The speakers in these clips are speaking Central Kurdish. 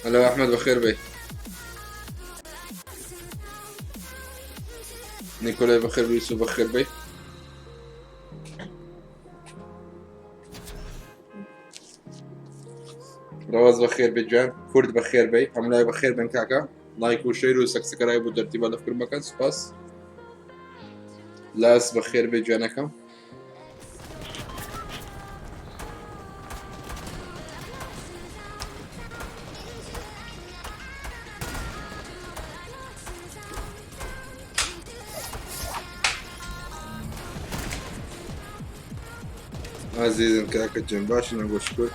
هەلۆ ئەحمەد بەخێر بێی. نیکۆلای بەخێر بێی یوسف بەخێر بێی. ڕەواز بەخێر بێ گیان کورد بەخێر بێی هەموو بەخێر بن کاکە لایک و share و subscribe و دەرتیبا لە فکر مەکەن سوپاس لاس بەخێر بێ گیانەکەم. ئازیزم کاکە جێم باشن بۆ شکر.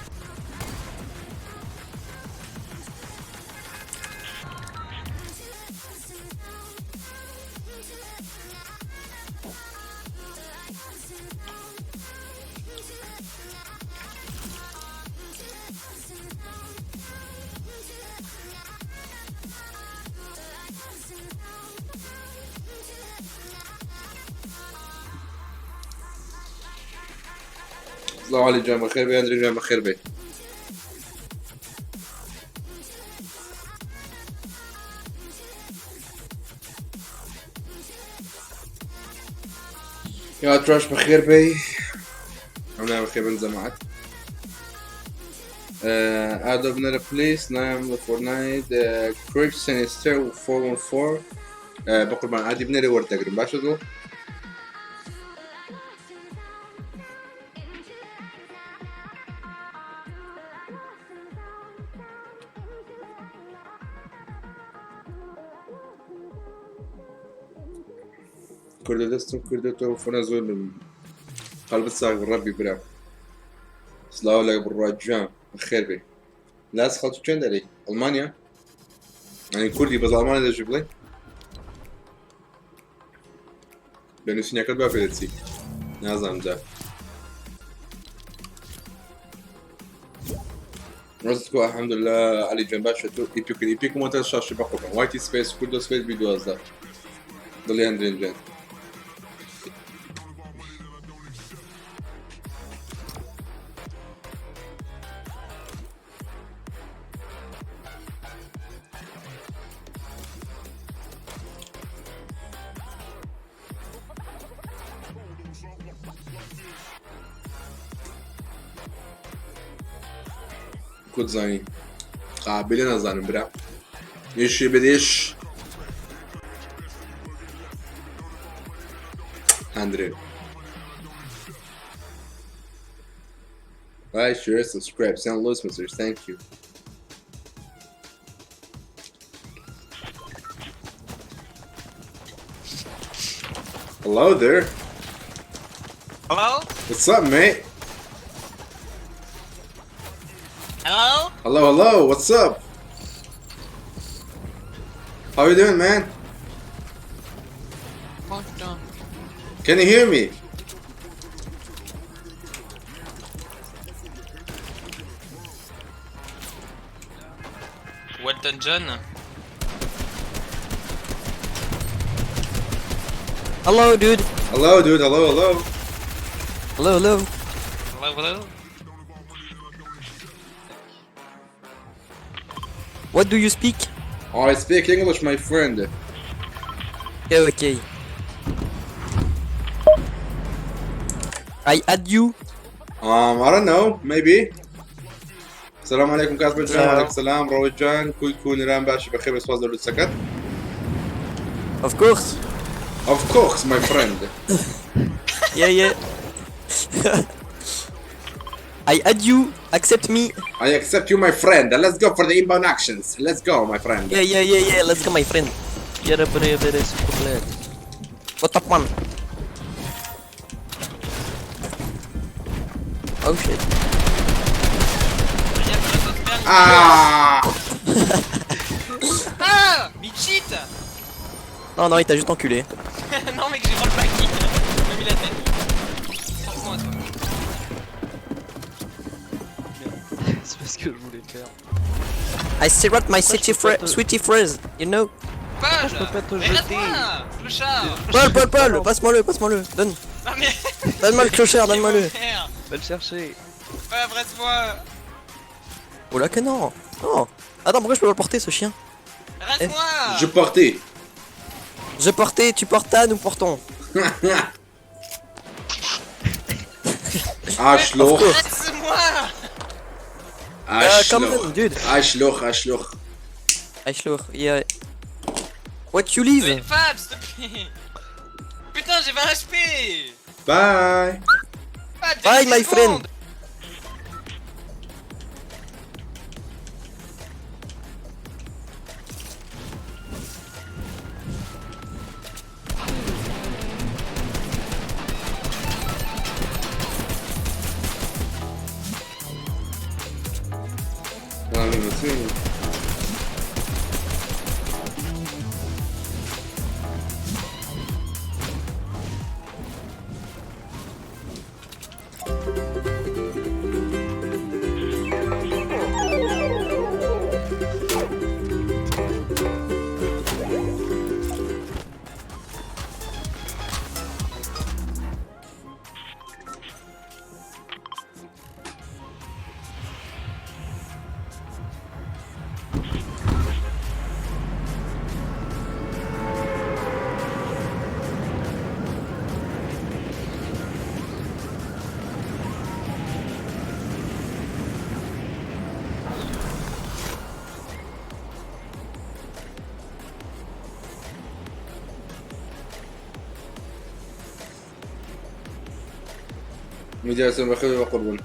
سڵاو عەلی جان بەخێر بێ ئەندرێ جان بەخێر بێ. یا تراش بەخێر بێی ئەم بەخێر بن جەماعەت. ئادۆ بنەرە پلیس نایم لە فۆرنایت کریپ سینستر 414 بە قوربان ئادی بنەرێ وەردەگرم باشە دڵ. کوردە دەستم کردێتەوە فۆنە زۆر قەلبت ساغ ڕەبی برا سلااو لە بڕوا گیان بەخێر بێ لاس خەڵکی چێن دەرێ ئەڵمانیا ینی کوردی بەس ئەڵمانیا دەژی بڵێ لە نووسینەکەت با پێ دەچی نازانم جا ڕزتکو الحمدلله علی جان باشە تۆ ئیپیک ئیپیکم وتە شاشی بەقوبم وایتی سپیس کوردۆ سپیس بی 12 دڵیان درێن جان کورد زانی قابلە نازانم برا یشی بدیش هەندرێن. Like, share, subscribe, send voice message. Thank you. Hello there. Hello? What's up, mate? Hello? Hello, hello. What's up? How you doing, man? Can you hear me? Walton John. Hello, dude. Hello, dude. Hello, hello. Hello, hello. Hello, hello. What do you speak? I speak English, my friend. Okay, okay. I add you. I don't know, maybe. السلام عليكم كاسبر جان وعليكم السلام روج جان كل كون رام باشا بخير بس فاضل السكت. Of course. Of course, my friend. Yeah, yeah. I add you. Accept me. I accept you, my friend. Let's go for the inbound actions. Let's go, my friend. Yeah, yeah, yeah, yeah. Let's go, my friend. يا بري بري سوبر What up, man? Oh shit. Ah Ah Mais cheat. Non, non, il t'a juste enculé. Non mec, j'ai rollback. Il m'a mis la tête. Sors-moi toi. C'est pas ce que je voulais faire. I syrup my Pourquoi city je peux pas te- sweetie phrase, you know. Paul. Je peux pas te Mais jeter. reste-moi. Clochard. Paul, Paul, Paul, passe-moi-le, passe-moi-le. Donne. Non mais... Donne-moi le clochard, donne-moi-le. Frère. Va le chercher. Ouais, reste-moi. Oh là que non. Non. Attends, pourquoi je peux pas le porter ce chien? Reste-moi. Je portais. Je portais, tu portas, nous portons. Arschloch. Reste-moi. Come Arschloch. on, dude. Arschloch, Arschloch. Arschloch, yeah. What you leave? Mais Fab, s'il te plaît. Putain, j'ai 20 HP. Bye. Fab, Bye, j'ai my 10 friend. secondes. Ah, mais monsieur. میدیا سن بخیر و قربون.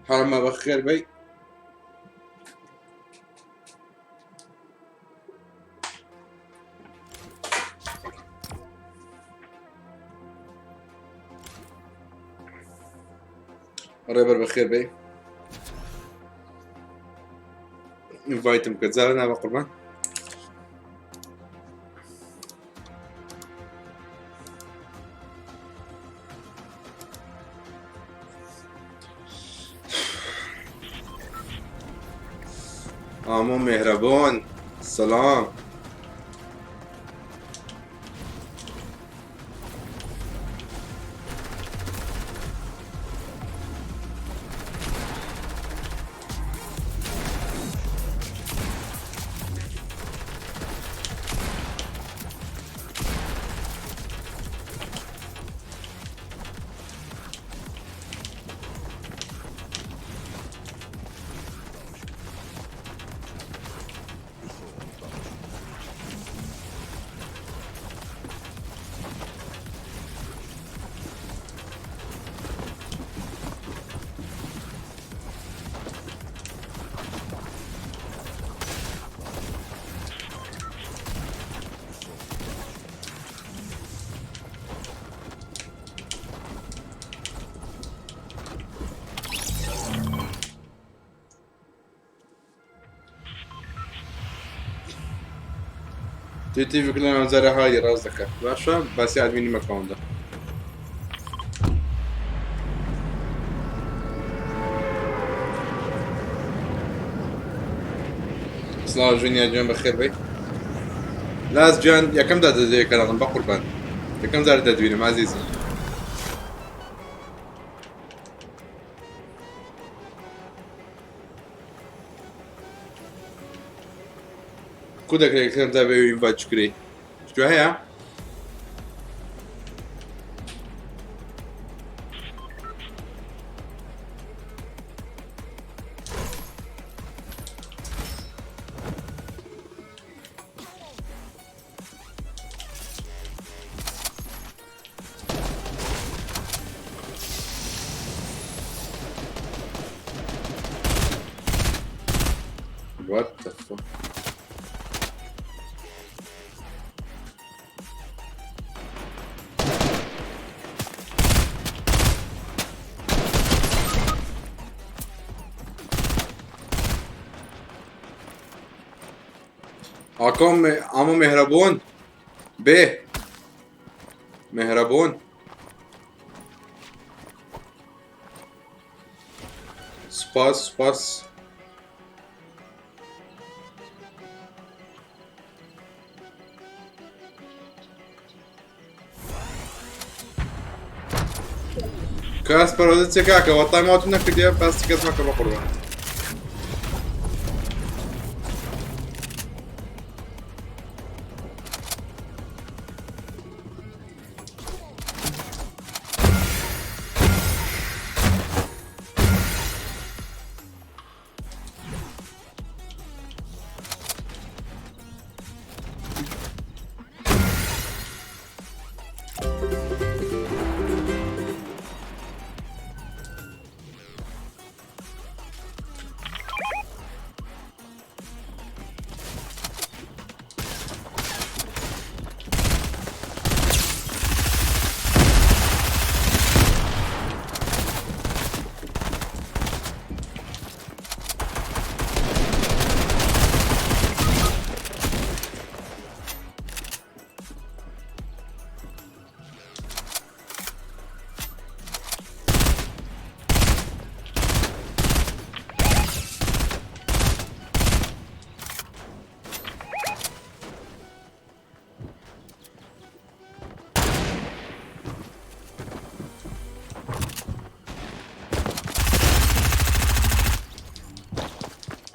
حرام بخير بي. ريبر بخير بي. انفايتم كتزارنا قربان. عمو مهربان سلام. تیڤی کلان ئەمجارە hide ی ڕاست دەکە باشە باسی admin ی مەکەوەندە. سڵاو ژنیا گیان بەخێر بێی. لاس گیان یەکەم جار دەدەیە کەناڵم بەقوربان یەکەم جار دەدوینم ئازیزم. کو دەکرێت یەکەم جار بێ invite کرێ شتوە هەیە؟ What the fuck? ئاکۆم ئامۆ مێهرەبوون بێ مێهرەبوون سپاس سپاس کاس پەرۆزە چێ کاکە وەتای ماوەتم نەکردیە باسی کەس مەکە بە قوربان.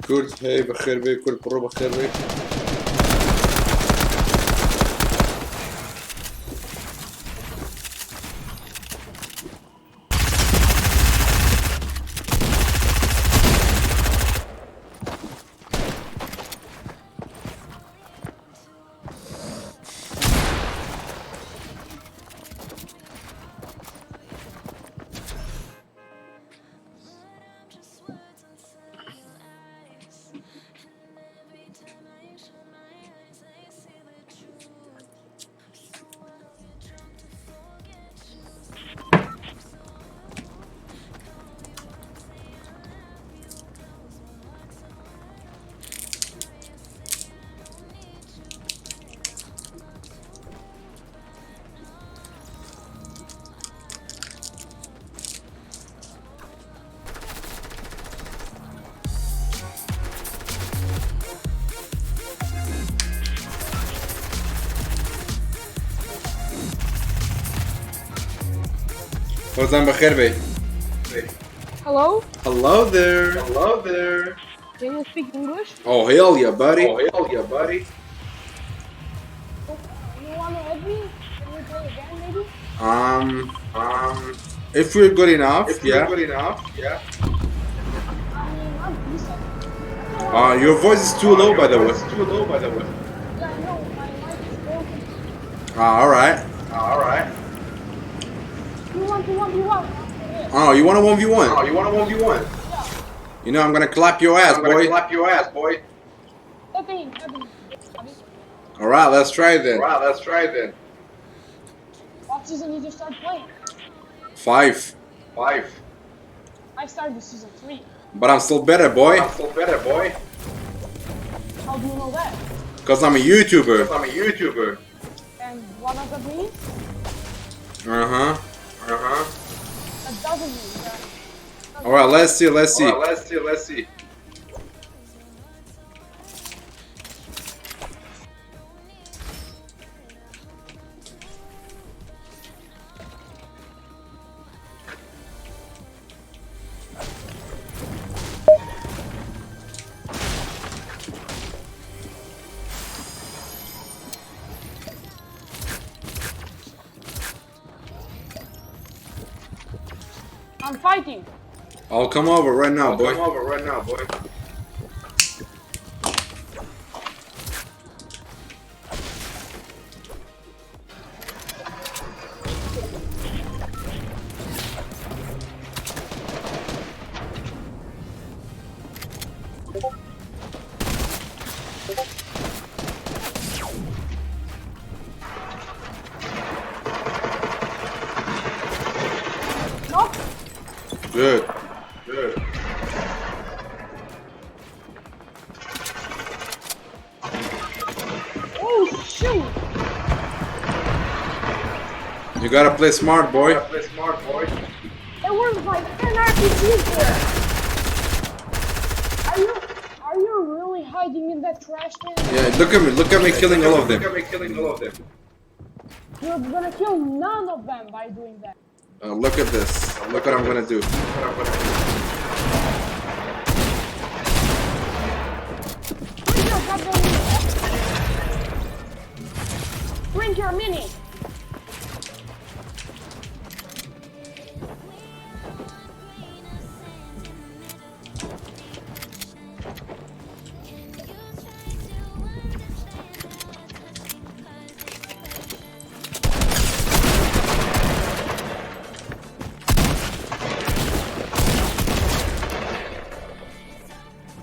کورد هەی بەخێر بێ کورد بڕۆ بەخێر بێ. هۆزان بەخێر بێی. Hello? Hello there. Hello there. Can you speak English? Oh hell yeah, buddy. Oh hell yeah, buddy. You wanna add me? Can we play again maybe? If we're good enough, if yeah. We're good enough, yeah. I mean, I'm decent. Your voice is too low, by the way. Too low, by the way. Yeah, I know. My mic is broken. All right. All right. You want to 1v1? Oh, you want a 1v1? Oh, you want a 1v1? You know I'm gonna clap your ass, boy. Clap your ass, boy. Okay, okay. All right, let's try it then. All right, let's try it then. What season did you start playing? 5. 5. I started season 3. But I'm still better, boy. I'm still better, boy. How do you know that? Cause I'm a YouTuber. I'm a YouTuber. And what does that mean? Uh-huh. Uh-huh. That doesn't mean that. All right, let's see, let's see. let's see, let's see. I'm fighting. I'll come over right now, boy. Come over right now, boy. Knock. Good. Good. Oh shoot! You gotta play smart, boy. Play smart, boy. There was like 10 RPGs there. Are you are you really hiding in that trash can? Yeah, look at me. Look at me killing all of them. Look at me killing all of them. You're gonna kill none of them by doing that. Look at this. Look what I'm gonna do. What I'm gonna do. Bring your goddamn mini. Bring your mini.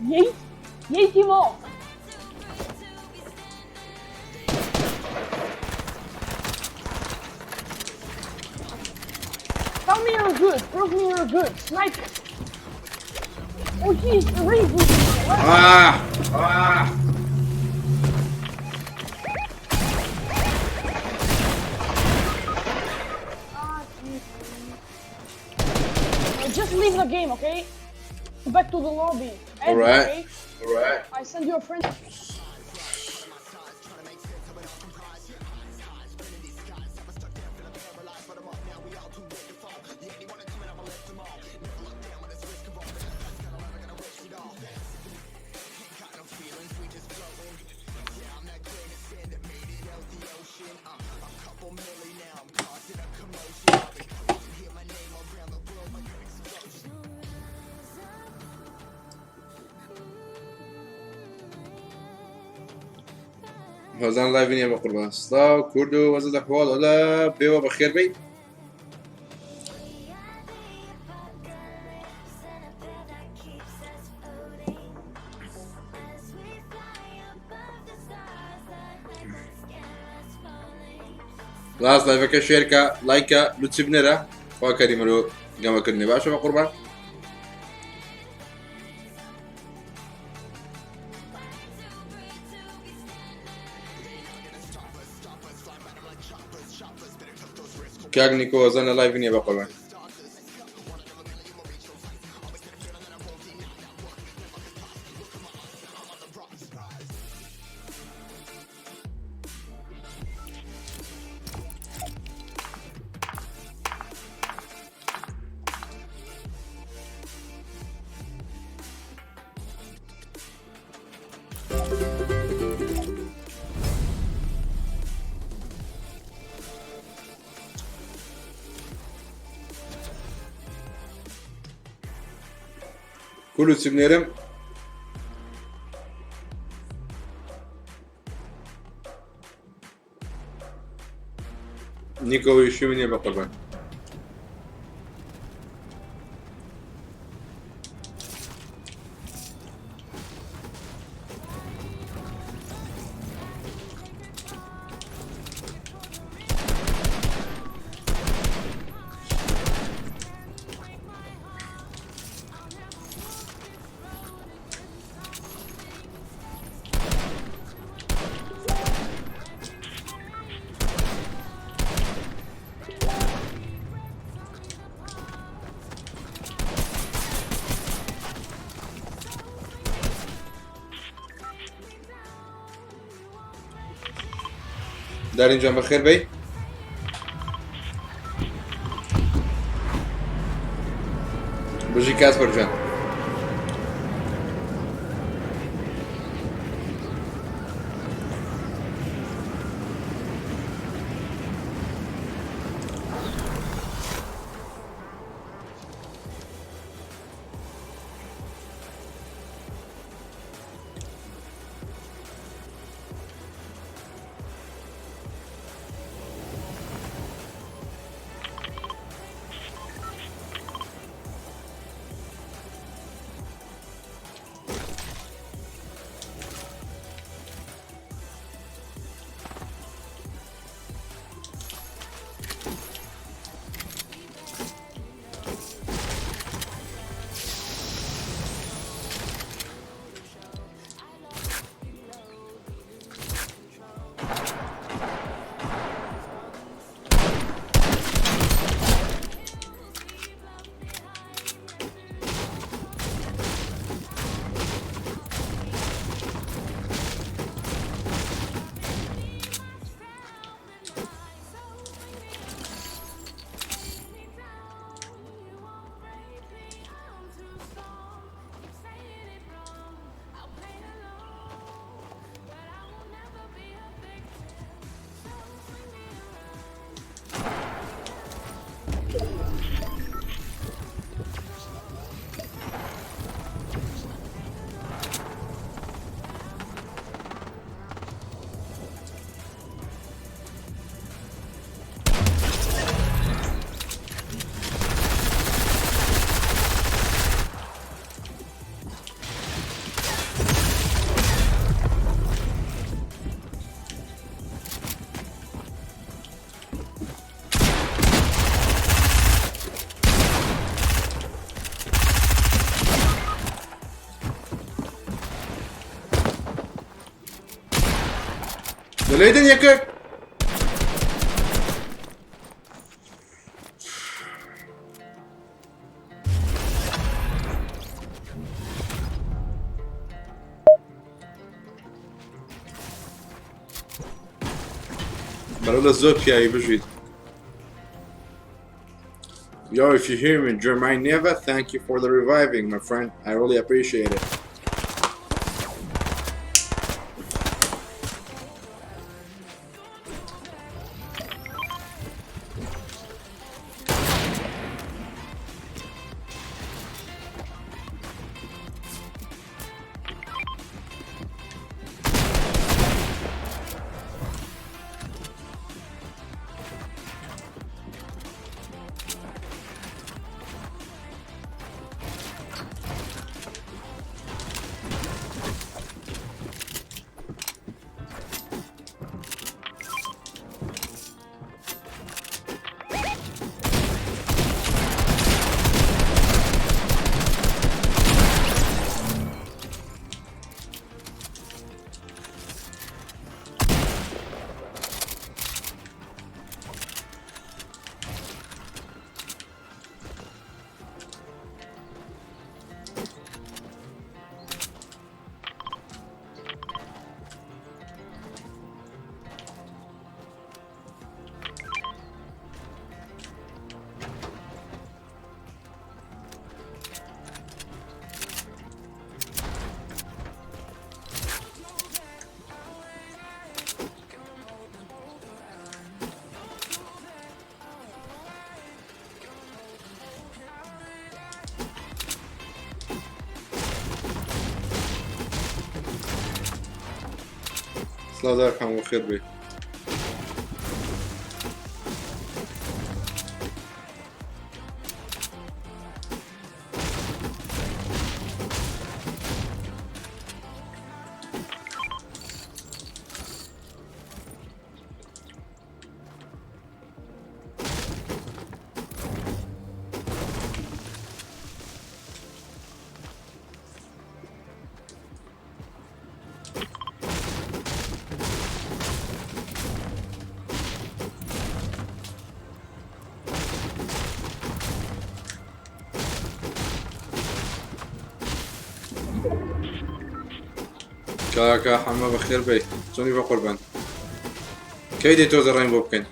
Yeet! Yeet him off! Tell me you're good. Prove me you're good. Sniper. Oh, he's rebooting. What? Ah! Ah! Ah, jeez. Just leave the game, okay? Go back to the lobby. End, Alright. okay? Alright. I send you a friend. هۆزان لایڤ نییە بە قوربان سڵاو کورد و وەزە دەحواڵ ئەلا بێوە بەخێر بی لاس لایڤەکە شێرکە لایکە لوچی بنێرە خوا کەری مرۆ گەمەکردنی باشە بە قوربان کاک نیکۆ هۆزان لە لایڤ نییە بە قوربان کو لوچی بنێرم نیکۆ ئیشی من نییە بە قوربان دارین جان بەخێر بێی. بژی کاسپەر جان. لەلێدن یەکێک. بەرەو لە زۆر پیاوی بژیت. Yo, if you hear me, Jermaine Neva, thank you for the reviving, my friend. I really appreciate it. سڵاو داکان بەخێر بێی. کاکە حەمە بەخێر بێی چۆنی بە قوربان. کەی دێ تۆزە ڕێن بۆ بکەین؟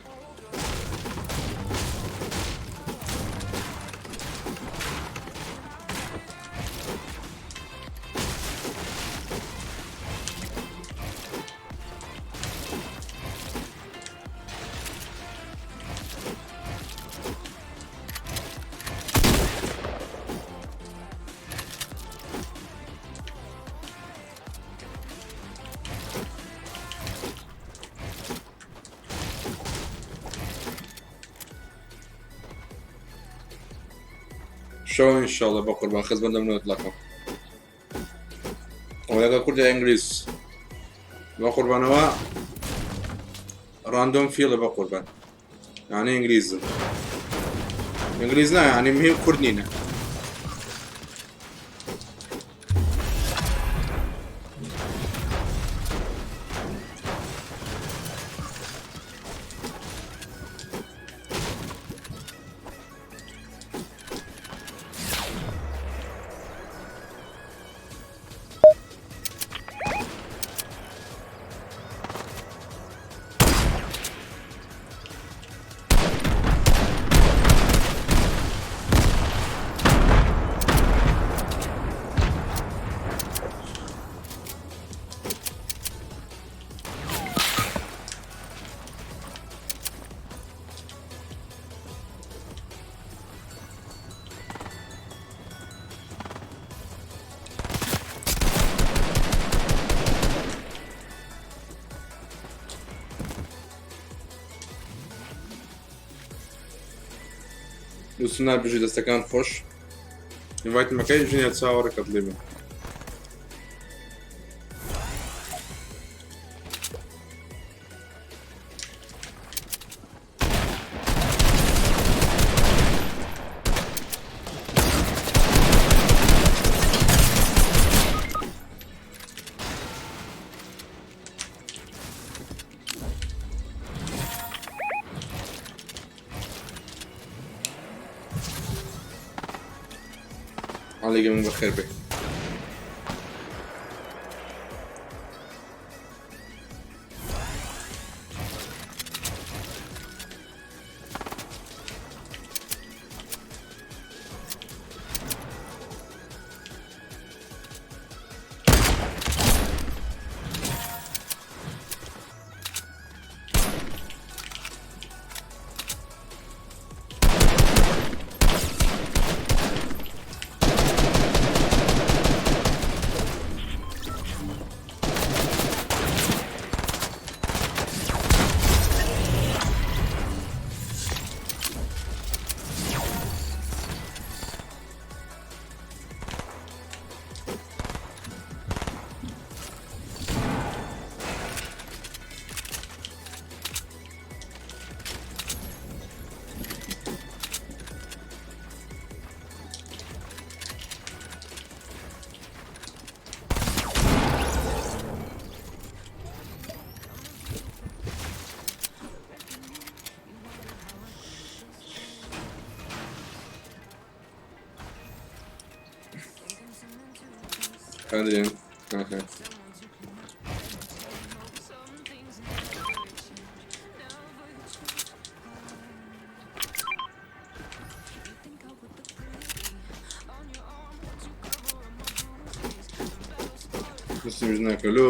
شەو ئینشاڵڵە بە قوربان خزمەت لەم نۆتلاکەم ئەوە لەگەڵ کوردی ئینگلیز بە قوربانەوە ڕاندۆم فیڵە بە قوربان یعنی ئینگلیزم ئینگلیز نا یعنی مهم کورد نینە. لوسنا بژی دەستەکان خۆش ئینڤایتمەکەی ژنیا چاوەڕێکەت لێ بم. عەلی گەمە بەخێر بێ. Hadi. Aha. Mislim ژنەکە لۆ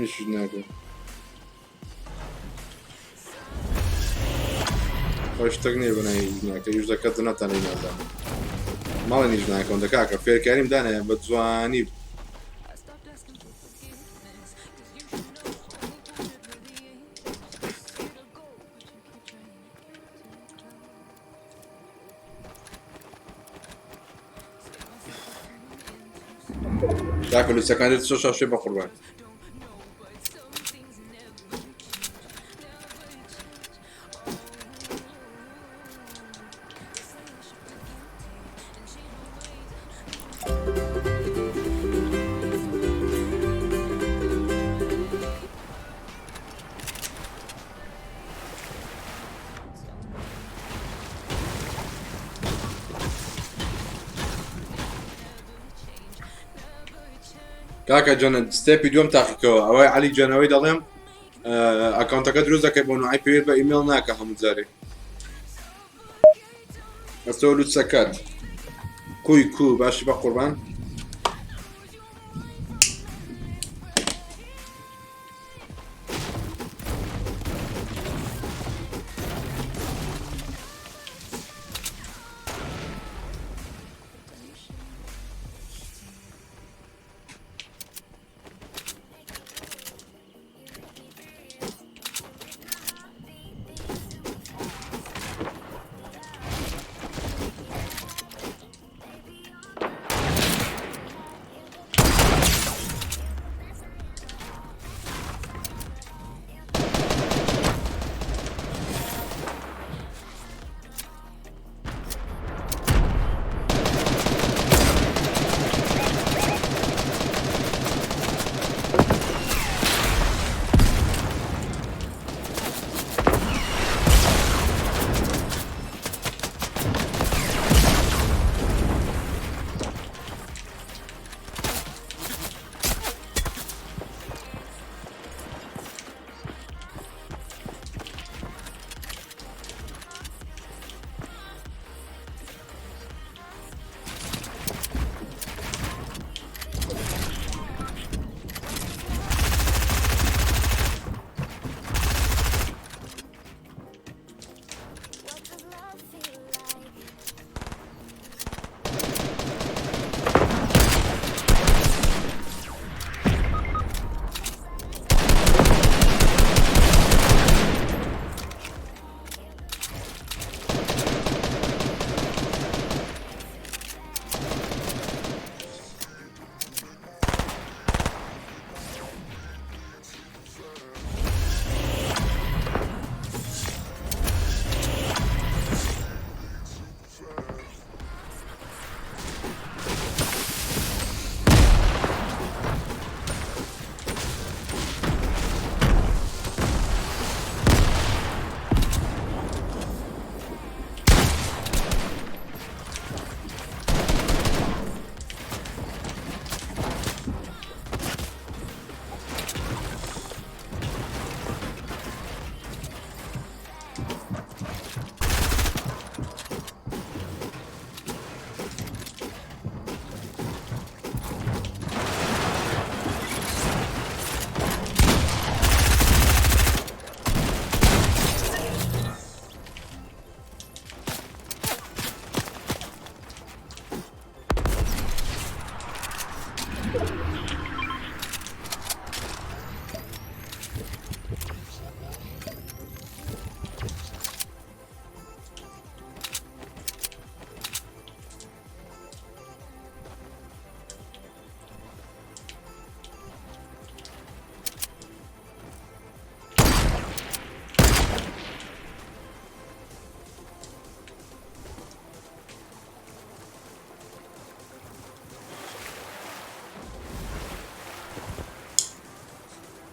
منیش ناکەم خۆی شتێک نییە بەناوی ژناکە یش دەکات ناتانەی نازانم ماڵی نیش ناکەم دەکاکە فێرکاریم دانایە بە جوانی. کاکە لوسەکان دێت شەش شاشێ بە قوربان. کاکە جەنە step ی دووەم تاقیکەوە ئەوەی عەلی جەنەوەی دەڵێم account ەکە دروست دەکەی بۆ نوعی پێویست بە ئیمێڵ ناکە هەموو جارێ ئەستۆ لوتسەکەت کوی کو باشی بە قوربان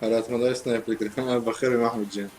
هەراتمەدای sniper کرد بەخێر مەحمود جیان.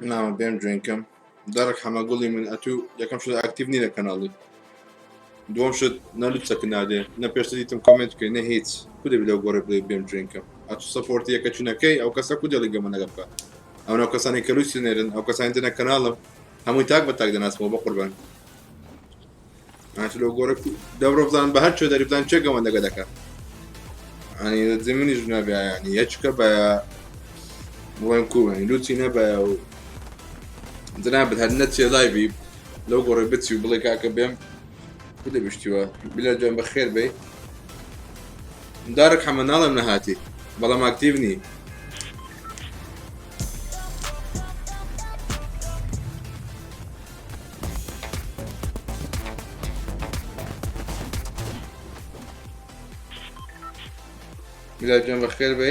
نامە بێم جوێنکەم دەڕک حەمە گوڵی من ئەتوو یەکەم شت active نی لە کەناڵی دووەم شت نە لوچەکە نادێ نە پێشتر دیتم comment بکەی نە هیچ کو دەبی لەو گۆڕێ بڵێ بێم جوێنکەم ئەتوو support ی یەکە چونەکەی ئەو کەسە کو دێڵی گەمە نەگە بکە ئەو ناو کەسانی کە لوچ نێرن ئەو کەسانی دێنە کەناڵم هەمووی تاک بە تاک دەناسمەوە بە قوربان ئەتوو لەو گۆڕێ دەبڕۆ بزان بە هەر چۆ دەری بزان چێ گەمە نەگە دەکە ینی زمینیش نابێ ینی یەچکە بە بڵێم کو ینی لوچی نەبە و جنابت هەر نەچێ لایڤی لەو گۆڕێ بچی و بڵێ کاکە بێم کو دەبیشتیوە بلا جان بەخێر بێ دارک حەمە ناڵێم نەهاتی بەڵام active نی میلاد جان بەخێر بێ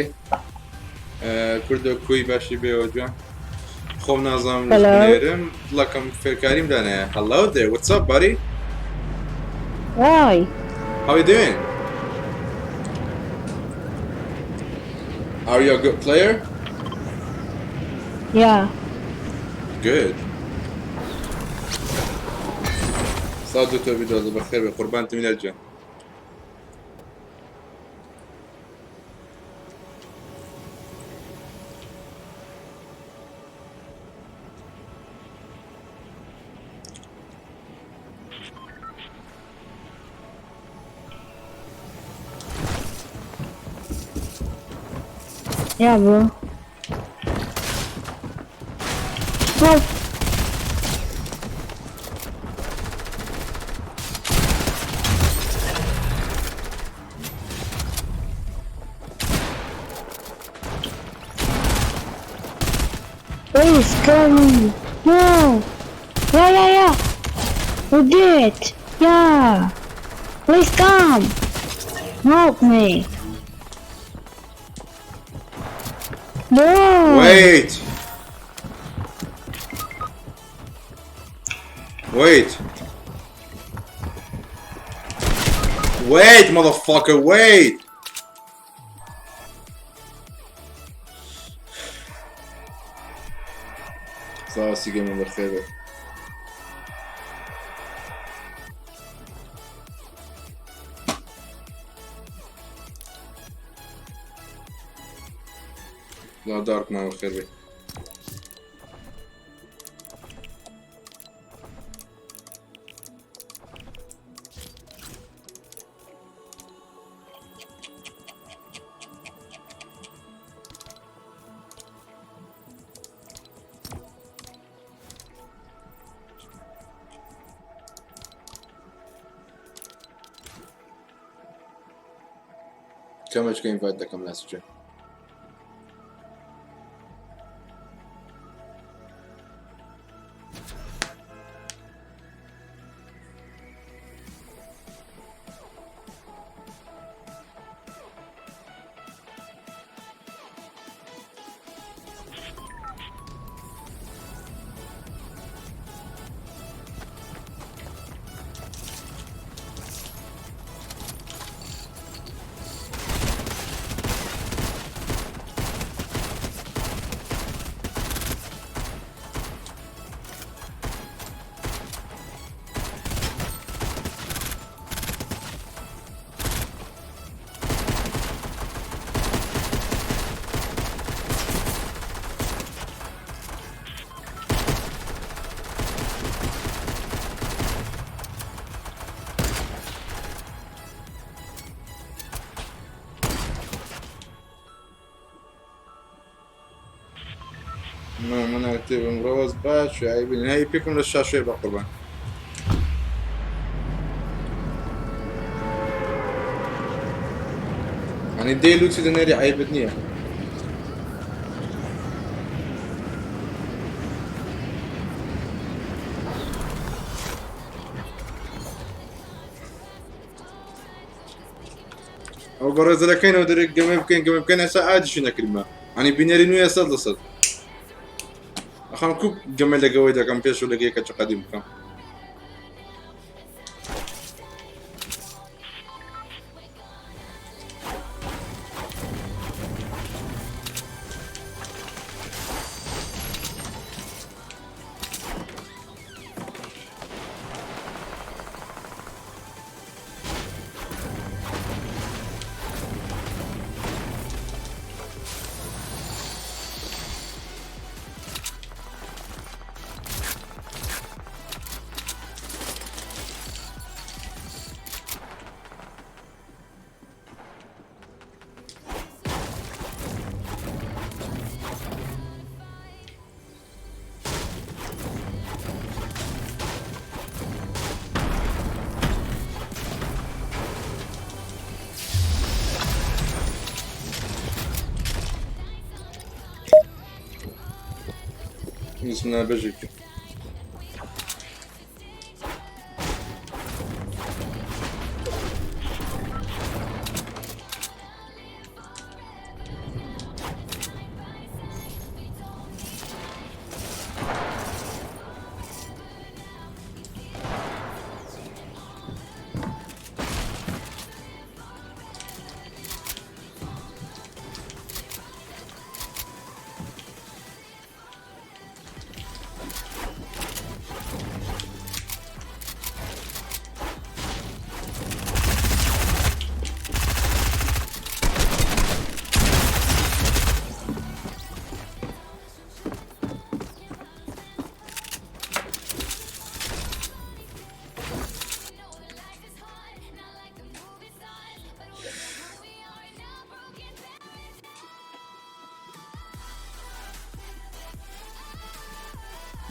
کوردە کوی باشی بێەوە جوان خۆم نازانم Hello. نێرم دڵەکەم فێرکاریم دانایە Hello there what's up buddy Why? how you doing Are you a good player? Yeah. Good. ساڵ دکتۆر بیدۆزە بەخێر بێ قوربانت میلاد جان Yeah, bro. No. Please kill me. No. Yeah. We did it. Yeah. Please come. Help me. No. Wait. Wait. Wait, motherfucker, wait. ساسی گەمە بەخێر بێ. لا دارك ما بخير بي کەمەچکە invite دەکەم ناسجێ من active ڕۆز باش عیبین هەی پێکم لە شاشەیە بە قوربان ینی دێ لوچی دەنێری عیبت نییە ئەو گەڕێزەرەکەینەوە دەرێک گەمە بکەین گەمە بکەین ئێستا ئادیشی نەکردمە ینی بینەری نوێ سەد لە سەد ئەخەم کو گەمە لەگەوەی دەکەم پێش و لەگەی کە چ قەدیم بکەم Nous sommes en Belgique.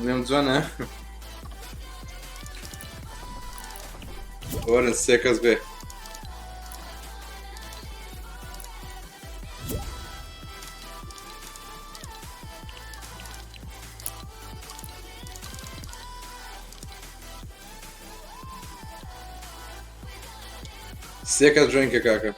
نێم جوانە وەرن سێ کەس بێ سێ کەس جوێن کە کاکە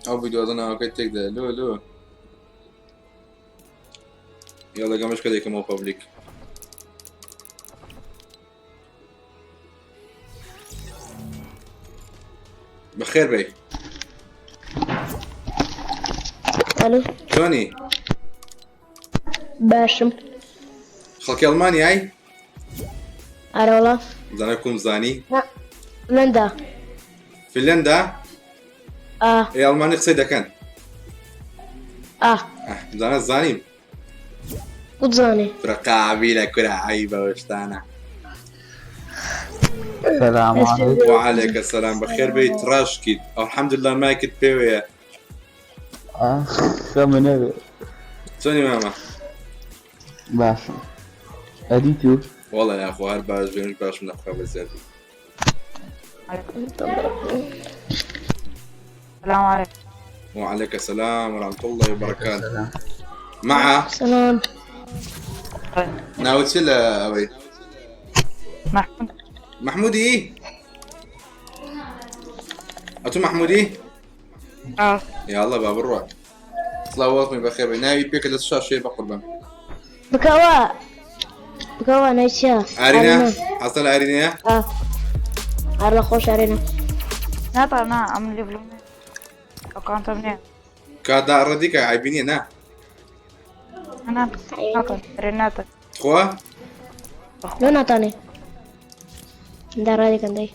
ئەو ڤیدیۆزە ناوەکەی تێکدا لۆ لۆ یاڵە گەمەشکە دەکەمەوە پەبلیک بەخێر بێی ئەلو چۆنی باشم خەڵکی ئەڵمانیای ئارەوەڵا زانە کوم زانی لەندا فنلندا ئا ئێ ئەڵمانی قسەی دەکەن ئا ئەه، زانە زانیم وتزانێ فرە قابیلە کورە عەیبە شتانە سلام عليكم وعليك السلام بەخێر بێی تڕاشکیت الحمدلله مایکت پێوەیە خەمە نەبێ چۆنی مامە باشم ئەدی تو وەڵا یاخۆ هەر باش بێنش باشم لەخوا بەزیاد السلام عليكم وعليك السلام ورحمة الله وبركاته مع سلام ناوت لە ئەوەی محمود محمودی ئەتو محمودی اه يلا باب الروح سڵاو وەڵمی بەخێر بێ ناوی پێکە لە شاشەیە بەقوربان بکەوە بکەوە نایچیە ئارینا حەسەن لە ئارینەیە ئا ئارە خۆش ئارێنە نا نا ئەم لێڤلم ئەکاونتم نییە کادا ڕەدیکە عیبی نییە نا نا ناکەم رێناتە خوا لۆ ناتانێ دا ڕادێکەن دەی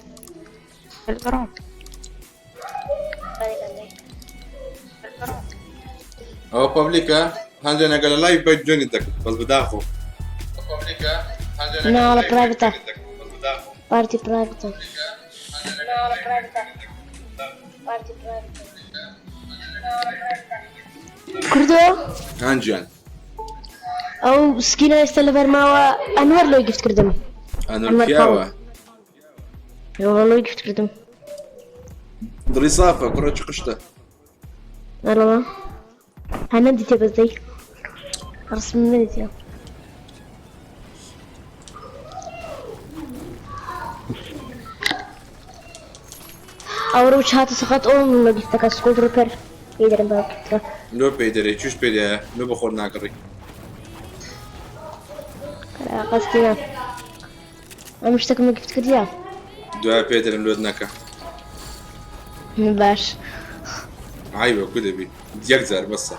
تەلگرام ئەوە پەبلیکە هەندێک نەگە لە لایڤ بە جوێنی دەکرد بەس بەداخۆ نا لە پرایڤتە پارتی پرایڤتە کوردۆ هەنجیان ئەو سکینە ئێستا لەبەر ماوە ئەنوەر لۆی گفت کردم ئەنوەر ئەنوەر پیاوە ئەوە لۆی گفت کردم دڵی سافە کوڕە چ قشتە ئەرەوە هەنە دیتێ بەس دەی ڕسم نەدیتێ ئەوڕۆ چاتە سەقەت ئەو لە گفتەکە سکۆڵ ڕپەر پێی دەرم بە گفترە لۆ پێی دەرێ چوش پێ دایە لۆ بەخۆر ناگەڕی قەستیە ئەم شتەکەم لە گفت کردیا دوای پێ دەرم لۆت نەکە باش عیبە کو دەبی یەک جار بەسە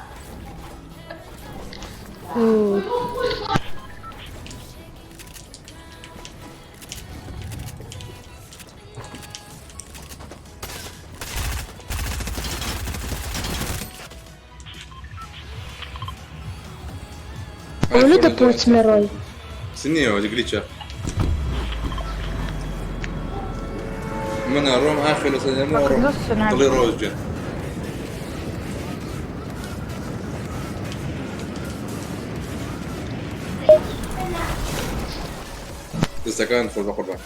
ئەوە دەپۆچنە ڕۆی. سنیەوە دگلیچە من ئەڕۆم ئاخر لەسەر ئێمە ئەڕۆم دڵی ڕۆژ جێ دەستەکان خۆش بە قوربان.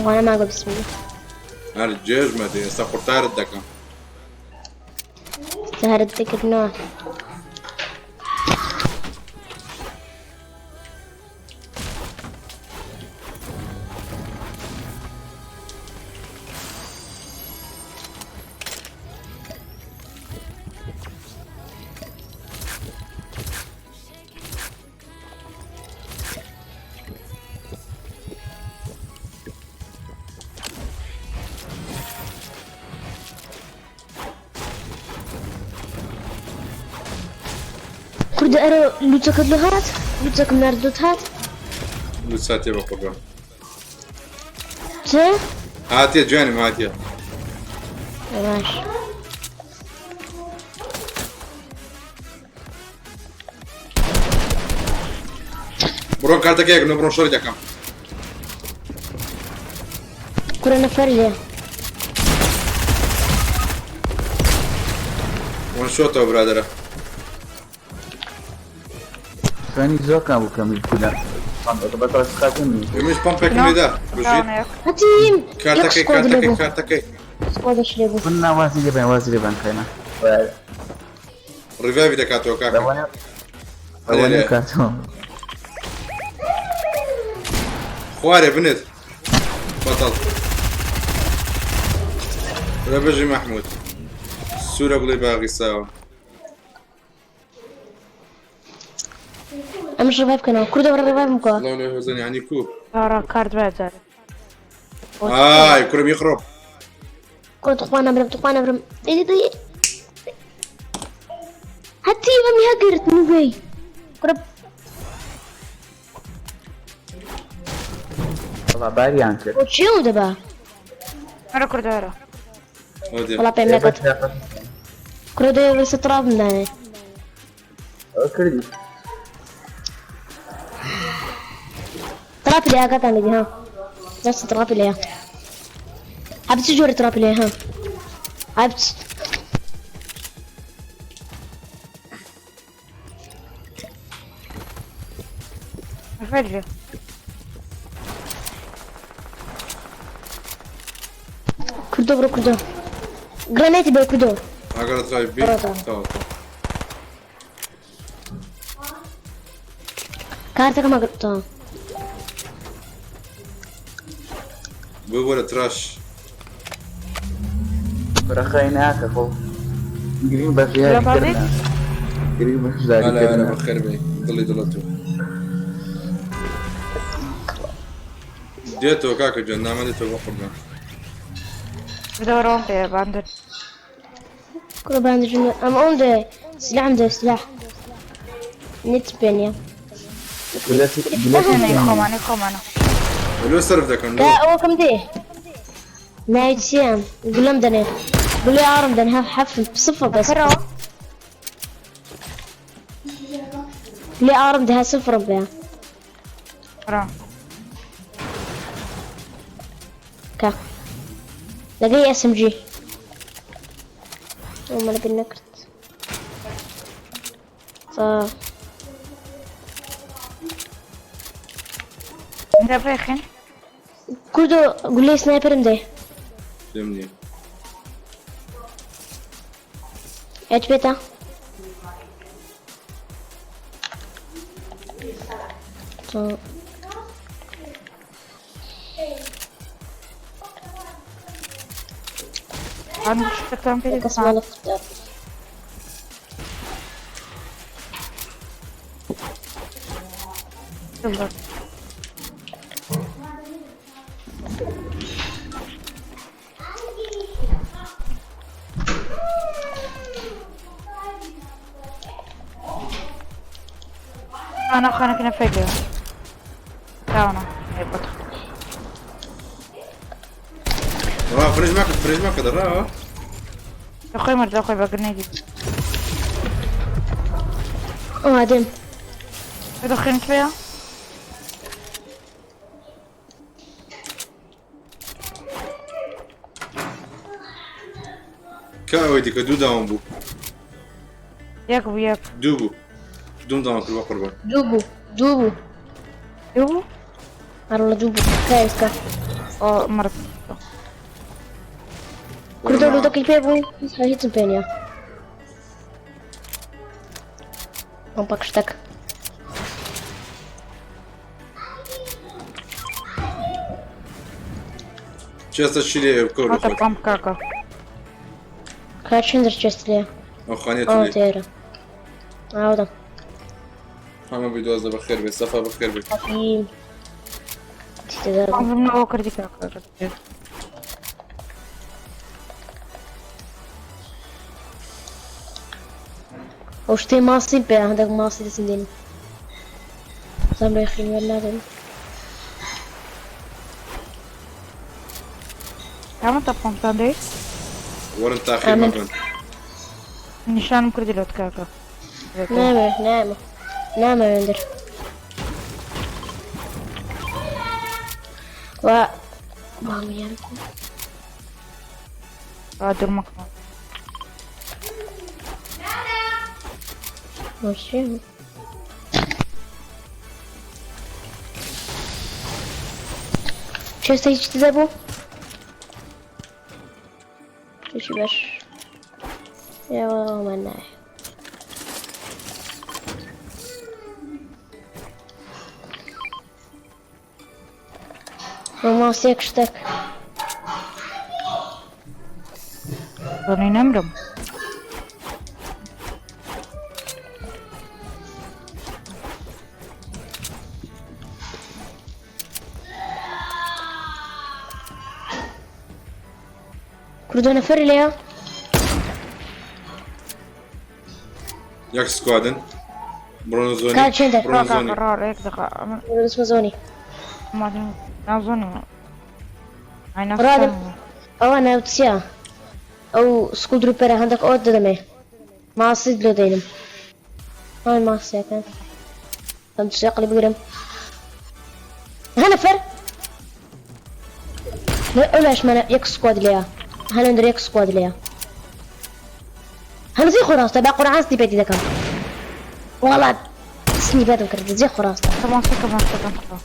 وانا ما اقول بسم الله. هەر جێژمە دێ ئێستا قورتارت دەکەم. سهرت ذكرناه. کوردە ئەرە لوتەکەت لۆ هات لوتەکەم نارد لۆت هات. لوت ساتێ بە قوربان. چ؟ هاتیە جوانم هاتیە. باش. بڕۆن کارتەکە یەک بڕۆن شەڕی دەکەم. کورە نەفەر لێ. وان شۆتەوە برادەرە. خوێنی زۆر کەم بوو کەمی کولا بەتەڕ خاتم. ئێمەش پەمپێکم لێدا بژیت. هەتیم. کارتەکەی کارتەکەی کارتەکەی. سکوادش لێ بوو. كنا وازی لێ بن وازی لێ بن خێنا. ڕیڤایڤی دەکاتەوە کاکە. ئەوەنە کاتەوە. خوارێ بنێت بەتەڵ. رە بژی مەحموود. سوورە گوڵی باغی ساوە. ئەمش ڕیڤایڤ بکەنەوە کوردە وەرە ڕیڤایڤم بکەوە. سڵاو لە هۆزەن یعنی کو؟ ترى كارد بعد زاد. ئای کوڕم یخڕۆ. کورە تخوا نەمرم تخوا نەمرم. دەی دەی هەتی ئەم هەگرت نوێی. کورە وەڵا باریان کرد. بۆ چێ و دەبا؟ مرة كردارة. وەڵا پێم نەکەت. کورە دەیە بەسە ترابم دانێ. ئەوە کردی. ترابي لێ ئاگاتان لێبی ها. دەست ترابی لێ. عەب چ جۆرە ترابی لێ ها؟ عەب چ فجأة. کوردۆ بڕۆ کوردۆ. گرانێتی بێ کوردۆ. ئاگەرە ترای بی. بڕۆ. تەواو. کارتەکەم هەگرتەوە. ببوورە تراش. بەرەخای ناکە خۆ. گرینگ بەشداری کردنە. گرینگ بەشداری ئەلە کردنە. بەخێر بێی دڵی دڵت و. دێتەوە کاکە گیان نامە دێتەوە بە قوربان. بدورون في باندر. کورە باندژم ئەم ئەوەندە سلاحم دە سلاح. نت بێنیە. أنا يخوم أنا يخوم أنا. لۆ سەرف دەکەن کا لۆ. ئەوەکەم دێ. ناوی چییە؟ گولەم دەنێ. گولەی ئاڕم دەن ها حەف سفر بەس. فرو. گولەی ئاڕم دە ها سفرم بێ. فرو. کا. لەگەی SMG. ئەومە لەبیر نەکرد. تا انت بخين. کوردۆ گولەی سنایپەرم دێ. پێم نییە. ئەت پێتە؟ تا عندك شكرا في کەسمان لە خوتە. يلا. انا خانك نفجر تاونا يبقى ڕا فرێژ ماکە فرێژ ماکە دەڕا اخوي مرد اخوي بقرنيدي ئەوادێم تدخلت فيها کە ئەوەی دیکە دوو داوم بوو ياك وياك دوو بوو دوم داوم کرد بە قوربان دوو بوو دوو بوو يو ئەڕۆڵە دوو بوو کا ئێستا اه مرد کوردۆ لوتەکەی پێ بوو هیچم پێ نییە ئەم پەک شتەک چێستە چی لێ بکەوە حتى خۆت بامب كاكا کا چێندر چێست لێ ئەو خانیە ئەو لێ تێرە ئاودەم هەمە بیدۆزە بەخێر بێ سەفا بەخێر بێ ئەفیم تێدا من هو كردي كاكا ئەو شتەی ماسی پێ هەندێک ماسی دەستم دێنم زان بێ خین وەرنادەم كم انت بامب تاندي وەرن تاخیر ئامن. مەبن نشان كردي لوت كاكا نامە نامە نامەوێندر و مامیان قادر مكان ماشي چێستا هیچ تێدا بوو چی باش ئێوەمان نایە ماسیەک شتێک راني نمرم کوردۆ نەفەر لێیە یەک سکوادن بڕۆنە زۆنی کار چێندەر بڕۆنە كاكا زۆنی قرار هيك دقة دەچمە زۆنی ما اظن عينا رادم. ئەوە ناوچیە ئەو سکول دروپەرە هەندێک ئەوە دەدەمێ ماسی لۆ دێنم هاي ماسیەکان ئەم سێقلی بگرم هەنە فەر ئەولاش منە یەک سکواد لێیە هەنە یەک سکواد لێیە هەنزی خۆ ڕاستە با قورعان سنیپێتی دەکەم وەڵا سنیپێتم کرد زێ خۆ ڕاستە طبعا سكة سكة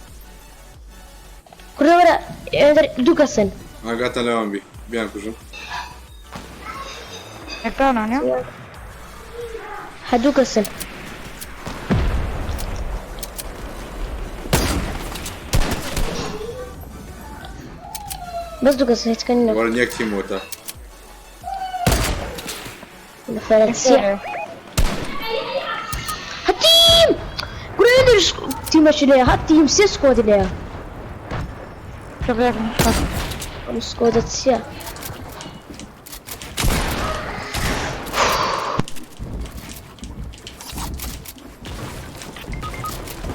کوردە وەرە ئێندەر دوو کەسن ئاگاتان لەوان بی بیان کوژم يكتانا يا هە دوو کەسن بەس دوو کەسن هیچ کەنینە وەرن یەک تیم وەتە فەرەنسیە هەتیم گورێندر تیمەشی لێیە هەت تیم سێ سکۆد لێیە شوف ذاك ئەم سکۆدە چییە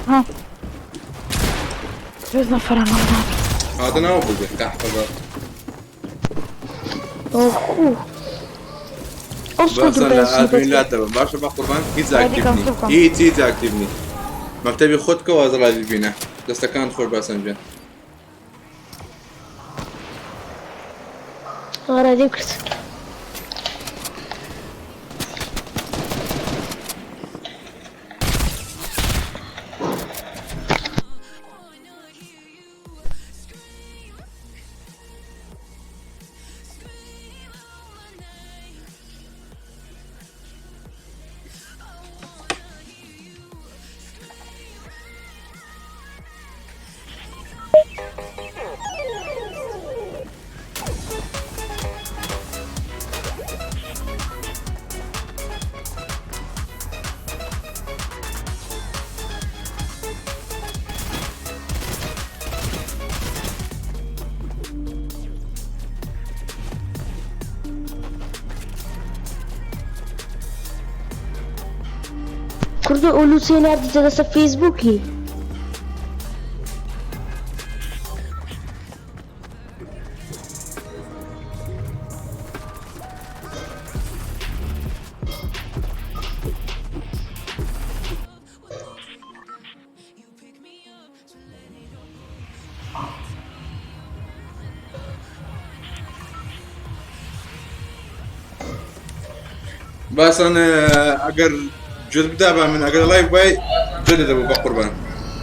ها جوز نفر انا هاتنەوە بوو بێ تاحقە ئەو خوو. ئەو سکۆد بەسەن لە ئادمین سنیپێت لا دەبم باشە بە قوربان هیچ ئاکتیڤ کەم نی سوکەم. هیچ هیچ ئاکتیڤ نی مەکتەبی خۆت کەوە ڕازی بینە دەستەکان خۆش باسەن گیان ئارا دیم کرد کوردۆ ئەو لوچەی ناردیتە لەسەر فەیسبووکی. باسان ئەگەر جوت بدابا من ئەگەر لایڤ بای جلد دەبوو بە قوربان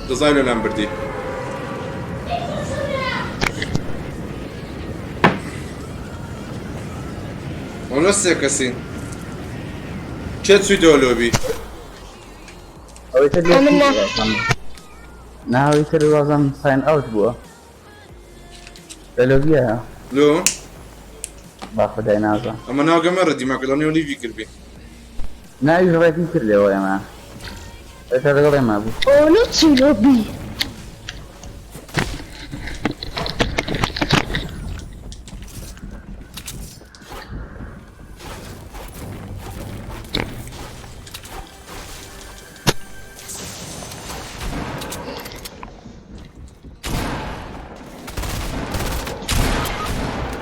دەزای لە لام بردی. وەڵا سێ کەسین چێ چوویتەوە لۆبی؟ ئەوەی تر لێ ئەمن نا. نا ئەوەی تر وازم ساین ئاوت بووە لە لۆبیە. لۆ؟ با خودای نازانم. ئەمە ناو گەمە ڕەدی ماکە لەنێو لیڤی کردبی. ناویش ڕێکی کرد لێوە ئێمە ئێستا لەگەڵ ئێمە بوو. ئۆ لوچی لۆبی.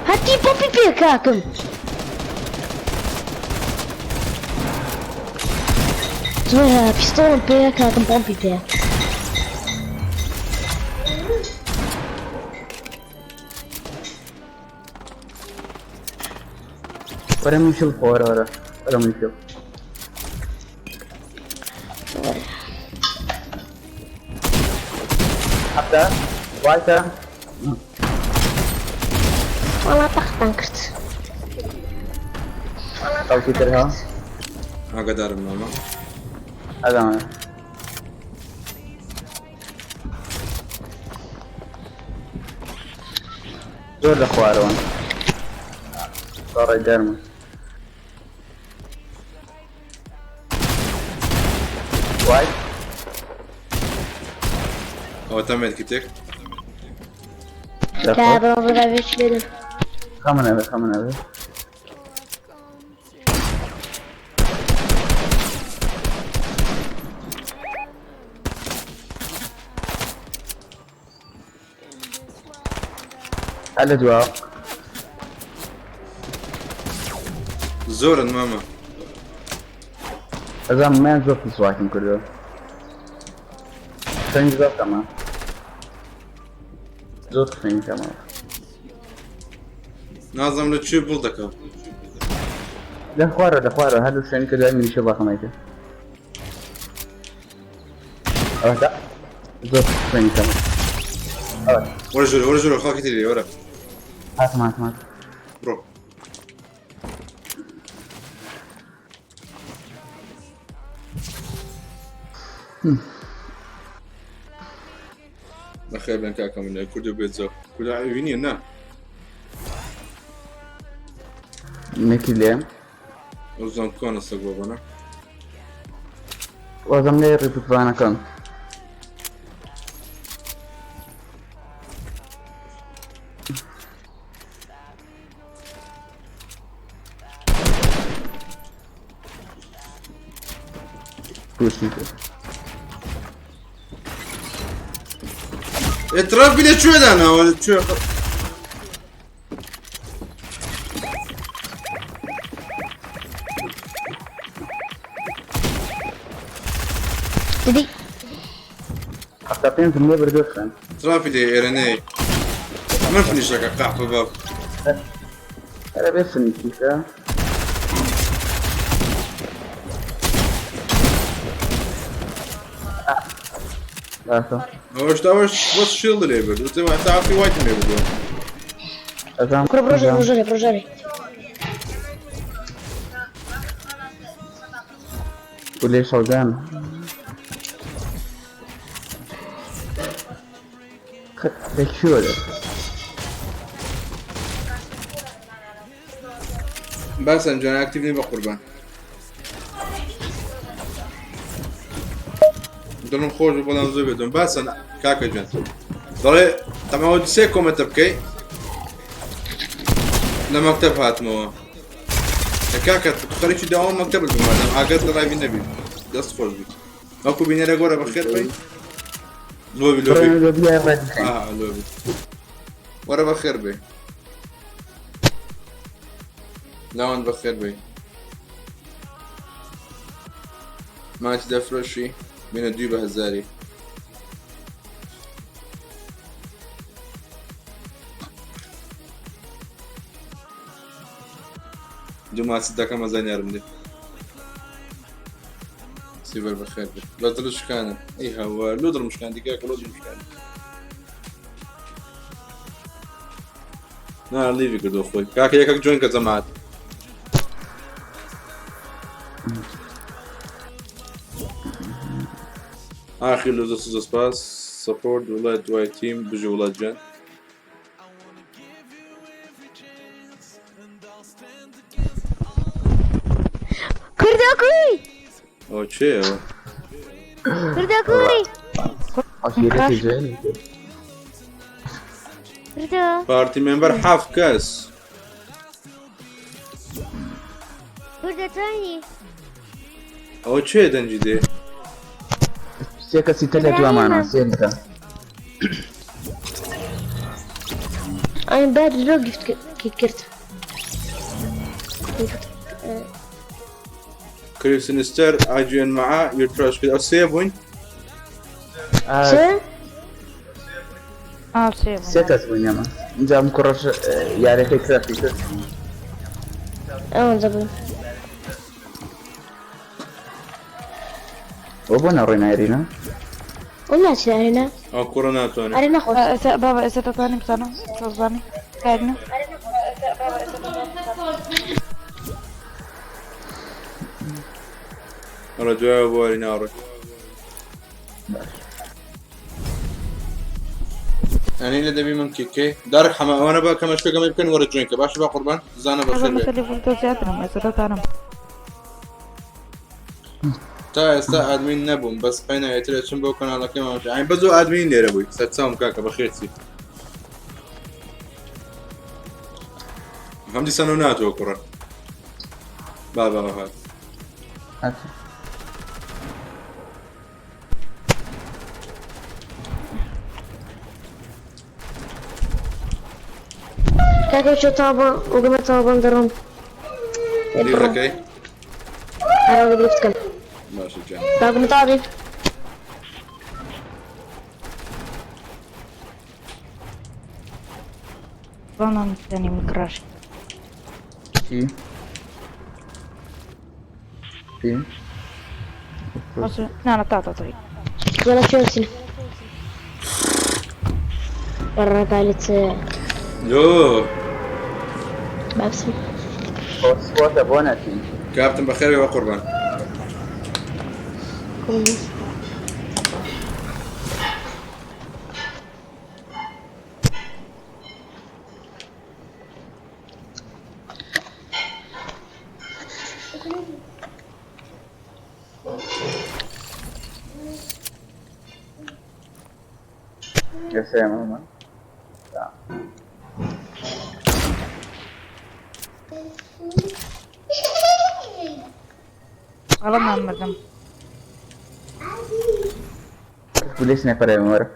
هەتی پۆپی پێ کاکم. زۆرە پیستۆڵم پێ کاکم پۆمپی پێ. وەرە میشل بخۆ وەرە وەرە وەرە میشل. حتى وايتە. وەڵا تەقتان کرد. خەڵکی تر ها؟ ئاگادارم مامە. ئەزانم. زۆر لە خوارەوەن. بەڕێ گەرمە. وای. ئەوە تا مێدکیتێک. تا بڕۆ بڕا بێ لێدەم. خەمە نەبێ خەمە نەبێ. هەر لە دوا. زۆرن مامە. ئەزانم من زۆر پیسواکم کردووە. خوێن زۆر کەمە. زۆر خوێن کەمە. نازانم لە کوێ بڵ دەکەم. لە خوارە لە خوارە هەر لە شوێنی کە دوای منیشە بەخەمەیتە. ئەوەتا زۆر خوێن کەمە. ئەوە. وەرە ژوورە وەرە ژوورە خاکی تری وەرە. هاتم هاتم هاتم. بڕۆ. بەخێر بێن کاکە من کوردە بێت زۆر کوردە عەرەبی نییە نا. نەکی لێم. وەزان کۆنە سەگ بابانە. وازم لێ ڕیپوتوانەکەم. کوشتی کرد. ئێترافی لە کوێ داناوە لە کوێ؟ دیدی 75 لێ بردووە خوێن. ترافی لێ ئێرە نەیە. من فنیشەکە قاپە باب. ئەرە بێ فنیشیشە. باشە. ئەوەش ئەوەش بەس شیڵد لێ برد وتم تافی وایتم لێ بردووە. ئەزانم کوڕە بڕۆ ژێرێ بڕۆ ژێرێ بڕۆ ژێرێ. گولەی شەڵگان. لە کوێوە دەست؟ باسم جان ئاکتیڤ نی بە قوربان. دڵم خۆش بوو بەڵام زۆر بێتم باسن کاکە گیان دەڵێ تەماوە سێ کۆمەتە بکەی لە مەکتەب هاتمەوە کاکە خەریکی داوام مەکتەب بوو مادام ئاگات لە ڕایڤی نەبی دەست خۆش بیت. ئەو بینەرە گۆرە بەخێر بی. لۆبی لۆبی. لۆبی ڕێک. لۆبی. وەرە بەخێر بێ. لاوان بەخێر بێ. ماچ دەفرۆشی بینە دوی بە هەزاری. دوو ماچ دەکەم ئەزانیارم دێ. سیبەر بەخێر بێ. لە دڵ شکانە. ئەی هەوە لۆ دڵم شکاندی کاکە لۆ دڵم شکاندی. نا لیڤی کردو خۆی. کاکە یەکەک جوێن کە جەماعەت. ئاخی لۆ دەست و سپاس سەپۆرت وڵات دوای تیم بژی وڵات گیان. کوردۆ کوی؟ ئەوە کێیە ئەوە؟ کوردۆ کوی؟ عەشیرەتی جوێنی. کوردۆ پارتی مێمبەر حەفت کەس. کوردۆ چۆنی؟ ئەوە کێیە دەنگی دێ؟ سێ کەسی تر لە دوامانە سێ کە. I'm bad لۆ گفت کرد. کریسنستەر ئاجێن مع یور تراش کرد. ئەو سێ بووین؟ چ؟ سێ سێ کەس بووین ئێمە. اینجا ئەم کوڕەش یاریەکەی کراشی کرد. ئەوان دەبوون. ئەوە بۆ ناڕۆین ئایرینا؟ ئەو ناچنە ئەرێنا. ئەو کوڕە ناتوانێت. ئەرێ نەخۆش. بابا ئێستا دەتوانین بزانم سۆزانی ئایرینا. ئەڵە دوایەوە بۆ ئەرینا ڕۆی. ئەنی لە دەبی من کێکێ دارک حەمە ئەوانە بە کەمە شوێ گەمەی بکەن وەرە جوێنکە باشە با قوربان زانە بەخێر بێ. مەسەلی بۆ زیاترم ئێستا دەتوانم. تا ئێستا ئادمین نەبووم بەس قەینایەترە چم بۆ کەناڵەکەی مامۆستا ئاین بەس زۆر ئادمین لێرە بووی سەرچاوم کاکە بەخێر چی هەم دیسانەوە ناتەوە کوڕە با با هات. کاکە چۆ تاوە وگەمە تاوەبان دەڕۆم. لیڤەکەی ئەرە گرفت کەم. باشە گیان. باگەمە تاوی. بەڵام تەنیم کراش. چی؟ چی؟ نا تا تا تا. ولا چۆن؟ وەڕە بالت لۆ بابسم. سپۆرتە بۆ نەچین. کاپتن بەخێر بێ بە قوربان. ئێستا ئێمە غەڵەت نامردم. پولیس نەپەرێ وەرە.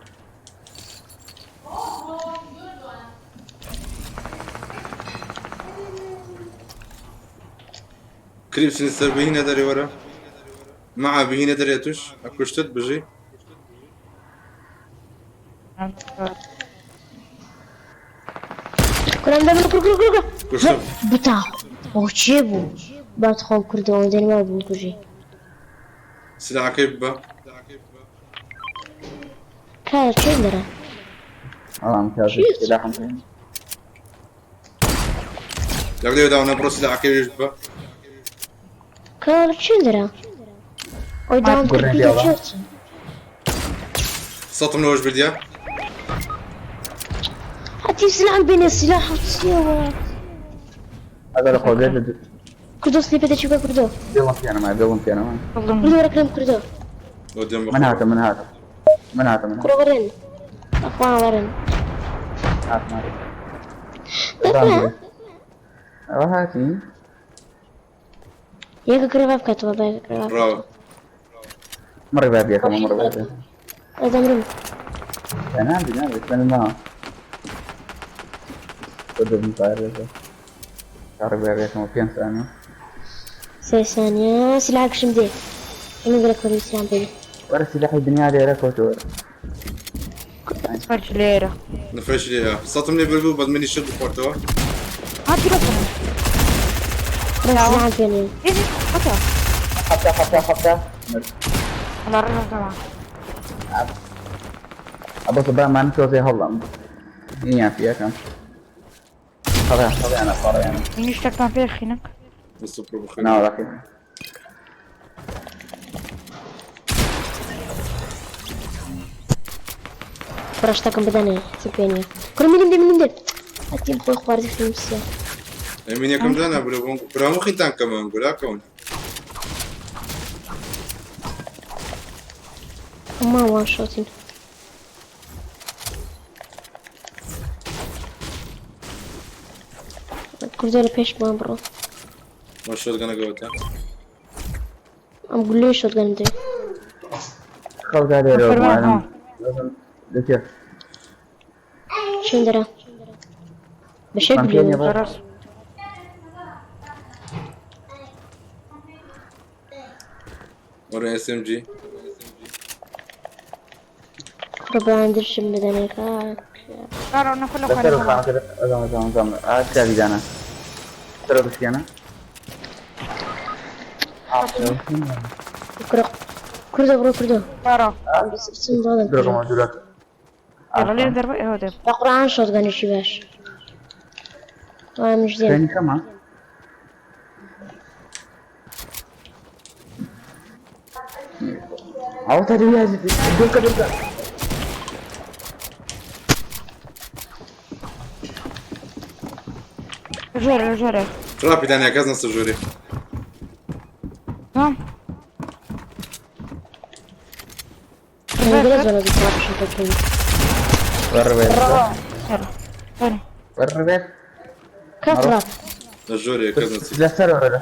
کریپسنستەر بهینە دەرێ وەرە. مع بهینە دەرێ توش ئەکوشتت بژی. کوڕم دەبن کوڕ کوڕ کوڕ کوشتم. بتا ئەو چێ بوو؟ بات خۆم کردەوە دەنما بوو کوژی. سلاحەکەی ببە. کار چێن دەرە؟ ئەڵام کاژی سلاحم پێ. لەگەڵ لێ داوە بڕۆ سلاحەکەی وێش ببە. کار چێن دەرە؟ ئەو داوام گوڕێن کرد پیاوە. چێ؟ سەتم لەوەش بردیە. هەتی سلاحم بێنێ سلاح چیەوە؟ ئەگەر خۆ بێت کوردۆ سلیپێ دەچی بکە کوردۆ. بێڵم پێنەما بێڵم پێنەما. کوردۆ وەرە کوردۆ. بۆ دێم من هاتم من هاتم من هاتم من کوڕ وەرن. ئەخوا وەرن. هاتم. دەکە ئەوە هاتی؟ یەکە کرێ بکاتەوە با یەکە کرێ. ڕاوە. ڕێبابیەکەم ئەم ڕێبابیەکەم. ئەدەمرم. نابی نابی خوێنم ماوە. تۆ دەبم پارێزە. تا ڕێبابیەکەمەوە پێنج سانیە. سێ سانیە سلاحەکەشم دێ. ئەمە گەرە کۆری سلام پێ. وەرە سلاحی دنیا لێرە کەوتووە. فەرج لێرە. نفرش لێ سەتم لێ بردبوو بەس منی شت بخۆرتەوە. هاتی بەسەر. بەس سلاحم پێ نییە. ئێ حتا. حەفتا حەفتا حەفتا. وەڵا ڕێژم تەمام. ئەبەسە با من تۆزێ هەڵدەم. نیان پیەکەم. خەڵیان خەڵیانە خەڵیانە. منیش شتێکتان پێ خینک. دەست پڕ بخوێن. ناوەڕەکەی. کوڕە شتەکەم بدەنێ چی پێ نییە. کوڕە منیم دێ منیم دێ. هەتیم خۆی خواردی خیم سیە. ئەمینەکەم دانا برا بۆم برا مخیتان کەمە گولا کەون. ئەما وان شۆتین. کوردە لە پێشمان بڕۆ. ما شۆتگەنەکەوەتە. ئەم گولەی شۆتگەنم دێ. خەڵکا لێرەوە فەرمان ها. لەکێ؟ چێن دەرە. بە شێ من پێ نییە گولەوە. بۆ. بەڕاست. وەرە SMG. کوڕە بەیان درشم بدەنێ کاک. لا نەخۆ لە لەسەر خوارەوە. خانەکە ئەزام ئەزام ئەزام ئا کتابی دانا. سەرۆ بشکێنە. کوڕە کوردە بڕۆ کوردە. بارا. بچم ڕۆدەم کوردە. درۆکەمەوە دوورە. يلا لێرە دەربە ئێوە دێم. بە قورئان شۆتگەنێکی باش. وای منیش دێم. خوێنی کەمە؟ ئەوە تا دەبی دووکە دووکە. ژۆرە لە ژۆرە. ڕاپی دانیا کەس نەستە ژوورێ. تمام. ئەم گەلە زۆر نزیک ڕاپشم پێ وەڕێ يلا. ثاني. وەڕێ کات ڕاپ. لە ژوورێ کەس نەچی. لەسەر وەرە.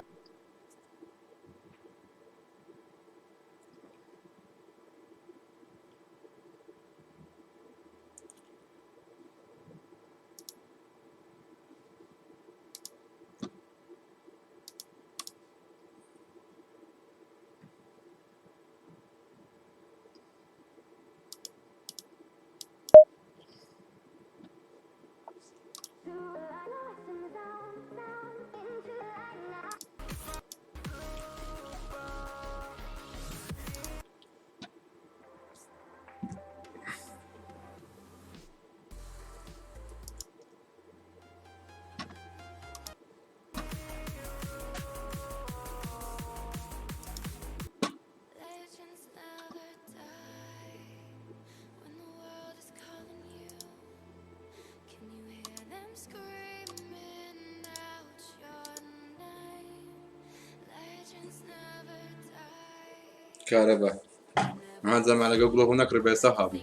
کارەبا. من زەمان لەگەڵ گوڵۆ نەکڕی بە ئێستا هابی.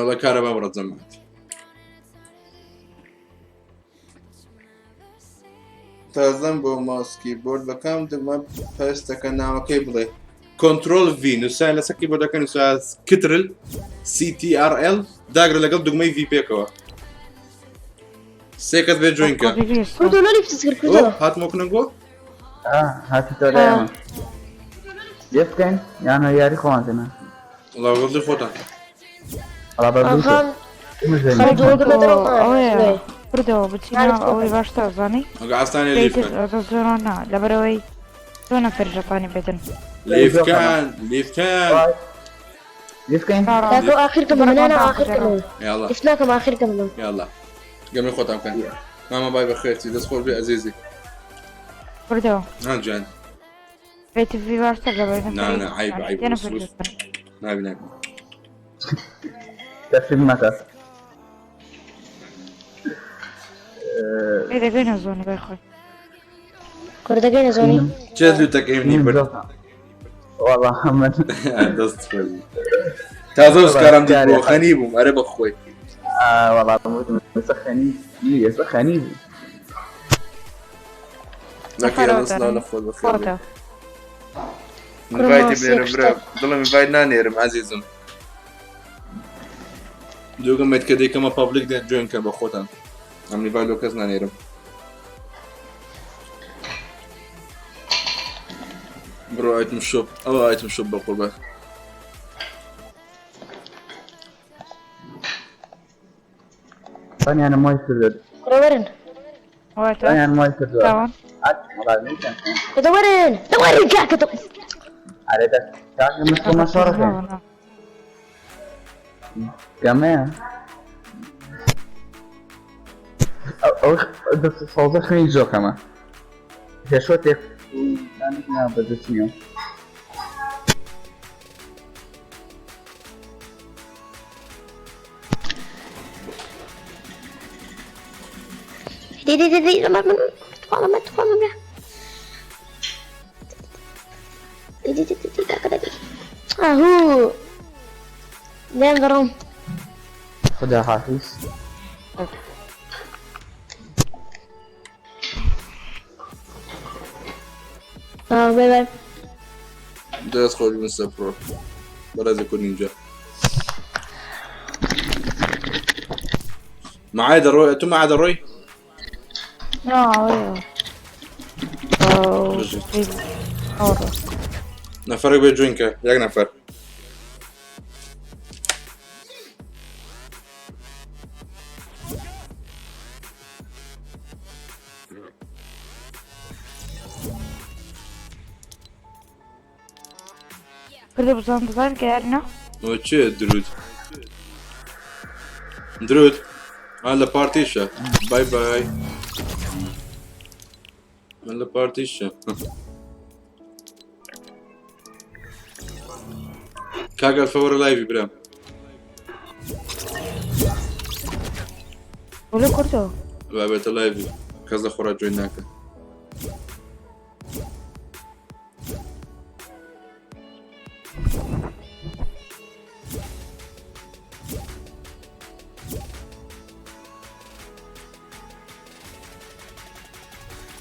وەڵا کارەبا بڕە جەماعەت. تازەم بۆ ماوس کیبۆرد بە کام دگمە پەستەکە ناوەکەی بڵێ. کۆنترۆل V نووسای لەسەر کیبۆردەکە نووسا کترل CTRL داگرە لەگەڵ دگمەی V پێکەوە. سێ کەس بێ جوین کە. کوردۆ لۆ لیفتت کرد کوردۆ. هاتمەوە کنەگۆ؟ هاتی تۆ لای ئێمە. لێ بکەین یان یاری خۆمان تێنە. وەڵا وەڵی خۆتان. وەڵا بە بوو. ئاخان خەڵک دووەگرنە دەرەوە. ئەوەیە بردەوە بچینە ئەوەی باشتر زانی. ئەگە ئاسانێ لیف کەن. زۆر نا لەبەرەوەی زۆر نەفەر ژەپانی بێتن. لیفکان لیفکان. لیفکەین؟ کاکۆ ئاخر کەم من ئەنا ئاخر کەم. يلا لیفت ناکەم ئاخر کەم. يلا. گەمی خۆتان بکەن مامە بای بەخێرتی دەست خۆش بێ ئەزیزی. کوردۆ. ها جان. بێت في باشتر لە نا نا عیب عیب نابی نابی. تەفریم مەکە. ئێ دەگەینە زۆنی بای خۆی. کورە دەگەینە زۆنی. چێ لوتەکەی منی برد. والله من دەست خۆش تازە ئۆسکارم دیت بۆ خەنی بووم ئەرێ بەخۆی. والله ئێستا خەنی ئێستا خەنی بوو. نەکەی سڵاو لە خۆت بەخێر بێی. ئینڤایتی بنێرە برا دڵم ئینڤایت نانێرم ئازیزم. دووگم مێت کە دەیکەمە پەبلیک دێن جوێن کە بە خۆتان ئەم ئینڤایت لۆ کەس نانێرم. بڕۆ ئایتم شۆپ ئەوە ئایتم شۆپ بە قوربان. ثانيا مای کردت. کورە وەرن. ثانيا مای کردووە. دە وەرن دە وەرن کاکە دە. ئەرێ دە کاکە من خۆمە شەڕەکەین. گەمەیە. ئەو سەوزە خوێنی زۆر کەمە. پێشوە تێک بەدەست نییە. دي دي دي دي لما من تخوا لما تخوا لما دي دي دي دي دي دي دي اهو لين ضرم. خدا حافظ. باي باي. دەست خۆش بن سەپرۆ بەڕێزە کورد نینجا. معای دەڕۆی ئەتو معای دەڕۆی؟ نەفەرێک بێ جوین کە یەک نەفەر. کردە بزان دەزان کە یارنا. ئەوە چییە درود درود ئا لە پارتیشە بای بای من لە پارتیشە کاک ئەلفە وەرە لایڤی برام. وەلە کوردۆ. با بێتە لایڤی کەس لە خۆرا جوین ناکە.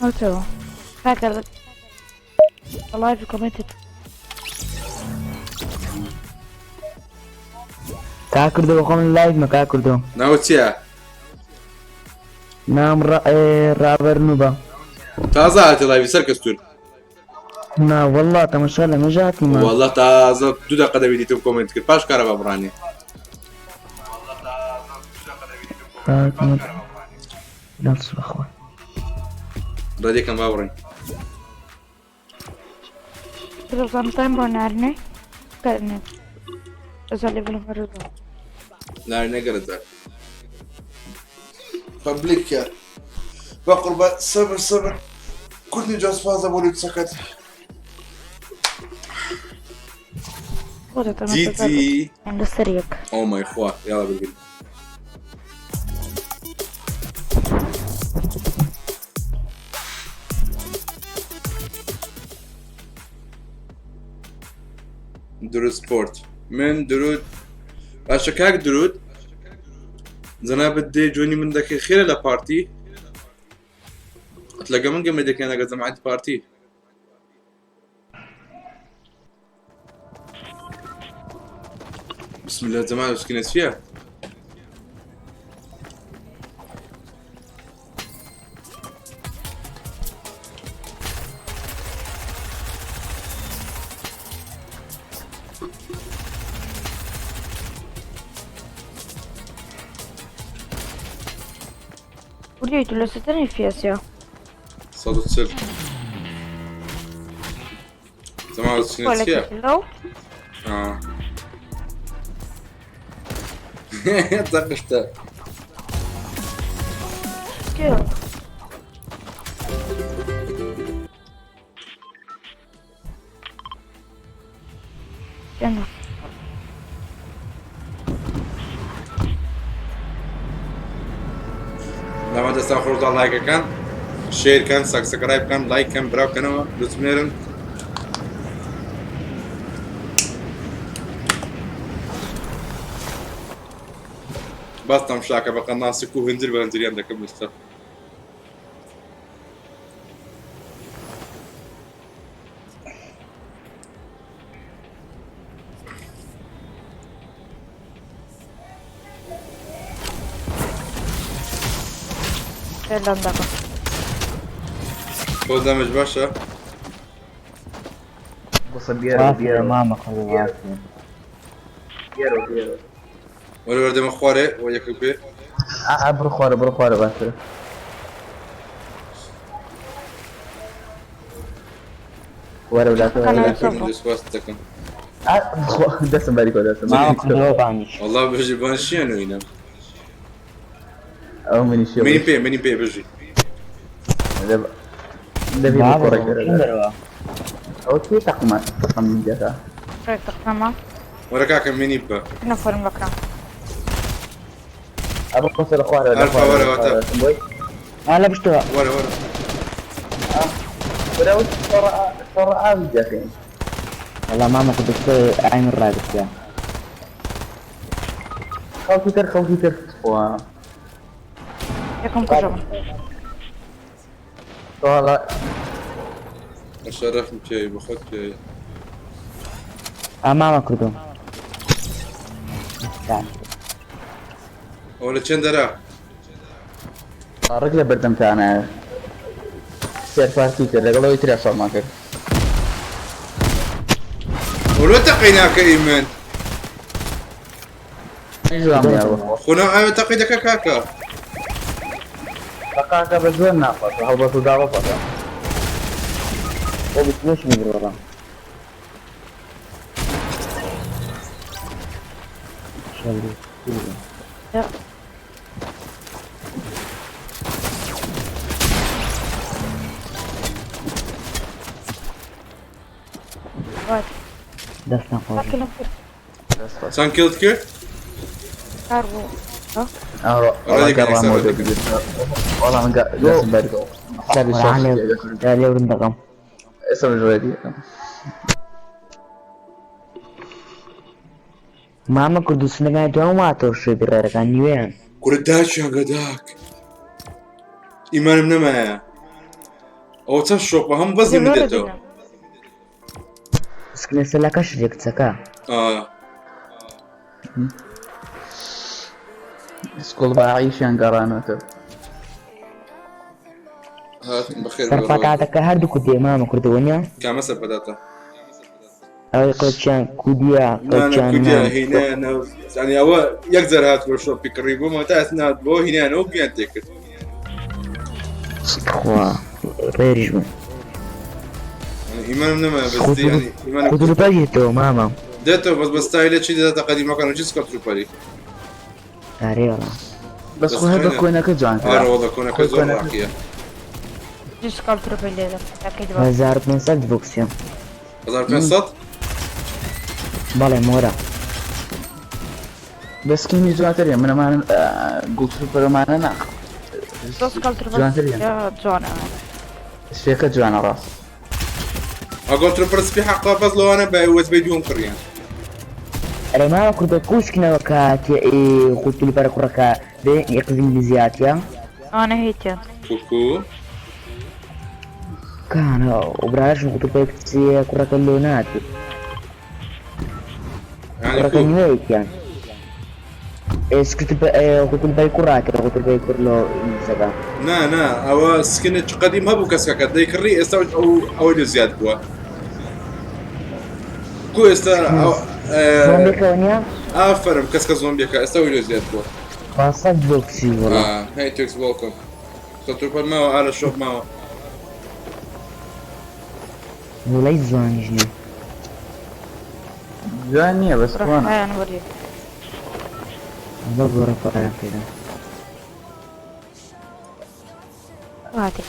ئەوتەوە کاکە لایڤ کۆمێنتت کا کردو خۆم لایڤ مە کا کردو. ناوت چییە؟ نام ڕابەر نوبە. تازە هاتی لایڤی سەر کەستور. نا والله تەمەشا لە مێژە هاتیمە. والله تازە دوو دەقە دەبی دیتم کۆمێنت کرد پاش کارەبا بڕانێ. بەخوا ڕێدێکم با بڕین. کردە بزان بۆ نارنێ کردنێ ئەزا لێ بڵم هەرۆ. نارنێ گەرەجار پەبلیکە بە قوربان سەبر سەبر کوردی جا سوپاس بۆ لوتسەکەت. جی جی لەسەر یەک. ئۆ مای خوا یاڵا بگرین. درود سپۆرت من درود باشە کاک درود جەنابت دێ جوێنی من دەکەی خێرە لە پارتی لەگە من گەمە دەکەن لەگە جەماعەتی پارتی. بسم الله جەماعەت سکینە چییە؟ کوردی تو لەسەر تەنی فیاسیا. 140 جەماعەت سکینە چییە؟ لەو تەقشتە. too. يلا. لەمە دەستان خۆشدا لایکەکان شێرکەن سەکسکرایب بکەن لایک کەن برا بکەنەوە لوتمێرن. بەس تەمشاکە بە قەناسک و هەنجر بە هەنجریان دەکەم ئێستا. يلا ندقة. خۆ دەمج باشە. بص بيرو بيرو ماما خذوا عافية. بيرو بيرو. وەرە وەردەمە خوارێ وە یەکە بێ. بڕۆ خوارە بڕۆ خوارە باشترە. وەرە ولاکە أنا وەرە. صبر. سوپاس دەکەم. دەستم باریکەوە دەستم. ماما خذوا بانيش. وەڵا بژی بان شیان وینە. ئەو منی شێ منی پێ منی پێ بژی. دەبی بابا بکۆڕێک شنو دروا؟ ئەو کێ تەقمە تەقم دەکا؟ فريق تقسمة. وەرە کاکە منی بە. نفر بكرة. ئەبە قسە لە خوارەوە لە ئەلفا خوارەوە وەرە لە وەتە. خوارەوە. بۆی انا بشتغل. وەرە وەرە. وەرە ئەو شەڕە ئاوی دەکەین. والله ماما كنت دكتور عين الراقص يا. خەڵکی تر خەڵکی تر خوا. يكون كجبن. والله شەرەفم پێی بەخۆت پێی. ماما كردو. ئەوە لە چەند دەرا؟ ڕێک لە بەردەمتانە سێر پارتی کرد لەگەڵ ئەوەی تریا شەڕمان کرد. وەلۆ تەقی ناکە ئیمن. جوان یاوە. خۆ ناو ئاوێ تەقی دەکە کاکە. تەقاکە بە زۆر ناخواتە هەڵبەت و داوە پەکە. ليش مدري والله. شلي. وات. دەستان خۆش. لكن چەند کیلت کرد؟ كاربو. ئەوڕۆ ڕێک گەڕامەوە لەسەر دەبێت. وەڵا من دەستم باریکەوە. حسابی شەڕ لێورم دەقەم. ئێستا بژێتی. مامە کوردستانەکانی دوام واتەوە شوێ بڕێرەکان نیوێیان. کوڕە داکیان گەداک. ئیمانم نەمایە. ئەوە چەند شۆپە هەم بەزی من دێتەوە. سکنە سەلاکەش کچەکە. ئا. سکۆڵ بە عیشیان گەڕانەوەتەوە. هاتم بەخێر سەر پەتاتەکە هەردوو کوردیە مامە کوردەوە نییە؟ کامە سەر پەتاتە؟ ئەوەی قۆچیان کودیە نا نا قۆچیان کوردیە نا. هینایانە یعنی ئەوە یەک جار هات بۆ شۆپی کڕی بوومەوە تا ئێستا نهات بۆ هینایانەوە گویان تێکرد. خوا ڕێریش بوو. یعنی ئیمانم نەمایە بەستی یعنی ئیمانم خودروپەر دێتەوە مامە. دێتەوە بەس بە ستایلە چی دەداتە قەدیمەکان و چی سکەڵ تروپەری. ئارێ وەڵا. بەس خۆ هەر بە کۆنەکە جوان کرا. ئارە وەڵا کۆنەکە خۆی زۆر کۆنەکە. ڕاقیە. جسكال تروبل ليلة. أكيد بقى. 1500 بۆکسیە. 1500؟ بەڵێ مۆرە. بەس کینی جوانتریە من ئەمانە گوڵ تروپەرەمانە نا. جسكال تروبل. جوانتریە. يا جوانا. شوێکە جوانە ڕاست. ئەگەڵ تروپەر سپی حەقا بەس لەوانە بە وەجبەی دووەم کڕیان. ئەرێ مامە کوردە کوشکنەوە کاتێ خوتولی پەرە کوڕەکە بێ یەقز ئینگلیزیاتیە؟ أنا هيتيان. کوکو. کانە وبراش خوتوپەر کچیە کوڕەکە لۆ ناتی. یعنی کوڕەکە کو؟ نوێیەکیان. سکرت خوتولی پەری کوڕاتێ خوتولی پەری کوڕ لۆ ئینگلیزەکە. نا نا ئەوە سکنە چ قەدیم هەبوو کەسەکە دەیکڕی ئێستا ئەو ئەوەی لێ زیاد بووە. کو ئێستا زۆمبیەکەوە نییە؟ ئافەرم کەس کە زۆمبیەکە ئێستا ئەوەی لێ زیاد بووە. 500 بۆکسی وەڵا. هەی تێکس وێڵکەم. سکەڵ تروپەر ماوە ئالە شۆپ ماوە. وڵی جوانیش نییە. جوان نییە بەس روح کۆنە. هاي أنا وريك. بە گۆڕە پارە پێدا. هاتێ.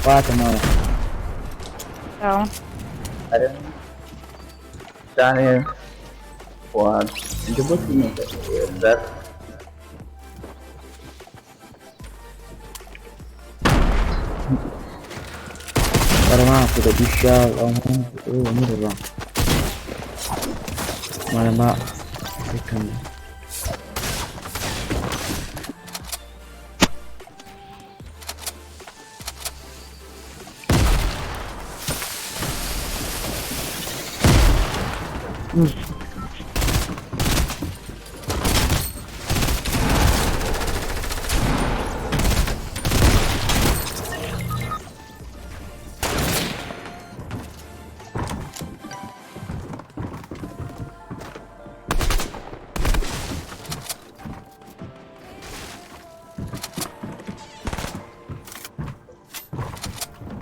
واتە ماڵە. داون. ئەرێ دانێ و بۆچی نەکە؟ وەرە ما کوردە دیشا ئەو مرڕە ماڵە ما دەکەم.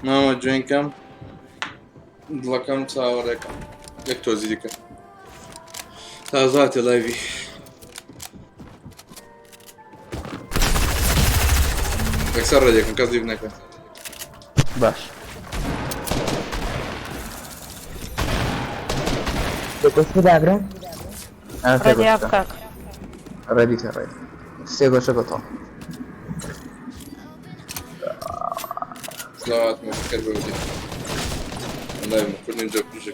مامە جوێنکەم دڵەکەم چاوەڕێکەم یەک تۆزی دیکە تازاتێ لایڤی یەکسەر ڕێدێکم کەس دیب نەکە. باش. دەکۆشت دابرا. ڕێدی کاک. ڕێدی کە ڕێدی سێ گۆشە بەتاڵ. سڵاوات مەکەر بەودێ والله المفروض ننجح بجي.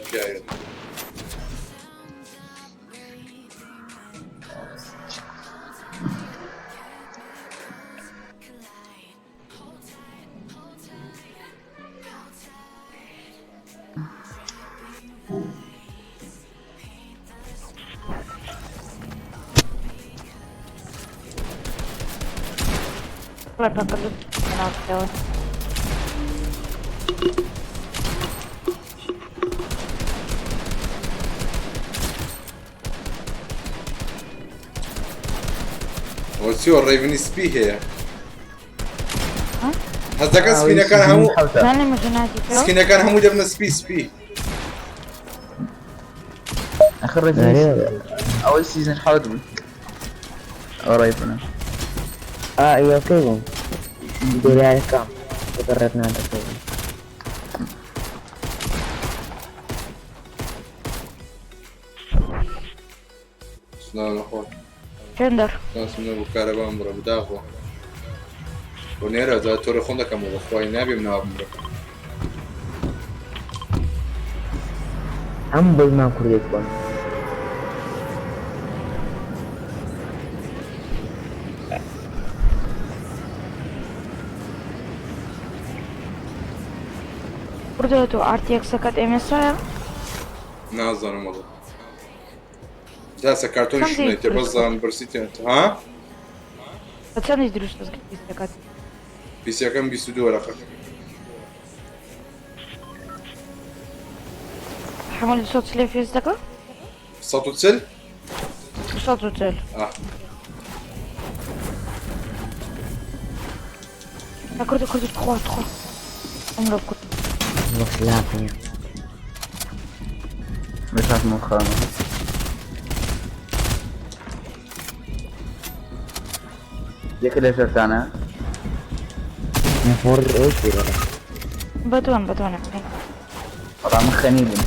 والله بقلب ناوتەوە. ئەوە چیوە ڕێڤنی سپی هەیە حەزەکە سپینەکان هەموو زانم مژناتی سکینەکان هەموو دەبنە سپی سپی. آخر ڕێڤنی ئەوەی سیزن حەوت بوو ئەو ڕێڤنە. ئا ئەوەکەی بووم دۆلارەکەم بەڕێت نادەکەم. سڵاو لەخۆ. چندر. شانسم نەبوو کارەبام بڕە بداخۆ بۆ نێرە جا تۆرە خۆم دەکەمەوە بەخوای نابێم ناوە بمرە. هەم بۆیمان کوردێک بوون. کوردە تۆ RTX-ەکەت MSI-ە؟ نازانم وەڵا جاسە کارتۆنی چەندی شنێتێ دروست بەزان برسیتێن ها. بە چەندی دروست دەکات؟ پیسیەکەم 22 وەرەقە. حمل سۆت لێ فێز دەکە؟ 140. 140. ئاه. کوردە کوردە تخوا تخوا ئەمڕۆ کورد. وەسلاف نییە. مش مخانە. یەکە لە ژێرتانە. نەفۆر ئەو پێ بەدوان بەدوانە. وەڵا من خەنی بووم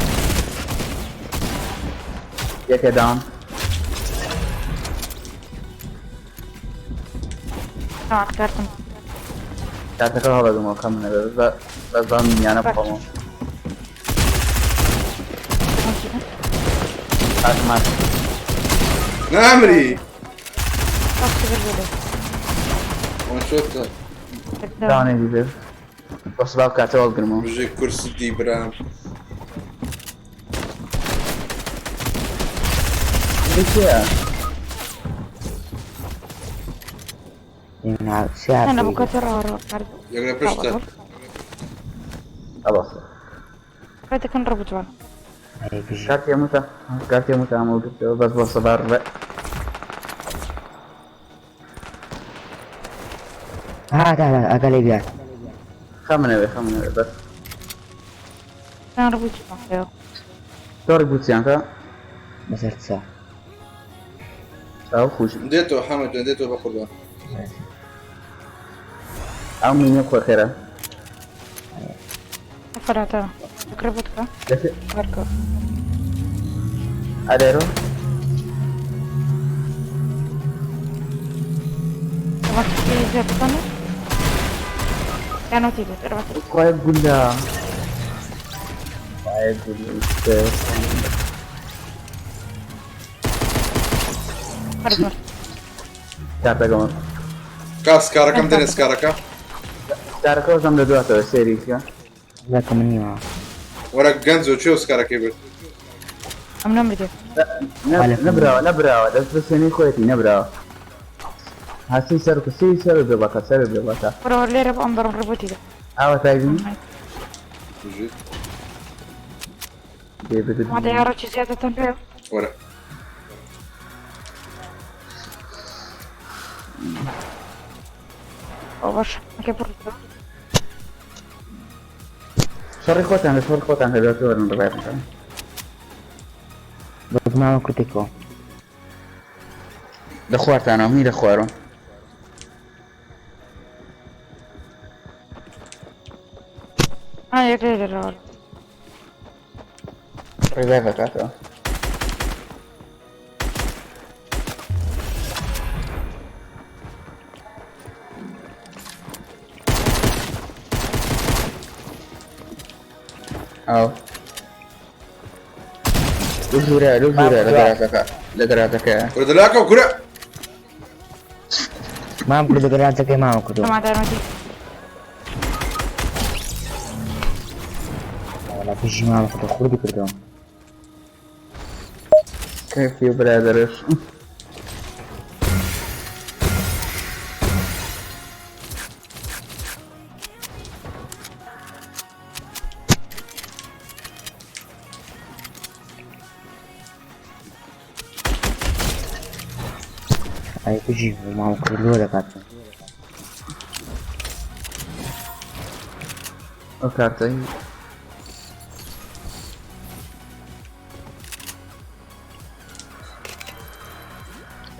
یەکە داون. کارتم. کارتەکە هەڵەگەمەوە کەم نەبێ بەس بام یانە بخۆمەوە. کارتم هات. نامری وان شۆت. داونێ دیبێ بەس با کاتەوە هەڵگرمەوە. بژێ کورسی دی برام. چییە؟ أنا بكتر یەک لە پشتە. ئەبەس. كنت ربطوان. کارتی موتە کارتی موتە هەموو گرتەوە بەس بۆ سەبار. هات هات ئاگا لێ بیات. خەمنەوێ خەمنەوێ بەس. كان ربوتي معايا. تۆ ڕیبوتیانکە. بەسەر چا. ئەو خوش. دێتەوە حەمە جان دێتەوە بە قوربان. ئەو مینە بخۆ خێرا. فراتە ربوتك بركة. ئەرێرۆ. خوای گولە. خوای گولە. کارتەکەمە. کاک سکارەکەم دێنێ سکارەکە. سکارەکە وەزم لە دواتەوە سێری بکە. لەکە من نیوە. وەرە گەنجۆ چێ و سکارەکەی برد؟ ئەم نەمردێ. نەبراوە نەبراوە دەست بەسێنەی خۆیەتی نەبراوە. هەستی سەر و سێری سەر و بێبەکە سەر و بێبەکە. وەرە لێرە بۆ ئەم بەڕم ڕبوتی دە. ئاوە تایبی. مادە یاڕەکی زیادەتان پێ. وەرە. ئەو باش کە پڕ. شەڕی خۆتان لە شەڕی خۆتان هەبێت وەرن ڕێ بکەن. بەس ماوە کورتێکەوە. لە خوارتانەوە منی لە خوارم. ها یەک لێ دەرەوە. ڕێگای دەکاتەوە. ئەو لەو ژوورە لەو ژوورە لە گەراجەکە لە گەراجەکەیە. کورە دەلاکەوە کورە. مام کردو گەراجەکەی مامە کردو. وەڵا بژی مامە کردو خوردی کردو. کەفی برادەرش. ئەی بژی مامە کردو لۆ دەکات. ئەو کارتەی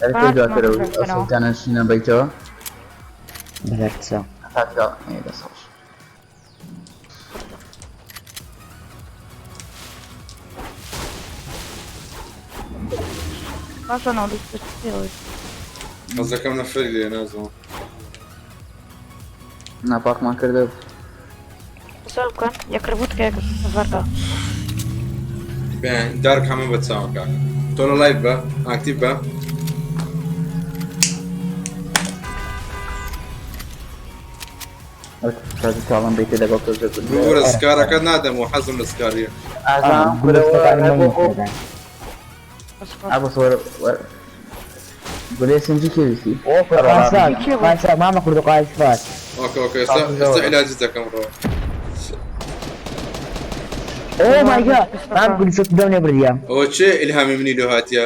ئەرێ دواتر ئەو سوڵتانە بەیتەوە. بەسەر چا. هاتکە دەست خۆش. باشە ناڵی. حەزەکەم نەفەری لێ نازانم. ناپاکمان کردە. سۆر بکەن یەک ڕبوت کە یەک ڤەرکە. بێن دارک هەمە بە چاوە کاک. تۆ لە لایڤ بە ئاکتیڤ بە. تاڵم بیتە لەگەڵ تۆ بورە سکارەکە نادەم و حەزم لە سکاریە. ئازان گولێ سنجی کێویستی. قاسا مامە کردو قاسفات. ئۆکە ئۆکە ئێستا ئێستا عیلاجت دەکەم ڕۆ. ئۆ مای گاد مام کردو شت دەم لێ بردیە. ئەوە چێ ئیلهامی منی لۆ هاتیە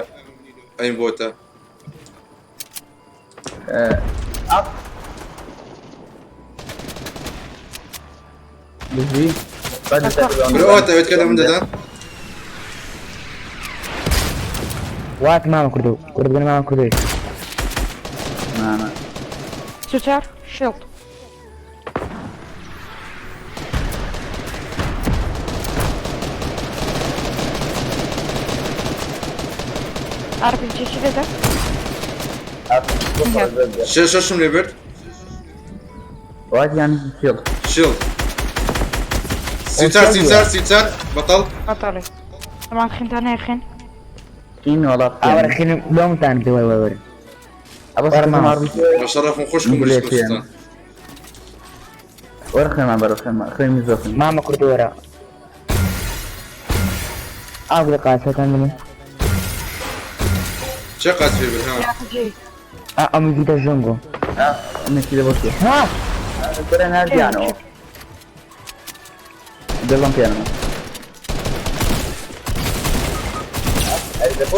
ئەیم بۆتە. بژی. کورە ئەوە تاوێت کە لە من دەدان؟ وات مامە کردو کورد مامە کردوی. نا سوچار شیڵد. RPG لێدە. شەش شەشم لێ برد. وات یان شیڵ. شیڵد. 34 34 34 بەتەڵ. بەتەڵێ. طبعا خنتانە خن. خین وەڵا. ئاوەرە خین لۆمتان پێ وەرە وەرە. ئەبە بە شەڕەفم خوشکم گولێ پێ. وەرە خوێنمان بەرە خوێنمان خوێنی زۆر خوێن. مامە کردو وەرە. ئاو لە قاسەکان منی. چه قاسفی برد ها؟ ئەم گیتە ژەنگۆ. ئەمێکی لە بۆ کێ؟ ها کورە ناردیانەوە. دڵم پێنەوە.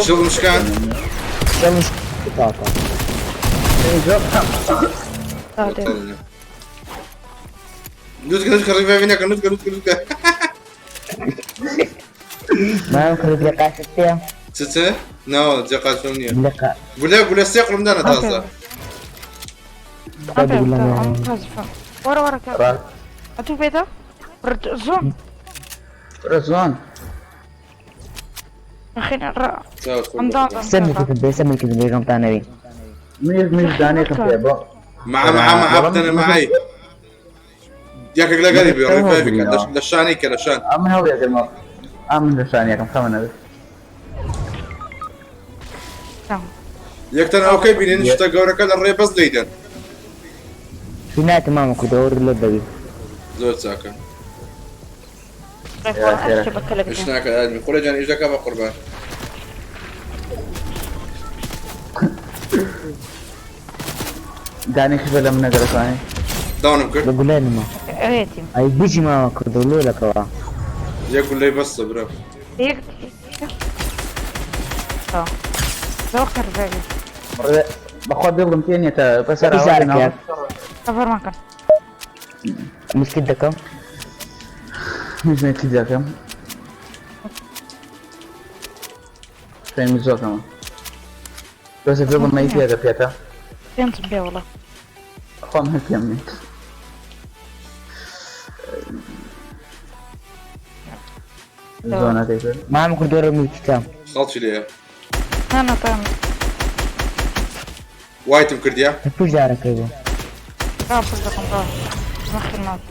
شڵم شکان. شڵم شکان. لوتکە لوتکە ڕیڤایڤی نەکە لوتکە لوتکە لوتکە. مامە کوردە لە قاچت پێ؟ چ چ؟ ناوە جێ قاچم نییە. لە قا گولە گولە سێ قڵم دانە تازە. خوا دوو گولە ورا ورا كان اتو بيتا زون ڕزوان اخينا الرا چاوت خۆش ام بێ دان قوربان. سەر کردم بێ سەر کردم بێ غەمتانەوی. منیش منیش دانێکم پێ بۆ مع مع مع بدنا معي. یەکێک لەگەری بێ ڕیڤایڤی کە لە شانی کە لە شان. ئەمن هەڵیەکەمەوە ئەمن لە شانیەکەم خەمە نەبێت. یەکتەن ئەوکەی بینین شتە گەورەکە لە ڕێ بەس لێیدەن. تو ناتە مامە کوردە وەرد لۆت دەبی. زۆر چاکە. شبكة ئیش ناکە ئادمی خۆ لە جان ئیش دەکا بە قوربان. دانێکیش بە لە من نەگەرەکانی. داونم کرد. لە گولە نما. ريتي ئەی بژی مامە کوردە لۆ لەکەوە. یەک گولەی بەستە برا. هيك اه زوخر فعلا بەخوا بێڵم پێ نییە تا بەسەر بیزارەکە. سفر ما كان مسکت دەکەم. منیش دەکەم فێمی زۆکەمە بەسە بێڵم مەی پێدە پێتە. ينصب بيه والله. خۆم هەر پێم نییە. زۆنەکەی کرد. مامە کوردە وەرە ملکیتە. خەڵکی لێیە. انا طيب وایتم کردیا. لە پشت دارەکەی بوو. اه صدق الله مخي الماضي.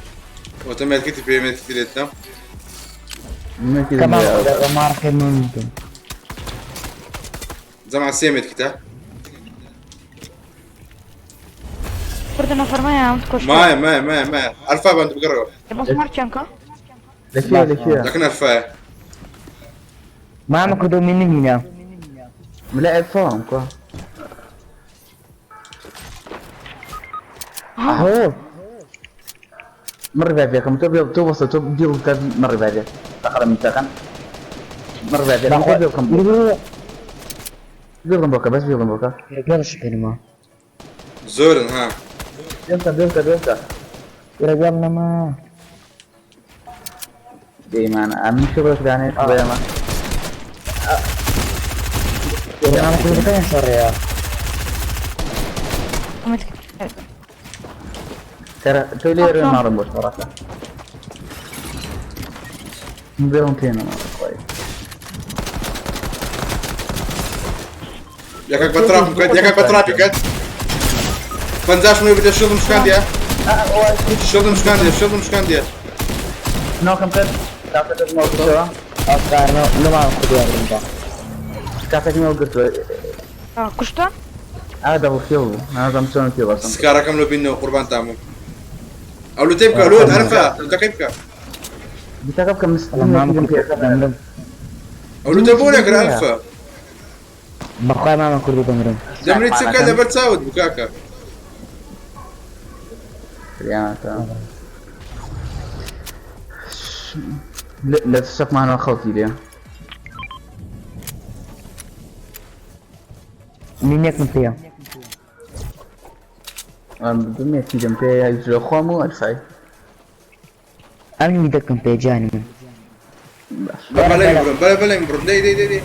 وتە مێرکەتی پێ مێرکەتی لێتنە. ملکی کە مامە کوردە ماڕەکەی من بوو. جەمع سێ مێرکیتە. برد نفر ما عم تكوش. مایە مایە مایە مایە ئەلفا بەند بگەڕەوە. بس مارتشانكا لەکوێ لەکوێ؟ لەکن ئەلفایە. مامە کوردە من نمینە. ملا ئەلفاوم کوا. هۆ من ڕیڤایڤەکەم تۆ بێ تۆ وەستە تۆ بێ بکە من ڕیڤایڤ تەقەڵە من تەقەن من ڕیڤایڤەکەم تۆ بێ بکەم بێڵم بۆکە بەس بێڵم بۆکە. لەگەڵ شکرمە. زۆرن ها. بێڵکە بێڵکە بێڵکە. لەگەڵ نەما. دەیمانە ئەمن شڕێک دانێت بێمە. مامە کوردەکەیان شەڕەیە. ترى تۆ لێرە ماڕم بۆ شەڕەکە. من بێڵم پێنەوە خۆی. یەکێک بە تراپم کرد یەکێک بە تراپی کرد. پەنجاش مێ بدە شڵم شکاندیە. شڵم شکاندیە شڵم شکاندیە. ناکەم کرد کاتەکەت مەوتەوە. ئەو کارنە لە مامە کوردە وەرم کاتەکەی گرتووە. كشتا ئا دەبڵ کێ بوو نازانم چۆن پێ بەسم. سکارەکەم لۆ بینەوە قوربانتان بووم. ئەو لوتەی بکە لوت ئەلفا لوتەکەی بکە. بتەکە بکە مامە کوردە دەمرم. ئەو لوتە بۆ لەکرا ئەلفا. بەخوای مامە کوردە دەمرم. دەمری چ بکە لەبەر چاوت بوو کاکە. لە شەقمانەوە خەڵکی لێ. مینێکم پێیە. دومێکی دەم پێ لە خۆم و ئەلفای. ئەم میدەکەم پێ جانی من. بەڵێ بڕم بەڵێ بەڵێ بڕم دەی دەی دەی دەی.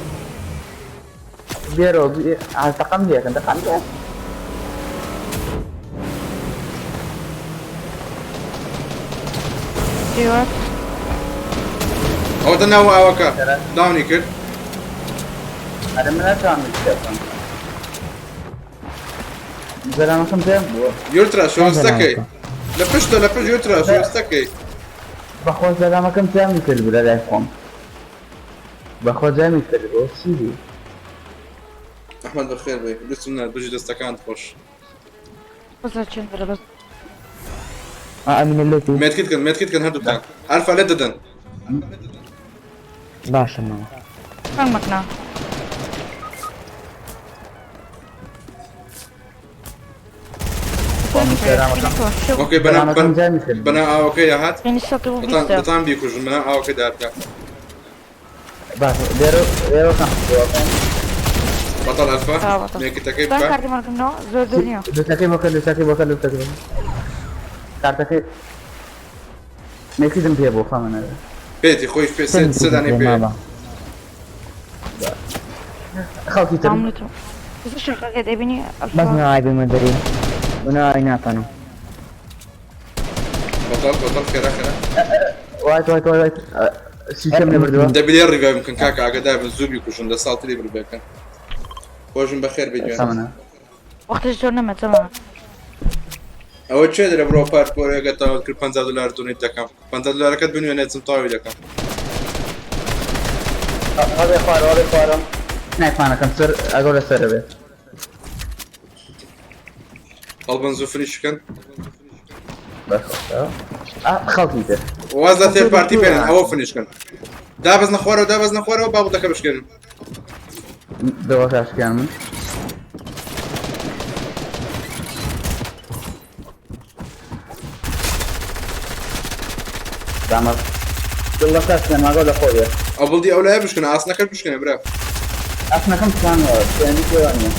بێرەوە تەقەم لێکەن تەقەم لێ. ايوه ئەوەتە ناو ئاوەکە داونی کرد. ئەرە من ناتوانم بکەم. زەلامەکەم پێم بووە. یورترا شۆستەکەی لە پشتە لە پشت یورترا شۆستەکەی. بەخۆ زەلامەکەم جامی کرد بوو لە لای خۆم. بەخۆ جامی کرد بوو چی بوو؟ ئەحمەد بەخێر بێ لوتم نا بژی دەستەکانت خۆش. بس تشندر بس ئەمینە لۆ تو. مێتکیت کەن مێتکیت کەن هەردووتان ئەلفا لێت دەدەن. باشە مامە. فهمتنا. ئۆکەی بەنا زەلامەکەم جامی کرد. بەنا ئاوەکەی هات. يعني الشاطئ وبيستا دەتان بیکوژن بەنا ئاوەکەی دابکە. باش لێرە لێرە بەتەڵ ئەلفا بەتەڵ. مێکتەکەی طيب بکە. كارتي مالك نو زور دنيا لوتەکەی بۆکە لوتەکەی بۆکە لوتەکەی بۆکە. کارتەکەی مێکیدم پێ بوو خەمە نەبێ. پێتی خۆیش پێ سێ سێ دانەی پێ. مامە خەڵکی تر عملته بس شقة دەبینی بەس ئەلفا ناوای بێمە دەری بناوای ناتانم بەتەڵ بەتەڵ خێرا خێرا. وایت وایت وایت وایت سیستەم لێ بردووە. دەبی لێ ڕیڤایڤ بکەن کاکە ئاگادار بن زوو بیکوژن لە ساڵ تری ڕیڤایڤ بکەن. خۆشم بەخێر بێ گیان. خەمە نە. وەختش زۆر نەمە تەمام ئەوە چێ دەرە بڕۆ پارت پۆرەگە تاوت کرد 50 دلار دۆنیت دەکەم 50 دلارەکەت بنوێنێ چم تاوی دەکەم. هەڵێ خوارەوە هەڵێ خوارەوە. نایفانەکەم سەر ئەگەڵ لەسەرە بێت. هەڵبەن زوو فنیش بکەن. بەخۆشە. ئا خەڵکی تر. واز لە تێر پارتی بێنن ئەوە فنیش کەن. دابەزنە خوارەوە دابەزنە خوارەوە با بڵدەکە بشکێنن. دەوەکە شکیان من. دامە دڵەکە شکیان ماگەڵ لە خۆ بێ. ئەو بڵدی ئەو لایە بشکێنە ئاسنەکەت بشکێنە برا. ئەسنەکەم شکانەوە پەیوەندی پێوە نییە.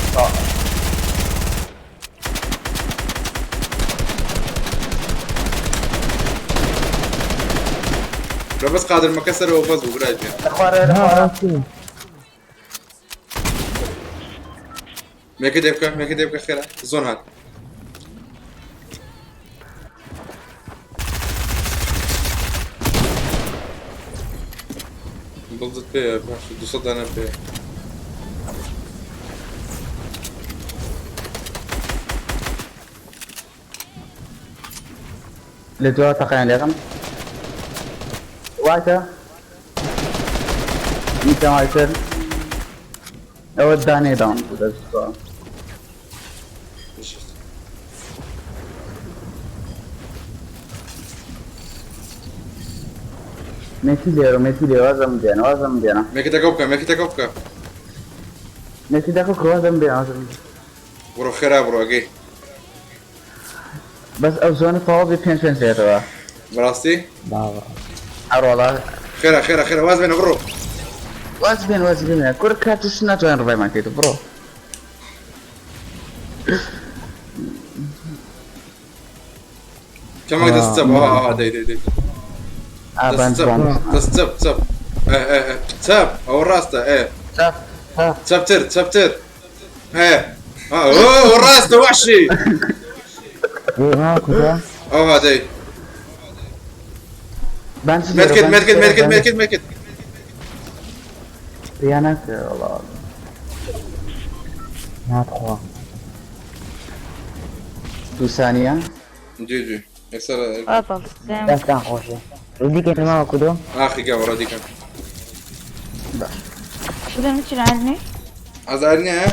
برا بەس قادرمەکە سەرەوە بەس بوو برای گیان. لە خوارەوە لە خوارەوە. مێکە دێ بکە مێکە دێ بکە خێرا زۆن هات. بڵدت پێیە باشە 200 دانە پێیە. لە دوا تەقیان لێکەم. وایتە. میتە وایتر. ئەوە دانێ داون بوو دەست. مێتی لێرە مێتی لێ وازم بێنە وازم بێنە. مێکە دەکە بکە مێکە دەکە بکە. مێتی دەکە کە وازم بێنە وازم بێنە. بڕۆ خێرا بڕۆ ئەگەی. بەس ئەو زۆنە تەواو بێ پێنج پێنج لێتەوە. بەڕاستی؟ باوە ئەڕۆڵا. خێرا خێرا خێرا واز بێنە بڕۆ. واز بێن واز بێنە کوڕ کاتش ناتوانین ڕێمان کەیت بڕۆ. کەمێک دەست چەپ ئا دەی دەی دەی. ئا دەست بان چەپ بان. دەست چەپ چەپ. ئێ ئێ ئێ چەپ ئەوە ڕاستە ئێ. چەپ چەپ. چەپتر چەپتر. ئێ ئا ئەوە ڕاستە وەحشی. ئێ مامە کوردە ئەوها دەی. بان چ لێرە مێتکت بان چ مێتکت لێرە مێتکت بان مێتکت مێتکت. پێیان ناکرێ وەڵا. ناتخوا دوو سانیە. جێ جێ ئێستا ئەتەڵ سێم دەستان خۆشێ ڕودیکەن مامە کوردۆ ئاخی گەم ڕەدیکەن. شدن چین عەرنی ئازار نییە؟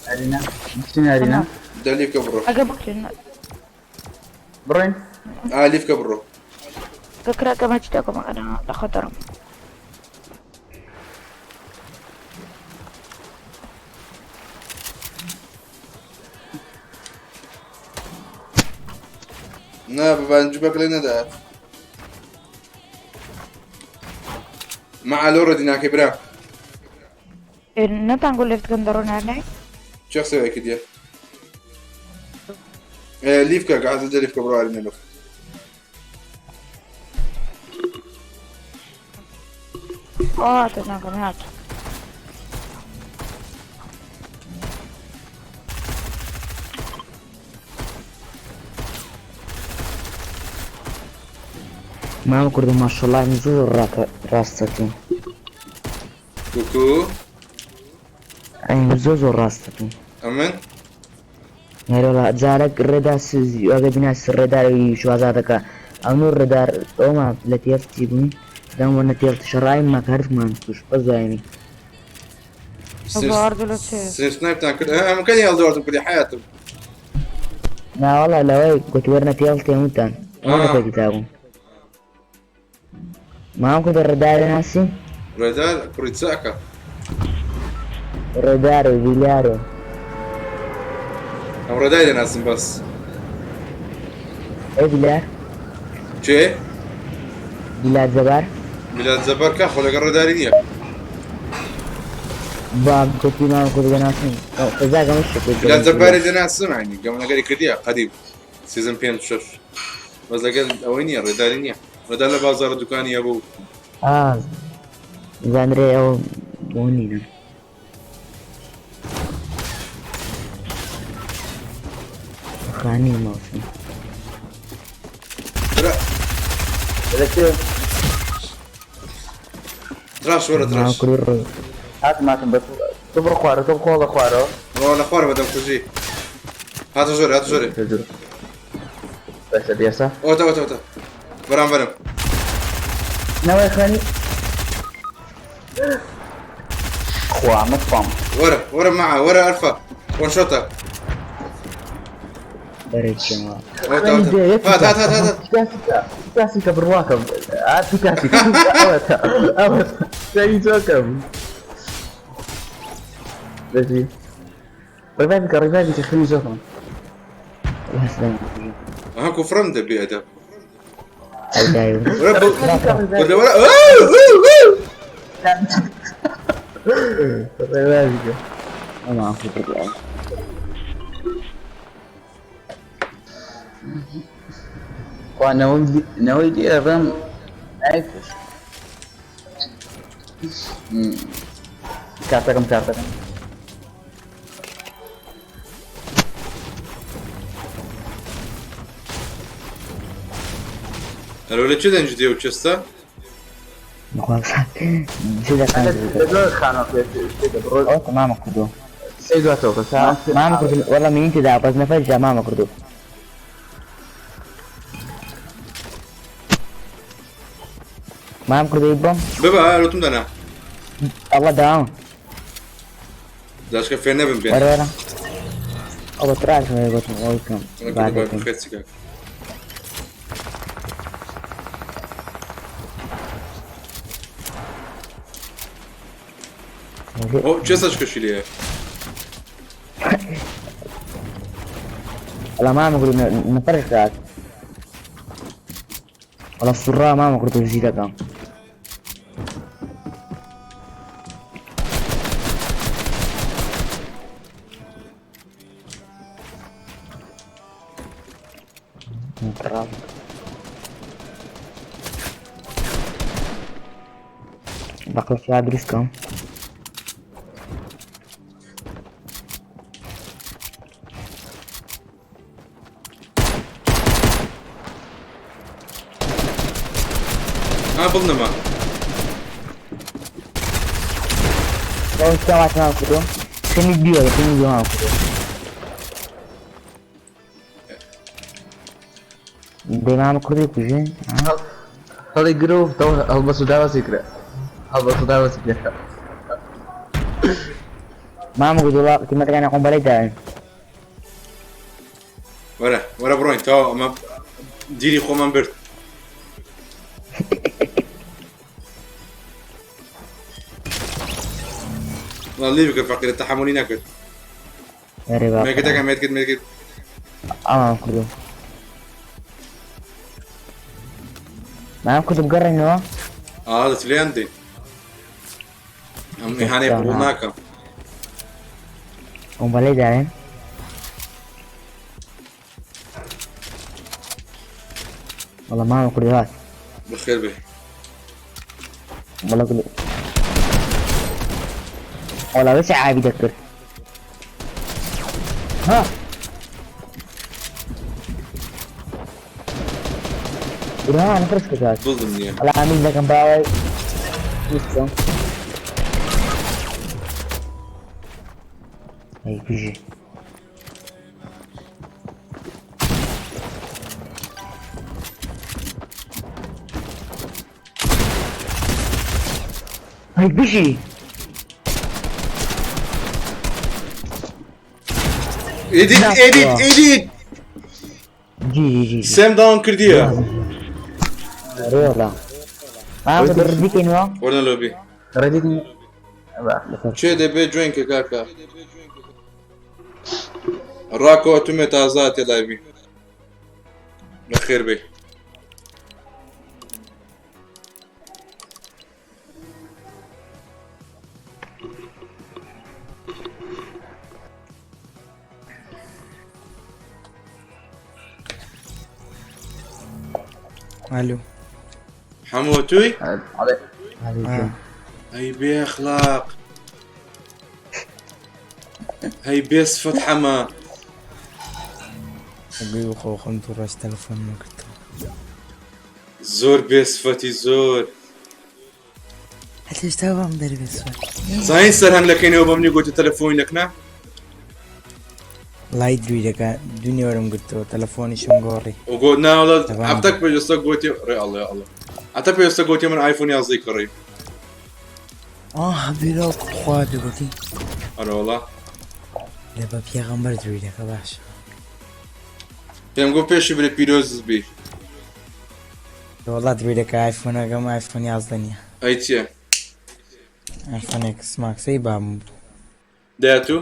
ئەرینا چین ئەرینا. دە لیفکە بڕۆ. ئەگە بکرێن بڕۆین. ئا لیفکە بڕۆ. کەکرا کە مەچ دەکەم ئەنا لە خەتەرم نا بە بانجبەک لێ نەدات. مع لۆ ڕەدی ناکەی برا. نەتان گۆ لێفتکەن دەڕۆن عەرنی چه قسەوەی کردیە؟ لیفکە گازە دە لیفکە بڕۆ ئارینە لۆ. ئا تەناکەم هات مامە کوردە ماشەڵڵا زۆر ڕاستەکەین کوکو ئەی زۆر زۆر ڕاستەکەین ئەمن هێرۆڵا جارێک ڕێدا ئەگە بیناس ڕێداری شوازادەکە ئەو نور ڕێدار ئەوما لە تێفتی بوون دەم وەنە تێفت شەڕای ماکەرمان کوش بەس دوایمی ئەو چێ سنیپ سنایپتان کرد ئەم کەنی هەڵدەوەردم کردی حیاتم. ناوەڵا لەوەی گوتی وەرنە تێڵ تێموتان ئەوە آه. پێکی تابوو مام کوردە ڕێداری ناسی ڕێدار کوڕی چاکە. ڕێدار و بیلار و ئەم ڕێدای دەناسم بەس. ئەی بیلار چێ؟ بیلار جەبار میلاد جەبار کا خۆ لەگەڵ ڕێداری نییە. با گوتی مام کوردە دەناسم فەزاگەم شکر میلاد جەباری دەناسم یعنی گەم لەگەری کردیە قەدیم سیزن پێنج شەش. بەس لەگەڵ ئەوەی نییە ڕێداری نییە. ڕێدار لە بازاڕە دوکانی هەبوو. ئا زانرێ ئەو بۆ نینە. خانی ماوسم. برا لەکوێ؟ تراش وەرە تراش. هاتم هاتم بەس تۆ بڕۆ خوارەوە تۆ بخۆ بە خوارەوە. ڕۆ لە خوارە بەدەم کوژی. هاتە ژۆرێ هاتە ژۆرێ. بەسە بێسە. ئۆتە ئۆتە ئۆتە بەرامبەرم. نەوەی خوێنی خوا متفام. وەرە وەرە مع وەرە ئەلفا وەن شۆتە. بەرێکیەوە. ئۆتە ئۆتە هات هات هات هات. کاسیکە بڕواکەم ئاتی کاسیکە ئەوەتە ئەوەتە سەری زۆکەم بەجی ڕیڤایڤ کە ڕیڤایڤ کە خوێنی زۆکەم ئەها کوفرم دەبێ ئەدەب. ئەی دایو. وەرە بڵ وەرە وەرە ڕیڤایڤ کە ئەمە ئەخۆ بڕوا. خوا نەوەی لێ ڕم نایکوش کارتەکەم کارتەکەم ئەرۆ لە چێ دەنجی دێ و چێستا؟ بەخوا چ دەکەن؟ ئەوە مامە کردو. سێ دواتەوە مامە کردو وەڵا مین تێدا بەس نەفەر جا مامە کردو. مام کردو بم؟ ببە ئەرۆ تم دانا. ئەڵە داوم. داشکە فێر نەبم بێن. وەرە وەرە. ئەوە تراش وەرە گوتم ئەوەی بکەم. بعدێکم. خێر چی کاک. ئۆ چێستا چ کەشی لێیە؟ وەڵا مامە کردو نەفەرش کات. وەڵا سوڕا مامە کردو ژیرەکەم. بەقڵ فلا دروست کەم. ها بڵ نەما. ئەو ساوات مام کردو. خنی بیوە خنی بیوە مام کردو. دەی مامە کوردی کوژێ؟ هەڵی گرۆ هەڵبەس و داواسی کرا هەڵبەس و داواسی کرا مامە گوتوڵا تیمەتەکانی قۆمبەلەی داوێن. وەرە وەرە بڕۆین تەواو ئەمە دیری خۆمان برد. وەڵا لێ بکە فەقیرە تەحەمولی نەکرد. ئەرێ بابا. مێکەتەکە مێتکت مێتکت. ئەمان کردو. مام کردو بگەڕێنەوە. ئا دەچ لێیان دێن. ئەم ئیهانەی قبوڵ ناکەم. قۆمبەلەی داوێن. وەڵا مامە کوردی هات. بەخێر بێ. وەڵا گولی. وەڵا بەس عابی دەکرد. ها. ها نەفرس کردات. دڵم نییە. وەڵا ئەمین دەکەم باوەی. ویستم. ئەی بژی. ئەی بژی. ئیدیت ئیدیت ئیدیت. جی جی جی. سێم داون کردیە. ئەرێ وەڵا. مامە دەڕدیکەینەوە؟ وەرنە لۆبی. ڕێدیت چێ دەبێ جوێن کە کاکە. ڕاکۆ تومێ تازاتێ لایڤی. بەخێر بێ. ئەلو. حەمۆ توی؟ ئەڵێ ئەی بێ ئەخلاق هەی بێ سفەت حەمە. گوێ بخۆ خۆم دوو ڕۆژ تەلەفۆنم نەکردەوە. زۆر بێ سفەتی زۆر. هەتا ئێستا وام دەری بێ سفەت. زانی سەرهەنگ لەکەینەوە بەمنی گۆتی تەلەفۆنی نەکنە. ڵای دووی دەکا دوو نێوەرم گرتەوە تەلەفۆنیشم گۆڕی. وگۆ ناوەڵا هەفتەک پێش ئێستا گۆتی ڕێ ئەڵێ ئەڵێ هەتا پێش ئێستا گۆتی من ئایفۆن 11 کڕی. ئاه بیرۆ خوا دەگوتی. ئەرەوەڵا. لە بە پێغەمبەر دووی دەکە باشە. پێم گۆ پێشی برێ پیرۆز بی. وەڵا دووی دەکە ئایفۆنەکەم ئایفۆن 11 نییە. ئەی چییە؟ ئایفۆن ئێکس ماکسەی بابم بوو. دەیا تو؟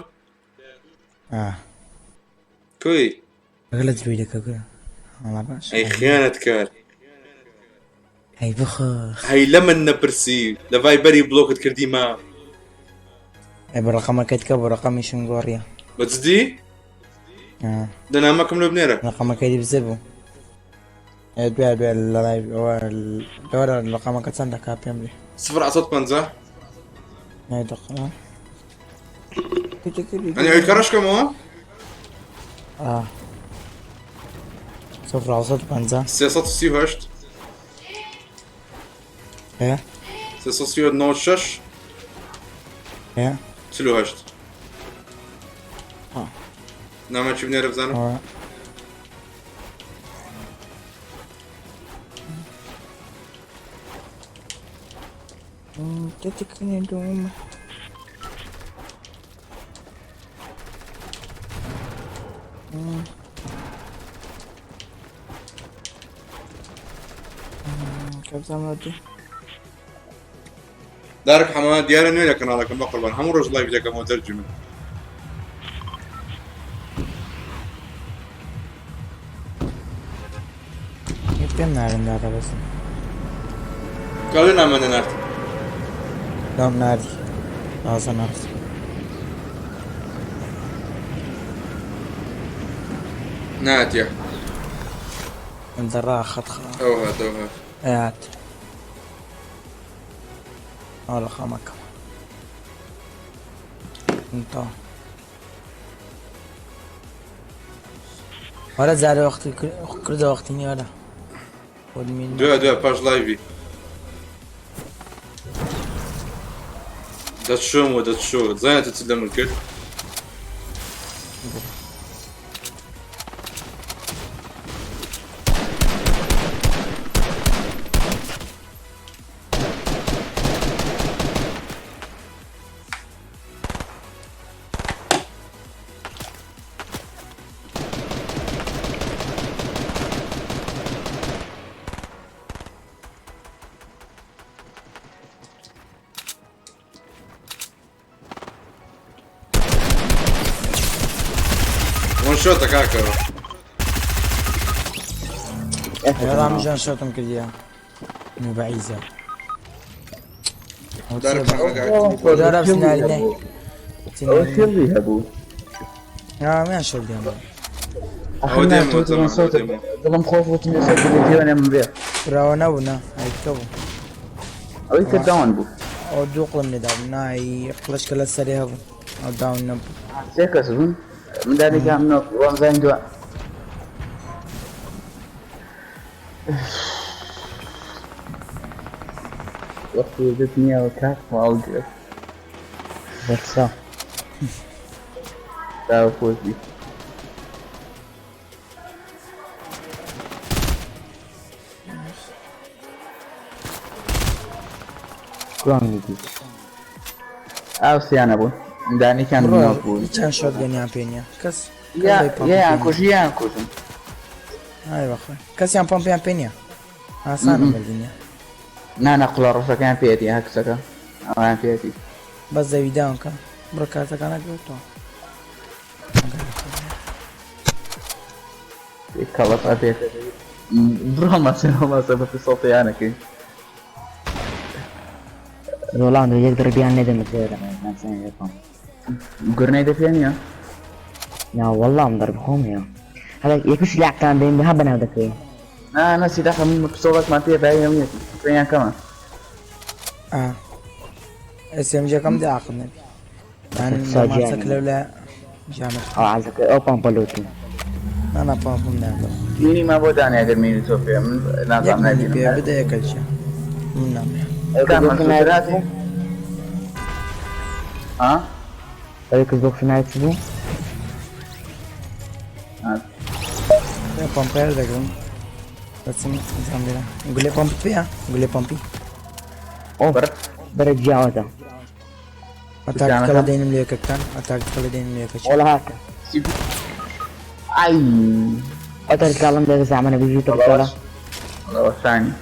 ئاه. کوی؟ لە دووی دەکە گورە. وەڵا باشە. ئەی خیانەتکار. هەی بخۆ. هەی لەمن نەپرسی لە ڤایبەری بلۆکت کردیمە. ئەی بە ڕەقەمەکەت کە بۆ ڕەقەمیشم گۆڕیە. بە جدی؟ دە نامەکەم لۆ بنێرە. ڕەقەمەکەی بزر بوو. ئێ دوای دوای لە لای ئەوە لەوەرە ڕەقەمەکە چەند دەکا پێم بێ. 0 750. نای دقە. ئەنی ئەوی کەڕەشکەمەوە؟ ئا. 0 750. 338. ئێ. 396. ئێ. 48. نامەکی بنێرە بزانم. دارک حەمە دیارە نوێ لە کەناڵەکەم بەقوربان هەموو ڕۆژ live دەکەمەوە تەرجمە. پێم نارن دادا بەسم. کاڵێ نامە نەنارد. نام ناردی تازە نارد. ناتیە. دەڕا خەت خە. ئەو هات ئەو هات. ئەیات. ئەوە لە خامەکەم. تەواو. وەرە جارێ وەختی کردە وەختی نییە وەرە. دوای دوای پاش لایڤی. دەچۆمەوە دەچۆ زانێتە چ لە من کرد؟ وان شۆتە کاکەوە. وەڵام ژان شۆتم کردیە. نوبەعیزە. دارک حەمە کاکە. دارا سناری نەی. ئەوە شێڵی هەبوو. ئامیان شۆردیان بوو. ئەوە دێمەوە زەمان، ئەوە دێمەوە. دڵم خۆش وتم لەسەر تەلەڤیزیۆنێ من بێ. براوە نەبوو نا ئەی بوو. ئەوەی کە down بوو. ئەو دوو قڵم لێدا بوو نای قڵشکە لە سەرێ هەبوو. ئەو down نەبوو. سێ کەس بوون. من دانێکیان منەوە وامزانی دووە. وەختی دەست نییە و کات هەڵگرێت. بەرسا. داوە خۆش بی. کوان دیت. ئاو سیانە بوون. دانێکیان بڕۆ منەوە بوون. چەند شۆتگەنیان پێ نییە. کەس یا یان کوژی یان کوژن. ئای بەخۆی. کەسیان پەمپیان پێ نییە. ئاسانە مردنیە. نا نا قوڵە ڕەشەکەیان پێیەتی ها کچەکە. ئەویان پێیەتی. بەس زەوی down کە. بڕۆ کارتەکانە گرتەوە. کەڵەت ئەبێت. بڕۆ هەڵماسە هەڵماسە بە سەڵتەیانەکەی. رۆلاندۆ یەک دڕبیان لێدەم نازانم یەکەم. گورنەی دە پێ نییە؟ نا والله م ضرب خۆم هەیە. هەڵە یەکش لاقتان بێن بە بەناو دەکەوێ. نا نا سیلاحە من پستۆڵێکمان پێ بایی هەموویەتی خوێنیان کەمە. ئا SMG-ەکەم دە عاقل نەبی. یان ساجیان. دەمانچەک لەولا جامەت. ئەو عەزەکە ئەو پامپەلۆتو. نا نا پامپم نادەوە. مینی ما بۆ دانێ ئەگەر مینی تۆ پێ من یەک نازانم مینی نابینم. پێ بدە یەکەچە. من نامێ. ئەو کە کام بۆ زووتر هاتی؟ ها؟ ئەوەی کە بۆ ناوی چ بوو؟ ها. پامپەر دەگرم. بەچم زام لێرە. گولێ پامپت پێیە؟ گولێ پامپی. ئۆ بەرە بەرە جیاوازە. ئەتاکتیکەڵە دێنم لە یەکەکتان. ئەتاکتیکەڵە دێنم لە یەکەچ. وەڵا هاتە. ئای ئەو تەرکاڵم دەگە زامەنە بژی تەرکاڵە. وەڵا وەشانی.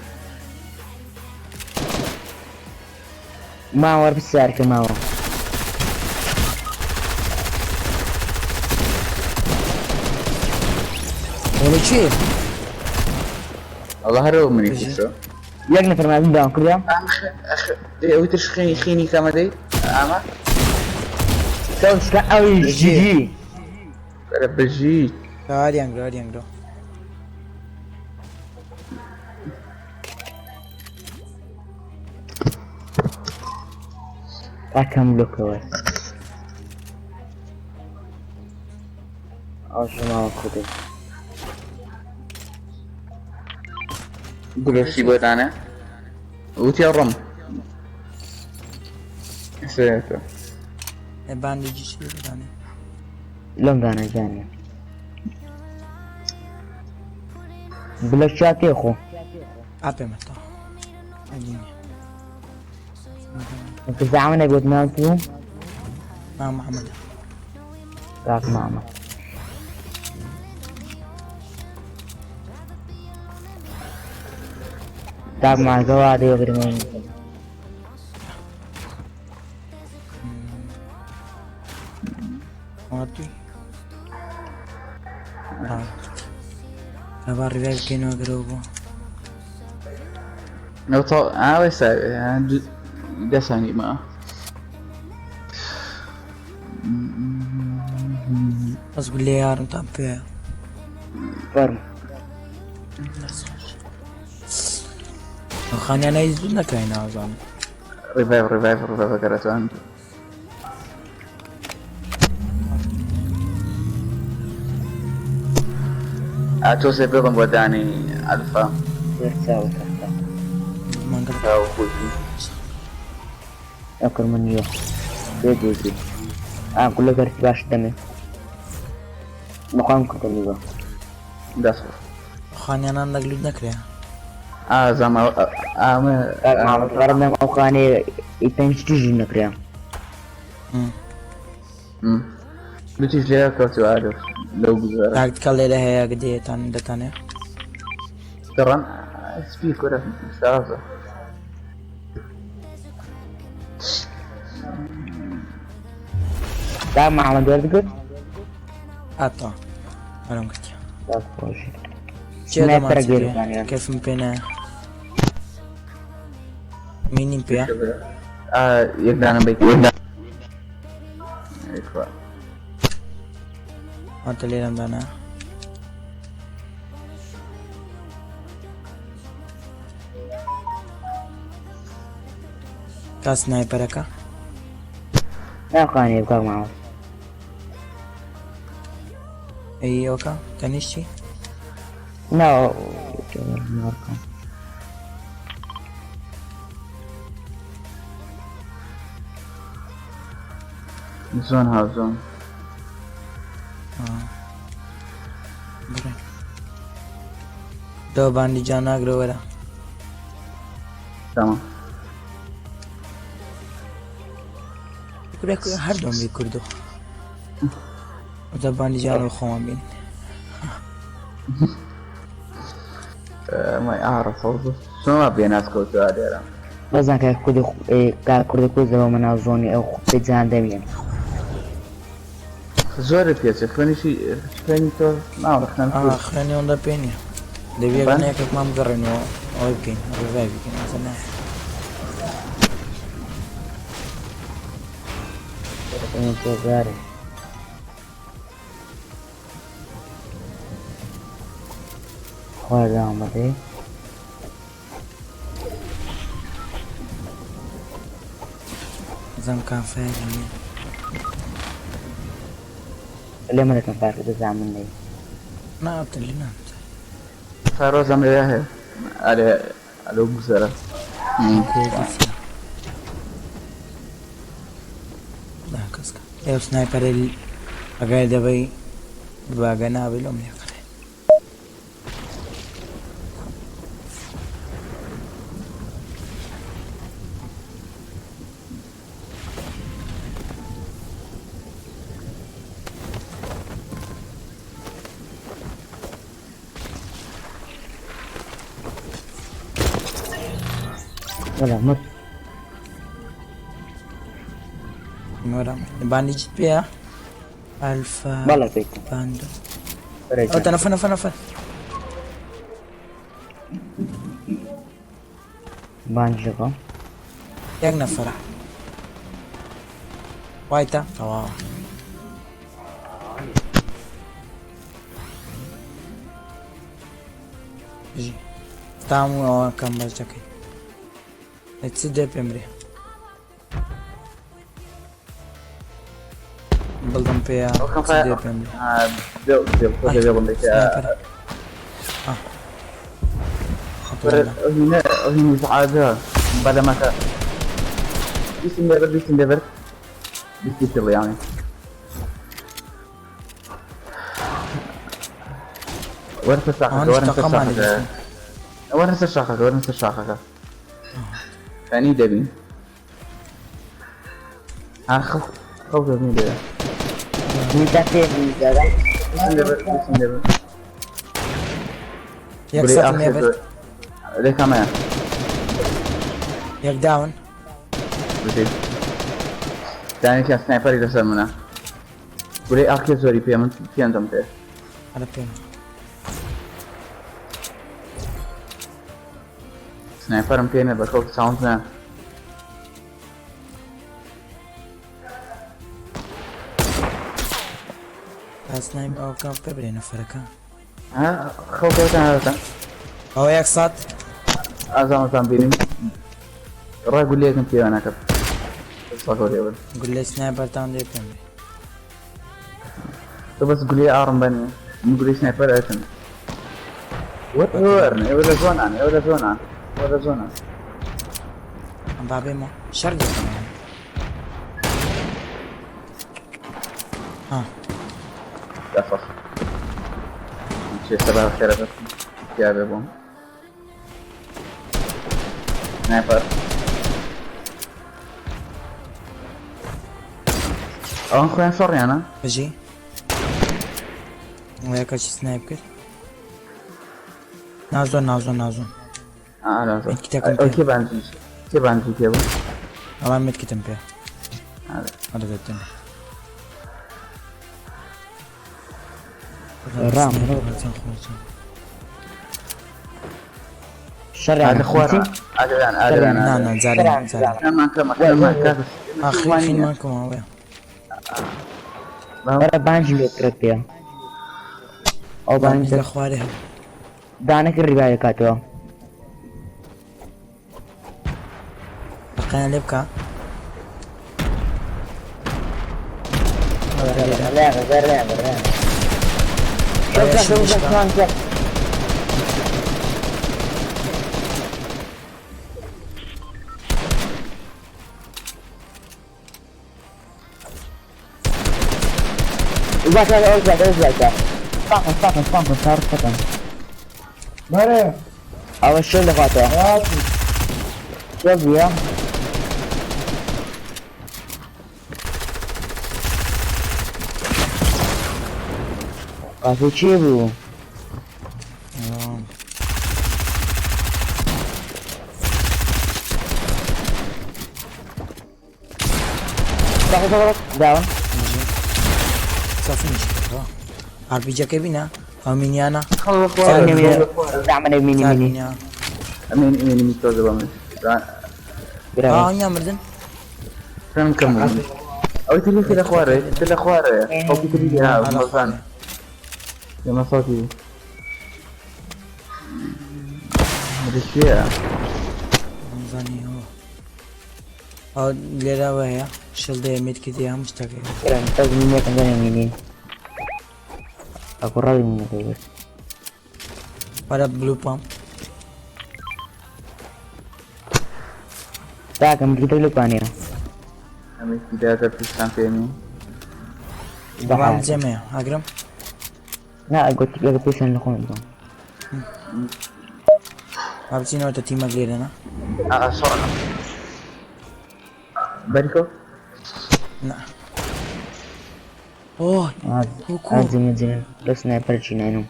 ماوە پرسیارکە ماوە. وەڵی چی؟ وەڵا هەر ئەو منی کوشتووە. یەک نەفەر مابین داوام کردە. ئەخ ئەوی ترش خێنی خێنی کەمە دەی ئامە تەوشکە ئەوی بژی. جیجی. بەرە بژی. ئاریان گرۆ ئاریان گرۆ. تاکەم لۆکەوە. ئەو ژماوە کوردی. گولەشی بۆ دانێ وتی ڕم سێتە. باندێجی چی دانێ؟ لەم دانە جانێ. بلە چاتێ خۆ. ئا پێمەتەوە. ئەگینێ. کە زامەنە گوت ناو بوو؟ ما محەممەدە. کاک مامە. کاک ماگەوا دێ بگرمێن. هاتووی؟ با ڕیڤایڤ بکەینەوە گرەوە بۆ. ئاوێسا دەسانی ما. بەس گولێ یارم تام پێیە. فەرموو. خانیانە هیچ زوو نەکەین نازانم. ڕیڤایڤ ڕیڤایڤ ڕیڤایڤ گەرەتوان. تۆزێ بڵم بۆ دانی ئەلفا. سەرچاوە تەختە. مانگە تاو خۆشی. ئەو من نییە. بێ دێزی. ئا گولە گەرتی باش دەمێ. مقام کردە نیوە. دەست. خانیانان لەگلوت نەکرێ. ئا زاما ئامە کاک مامە غەرم لەم ئەو خانەیە ئی پێنج تیژی نەکرێ. لوتیش لێرە کەوتووە ئالۆ لەو گوزارە. تاکتیکەڵ لێرە هەیە گدێتان دەتانێ. گەڕان سپی کورە شازە. کاک محەممەد وەرگرت؟ ئاتەوە. وەرم گرتیە. کاک خۆشی. چێ سنایپەرە دەمانچە گەرەکانیان. کەفم پێ نایە. مینیم پێیە؟ یەک دانم بەیت. هاتە لێرەم دانا. کا سنایپەرەکە؟ ناو خانەیە کاک محەممەد. ئەی ئەوکە تەنیشتی؟ ناو ناڕکەم. زۆن هاو زۆن. بڕێ. دەوە باندیجان ناگرە وەرە. تمام. کورە هەر دۆمری کوردۆ. ئەوجا باندیجانەوە خۆمان بین. ما أعرف شلون ما بينات كوتوا لێرە. بەزان کاک کوردی کاک کوردی کوردەوە مەناو زۆنی ئەو پێ جان دەبیێن. زۆرت پێچێ خوێنیشی خوێنی تۆ ناوە خوێن ئا خوێنی ئەوەندە پێ نییە. دەبی بەن؟ یەکێکمان بگەڕێنەوە ئەوەی بکەین ڕیڤایڤ بکەین ئەسە نایە. پێزارێ. خوار داوم بەدەی. زم كان فاير. لێ مەدەکەم فار دەزان من نەی. ما اللي نام. فارۆزم لەوێ هەیە ئەرێ ئەلۆ گوزەرە. لا كسكا ايو سنايبر ال اقاي دبي باقى نابي لهم يقرأ. وەڵا مرد. ورا باندج بيها الفا بەڵێ پێیتم. باندو. بەرە او تنفر نفر نفر. بانجەکە. ياك نفر وايتا تمام. جي تامو او كم بس جاكي تسد بيمري بلدم بيا تسد بيمري. بێڵم سنايبر. آه. هینی زعادە بەلەمەکە بیستم لێبەر بیستم لێبەر بیستی تڵ یانی وەرە سەر شاخەکە وەرە سەر شاخەکە وەرە سەر شاخەکە وەرە سەر شاخەکە ثانی دەبین ها خەڵ خەڵ دەبین لێرە. میتا پێ دادا. بیستم لێبەر بیستم لێبەر. ياك بڵێ ساتم ئاخر يا لێ کامەیە ياك داون. بژی دانێکیان سنایپەری لەسەر منە بڵێ ئاکێ زۆری پێ من پێنجم پێ. على بيم. سنایپەرم پێ نە بە خەڵک چاوم نە. سنايب او كان بيبري نفرك. ها خەڵکەکان هاتە. او ياك سات. ئازامەتان بینیم ڕای گولەیەکم پێوە نەکرد ساکۆ لێبن. قول لي سنايبر تاون دي بيمري. تۆ بەس گولەی ئاڕم بەنێ من گولەی سنایپەر ئەتن وەرن ئێوە لە زۆنان ئێوە لە زۆنان ئێوە لە زۆنان. بابي ما شرقي كمان. ها. دەفەخ چێ سەبا خێرە بەس پیاوێ بۆم سنایپەر ئەوان خۆیان شەڕیانە. بجي وياك شي سنايب كده نازون نازون نازون. ئا كتاكم ئەو کێ بانجی کێ بانجی پێ بوو؟ الله مت كتم بيه. هذا. هذا الدنيا. رام. شەڕیان هذا خوارە ئادران ئادران نا نا زعلان زعلان. كمان كمان كمان كاس اخي فين مالكم هو. وەرە بانجی لێ کرد پێ ئەو بانج الاخواري دانەکە ڕیبای دەکاتەوە. بقينا لبكا. بەرێ. ئەوە شۆ لەخواتەوە شۆ بووە. قافی چی بوو؟ داون. صافي ار بي جي بينا او مينيانا. دعمنا ميني ميني. ئەمین ئەمین میتۆزە بە من. اه يا مردن. فێم کەم بوو. ئەوەی تری لە خوارێ تر لە خوارێ ئەو تری لێ ها مەزان لەمە ساتی. لەکوێیە؟ زانی هۆ ئەو لێرەوە هەیە شڵدەیە مێتکردی هەموو شتەکەی. بەس مینەکەم دەنێ مینی ئەکو ڕاوی مینەکەی بەس. وەرە بلو پامپ. تاکەم گریتە لە پانەیە. ئەمێکی داگە پیشان پێنی. بەڵام جێمەیە ئاگرم. نا گوتی لەگە پێشان لە خۆم بم. با بچینەوە تە تیمەک لێرەنا. بەریکۆ؟ نا. ئۆه وەکو ئازم جێ لە سنایپەر چی ناینم.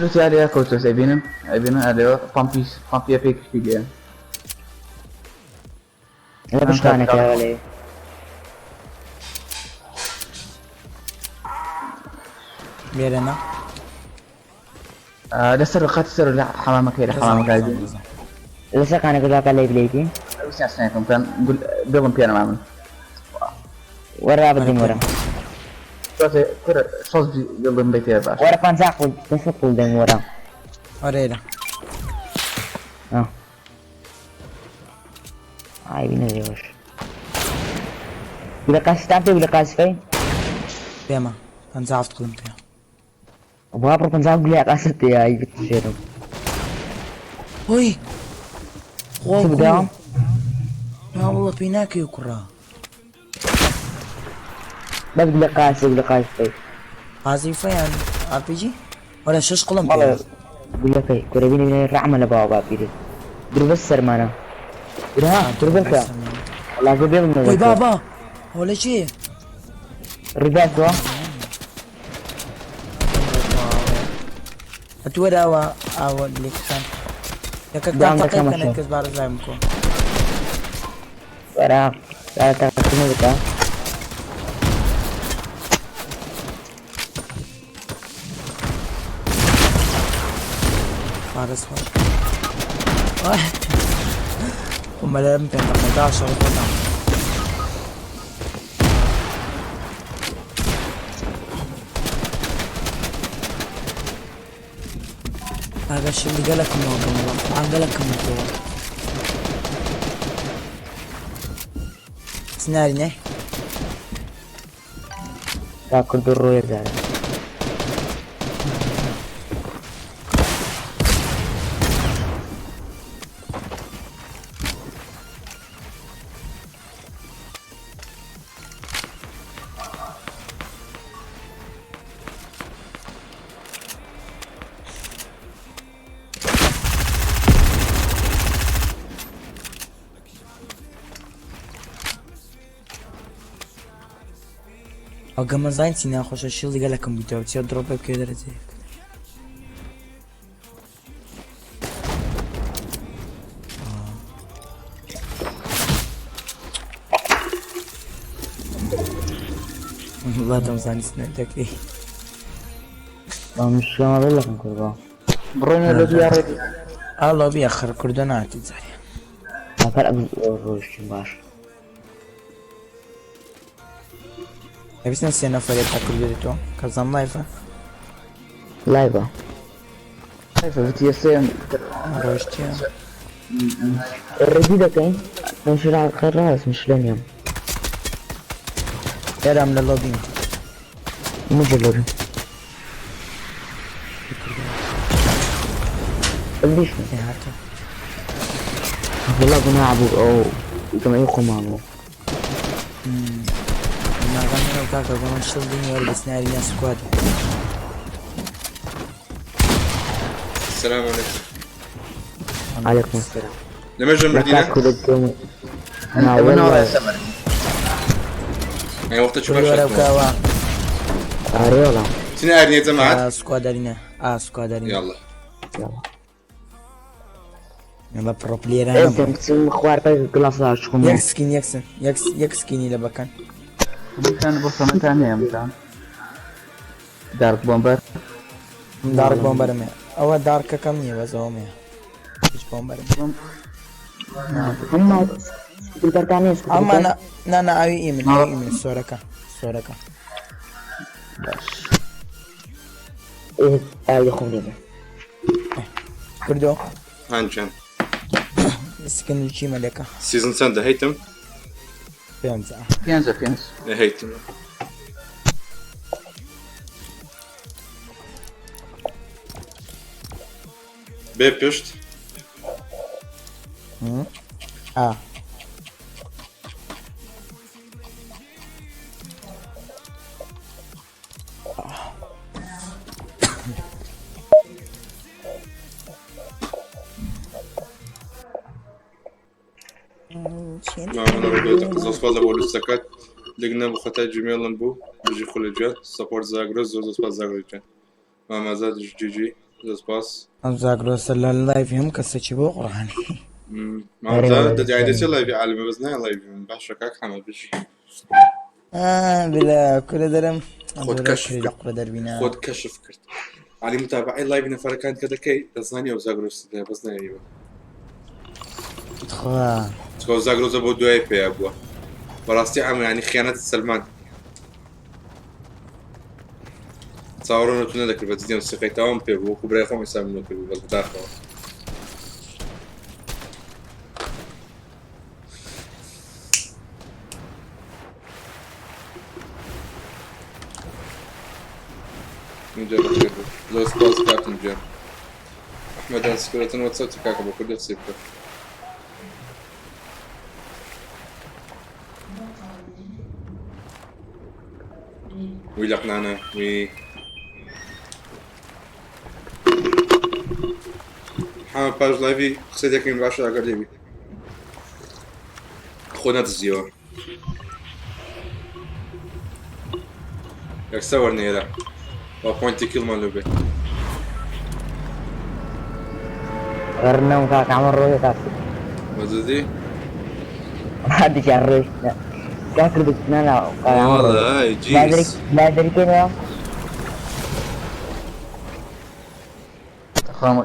لوتی ئالێ کەوتۆس ئەبینم ئەبینم ئالێوە پامپی پامپیە پێ کشتی لێ. لە بشخانەکە لێ. لێرەنا. لەسەر قەت سەر لە حەمامەکەی لە حەمامەکە لەسەر خانەکە لاکە لێ بلێتی. ویسیان سنایپم کەن بێڵم پێ نەمامن. وەرە بدەم وەرە. کورە شەست بێڵم بێ پێ باش. وەرە 50 قول 500 قول دەم وەرە. وەرە ئێرە. ئای بینە لێوەش. بلە قاسفتان پێ بلە قاسفەی؟ پێمە 57 قڵم پێ. وا بڕ 50 گولە قاسف پێ ئای بتژێرم. هۆی خوا چ بداوم؟ نا والله پێی ناکەی کوڕە. بەس گولە قاسف گولە قاسفەی. قازیفەیان RPG؟ وەرە شەش قڵم پێ. بەڵێ گولەکەی کورە بینە بینە ڕەحمە لە باوە باپیرت. درو بەس سەرمانە. درها درو بەکە. وەڵا گۆ بێڵم وەی بابا ئەوە لە چێ؟ ڕیباتەوە. ئەتوەرە ئەوە ئاوە لێکتان. یەکە دام تاقی دەکەمە بکەنە شۆ. کەس بارز لایم کۆ. وەرە تاقیکردنە بکە. بارز خۆش. ومەلەم پێ دەقەدا شەڕ خۆتان. ئاگا شڵی گەلەکەمەوە کەمەوە قورئان گەلەکەمەوە. سناری نەی؟ تا کردو ڕۆیە جارە. ئەو گەمەزانی چی ناخۆشە شیڵی گەلەکەم بوویتەوە چیە درۆپێ بکەوێ دەرەجەیەک. والله دەمزانی سنە دەکەی. مشکلە لەکەم کردەوە. بڕۆینە لە دویا ڕێ. ئاڵۆ بیە خڕ کوردە ناتی جارێ. ئەکەر ئەم ڕۆشتیم باش. ئەبیستن سێ نەفەرێک تا کوردێت تۆ کەزام لایفە. لایڤە. بتیە سێم ڕۆشتیە. ڕێدی دەکەین؟ مشرا خراس مشلە نییە. لێرەم لە لۆبیم. مجە لۆبی. ليش هاتە. والله بنلعبوا او جمعية خمامو. ناغەمەوە کاکە گەمە شڵ دینی وەرە بەسناری نا سکواد. السلام عليكم. عليكم السلام. لما جا لك مدينة؟ كل الدوم. نا والله يعني وقت تشوف وەرە بکەوە. اريولا. تنا ارني جماعة سکوادارینە ئا سکوادارینە. يلا يلا. يلا برو بليرانە. ئێستا بچم خوار پێ گڵاسا شخم. یەک سکین یەکسن یەک یەک سکینی لە بەکەن. بکەن بۆ سەمەتان هەیە متان دارک بۆمبەر. دارک بۆمبەرم هەیە. ئەوە دارکەکەم نییە بەس ئەوەم هەیە. هیچ بۆمبەرم. هەمما دلبەرتانێ ئەمە نا نا ئەوی ئیمن ئەوی ئیمن سۆرەکە سۆرەکە. ئاوی خۆم لێ کردۆ. هانجان سکن چی مەلەکە سیزن چەندە هەیتم پێنج پێنجە پێنج هەیتم بێ پشت ئا زۆر سپاس بۆ لوسەکەت لەگنە بۆ خەتای جیمێڵم بوو بژی خولە گیان سەپۆرت زاگرۆس زۆر زۆر سپاس زاگرۆس گیان مامازاد جیجی زۆر سپاس ئەم زاگرۆسە لە لایڤ هەم کەسێکی بۆ قڕانی مامازاد دەجای دەچێت لایڤی عالمە بەس نایە لایڤی من باشە کاک حەمە بژی بلا کورە دەرم خۆت کەشف کرد. قورە دەربینە خۆت کەشف کرد علی متابعەی لایڤی نەفەرەکان کە دەکەی دەزانی ئەو زاگرۆس دەیە بەس نایەوە خوا چکە ئەو زاگرۆزە بۆ دوای پێیا بووە بەڕاستی عەمە ینی خیانەتت سەلماند چاوەڕێم لە تو نەدەکرد بە جدی ئەم سیقەی تەواوم پێ بوو وەکو برای خۆم حیسابم لۆ کردبوو بەس بەداخەوە اینجا بەخێر بێت زۆر سپاس کاکم گیان ئەحمەدان سکرەتن وەتسەپ کاکە بە کوردی قسەی بکە وی لەقنانە وی حەمە پاش لایڤی قسەی دەکەین باشە ئەگەر لێبی خۆ نەدزیەوە یەکسەر وەرنێرە با پۆینتی کیڵمان لۆ بێت غەرنەم کاک عەمە ڕۆیە کاک مەزدی هەردووکیان ڕۆیشتنە کاک کردو نا نا کاک عەمە ڕۆیە وەڵای لا جیس دەرک لا دەرکێنەوە خۆم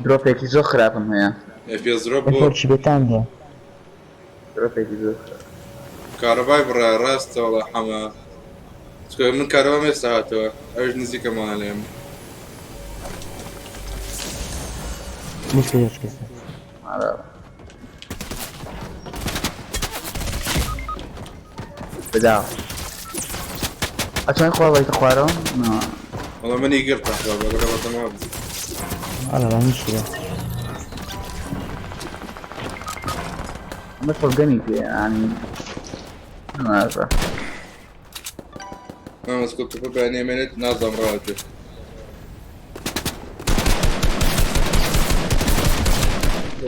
درۆپێکی زۆر خراپم هەیە FPS drop بۆ لەسەر چی بێتان بووە درۆپێکی زۆر خراپ کارەبای بڕە ڕاستە وەڵا حەمە چونکە من کارەبام ئێستا هاتەوە ئەویش نزیکە ماڵە لێم مشکل مشکل بەداخ ئەتوانی خوا بەیتە خوارەوە نا وەڵا منی گرت بەخوا بەگەڵ بەتەما بوو والله لا مشكلة ئەمە شۆتگەنی پێ ینی نازە مامەس کۆ بەیانی ئەمێنێت نازانم ڕاوە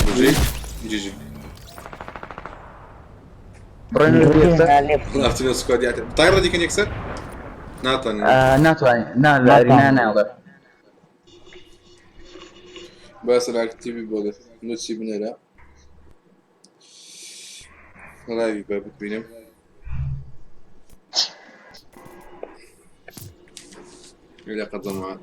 بژی جیجی بڕێن لافتنە سکوادیات تایڕە دیکەن یەکسەر ناتوانن ناتوانین نا لە ئەرینا ناڵێ باسە لە ئەکتیڤی بۆ دێت نووسی بنێرە لاوی بە ببینم إلى قد معك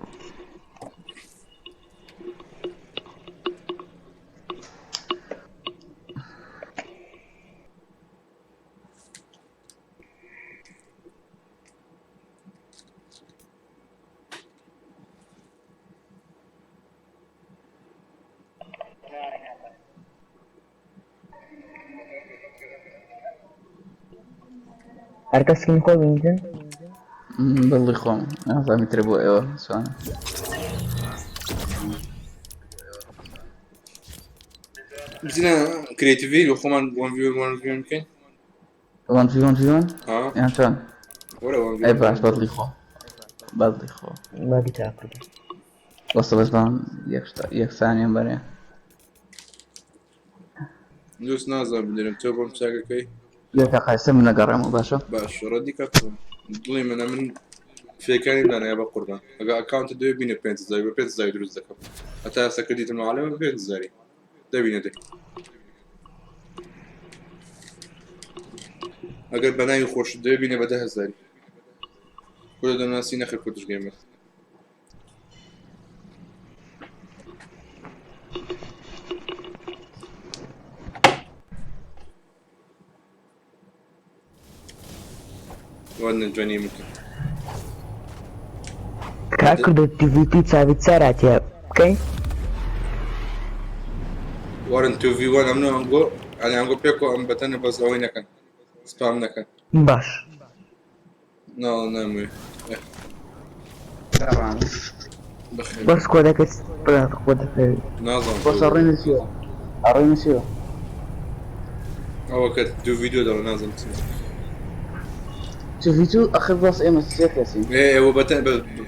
هەرکە سکین خۆی بینیتن بەڵی خۆم نازانم ترە بۆ ئێوە سوانە بزینا کرێتیڤی لە خۆمان وان ڤی وان ڤی بکەین وان ڤی وان ڤی وان ها یان چۆن وەرە وان ئەی باش بەدڵی خۆ بەدڵی خۆ باقي تاكل وەستە بەس بام یەکسانیان بەرێ لوس نازانم بنێرم تۆ بۆم چاکەکەی لێ تاقایسە من نەگەڕێمەوە باشە باش ڕەدی کاکە دڵی منە من فێکانی دانایە بە قوربان ئەگە ئەکاونت دەوێ بینە 5000 بە 5000 دروست دەکەم هەتا ئێستا کردیتم عالەمە بە 5000 دەبینە دێ ئەگەر بە ناوی خۆشت دەوێ بینە بە 10000 کورە دەناسی نەخێر کوردش گەیمەر وەرنە جوانی مکە کاک کردو تیڤی چاوی چاراتە بکەین. وەرن 2v1 ئەمن و ئەنگۆ یانی ئەنگۆ پێکەوە ئەم بەتەنە بەس ئەوەی نەکەن سپام نەکەن. باش. نا نامەوێ. بەخێر. بەس کۆدەکە کۆدەکە. نازانم. بەس ئەڕۆینە چیوە؟ ئەڕۆینە چیوە؟ ئەوە کە دوو ڤیدیۆ دەڵێ نازانم چی. تو ڤیدیۆ ئەخر بەس ئێمە سێ کەسین. ئێ ئێوە بەتەن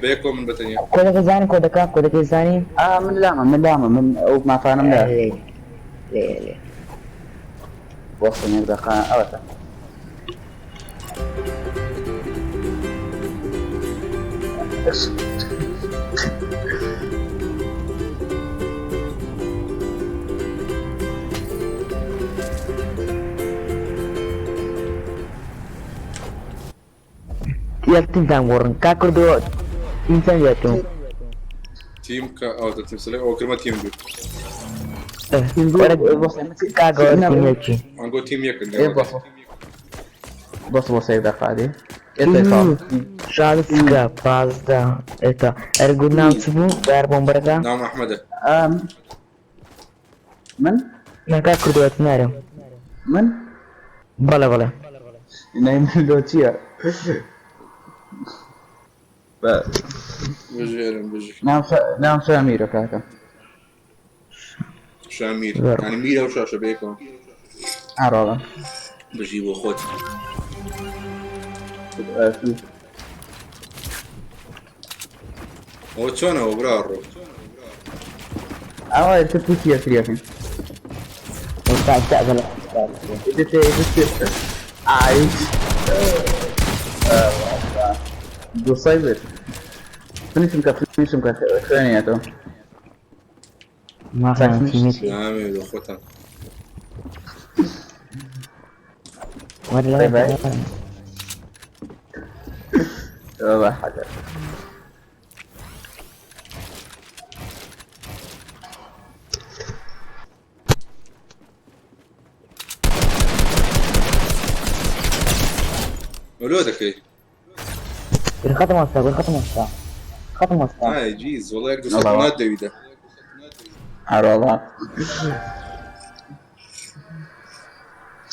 بەیەکەوە من بەتەنیا. کۆدەکە زانی کۆدەکە کۆدەکە زانی. ئا من لامە من لامە من ئەو مافانم لا. لێ لێ لێ. وەستن یەک دەقە ئەوەتە. یەک تیمتان گۆڕن کا کردو تیم چەند بێتون؟ تیم کە ئەوە تیم سلێ ئەوە کردمە تیم دوو. وەرە کاکە وەرە تیم یەکی. ئەنگۆ تیم یەکن. ئێ بەس بەس بەس یەک دەقە دێ. ئێ تاو. شازدە سکە 15 ئێتا ئەرە گوت ناو چ بوو دار بۆمبەرەکە؟ ناوم ئەحمەدە. من؟ ناکا کردووە نارم. من؟ بەڵێ بەڵێ. نای من لۆ چییە؟ بژێرم بژی. ناوم شامیرە کاکە. شامیر یعنی میرە و شاشە بەیەکەوە. ئاڕۆڵە. بژی بۆ خۆت. ئەوە چۆنەوە برا ڕۆ؟ ئەوە تر تووشی یەکتریەکەین. عايش دوو بێت. فنیشم کە فنیشم کە خوێنیەتەوە. نامێ بۆ خۆتان. والله حاجة. ولو دەکەی؟ بالخطم وستا بالخطم وستا خطم وستا. ئای جیز وەڵا یەک دوو سەد نات دەویدە. ئارۆڵا.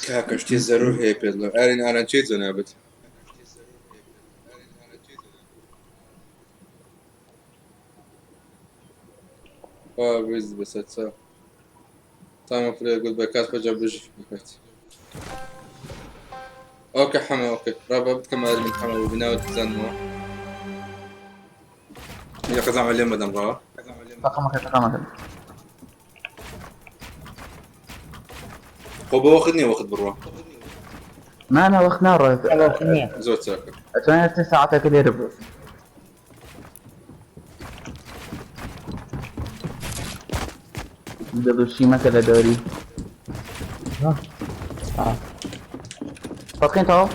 کاکە شتی زەرور هەیە پێت بڵێم. ئارین ئاران چیت جەنابت؟ وا بێز بەسەر چاو. تامە پلێ گوت بە کات بەجا بژی بکات. ئۆکە حەمە ئۆکە ڕابە بکەم ئادمین حەمە بۆ بناوت بزانمەوە. یە قەزام لێم بەدەم ڕاوە. تەقەمەکە تەقەمەکە. خۆ بە وەخت نییە وەخت بڕوا. ما أنا وەخت ناڕۆ. زۆر چاکە. ئەتوانێت سێ ساعتەکە لێرە بوو. دەبوو مەکە لە دەوری. فەرقین تەواو؟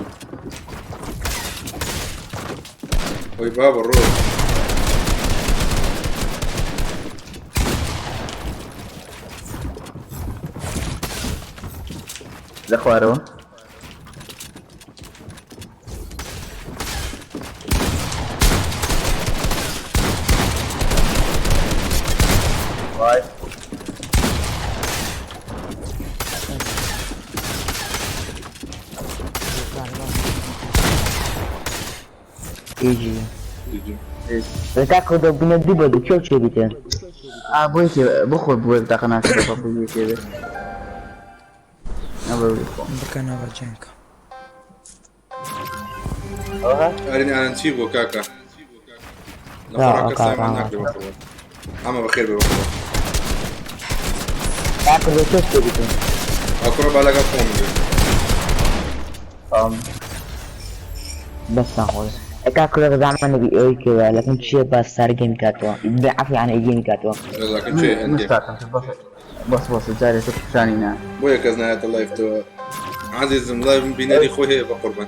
ئۆی بابە ڕۆ. لە خوارەوە. وای. ئیجی. کا کردو بینە دوو بە دوو چێ چێ بیتێ؟ ئا بۆ یەکێ بخۆ بۆ یەک دەقە ناکە بۆ یەکێ بێ. نەبە بخۆ. بکەنەوە جەنکە. ئارین ئاران چی بووە کاکە؟ لە لا، خۆراکە کاکە، سامان لا. ناکرێ بەخۆ. ئەمە بەخێر بێ بەخۆ. کا کردو چێ چێ بیتێ؟ ئەو کوڕە با لەگەڵ خۆم بێ. بەس ناخۆش. کا کردو زعما نبی ئەوی کێوە لەکن چیە با ستار گەیم کاتەوە. عفوا عن گەیم کاتەوە. لەکن چێ هەندێ. بەس بەس جارێ تۆ پیشانی نا. بۆیە کەس نایەتە لایفتەوە. عەزیزم لایڤم بینەری خۆی هەیە بە قوربان.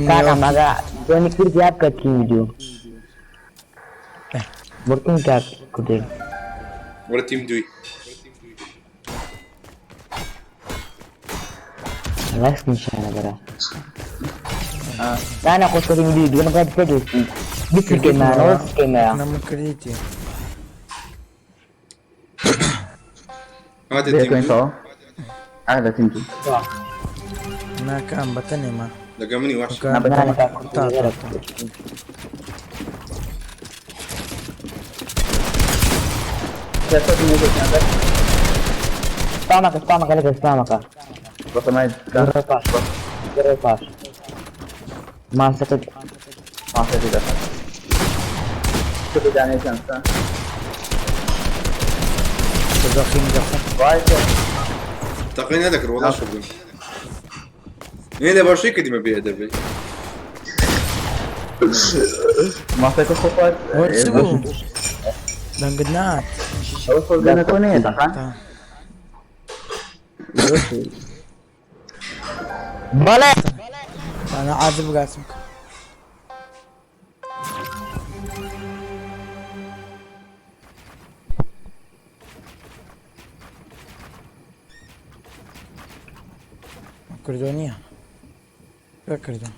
کاکە ماگە جۆنی کرد یا بکە تیم دوو. بۆ کاک کوردی. وەرە تیم دووی. لايف نیشانە بەرە. لا خۆش کە تیم دووی دوو نەکات پێ دەستی. بیست کێمە نەوە کێمە. نەمە کردیتی. هاتە بێ تیم کۆین دوو تەواو ئا لە تیم دوو ناکەم بەتەنێ ما لەگە منی وحش چونکە نا بەتەنێ تا تا تا سپامەکە سپامەکە لەگە سپامەکە بەسەمای گەڕێ پاش گەڕێ پاش ماسەکە ماسەکە دەخات دانێکیان دەخیم دەخۆم تەقەی نەدەکرد وەڵا شکرم نێ لە باشی کردیمە بێ ئەدەبی ماسەکە خۆ خوارد وە چ بوو دەنگت نات ئەو خۆزگەنە تۆ نەیە تەقان تا بەڵێ تا عازب بگاسم کردو نییە پێ کردم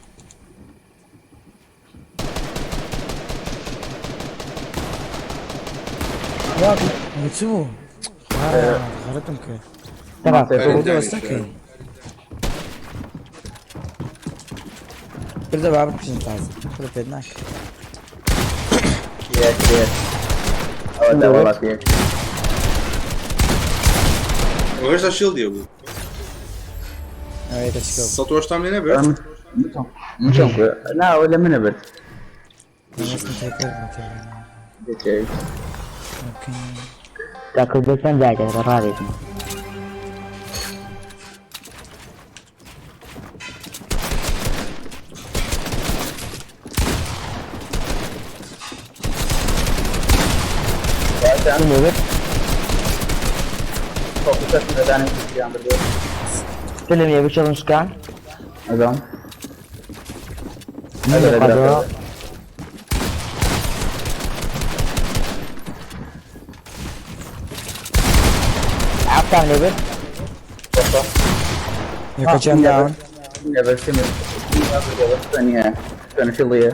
چ بوو غەڵەتم کرد ئەرێ بۆ دانیشە. دەستەکەی بردە با بکوژن تازە خۆت پێت ناکە یەک یەک ئەوە دا وەڵا پێک ئەو هێشتا شیڵدیە بوو ئەوەیە چکە بوو 180 لێ نەبێت مچۆن نا ئەوە لە منە برد مەبەستم تێکرد بوو تێکرد. ئۆکەی. تاکردەکان دایکە ڕاوێتن فيلم يا بشر مشكان ئەدام من قدرة عرفت عن ليبل یەکەچیان داون شڵیە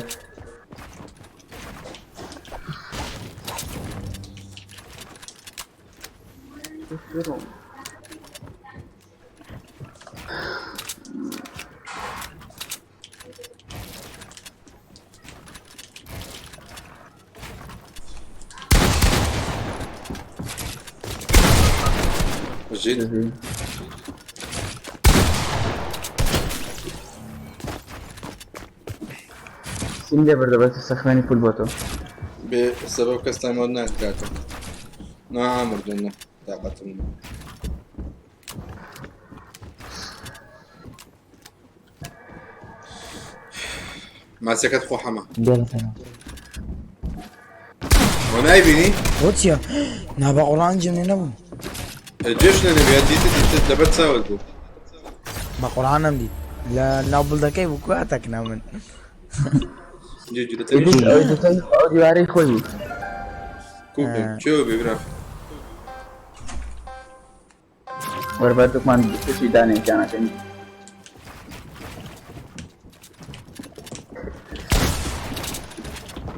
ژیت سیم لێ بردە بەس سەخوێنی پول بۆ تۆ بێ سەبەب کەستان وەر ناکاتە نامردن تاقەتم نییە. ماسیەکەت خۆ حەمە وە نایبینی بۆ چییە نا بە قوڕان جێم لێ نەبوو جێش نەبێت دیتت دیتت لەبەر چاوت بوو بە قوڕانم دیت لە ناو بڵدەکەی بوو کوێ ئەتەکنا من جێ جێ لە ئەو دیوارەی خۆی بوو کوو بوو چێ بێ برا وەربەردووکمان تووشی دانێکیانەکەین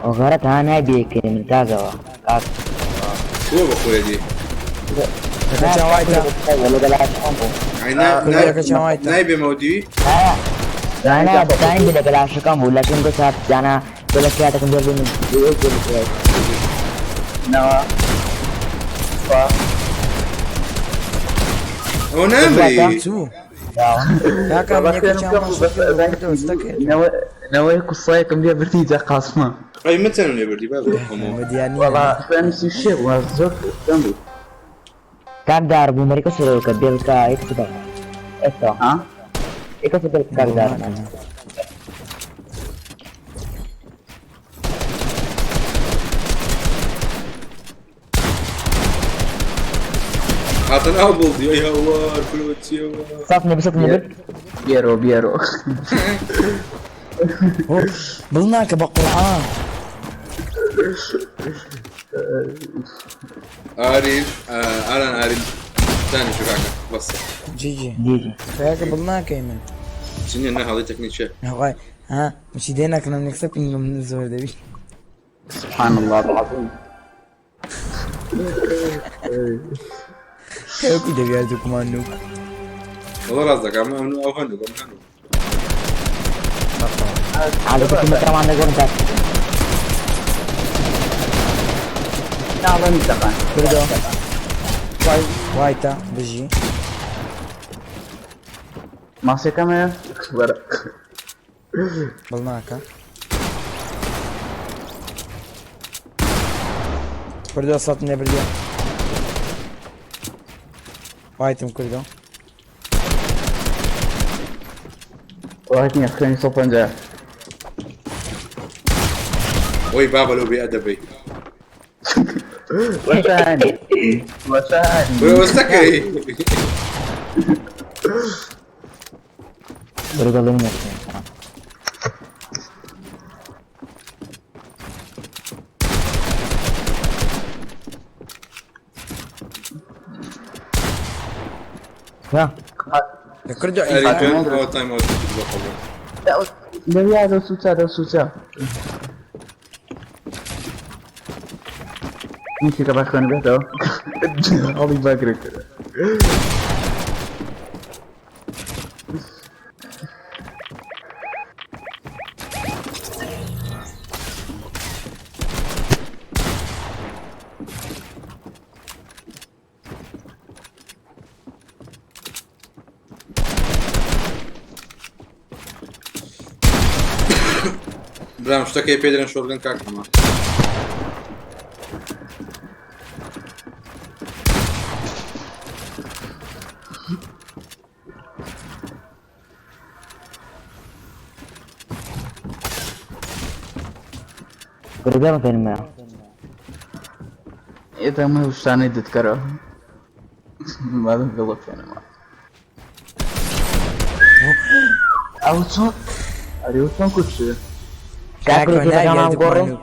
وغرت انا بيك من تازه کووە بە خۆی دی یەکەچیان وایتە ولا بلا یەکەچیان وایتە نایبێمەوە دیوی انا بتاين بلا بلا شكام ولا كم قصة انا بلا كياتك مدرب من ناوە ئەوە نامری چ بوو کاکە من یەکەچیان ماشەکەی نەوەی قسایەکم لێ بردی جا قاسمە ئەی من چەنم لێ بردی بابە خۆمەوە بە دیار نییە وەڵا خوێنسی شێ بوو زۆر خوێن بوو كان دار بو مريكا سلوك بيلكا يكتب ايتو ها يكتب كان دار هاتن ئەو بڵدی ئەی هەوار کورە چیەوە صفني بصفني بك بێرۆ بێرۆ بڵ ناکە بە قوڕان ئاری ئاران ئاری دانیشە کاکە بەسە جیجی جي جي کاکە بڵ ناکەی من چ نییە نەهاڵی تەکنیکە نەخوای ها مشی دێ ناکەم نەکسە پینگم من زۆر دەبی سبحان الله العظیم. وەکو دەبی هەردووکمان نوک. وەڵا ڕاست دەکا من ئەمن ئەو هەنوو ئەم هەنوو. على كل ما ترى عندنا قرن ناڵێن تەقان. کردۆ وایتە بژی. ماسیەکەم هەیە وەرە. بڵ ناکە. کردۆ سەد نێ بردیە. وایتم کردۆ. وایت نییە خوێنی 150. وەی بابە لەو بێ ئەدەبەی. وەشانی وەشانی. وەی وەستەکەی. برو قال لي ها کردۆ ئەری جان ئەوە تایم ئەوت بەقەڵێ. لەویا لەو سوچا لەو سوچا. یەکێکە با خوێن بێتەوە. هەڵی باگرێ کرد. برام شتەکەی پێ دەرێن شۆرگەن کاکەمە. برو قال فين ما ئێتا من شتانەی دتکەرەوە. مادەم گەڵە خوێنەوە. ئەو چۆن ئەرێ ئەو چۆن کوشت؟ كاكل كده كمان قرن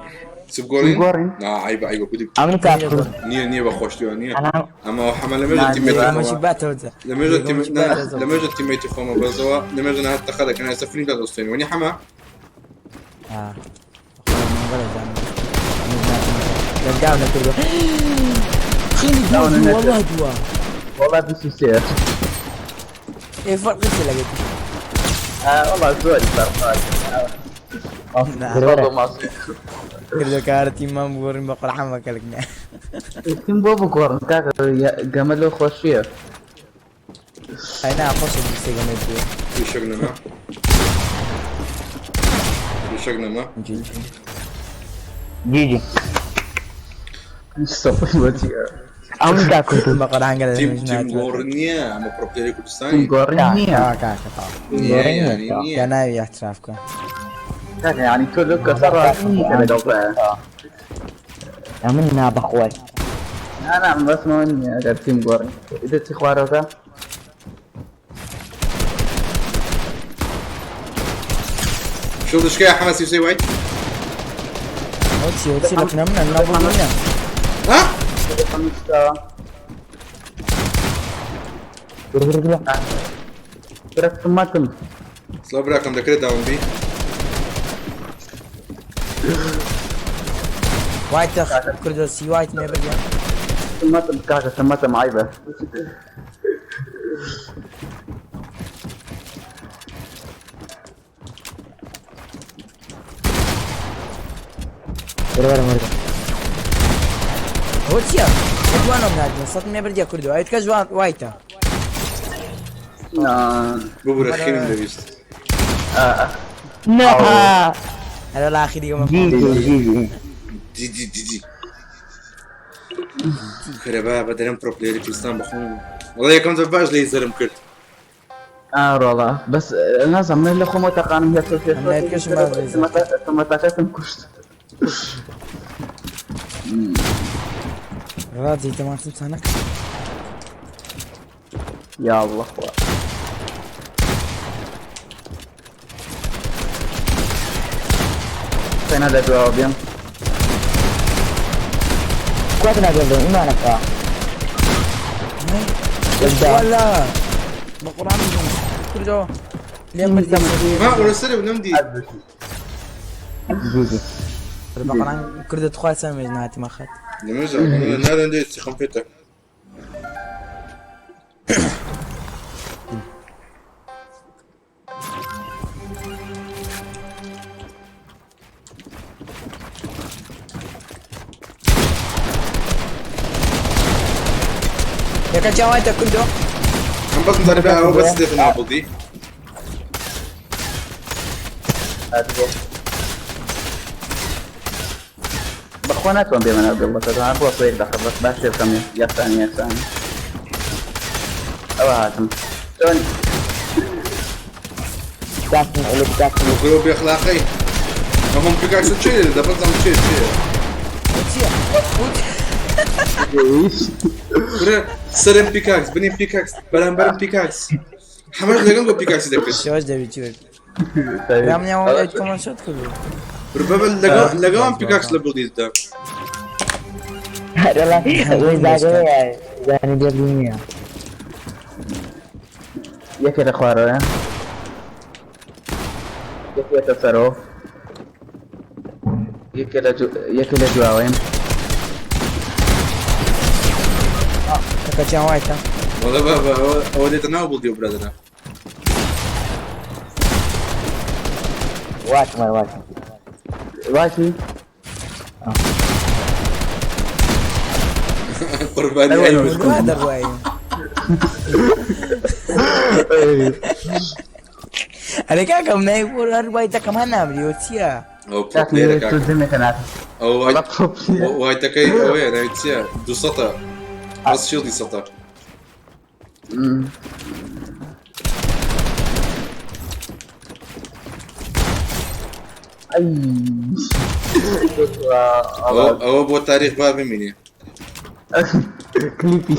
چ بگۆڕین؟ بگۆڕین؟ نا عیبە عیبە کودی عمري كاكل نییە نییە بە خۆشتیوە نییە. انا ئەمە ئەو حەمە لەمێژە تیمێتی ئەمەشی خۆمە. باتەوە جا. لەمێژە تیم ئەمەشی نا باتەوە. لەمێژە تیمێتی خۆمە بەزەوە لەمێژە نەهات تەقە دەکەن ئێستا فرین تا دەستێن وەنی حەمە؟ آه. خۆ زانم. لەداو نەکردووە. خێنی دووە دووە وەڵا دووە. وەڵا 23. ئێ فەرقی چیە لەگەڵ وەڵا زۆری فەرق. نا. کردۆ کارتی مام بگۆڕین بە قورعان بە کەلک نە. تیم بۆ بگۆڕن کاکە گەمە لەو خۆشییە. ئەی نا خۆشە بیستێ گەمەی بووە. بیشک نەما. بیشک نەما. جی جی. جي جي سەپی بۆچیە؟ عمري كاكل بە قورعان گەلە تیم لەمێژ تیم ناتوە. گۆڕن نییە ئەمە پرۆپلێری تیم کوردستانی. گۆڕین نییە. کاکە تاو. نییە یعنی نییە. یا ناوی احتراف کە. کاکە یعنی تۆ لەو کەسە ڕازی نیت کە لەگەڵ تۆیە. عملنا بخوي نا نا بەسمەوە نییە ئەگەر تیم گۆڕین. دەچی خوارەوەکە؟ شو دشکەیە حەمە 33 وایت؟ ئەوە چی ئەوە چی لە کنە منە ناو بۆ منە. ها؟ برو برو برو برا ماتم. سڵاو براکەم دەکرێت داوم بی؟ وایتە کردۆ سی وایت مێ بردیە. ماتم کاکە ماتم عیبە. برو برو برو ئەوە چییە؟ لە دوانەوە ناردن سەد مێ بردیە کردۆ ئەوێت کەس وایتە. نا ببورە خێرم دەویست. نا هەرە لاخیری ئەمە جي جي جي جي جی جی جی جی. کەرە با بە دەرم پرۆپلێری کوردستان بەخۆم. وەڵا یەکەم جار باش لێی زەرم کرد. ئا ڕۆڵا بەس نازانم من لە خۆمەوە تەقانم هێ ئەم لایتکەشم باش لێی زەرم. تەمەتاکەتم کوشت. ڕازی تەماسم سانەکە. یا الله خوا. فين هذا جواب بيم؟ كواتنا قبل ايمانك ولا بە قورعان کردۆ لێم بردیە. ما وەرە سەرێ نەمدی. جي جي بە قورعان کردۆ تخوا سەمێژ ناتی مەخەت. لەمێژە نادەن دێت خەم پێتە. یەکە چاوایتە کوندۆ ئەم بەس مزانە بە ئەوە بەس دێتە ناو بڵدی بەخوا ناتوان بێمە ناو دەوڵەتە تەنها بۆ یەک دەقە بەس باش پێ بکەم یەکسانی یەکسانی ئەوە هاتم چۆن داخل اللي داخل ئەو بێخلاقەی ئەمەم پیکاکسە چێ دەبەزام چێ چێ چییە؟ کورە سەرم پیکاکس بنیم پیکاکس بەرامبەرم پیکاکس حەمەش لەگەڵ بۆ پیکاکسی دەکرد شێوەش دەبی چی بێت رامنیاوە کۆمان شۆت کردو بەبە لەگەڵ لەگەڵم پیکاکس لە بڵدیدا والله زاني ديال یەکێ لە خوارەوە یەکێتە سەرەوە یەکێ لە یەکێ لە دواوەیم یەکە چاوایتە وەڵا بابا ئەوە دێتە ناو بڵدی و برادەرە وات مال وات واشی قوربانی ئەی وا دەڕوایی ئەرێ کاکە منای بۆ هەر وای دەکەم هەر نامریەوە چییە؟ ئەو پرۆ پلەیەرە کاکە زمێکە نات ئەو وایتەکەی ئەوەیە ناوی چییە دووسەتە بەس شیڵدی سەتە ئەی ئەوە بۆ تاریخ با بمینێ کلیپی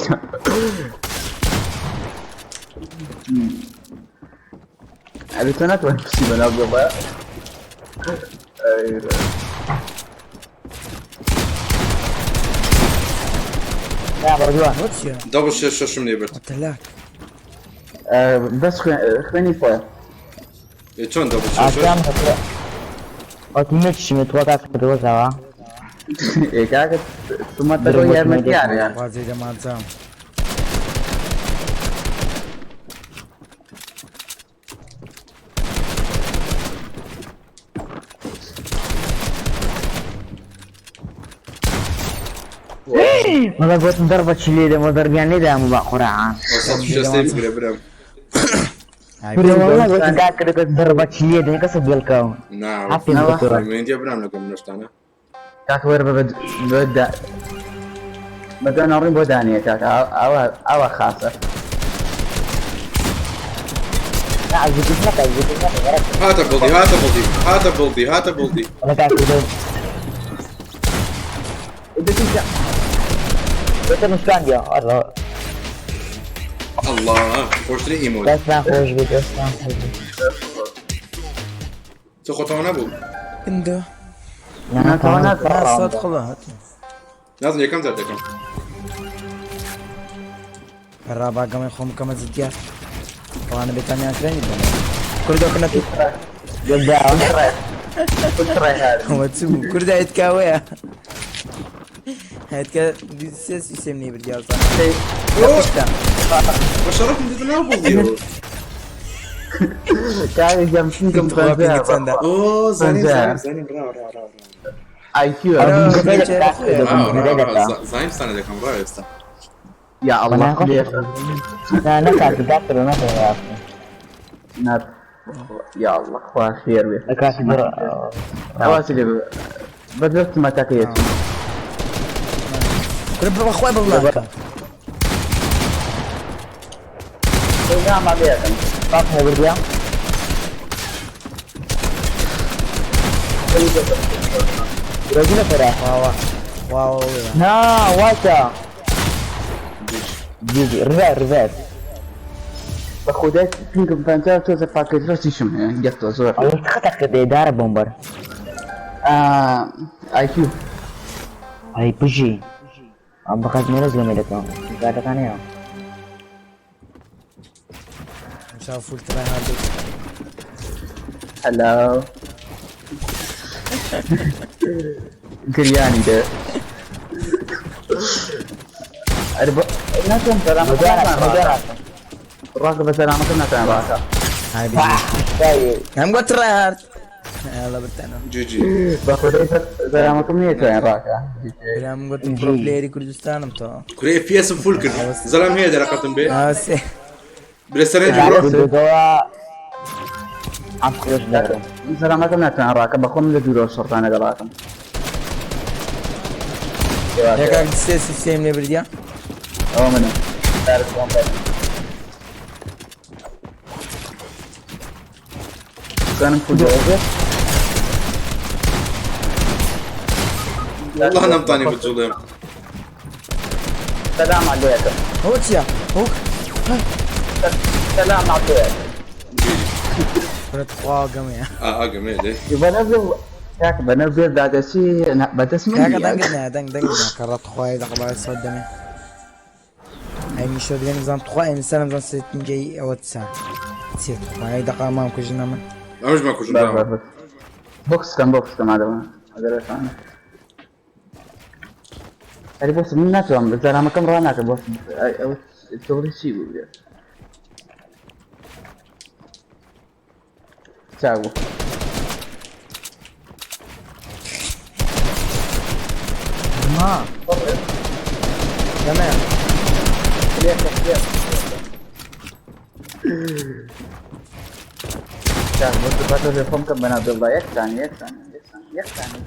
ئەبێ تۆ ناتوانانی بچی بەناو گۆڵە لا بردوها بۆ چییە؟ دەبڵ شێ شەشم لێ برد تەلاک بەس خوێنی خۆیە ئێ چۆن دەبڵ شەش أفلام أوتوماتيك متوقع كدوزا ئێ کاکە تومەتەکە یارمەتیانە وازی دەمانجام والله قلت ضربة شليدة ما ضرب يعني ده مو قرعة ئەو سەد و شەستەی بگرە برام والله قلت ذاك قلت ضربة شليدة كسب بالكون نا حتى الدكتور من برام لەگەڵ منەشتانە کاکە وەرە بە بە بەدوای ناڕین بۆ دانیە کاکە ئەوە ئەوە خاسە لا عزيز لك عزيز لك هاتە بڵدی هاتە بڵدی هاتە بڵدی هاتە بڵدی والله قاعد كده قلت مش كان يا الله الله خۆشترین ئیمۆ بس ما خوش بيت بس ما خوش بيت تۆ خۆتەوە نەبوو کندۆ لا نا سەد خڵە هاتم نازم یەکەم جار دەکەم ڕاباگەمەی خۆم بکەمە جدیار ئەوانە بێتانیان کرێنی بن کوردۆ کنە پێ ئەوە چ بوو کوردە هێتکاوەیە هێتکە سێ سیسێم نی بردیاوزان پشتە بە شەڕەفم دێتە ناو بڵدیەوە کاکە جەمشینکەم تخوا پێنگە چەندە ئۆ زانیم زانیم زانیم ڕاو ڕاو ڕاو ئایکیو ڕاو ڕاو ڕاو زانیم سانە دەکەم ڕاو ئێستا یا الله لا نكعب ذاكر ونكعب نات یا الله خوا خێر بێ نكعب ئەوە لێ بەدەست مەتەکەیەتی کورە بڕ بەخوای بڵاکە ناما لێکەم طاقة برديا رجل فرح واوا واوا نا واتا جي جي ريفير ريفير بە خودای پینکم پەنجا تۆزە پاکێت ڕەشیشم هەیە گەتەوە زۆر الله خطك إدارة بومبر ئایکیو هاي بجي عم بخاف من رزقه ملك قاعد كان يا مشاو فول تراي هاردو هەلو گریانی دە ئەرێ ناتوانم مدارك مدارك ڕاکە بە سەلامەکەم ناتوانێت ڕاکە. هاي بيجي هم قلت تراي هارد يلا برتنا جي جي بە خودای سەلامەکەم نێتوانێت ڕاکە. برام قلت برو بلايري كردستان متو کورە FPS م فول کرد زەلام هەیە دەرەقەتم بێ اه سي برێ سەرنج بڕۆ عم خرج لكم سەلامەکەم ناتوانێت ڕاکە بەخۆم لە دوورەوە شەڕتان لەگەڵاکەم. يا كاك سي سي سي من برديا ئەوە منم. دارت بۆم بەر. كان فول والله نەمتانی بجوڵێم سلام عليكم هو تيا هو سلام عليكم جي جي كرة خوا قمية ئاگەمێ دێ بنزل ياك بنزل بعد شيء بتسمع يا دنقنا دنق دنقنا كرة خوا دقبا صدمة هاي مش بدنا نظام تخوا انسان نظام ست جاي او تسعة تسعة تخوا هاي دقا ما كجنا من ئەمش ماکوژم داوە بوكس كان بوكس كان هذا هذا هذا بوس من ناتوام بس انا ما كم راناك بوس او توري شيء بقول تشاو ما تمام تشاو بس بس فهم كم بنا عبد الله يك ثاني يك ثاني يك ثاني يك ثاني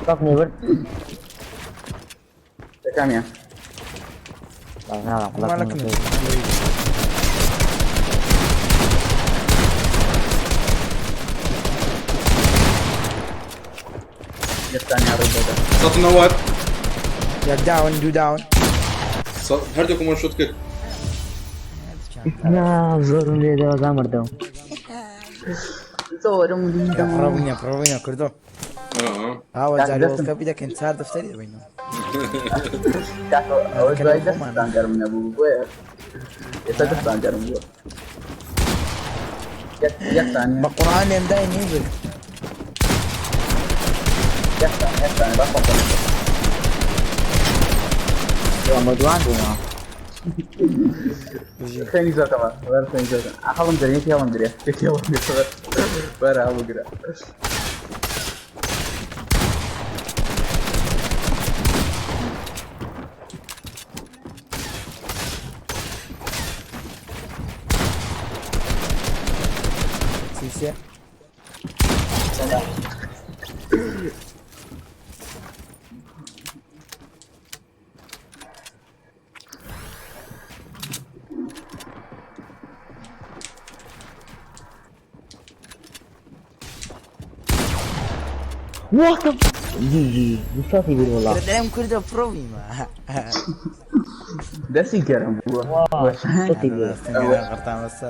طفني برد كم يا نعم ما لك نجم. يك ثاني يا رب سەد نەوەد يا داون دو داون هەردووکمان شت کرد نا زۆرم لێ دەوە زامردەوە زۆرم يا بروينا بروينا كردو ئا ها وزاري دستم. وولد كاب اذا كنت صار دفتري وينه ئەوە دوای دەستان گەرم نەبوو بۆیە ئێستا دەستان گەرم بووە یەک یەک ثانية بقران يمداي نيبل یەک ثانية یەک ثانية بس مدوان بوومە خوێنی زۆر تەما وەرە خوێنی زۆر هەڵم دەرێ یەکی هەڵم درێ یەکی هەڵم درێ وەرە هەڵبگرە سي سي What the جي جي بصوتي بيقول والله كردو كردو بروي ما دەستی گەرم بووە صوتي بيقول غرطان بس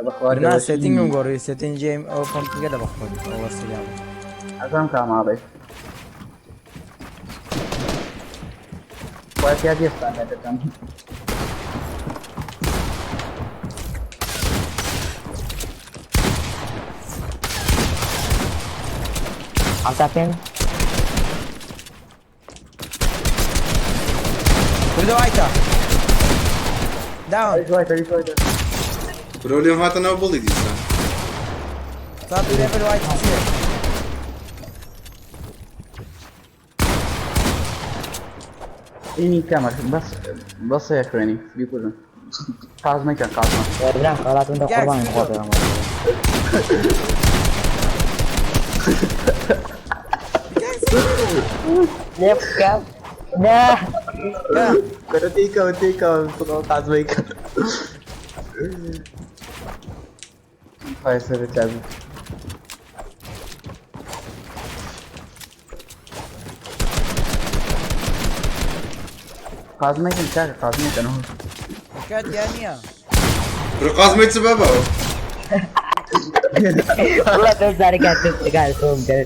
بەخوا نا سيتنج مقوري سيتنج جيم او بامبنج هذا بخود او السلام ئەزان کاماڵێ خوا یەک ثانية دەکەم عم فين؟ كردو وايتا داون شوي شوي کورە لێم هاتە ناو بڵی دیسان صار ليفل وايت تصير ئینی کەمە بەس بەس هەیە خوێنی بیکوژن قازمەکەن قازمە برام خلاص انت قربان خاطر ليف لا کورە تێیکەوە تێیکەوە قازمەکە خۆی سەر چاوی قازمەکەن کاکە قازمەکەن كات يعني کورە قازمەی چ بابەوە والله بس انا قاعد قاعد اسوي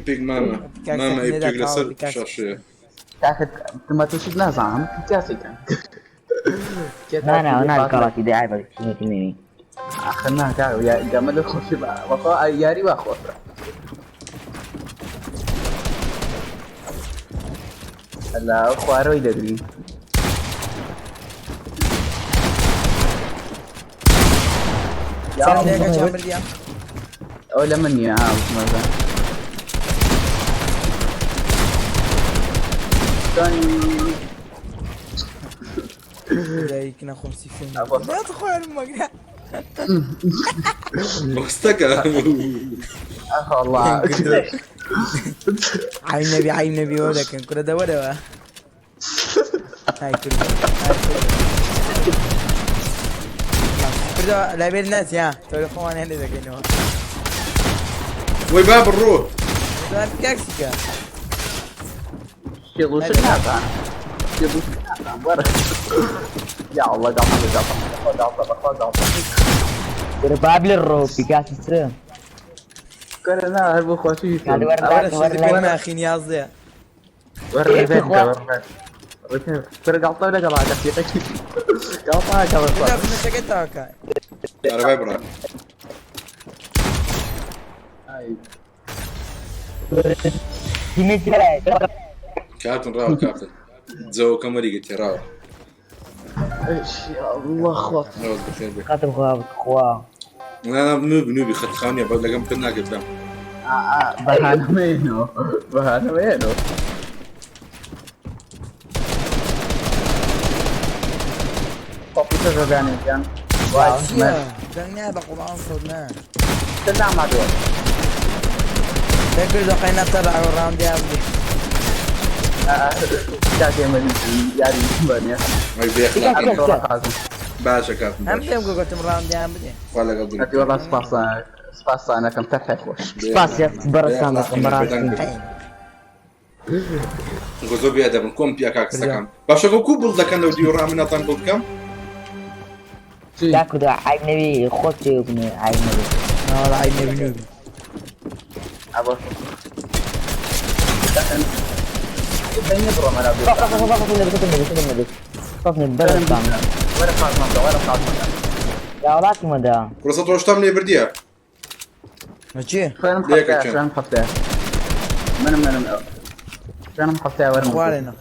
پیک مامە مامە ئەی پیک لەسەر شاشەیە کاکە تما تووشت نازانم کاسێکەن لا لا انا الكراتي دي عيب تيمي آخر نا کاکە یا گەمە لە خۆشی بەخوا یاری وا خۆشە لا خوارەوەی دەگری چەندێکە چیان بردیە؟ ئەو لە من نییە ها وتمەزە. دایک نەخۆم سیفۆن ناتخوارم مەگرە. مەخستەکە. والله عەیب نەبی عەیب نەبی وە دەکەن کورە دەوەرەوە. هاي كردو هاي كردو كردو لا بين الناس يا تولي خوان هنا دەکەینەوە. وەی باب الروح. كاكسيكا. شيلو شنابة شيلو شنابة يا الله قاطع قاطع قاطع قاطع. باب للروب بيكاس سر كلنا هربوا خوشي. قاعد ورا ورا ما اخي نيازي. ورا ورا فرق قاطع ولا قاطع قاطع قاطع. عربي برا. كابتن راو كابتن زو كمري قلت راو. ايش يا الله خوات. راو بخير بك. خاتم خوا خوا. لا نوبي نوبي خط خانية بقول لك كنا قدام. بهانا وينو بهانا وينو. كمبيوتر يعني كان. دنيا بقرآن صرنا. تلعب مع دول. تاكل دقينا تبع الراوند يا ابني. كاكي من يعني بني. ما بيخلق. باشا كابتن. هم تيم قلت راوند يا ابني. ولا قصدي. والله سباس سباس انا كم ترحي خوش. سباس يا برسان براسي. غزو بيادب كوم بيا كاك سكام. باشا كوب بولد كان لو ديو رامنا طن بولد كم؟ تاكل عيب نبي خوتي ابني عيب نبي. والله عيب نبي نوبي. ابو فرصة روشتام لي برديها. ماشي. فين محطتها فين محطتها من من فين محطتها وين وين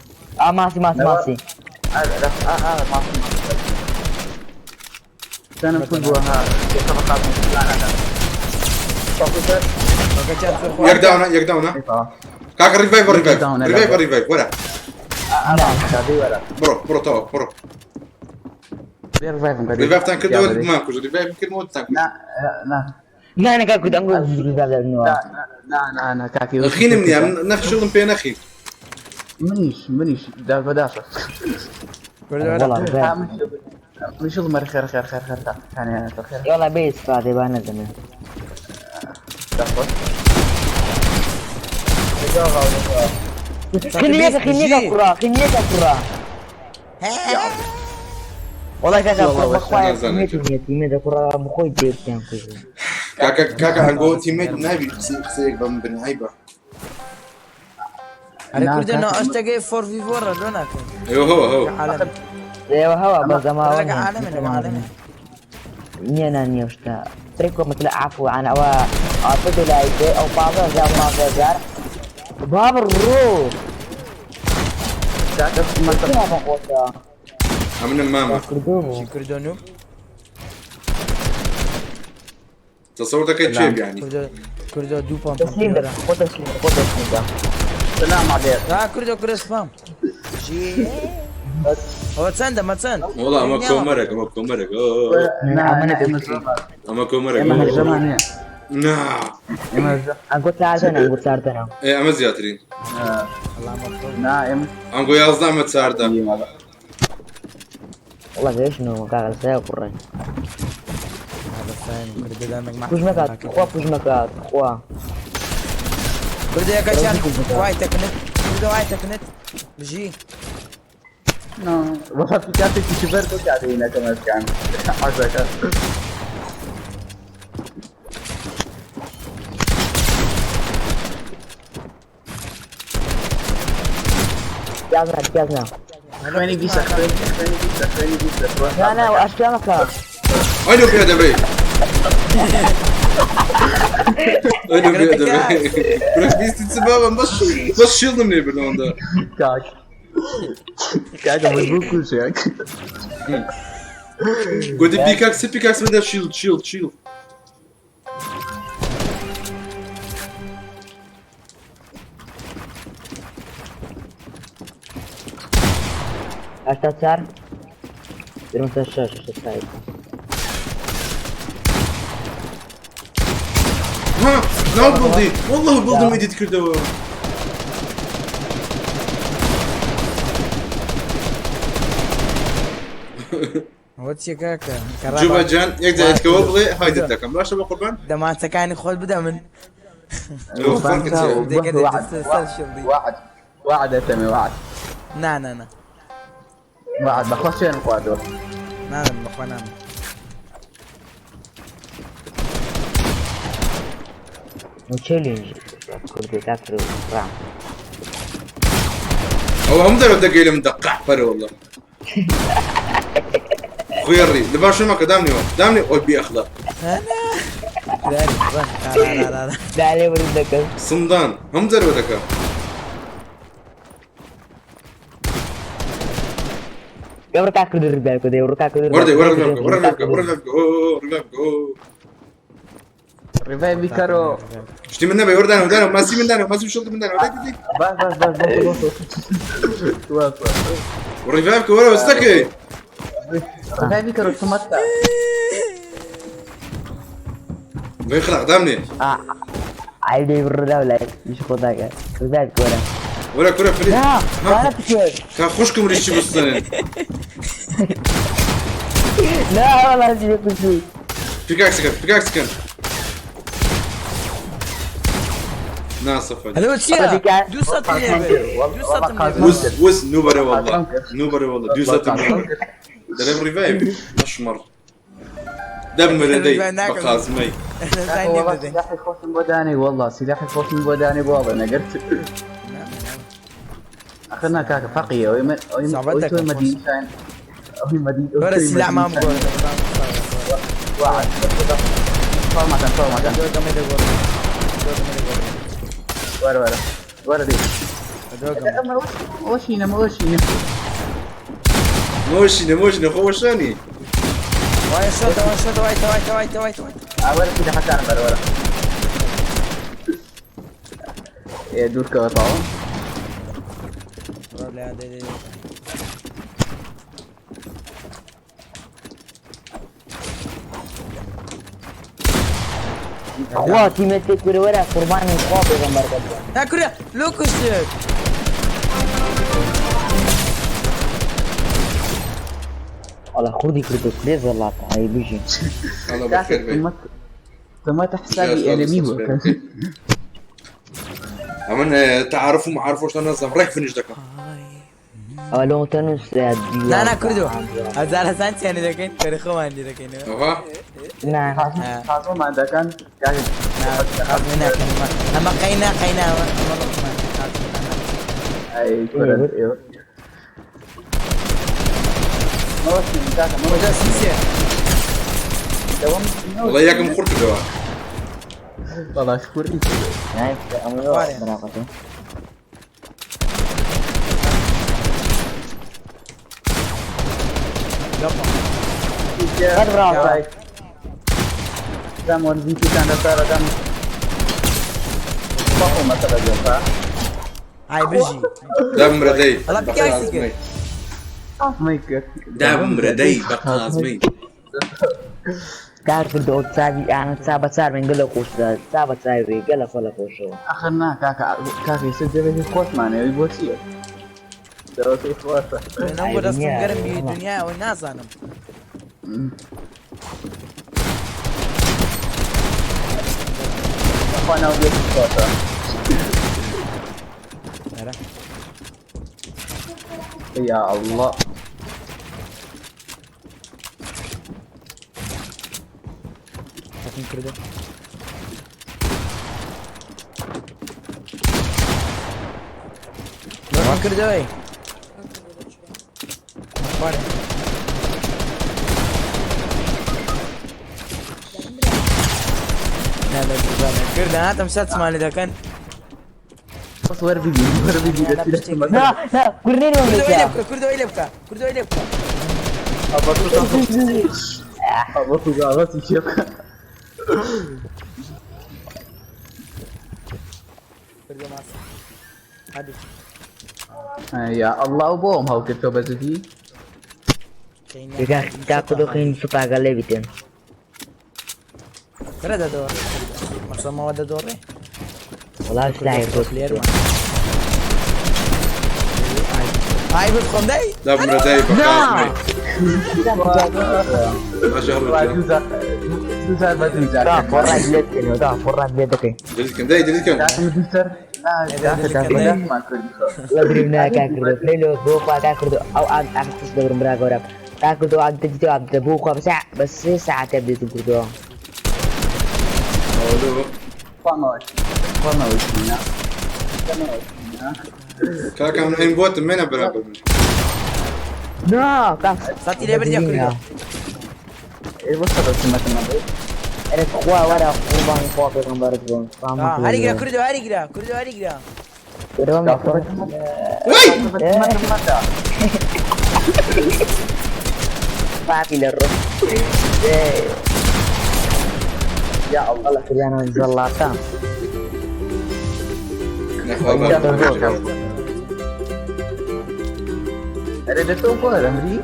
ماسي ماسي ماسي. ماسي فين كلها طبقات ياك داون ياك داون. كاك ريفايف ريفايف ريفايف ريفايف ورا. برو برو تو برو. ريفايف ريفايف تانك دول ماكو ريفايف كل موت تانك. لا لا لا انا كاكو انقول ريفايف لانه لا لا لا كاكي اخيني مني نفس شغل بين اخي. منيش منيش بدافع. والله من شو ضمر خير خير خير خير ثاني خير. يلا بيس فاضي بانا زمان. خنيك خنيك كرة خنيك كرة. والله كذا بخوايا تيميت تيميت كرة مخوي دير كان كذا. كاكا كاكا انجو تيميت نبي خسيك بم بن عيبة. انا كنت انه اشتاق 4 في 4 لونك. ايوه هو هو. ايوه هو بس ما عالمي عالمي. نينا نيوشتا تريكو مثل عفو عن او اعطيته لايدي او بابا جاب بابا جار باب الروح. عملنا ماما. كردونو. تصورتك تشيب يعني. كردو دو بامب. تسليم ده خد تسليم خد تسليم ده. سلام عليك. ها كردو كردو سبام. جي هو تسند ما تسند. والله اما كومرك اما كومرك. اما كومرك. نعم. انقول ساعتنا انقول ساعتنا. ايه اما زياترين. نعم. انقول يازدا اما تساعدنا. والله ليش نو قاعد ساعة قرين. هذا فاهم كردو دامك مع. كوش مكات خوا كوش مكات خوا. كردو يا كشان واي تكنت كردو واي تكنت بجي. والله في كاتب كبرت قاعدين كمان كان عزك. جازنا جازنا. خويني بيسا خويني بيسا خويني بيسا. لا لا واشكالك. وينو بيا دبي؟ وينو بيا دبي؟ برك بيستي تسبابا بس بس شيلنا مني بالوندا. كاك. كاك مزبوط كل شيء. گوتی پیکاکس پیکاکس من شیلد شیلد شیلد. هەشتا چار درمسە شەش هەشتا چار. ها ناو بڵدی والله بڵدم ئیدیت کردەوە. ئەوە چیە کاکە جوبا جان یەک جارێکەوە بڵێ هایدت دەکەم باشە بە قوربان. دەمانچەکانی خۆت بدە من. لۆ فەرقت چیە؟ وعد وعد ئەتەمێ وعد. نا نا نا وعد بەخوا شوێنم خواردووە. نانم بەخوا نانم. تشالنج كردي كافر رام. ئەو هەموو دەرەوە دەگەی لە من دەقع پەرە والله. خوێڕی لە باش مەکە دامنیەوە دامنی ئۆی بی ئەخلاق. لا لێ ورد دەکەم. سندان هەموو دەرەوە دەکە. گەورە کا کردو ڕزگار کردی ڕکا کردو. وەردەی وەرە وەرە وەرە وەرە وەرە ڕیڤایڤی کەرۆ. شتی من نەبێ وەردانەوە دانەوە ماسی من دانەوە ماسی شڵتی من دانەوە دای دای. باش باش باش باش باش ڕیڤایڤ کە وەرە وەستەکەی. ڕیڤایڤی کەرۆ سمەتە. بێ خلاق دامنێ. عیدەی بڕدا لای مش خۆداکە ڕزگار کۆرە. وەرە کورە فری. نا وانە بچێت. کا خوشکم ڕیشی بستنن. نا وەڵا چی بکوشی. پیکاکسەکەن پیکاکسەکەن. ناسفە. هەلۆ چییە؟ دوو سەتم لێ بێ دوو سەتم لێ بێ. وز وز نوبەرە والله نوبەرە والله دوو سەتم دەڵێم ڕیڤایڤ مەشمەڕ. دەمرە دەی بە قازمەی. سلاحی خۆشم بۆ دانێ والله سلاحی خۆشم بۆ دانێ بۆ ئەڵێ نەگرت. ئەخر نا کاکە فەقیە ئەوەی من ئەوەی تۆی مەدین شاین ئەوەی مەدین وەرە سلاح مام گۆڕە. وعد فەرمەکەن فەرمەکەن. وەرە وەرە وەرە دەی. وەشینە وەشینە. مۆشینە مۆشینە خۆ وەشانی. وای شۆتە وای شۆتە وای وای وای وای وای. وەرە سلاحەکانم بەرە وەرە. ئێ دوورکەوە تاوە. خوا تیمەتێک کورە وەرە قوربانی خوا پێغەمبەر کە. نا کورە لۆ کوشتت. والله خوردی کردو کرێ زەڵاتە ئەی بژین. الله بەخێر بێ. سمعت حسابي انمي بوو. ئەمن تعارف و معارف شتان نازانم ڕێک فنیش دەکەم. ئەوە لۆ تەنوس نا نا کوردۆ هەزار هەزان چیانی دەکەین کەری خۆمان لێ دەکەینەوە. ئەوها نا خازۆمان دەکەن خازمە ناکەن ئەمە قەینا قەینا ئەمە ئەی کورە ئێوە والله یەکم خورد کردەوە. والله خوردی ئەمە دام وەرزیکیتان لەسەر دەم بەخۆ مەسەلە جۆفا. ئای بژی. دەمرە دەی وەڵا بە پیکاکسی کرد. قازمەی. قازمەی کرد. دەمرە دەی بە قازمەی. کار کردو چاوی ئانە چا بە چار من گەلە خۆش چا بە چاوی گەلە خۆ لە خۆشەوە. ئەخر نا کاکە کاکە ئێستا دەبێت خۆشمانە ئەوی بۆ چییە؟ دەوەکەی خۆشە. منم بۆ دەستم گەرم بی دنیا ئەوەی نازانم. خوا ناو بێت خۆشە. يا الله تەقیم کردو. لۆکم کردەوەی. خوارێ. نا لە کردە هاتم سەد سمان لێ دەکەن. بەس وەربگی وەربگی نا نا کوردنی کوردەوەی لێ بکە کوردەوەی لێ بکە کوردەوەی لێ بکە. ئەوە چێ بکە. کردو ماسی هەدی یا الله بۆم هەڵکردەوە بە جدی. تاکو دۆخین سوپاگە لێ بیتن. فرە دەدۆڕێ مەسەمەوە دەدۆڕێ. وەڵا سلاحی خۆش. پلێر ئای بخۆم دەی. لا بمرە دای بەکارمەی باشە هەڵبژێ. دوو جار بە دوو جار. تا فۆڕات لێ بکەنەوە، تا فۆڕات لێ دەکەین. دلیت کەن دای دلیت کەن. لە بریم ناکا کردو لێ بۆ خوا کا کردو ئەو ئاگ ئاگ قس دەبرم برا گەورە تا کردو ئاگ دەجیتەوە ئاگ بۆ خوا بەس بەس سێ ساعتە بدێتم کردووە. کاکە من ئەیم بۆتم مێنە بەرامبەر من. نا کاک ساتی لێ بردیا کردو. ئەرێ خوا وەرە قوربانی خوا پێغەمبەرت بم. هەریگرە کردو هەریگرە کردو هەریگرە. وەی فاقي للروح. يا الله. والله كلنا زلاطان. نەخوا با ئەرێ دەتۆ بۆرە مری.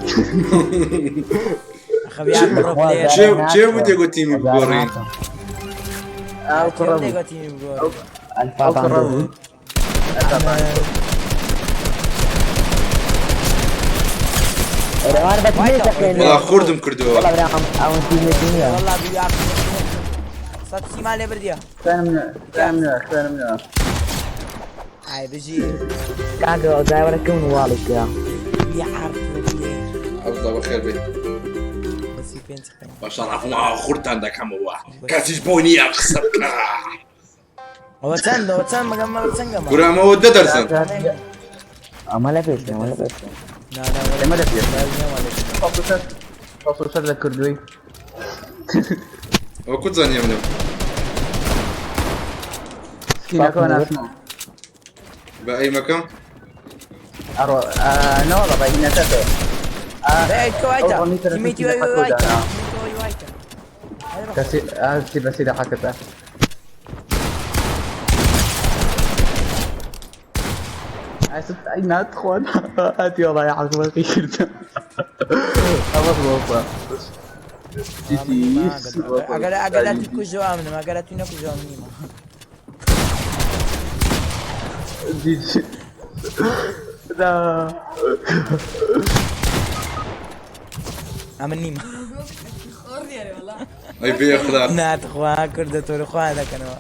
خەبیان بڕۆ پلێر. چێ بوو تێگۆ تیمی بگۆڕین؟ ئەو کوڕە بوو. دەگۆ تیمی بگۆڕین؟ الفا ئەو کوڕە باندو. بوو. روان بتميز وەڵا خوردم کردەوە. والله برام او تيمي دنيا. والله بيا سات سیمان لێ بردیا. خوێنم نوێ. ئای بژی. كاكا دايما كون والك يا بیا عارف پلێر. عەبدوڵڵا بەخێر بێ. بەسی پێنج خوێن. بەشەڕەف خوردتان دەکەمەوە کەسیش بۆ نییە قسە بکە. ئەوە چەند ئەوە چەند مەگەمە چەند گەمە؟ کورە ئەمەوە دە دەرسن. اما لا بيش ما لا بيش. نا نا ئێمە لە پێش. ولا 600 لە کردووی. ئەوە کوت زانیە منم؟ سکینەکەەوە ناسمەوە. بە ئەیمەکەم؟ ئەڕۆ نەوەڵە بە هینەکەتەوە. كوايتا أو ظنيت تيميتي أنك واي وايتا أنا. واي وايتا. کەسی ئاسی بەسی لە حەکەتە. ئەی ناتخۆن هاتی وەڵای حەقبەقی کردم. ئەوە بۆ ئەگەر ئەگەر کوژەوە منم ئەگەر تو نەکوژەوە منیمە. لا ئەمن نیمە. ئەی بێ ئەخلاق. ناتخوا کوردە تۆ خوا دەکەنەوە.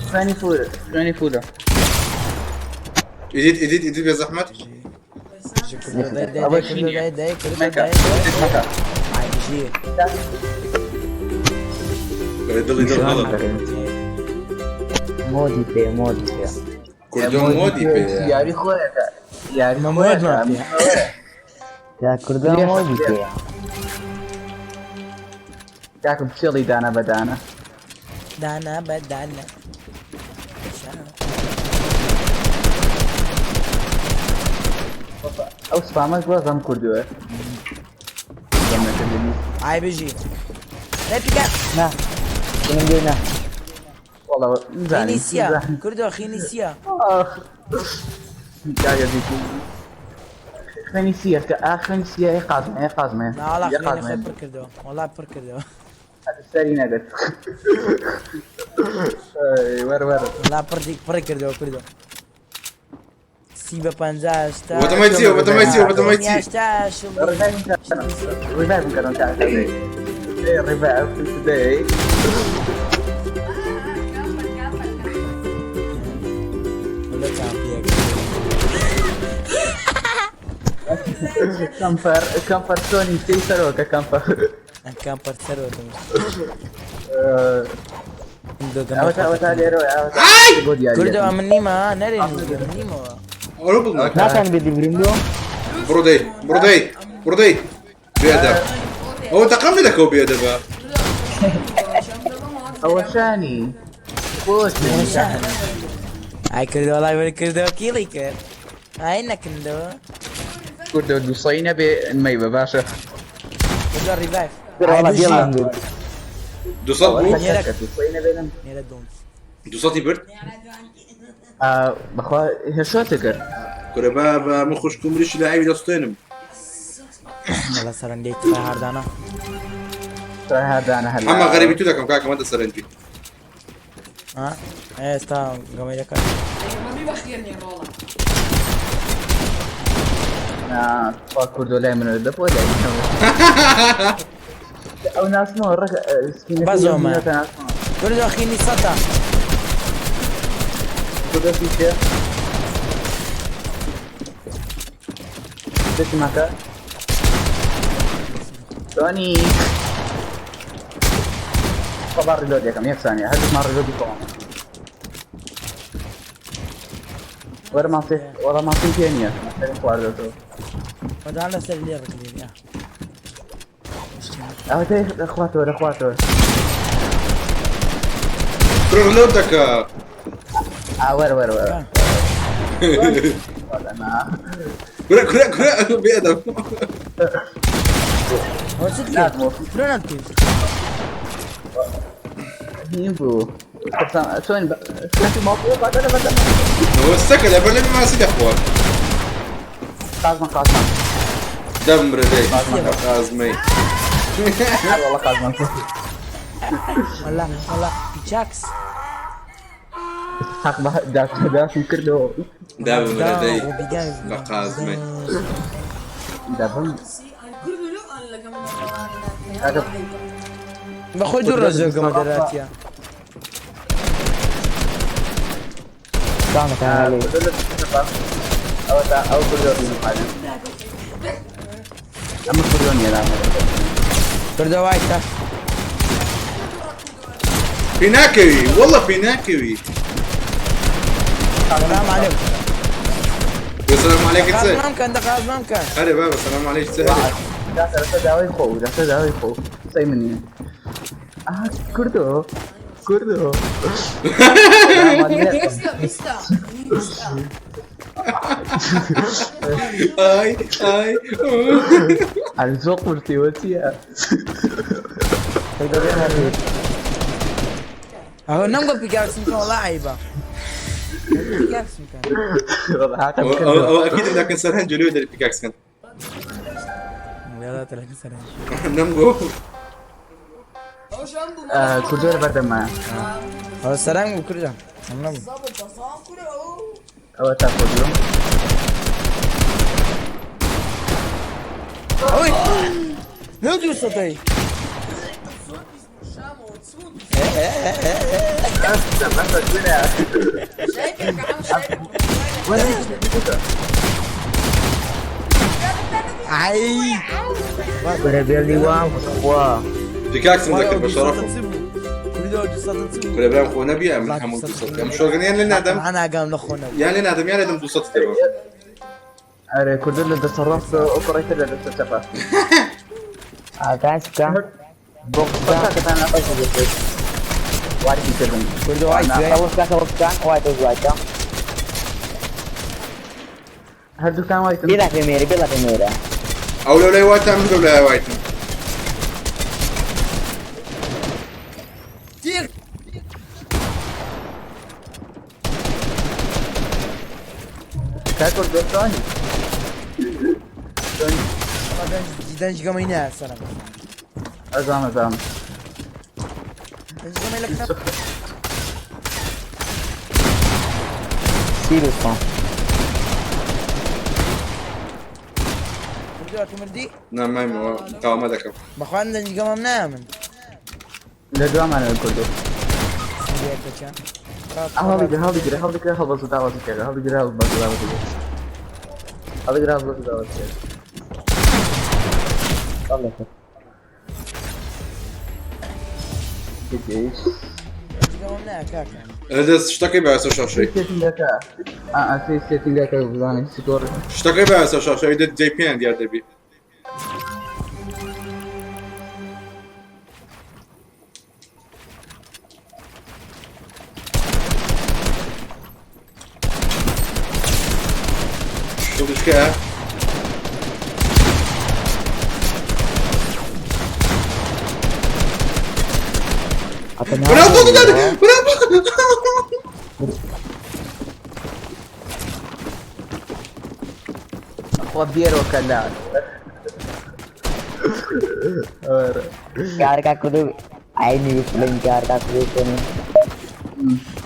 خوێنی فورە خوێنی فورە. ئیدیت ئیدیت ئیدیت بێ زەحمەت. ئەوە چی نییە؟ مەکە مەکە. ئای بژی. بەرێ دڵی دڵ هەڵە. مودي بي مودي بي. کوردۆ مۆدی پێیە. یاری خۆیەکە یاری مەمۆدمان پێ. يا كردو مودي بي. کاکم چێڵی دانا بەدانە. دانا بە دانا. ئەو سپامەش بازم کردووە. ئای بژی. دەی پیکە. نا كنا والله خینی سیە کوردۆ خینی سیە. خوێنی سیە کە ئا خوێنی سیە ی قازمە ی قازمە. ناوەڵا خوێنی خۆی پڕ کردەوە وەڵا پڕ کردەوە. سەری نەگرت. وەرە وەرە. وەڵا پڕ پڕی کردەوە کوردۆ. سی بە پەنجا هەشتا. وەتەمای چییە وەتەمای چییە وەتەمای چی؟ هەشتا ڕیڤایڤم کردم کاکە. ڕیڤایڤ today. وەڵا چاپیەک. کەمپەر کەمپەر سۆنی سێی سەرۆکە کەمپەر. کامپەر سەرۆکم. ئەوە تا لێرەوە بۆ دیاری. کوردۆ ئەمن نیمە نەرێ من نیمەوە. ئەوە بڵ ناکە. ناتان بدي بريمدو. بڕۆ دەی بڕۆ دەی بڕۆ دەی بێدەب. ئەوە تەقەم لێ دەکەوە بێدەبە. ئەوە شانی خۆش. ئای کردەوە وەڵای وەری کردەوە کیڵی کرد. ئای نەکردەوە. کوردە دووسەی نەبێ مەیبە باشە. کوردە ڕیڤایڤ. والله بيلا 200 بوو دووسەی نەبێ نەم نێرە دۆنت. 200 برد بەخوا هێشاتە کرد. کورە با با من خوشکم ریشی لاعبی دەستێنم. وەڵا سەرەنگەی ترای هاردانە. ترای هاردانە هەر حەمە غەریبی تو دەکەم کاکە مەدە سەرنجی. ها ئێستا گەمەی دەکات. نا تخوا کوردۆ لای منەوە دەبۆ لای منەوە. ئەو ناسمەوە ڕەک سکینەکەی بەزۆمە. منەوە ناسمەوە. کوردۆ خینی سەتە. کوردۆ چیە؟ دەستی ماکە؟ تۆنی خۆ با ڕیلۆد یەکەم یەک ثانیە هەردووکمان ڕیلۆدی خۆمان. وەرە ماسێ وەڵا ماسیم پێ نییە سەرم خواردۆتەوە. بەدان لەسەر لێ ڕکلێ. ئەوە تێ خواتەوە لە خواتەوە. کورە ڕلۆد دەکە. ئا وەرە وەرە وەرە. وەڵا نا. کورە کورە کورە بێدەم. ئەوە چت کرد؟ ناتمەوە. کورە ناتکرد. هین بوو. چۆن کاتی ماڵ باتە لە بەردەم. ئەوە سەکە لەبەر لێ ماسی دەخوارد. قازمان قازمان. دەم برەدەی قازمەی. وەڵا قازمان. وەڵا وەڵا پیچاکس. حەق بە داشم کردەوە. دەم برەدەی وبیگان بە قازمەی. دەبم. کاکە بەخۆی دوو ڕۆژ گەمە دەراتیە. كان عليه ئەوە تا ئەو کوردۆ بینی. ئەمە کوردۆ نییە لامە. کوردۆ وایتە. پێناکەوی والله پێناکەوی. سلام عليكم. السلام عليكم قاز تسهل. مامكن ده قاز مامكن. هەرێ بابە سلام عليك تسهل. لەسەر داوای خۆ لەسەر داوای خۆ قسەی من نییە. ئاها کوردۆ کوردۆ. ئای ئای. ئەرێ زۆر قورسیەوە چییە؟ ئەوە نەمگۆ پیکاکسم کە وەڵا عەیبە. پیکاکسم کە. وەڵا هاتم ئەو کردەوە. ئەو ئەکید لەکن سەرهەنج لێ دەری پیکاکس کەن. یاڵا تەلەکن سەرنج. نەمگۆ. کوردۆ لە بەردەمایە. ئەوە سەرنگ بوو کوردە. ئەم نەبوو. ئەوە تا کوردۆ. ئەوەی لەو دوو سەتەی. عی وەرە بێڵی وام خوا. پیکاکسم دەکرد بە شەرەفم. کوردۆ دوو سەتە چ بوو؟ کورە برام خۆ نەبیە من هەموو 200 ئەم شۆرگەنیان لێ نادەم. ئەنا ئاگام لە خۆ نەبوو. یان لێ نادەم یان لێدەم 200 تێبەوە. ئەرێ کوردۆ لە دەستە ڕاستە ئەو کوڕەی تر لە دەستە چەپە. ئاکان سکە بۆکسکە واری کردم. کوردۆ وای توێ. ئەوە سکە بۆکسکە وایتە وایتە. هەردووکان وایتن. بێلا پێمێرە بێلا پێمێرە. ئەو لەو لای وایتە من لەو لای وایتم. تیغ. کاک کوردۆ چۆنی؟ چۆنی؟ وەڵا دەنج گەمەی نایە سەرم. ئەزام ئەزام. دەنج گەمەی لە کە سی بسکە. کوردۆ تو مردی؟ نا مایمەوە تاوامە دەکەم. بەخوان دەنج گەمەم نایە من. لە دوامانەوە کوردۆ. لێکەچە. هەڵیگرە هەڵیگرە هەڵیگرە هەڵبەزە داوەتی کەگە هەڵیگرە هەڵبەزە داوەتی کەگە. هەڵیگرە هەڵبەزە داوەتی کەگە. گەمەم نایە کاکە. دەست شتەکەی بە سەر شاشەی. سێتینگەکە. ئا سێ سێتینگەکە بزانین سکۆر. شتەکەی بە سەر شاشەی دە جەی پێیان دیار دەبی. شوفش كده. برام بۆ برام. خوا بێرەوە لا. کارکا کردو عینی بڵین کارکا کردو.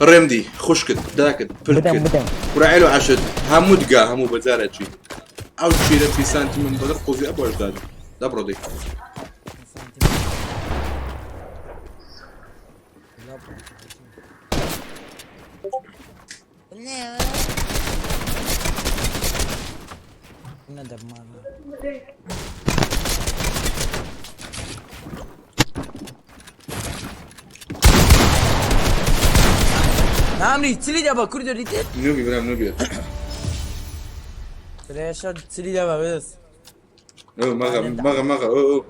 ڕێمدی خوشکت داکت بدەم پرکت بدەم. کوڕعێل و عەشت هەموو دگا هەموو بەجارە چی ئەو شیرە پیسانتی من بەدەر قۆزی ئەبۆش داد دەبڕۆ دی. نەدەبمانە. نامری چلی دەبە کوردۆ دیتت؟ نوبی برام نوبی. درێشە چلی دەبە بەس. ئەو مەغە مەغە مەغە ئەو ئەو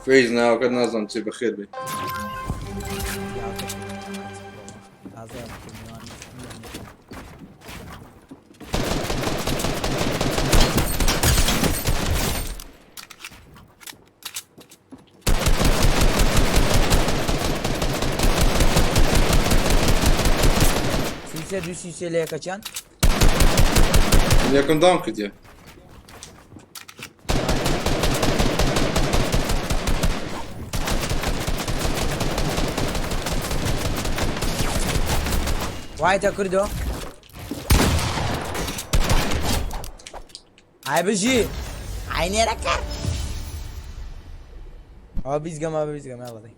فەیز ناوەکەت نازانم چی بەخێر بێ. سیسێ دوو سیسێ لە یەکەچیان. من یەکەم داوم کردیە. وایتە کوردۆ ئای بژی ئای نێرەکە ئەوە بیزگەمە بیزگەمە بەڵێ.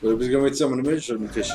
وەرە بزگەمەی چە من مێژ من پێش.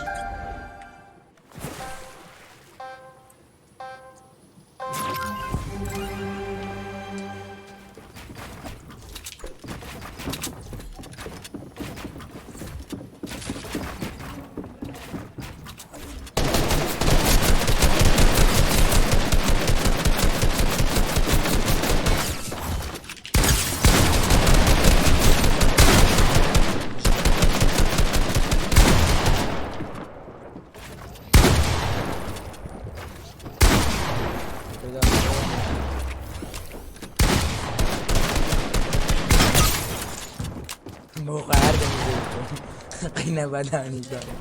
موقع هەردەم قینە بەدانی داوە.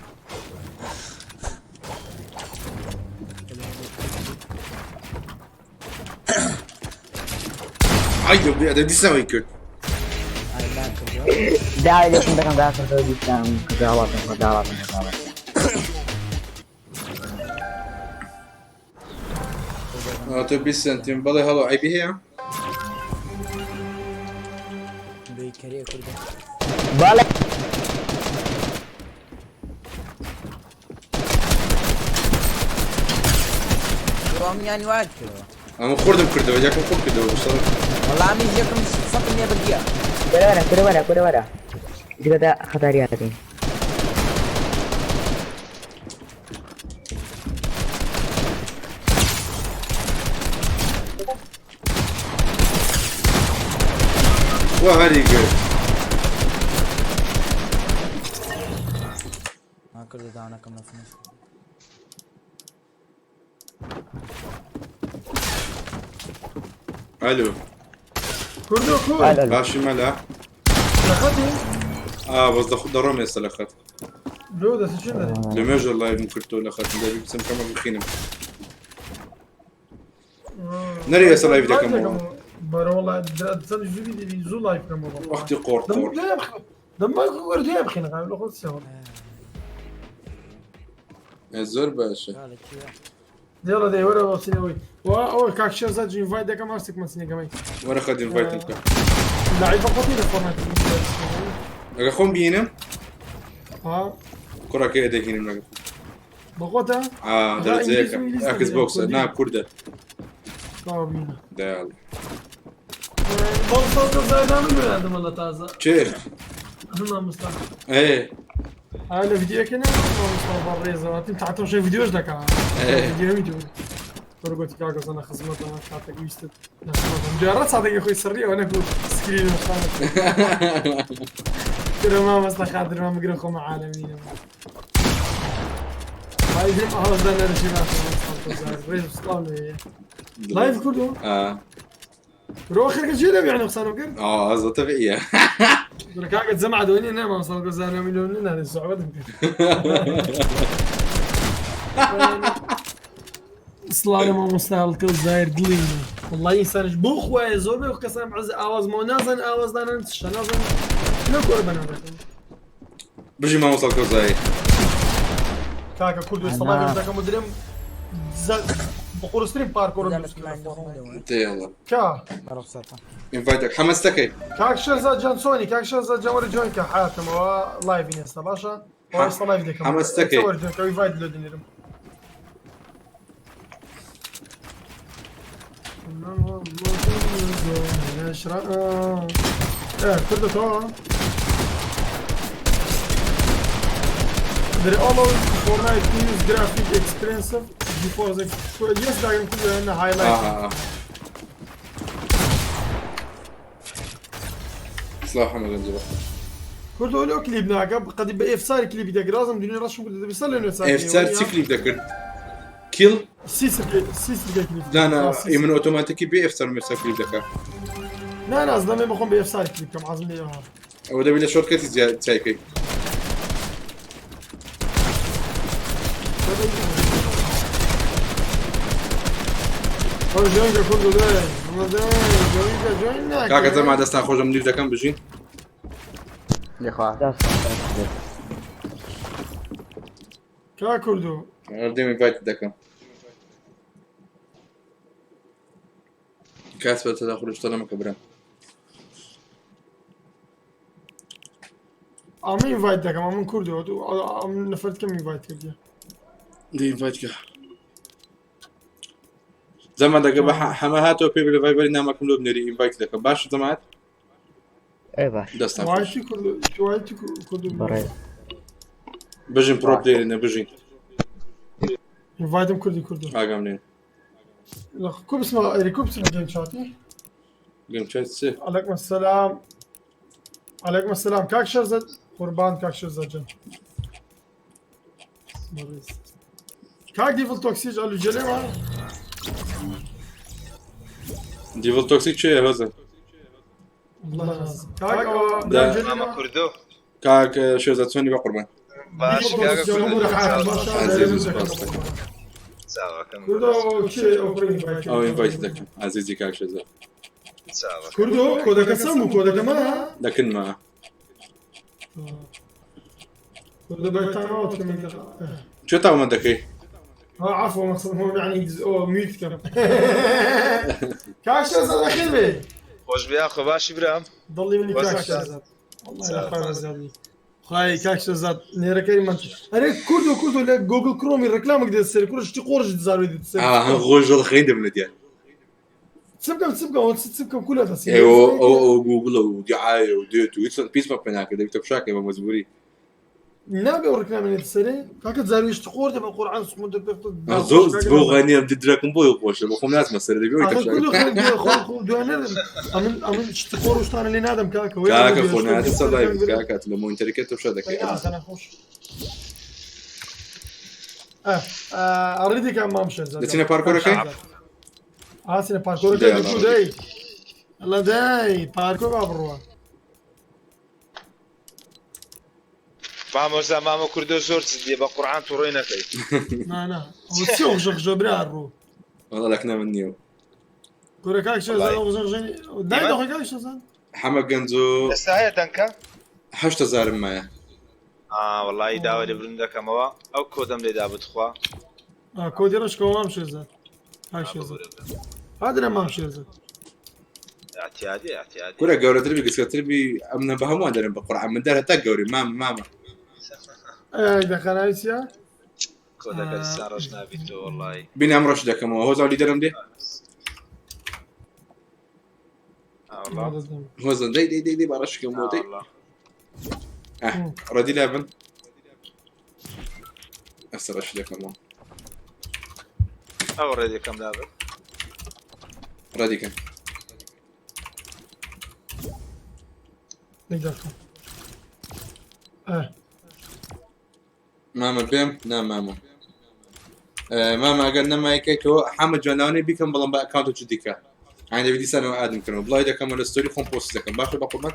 ئای بێ دیسانەوەی کرد. ئای لا کردووە. داوای لێکم دەکەم داخردەوە دیسان داواتم داواتم داواتم. تۆ 20 سنتیم بەڵێ هەڵۆ عیبی هەیە؟ بەیکەریە کوردە. بەڵێ. ئەم یانی وات کردەوە. ئەمە خوردم کردەوە یەکەم خۆم کردەوە بەسەر. وەڵام منیش یەکەم سەتم لێ بردیە. کورە وەرە کورە وەرە کورە وەرە جگەتە خەتاریاتین. وا هەری کرد. ها کردو داوانەکەم لە فنش. ئەلو. کوردۆ کورد. ئەلو. باشی مەلا. لەخەتی؟ ئا بەس دەڕۆم ئێستا لە خەت. لۆ دەستی چێن دەرێ؟ لە مێژە لایڤم کردەوە لە خەتم دەبی بچم کەمە بخینم. نەری ئێستا لایڤ دەکەمەوە. بەرە وەڵا چەند زوو بی زوو لایڤ بکەمەوە. وەختی قۆڕ قۆڕ. دەم وەردێ بخینە لە خۆت سێوە. زۆر باشە. يلا دي ولا وصيني او كاك شيرزاد انفايت دەکەم هەرسێک مەسینەکەمەی. وەرە خەت ئینڤایتم بکە. لعیبە خۆتی لە فۆرنایت. ئەگە خۆم بینم ها کوڕەکەی دەهینم لەگەڵ. بەخۆتە؟ ئا دەرەجەیەکە ئەکس بۆکسە نا کوردە. تاوا بینە. دەیاڵ. بۆ زادان من والله تازە. چێ؟ مامۆستا. ئێ ها لە ڤیدیۆکە نا مامۆستا بەڕێزەوە تیم تاعتەم شەی ڤیدیۆش دەکا. ڤیدیۆ ڤیدیۆ. وەرە گوتی کاکە زەنە خزمەتە کاتێک ویستت نەخزمەتم. جارە ساتێکی خۆی سڕیەوە نەکو سکرین وشتانە. کرە مامۆستا خاتر ما مگرە خۆمە عالەمینە. هاي درم ئاوازدا نەرشی مامۆستا ڕێز سڵاو لێ. لايف كله اه رو اخر كل شيء يعني خسارة وكر اه هذا طبيعية. کاکە جەمع دۆنی نە مامۆستا گۆزانە ملیۆن نە سعبەتم کرد. سڵاو لە مامۆستا هەڵکەوت زاهیر دڵی منە. وەڵڵاهی ئینسانش بۆ خوایە زۆر بێ کەسان عەز ئاوازمەوە نازان ئاوازدانان چشە نازان لەو کۆرە بەنامەکەن. بژی مامۆستا هەڵکەوت زاهیر. کاکە کورد و سڵاویش دەکەم و درێم بقورسترین پارکۆرم دروست کرد. دێڵە. کا ئینڤایت دەک حەمەستەکەی. کاک شێرزاد جان چۆنی کاک شێرزاد جان وەرە جوین کە حاتمەوە لایڤین ئێستا باشە ئەوە ئێستا لایڤ دەکەم حەمەستەکەی. ئێستا وەرە جوین کە ئینڤایت لۆ دەنێرم. كله تمام. There always Fortnite news graphic expensive before the yes داگرم كله هنا highlight. آه. سڵاو حەمە گەنجە. كله لو كليب ناقة قد بإف صار كليب داك لازم دنيا رشم كله بيصير لنا صار ئێف چی کلیپ دەکرد؟ کیل؟ سيسر سيسر كليب. لا نا من ئۆتۆماتیکی بێ ئێف سەر مێسا کلیپ دەکات. لا لا زلمه بخون بإف صار كليب كم عزم لي. ئەوە دەبی لە شۆرتکەتی چایکەی. جوينك كله ده ده جوينك جوينك. کاکە جەما دەستان خۆشم لیف دەکەم بژین. لێخوا. کا کوردو دێم ئینڤایت دەکەم. کاس بە تەداخل شتە نەمەکە برام. ئەمە ئینڤایت دەکەم ئەمن کوردو ئەم نەفەرت کەم ئینڤایت کردیە. دێ ئینڤایت کە. زەمان دەگە بە حەمە هاتەوە پێ بلە ڤایبەری نامەکەم لۆ بنێری ئینڤایت دەکەم باشە جەماعەت؟ ئێ باش. دەستان خۆش. وایتی کوردو وایتی کوردو. بەڕێز. بژین پرۆپ لێرە بژین. ئینڤایتم کوردی کوردو. ئاگام لێ. كوب اسمه كوب اسمه جيم شاتي. گەم چای چ؟ عليكم السلام عليكم السلام كاك شرزد قربان كاك شرزد جن مريض. كاك ديفل توكسيج قالوا جلي ما دیڤڵ تۆکسیک چێ هۆزە؟ والله ناز. كاك أو ده. جلي مامە ما. کوردۆ. کاک شێزا چۆنی بە قوربان؟ باش کاکە کوردۆ. عزیز و سپاس. چاوەکەم. كردو كي اوبرين ئەو ئینڤایت دەکەم عزیزی کاک شێزا. چاوەکەم. كردو كودك سمو كودك ما دەکنمە. كردو باي تايم اوت كم چێ تاومە دەکەی؟ عفوا مقصد هو يعني او ميوت كم كاك شرزد اخير بي خۆش بیا خۆ باشی برام. ضلي مني كاك شرزد والله لا خير زادي خاي كاك شرزاد نيركاي من اري كردو كردو لا جوجل كرومي ريكلامك ديال السير كل شتي قورج تزارو ديال السير. آه خۆش دڵخەی دەبنە دیار. تسبكم تسبكم تسبكم كلها تسير. ئێوە ئەو ئەو گوگڵە و دیعاە و دێت و هیچ پیسمە پێ ناکرد دەبی تەپشاکەی بە مەجبوری. نابي ريكلام ديال السير كاك تزارو شتي قورج بالقران سمو زۆر بۆ غەنیە دراکم بۆی خۆشە بە خۆم ناسمە سەر دەبی ئەوی كله تەپشاکە. خو خو دوانر امن امن شتي قورج انا اللي نادم كاك کاکە خۆ ناتە سەر لایڤ کاکە لە مۆنیتەرەکە تەپشا دەکەی. انا خوش اه اه اريدك امام شرزاد. دەچینە پارکۆرەکەی؟ هاتینە پارکۆرەکە دەیان دکتۆر دەی الله دەی پارکۆر با بڕوە. مامۆستا مامە کوردۆ زۆر جدیە بە قورعان تووڕێ نەکەی. نا نا ئەوە چی غژە برا ڕوو. وەڵا لەکنە من نییە. کورە کاک شێرزاد ئەو غژە غژەنی دای دەخۆی کاک شێرزاد. حەمە گەنجۆ ئێستا هەیە دەنکە؟ 8 هەزارم مایە. ئا وەڵی داوای لێبوردن دەکەمەوە ئەو کۆدەم لێدا بتخوا. کۆدی ڕەشکەوە مام شێرزاد کاک شێرزاد هادرە مام شێرزاد. اعتیادی اعتیادی. کورە گەورەتر بی گسکەتر بی ئەمنە بە هەمووان دەرم بە قورعان من دەر هەتا گەوری مامە مامە. ئەی دەخەناوی چییە؟ کۆدەکە ئێستا ڕەش نابیتەوە وەڵی. بینام ڕەش دەکەمەوە هۆزا لیدەرم دێ؟ هۆزان دەی دەی دەی دەی با ڕەشکەمەوە دەی. ڕەدی لابن. ئەستا ڕەش دەکەمەوە. ئەو ڕێدیەکەم لابن. ڕەدیکەم. نەگدەکەم. ئە مامە بێم نا مامە. مامە ئەگەر نەمایکەیتەوە حەمە جواناوانەی بیکەم بەڵام بە ئەکاونتێکی دیکە. ئاین دەبی دیسانەوە ئادم کردەوە بڵاوی دەکەمەوە لە ستۆری خۆم پۆست دەکەم باشە بە قوربان؟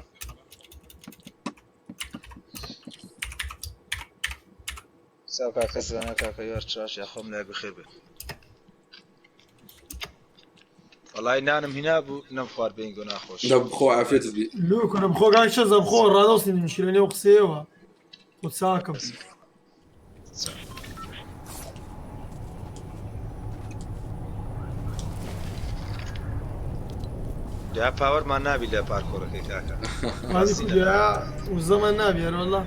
ساو کاکە زانا کاکە یار چاش یاخۆم لای بەخێر بێت. وەڵای نانم هینا بوو نەم خوارد بینگۆ ناخۆش. دە بخۆ عافیەتت بی. لۆ کورە بخۆ کاک شەزا بخۆ ڕادەوەستین مشکلە نێو قسەیەوە خۆ چاکم. جا پاوەرمان نابی لە پارکۆرەکەی کاکە. هذه كلها والزمن نابي يعني والله.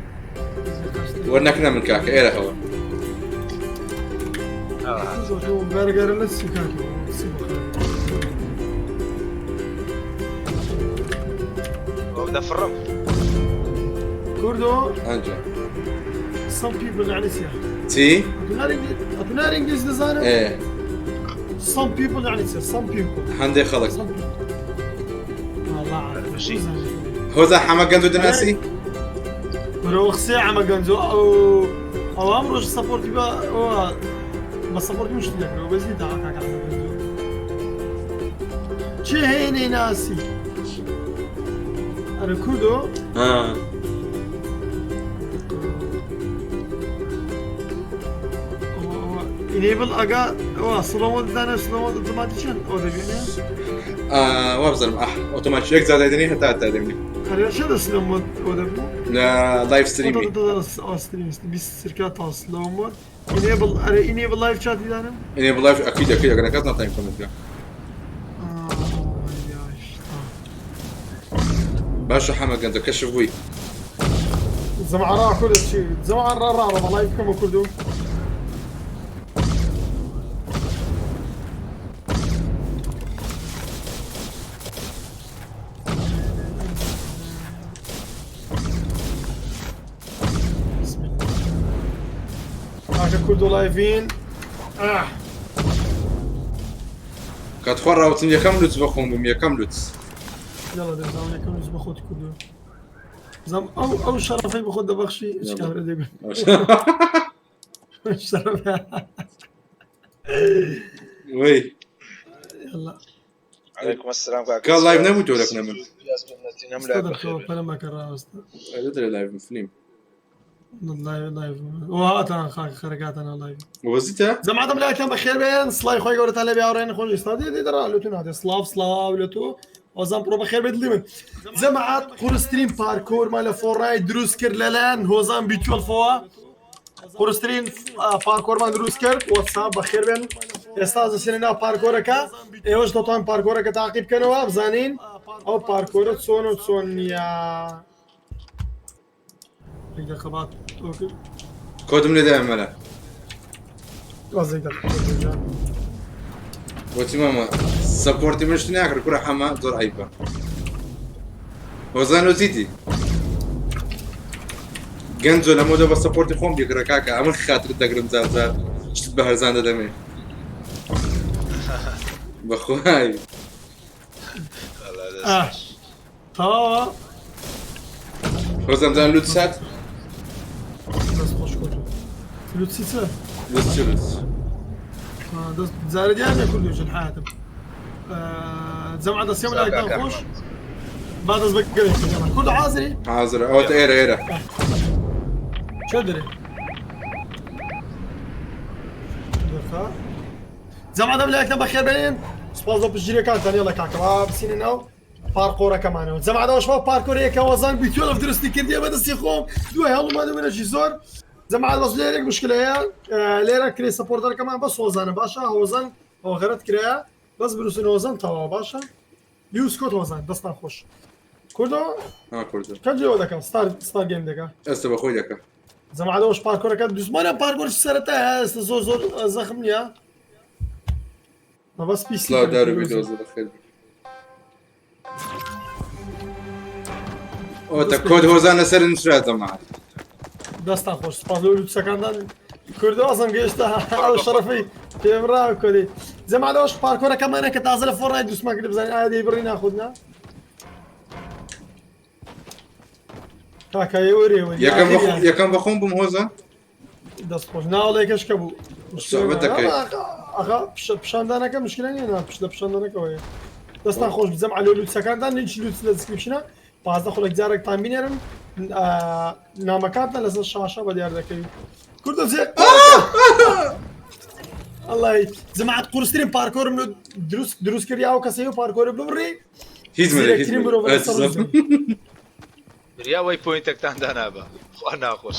وەرنەکنە من کاکە ئێرە هەوە. بەرگەرە لە چی کاکە دەفڕم. کوردۆ ئەنجا some people يعني سيا چی؟ ئەتونار ئینگلیز دەزانم ئێ some people يعني سيا some people هەندێک خەڵک. some people والله عارف. هۆزان حەمە گەنجۆ دەناسی؟ بەرەوە قسەی عەمە گەنجۆ ئەو ئەو ئەمڕۆش سەپۆرتی بە ئەوە بە سەپۆرتی مشتی دەکرەوە بەزی دا کاکە عەمە گەنجۆ چێ هەیە نەیناسی ئەرە کوردۆ ها ئینەیبڵ ئەگا ئەوە سڵۆمۆ دانە سڵۆمۆ ئۆتۆماتیک چەند ئەو دەبێنێ وابزانم ئەح ئۆتۆماتیک یەک جار دایدەنێ هەتا هەتا دەبینی. ئەرێ چەندە سلۆمۆ ئەو دەبوو لە لایڤ ستریمی. ستریم 20 سرکا تا سلۆ مۆد ئینەیبڵ ئەرێ ئینەیبڵ لایڤ چاتی دانم ئینەیبڵ لایڤ ئەکید ئەکید ئەگەر نەکات ناتوانین کۆمێنت بکە. باشە حەمە گەنجە کەشف بووی. زەمعە کورد چی زەمعە ڕا ڕا ڕا لايف بکەمە کوردو. بسم الله کاکە کوردو لايفین آه. کاتخوا ڕاوتن یەکەم لوتس بەخۆم بووم یەکەم لوتس. يلا دەزانم یەکەم لوتس بە خۆت کوردو زم ئەو ئەو شەرەفەی بە خۆت دەبەخشی هیچ کامرە دەگوت شەرەفە. وی يلا عليكم السلام کاکە. کە لایڤ نەبوو تۆ لەکنە من. استدرك فلما كراوست دەدرێ لایڤ فلیم. لايف لايف وهاتنا خاك خرقاتنا لايف وەزیتە؟ زەماتم لایکان بەخێر بێن سڵای خۆی گەورەتان لێ بێ خۆش ئێستا دێ دێ دەڕا لە تو نادێ سڵاو سڵاو لە تۆ وەزان پڕۆ بەخێر بێت دڵی من جەماعەت قورسترین پارکۆرمان لە فۆڕای دروست کرد لەلایەن هۆزان بیتوەلفەوە قورسترین پارکۆرمان دروست کرد وەتساپ بەخێر بێن ئێستا دەچینە ناو پارکۆرەکە ئێوەش دەتوان پارکۆرەکە تاقی بکەنەوە بزانین ئەو پارکۆرە چۆن و چۆن نییە یەک دقیقە بات ئۆکەی. کۆدم لێ دایە مەلا. بەس یەک دقیقە. وتی مامە سەپۆرتی من شتی ناکرد کورە حەمە زۆر عەیبە. هۆزان وتیتی گەنجۆ لەمەوە بە سەپۆرتی خۆم بیکڕە کاکە ئەمن خاترت دەگرم جار جار شتت بە هەرزان دەدەمێ بەخوای. آه. تەواوە هۆزان جان لوتس هات دەست خۆش کوردو لوتسی چ؟ لوتس چی لوتس؟ دەست جارە دیار نییە کوردو ژن حیاتم جەمعە دەستیم لایکتان خۆش با دەست بە گەوێ کوردو حازری؟ حازرە ئەوەتە ئێرە ئێرە. چۆن دەرێ؟ دقیقە جەمعە دەم لایکتان بەخێر بێن سوپاس بۆ پشتگیریەکانتان یەڵە کاکە با بچینە ناو پارکۆرەکەمانەوە جەمعەدەوەش بۆ پارکۆرەیەکە وەزان بیتۆلف دروستی کردیە بەدەستی خۆم دوای هەڵومانە منەشی زۆر جەماعەت بەس لێرێک مشکلەیە لێرە کرێ سەپۆرتەرەکەمان بەس هۆزانە باشە هۆزان هۆغەرت کرایە بەس بروسن هۆزان تەواو باشە یوز کۆت هۆزان دەستان خۆش کوردۆ ها کوردۆ کەم جێوە دەکەم ستار ستار گەیم دەکا ئێستا بەخۆی دەکا جەماعەتەوەش پارکۆرەکە دوزمانە پارکۆر سەرەتا ئێستا زۆر زۆر زەخم نییە مەبەست پیسی سڵاو دار و بیدۆزە بەخێر بێی. ئەوەتە کۆد هۆزان لەسەر نووسرا جەماعەت. دەستان خۆش سوپاس لۆ لوتسەکاندان کوردۆ ئەزم گەیشتە ئەو شەرەفەی پێمڕا کۆدی جەماعەتەوەش پارکۆرەکەمانە کە تازە لە فۆڕای دووسمان کرد بزانین ئایا دەیبڕی ناخود نا کاکە ئێوەرێ وەری. یەکەم بەخۆم بووم هۆزان دەست خۆش ناوڵێکەش کە بوو سوعبەت دەکەی. ئەخا پیشاندانەکە مشکلە نییە نا پشت لە پیشاندانەکەوەیە دەستان خۆش بزەم عەلۆ لوتسەکانتان لینکی لوتس لە دیسکریپشنە 15 خولەک جارێکتان بینێرم نامەکانتان لەسەر شاشە بە دیار دەکەوی. کوردە زێ ئەڵی جەماعەت قورسترین پارکۆرم لۆ دروست دروست کردی ئەو کەسەی و پارکۆرە ببڕی هیچ مەرێ هیچ زیرەکترین مرۆڤ لەسەر ڕووی زەوی. بریا وەی پۆینتەکتان دانابا خوا ناخۆش.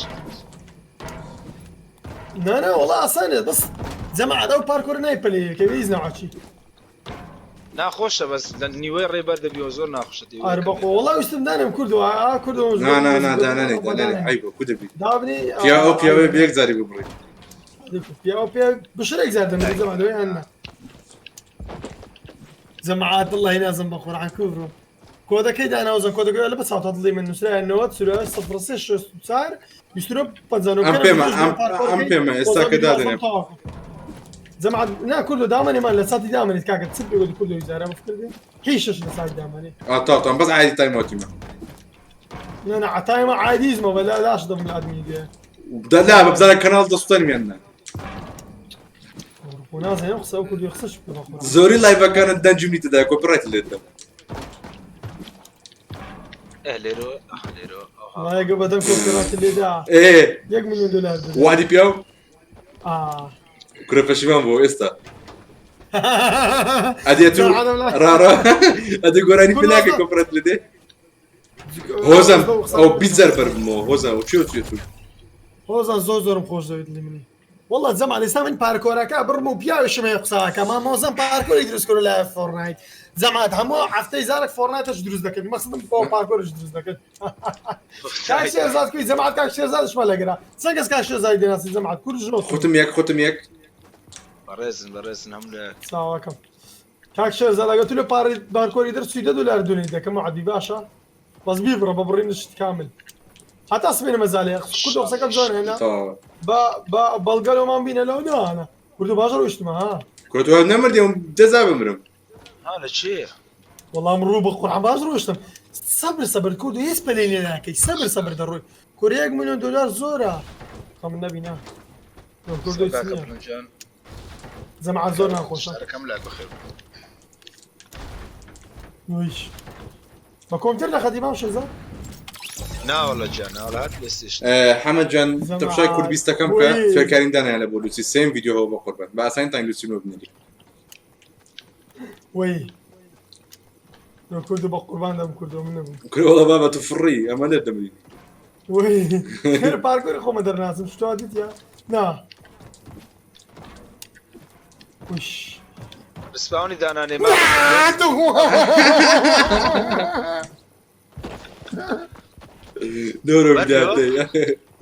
نا نا وەڵا ئاسانە بەس جەماعەت ئەو پارکۆرە نایپەلێ کە هیچ ناوەچی ناخۆشە بەس لە نیوەی ڕێ بەر دەبیەوە زۆر ناخۆشە دەی ئەر بەخۆ وەڵا ویستم دانێم کوردەوە ئا کوردەوە نا نا نا دانانێ دانانێ عەیبە کو دەبی دابنی پیا ئەو پیاوەیە بە یەک جاری ببڕی پیاوە پیا بشرێک زار دەمری زەمان دەوێ یان نا جەماعەت اللهی نازم بە قورعان کوفرم کۆدەکەی داناوزە کۆدەکەی لە بە چاوتا دڵی من نووسرایە 90 0 3 64 29 59 ئەم پێمە ئەم ئەم پێمە ئێستا کە دادەنێم جەماعەت نا کوردۆ دامەنێمان لە ساتی دامەنێت کاکە چ پێ گوتی کوردۆ جارە بفکردێ هیچ شش لە ساتی دامەنێ ئا تا تام بەس عادی تایمۆتیمە نا نا عتایمە عادیزمە بەلا لاش دەم لە ئادمی دێ دا لا ببزانە کەناڵ دەستەنم یان نا خۆ نازانم قسە ئەو کوردی قسەش بکە بەخۆ زۆری لایڤەکانت دەنگم نیتە دا کۆپیڕایت لێت دەم ئێ لێرۆ لێرۆ وایە بەدەم کۆپیڕایت لێدا ئێ یەک ملیۆن دۆلار بدە. وادی پیاو ئا کورە پەشیمان بۆ ئێستا ئەدێ تو ڕاڕا ئەدێ گۆرانی پێ ناکەی کۆپیڕایت لێ دێ هۆزان ئەو بیست جار بەربمەوە هۆزان ئەو چێ چێ تو هۆزان زۆر زۆرم خۆش دەوێت لە منی والله جەماعە ئێستا من پارکۆرەکە بڕم و پیاویشم هەیە قسەکە مامۆزم پارکۆری دروست کردو لە فۆرنایت جەماعەت هەموو هەفتەی زارێک فۆرنایتش دروست دەکرد مەقصدم بۆ پارکۆرش دروست دەکرد کاک شێرزاد کوی جەماعەت کاک شێرزادشمان لەگەرا چەند کەس کاک شێرزادی دەناسی جەماعەت کورد ژنۆ خوتم یەک خوتم یەک بەڕێزن بەڕێزن هەموو لە ساواکەم کاک شێرزاد ئەگەر تو لە پارەی بارکۆری دەرچووی دە دۆلار دونەی دەکەم وعدی باشە بەس بیبڕە بە بڕینشت کامل هەتا سبەینە مەزالێ کوردۆ قسەکەم جوان هێنا تەواوە بە بە بەڵگە لۆمان بینە لەو نانا کوردۆ باش ڕۆیشتمە ها کورە تۆ نەمردی ئەم جەزا بمرم ها لە چێ وەڵام ڕوو بە قورعان باش ڕۆیشتم سەبر سەبر کوردۆ هیچ پەلەی لێ ناکەی سەبر سەبر دەڕۆی کورە یەک ملیۆن دۆلار زۆرە خەم نەبینا کوردۆ هیچ کاکە نییە بنجان جەماعەت زۆر ناخۆشە شارەکەم لاک بەخێر بن. ویش بە کۆمپیوتەر دەخەتی مام شێرزاد نا والله جان نا والله هات پلەیستەیشن حەمە جان تەمشای کورد بیستەکەم بکە وەی. فێرکاریم دانایە لە بۆ لوسی سێم ڤیدیۆ هەوە بە قوربان بە ئاسانی تایم لوسی نۆ بنێری وەی لۆ کوردو بە قوربان دەم کوردۆ من نەبووم کورە وەڵا بابە تو فڕی ئەمە لێت دەمری وەی خێر پارکۆری خۆمە دەرناسم شتوا دیتیا نا وش رسپاونی دانانێ ما دۆرە بەرلۆ؟ بداتێ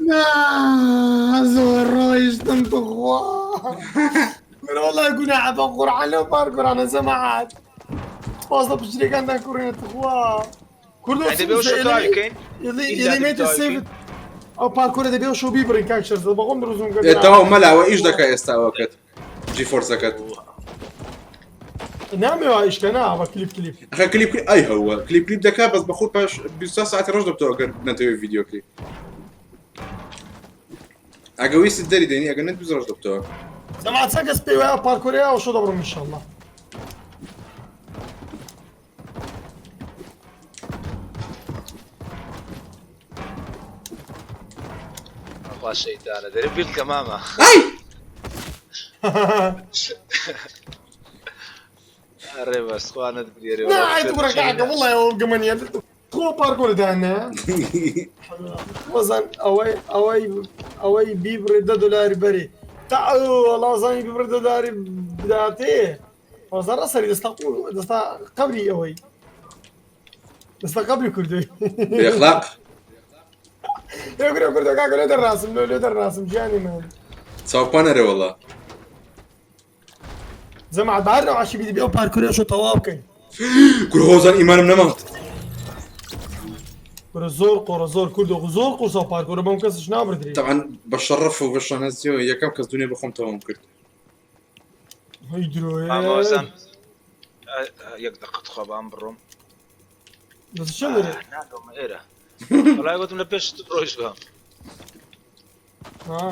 نا زۆر ڕۆیشتم تخوا من والله گوناحە بە قورعان لەو پارکۆرانە جەماعەت پازدە پشتیرەکانتان کوڕێنە تخوا کوردۆ ئەی دەبێ ئەو شەو تەواوی کەین؟ ئینجا دەبێ ئیلیمێت تەواوی سێڤ کەین؟ ئەو پارکۆرە دەبێ ئەو شەو بیبڕین کاک شێرزاد بەخۆم دروستم کرد ئێ تەواو مەلاوە ئیش دەکا ئێستا ئەوەکەت جی فۆرسەکەت نامەوە ئیشکە نا بە کلیپ کلیپ ئەخە کلیپ کلیپ ئەی هەوە کلیپ کلیپ دەکا بەس بەخۆ پاش 24 ساعتی ڕەش دەبتەوە ئەگەر نەتەوێ ڤیدیۆکەی ئەگە ویستت دەری دێنی ئەگەر نەت ڕەش دەبتەوە جەماعەت چەند کەس پێی وایە پارکۆرەیە ئەو شەو دەبڕم ئینشەڵڵا خوا شەیتانە دەرێ بیڵکە مامە ئەی ئەرێ بەس خوا نەتبگێرێ نا ئەی کوڕە کاکە وەڵڵای ئەوە گەمەنیە خۆ پارکۆر دانە وەزان ئەوەی ئەوەی ئەوەی بیبڕێ دە دۆلاری بەرێ تا ئەو وەڵا زانی بیبڕێ دە دۆلاری بداتێ وەزان ڕەسەری دەستا دەستا قەبری ئەوەی دەستا قەبری کوردی بێ ئەخلاق لێ کوردە کوردە کاکە لێ دەرناسم لێ لێ دەرناسم گیانی من چاوپان ئەرێ وەڵا جەماعەت بە هەر نەوعەشی بیدی بێ ئەو پارکورە شۆ تەواو بکەین کورە هۆزان ئیمانم نەما کورە زۆر قۆڕە زۆر کوردۆ زۆر قورسە ئەو پارکۆرە بەم کەسش نابردرێ طبعا بە شەڕەف و بە شانازیەوە یەکەم کەس دونێ بەخۆم تەواوم کرد هەی درۆیە مامۆزان یەک دقە تخوا بام بڕۆم دەست چێ دەرێ ناگەمە ئێرە وەڵای گوتم لە پێش ڕۆیشت بام ها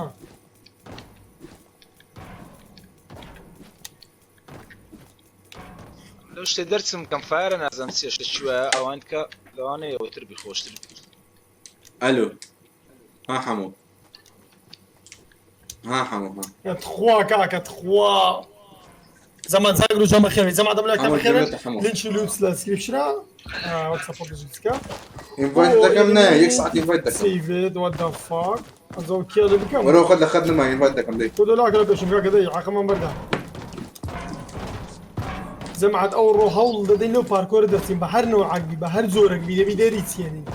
لەو شتێ دەرچم کەم فایرە نازانم چیە شتە چی وایە ئەوان کە لەوانەیە ئەوتر بی خۆشتر بی ئەلو ها حەمۆ. ها حەمۆ ها. تخوا کاکە تخوا زەمان زاگر و جەمە خێوی زەما دەم لای حەمۆ کامە خێوێ جەمەتە حەمۆ. لینکی لوتس لە دیسکریپشنە واتساپ بژیتکە ئینڤایت دەکەم نایە یەک ساعت ئینڤایت دەکەم. سەیڤ ئیت وات ذا فاک ئەزۆ کێڵی بکەم وەرەوە خۆت لە خەت نەما ئینڤایت دەکەم دەی. کۆدۆ لاکە لە پێشم کاکە دەی عەقڵمان بەردا جەماعەت ئەو ڕۆ هەوڵ دەدەین لەو پارکۆرە دەرچین بە هەر نەوعەک بی بە هەر جۆرەک بی دەبی دەری چێنین.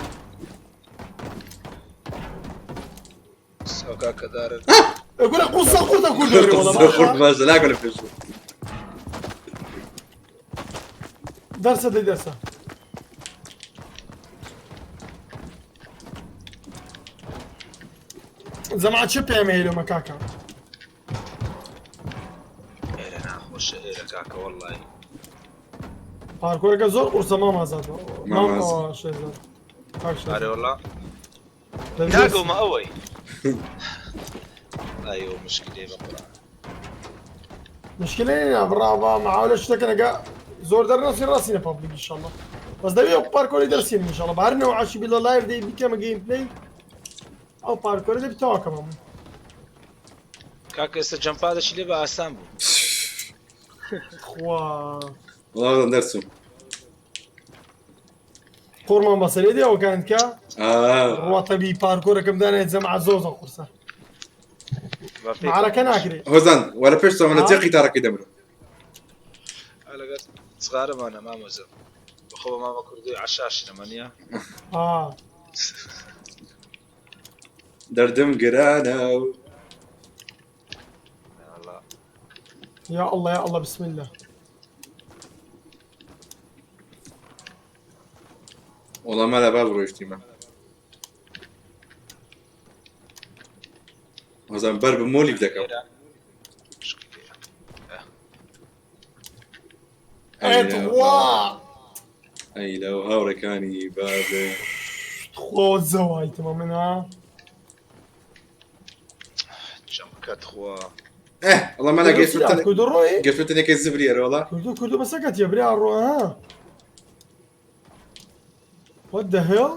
ساو کاکە دارن. گورە قوسە قورتە کوردۆ وەڵا قورت قورت باشە لاکە لە پێشم. دەرسە دەی دەرسە. جەماعەت چ پێم هەیە لەمە کاکە؟ ئێرە ناخۆشە ئێرە کاکە وەڵڵاهی. پارکۆرەکە زۆر قورسە مام ئازاد. مام مام ئازاد. شێرزاد. کاک شێرزاد. ئەرێ وەڵا. دەبی ناگەومە ئەوەی. ئەیوە مشکلەیە بە قورئان. مشکلە نییە بڕا با معاولە شتەکە نەگا زۆر دەرنەچین ڕاستینە پابلیک ئینشاڵڵا بەس دەبێ ئەو پارکۆری دەرسین ئینشاڵڵا بە هەر نەوعەشی بی لە لایڤ دەی بیکەمە گەیم پلەی ئەو پارکۆرە دەبی تەواو کەمە. کاکە ئێستا جەمپا دەچی لێ بە ئاسان بوو. خوا وەڵا دەرچووم. قۆڕمان بەسەرێ دێ ئەوکان کە ئا. ڕواتەبی پارکۆرەکەم دانێت جەمع زۆر زۆر قورسە معرەکە ناکرێ. هۆزان وەرە پێش تۆ لە جێ قیتارەکەی دەمرم. لەگەر سغارەمانە مامۆزە بەخۆ بە مامە کوردی عەشاشنەمە نییە؟ ئا. دەردم گرانە و یا الله یا الله بسم الله. وەڵا مەلا باش ڕۆیشتیمە. هۆزان بەر بە مۆلیف دەکەم. ئەی تخوا. ئەی لەو هاوڕێکانی بابێ. تخوا زەوای تەمام منە. جەمکە تخوا. ئه وەڵا مەلا گەیشتن کوردۆ ڕۆی؟ گەیشتن یەکەی زبری ئەرێ وەڵا. کوردۆ کوردۆ بەسەکەتیە برا ڕۆ ها. What the hell?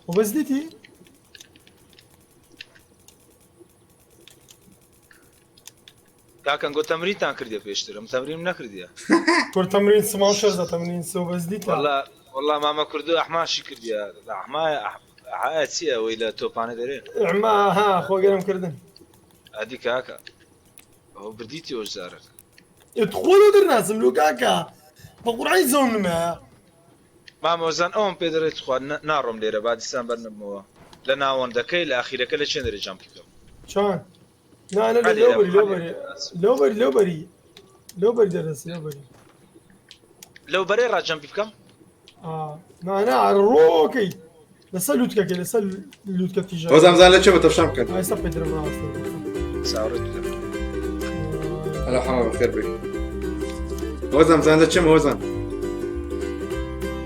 وبس ديتي کاکەن گۆ تەمرینتان کردیە پێشترم تەمرینم نەکردیە. کورد تەمرین سماو شەرزە تەمرین سو بەس دیتە. والله والله مامە کوردو ئەحماشی کردیە ئەحما ئەحا چییە ئەوەی لە تۆپانە دەرێ؟ ئەحما ها خۆ گەرم کردن. ئەدی کاکە ئەوە بردیتی ئەو جارە. تخۆ لۆ دەرناسم لۆ کاکە بە قورعانی زەوم نمایە. مامۆزان ئەوم پێ دەڵێ تخوا ناڕۆم لێرە با دیسان بەرنەبمەوە لە ناوەندەکەی لە ئاخیرەکە لە چێن دەرێ جامپی بکەم. چۆن؟ نا نا لەو بەری لەو بەری لەو بەری لەو بەری لەو بەری دەرەسی لەو بەری. لەو بەرەی ڕا جەمپی بکەم؟ نا نا ڕۆکەی لەسەر لوتکەکەی لەسەر لوتکە تیژە. هۆزان بزان لە چێ بە تەفشان بکەن. ئایسا پێ درم ڕاستە. چاوەڕێت بدەم. هەلا حەمە بەخێر بێی. هۆزان بزان لە چێمە هۆزان.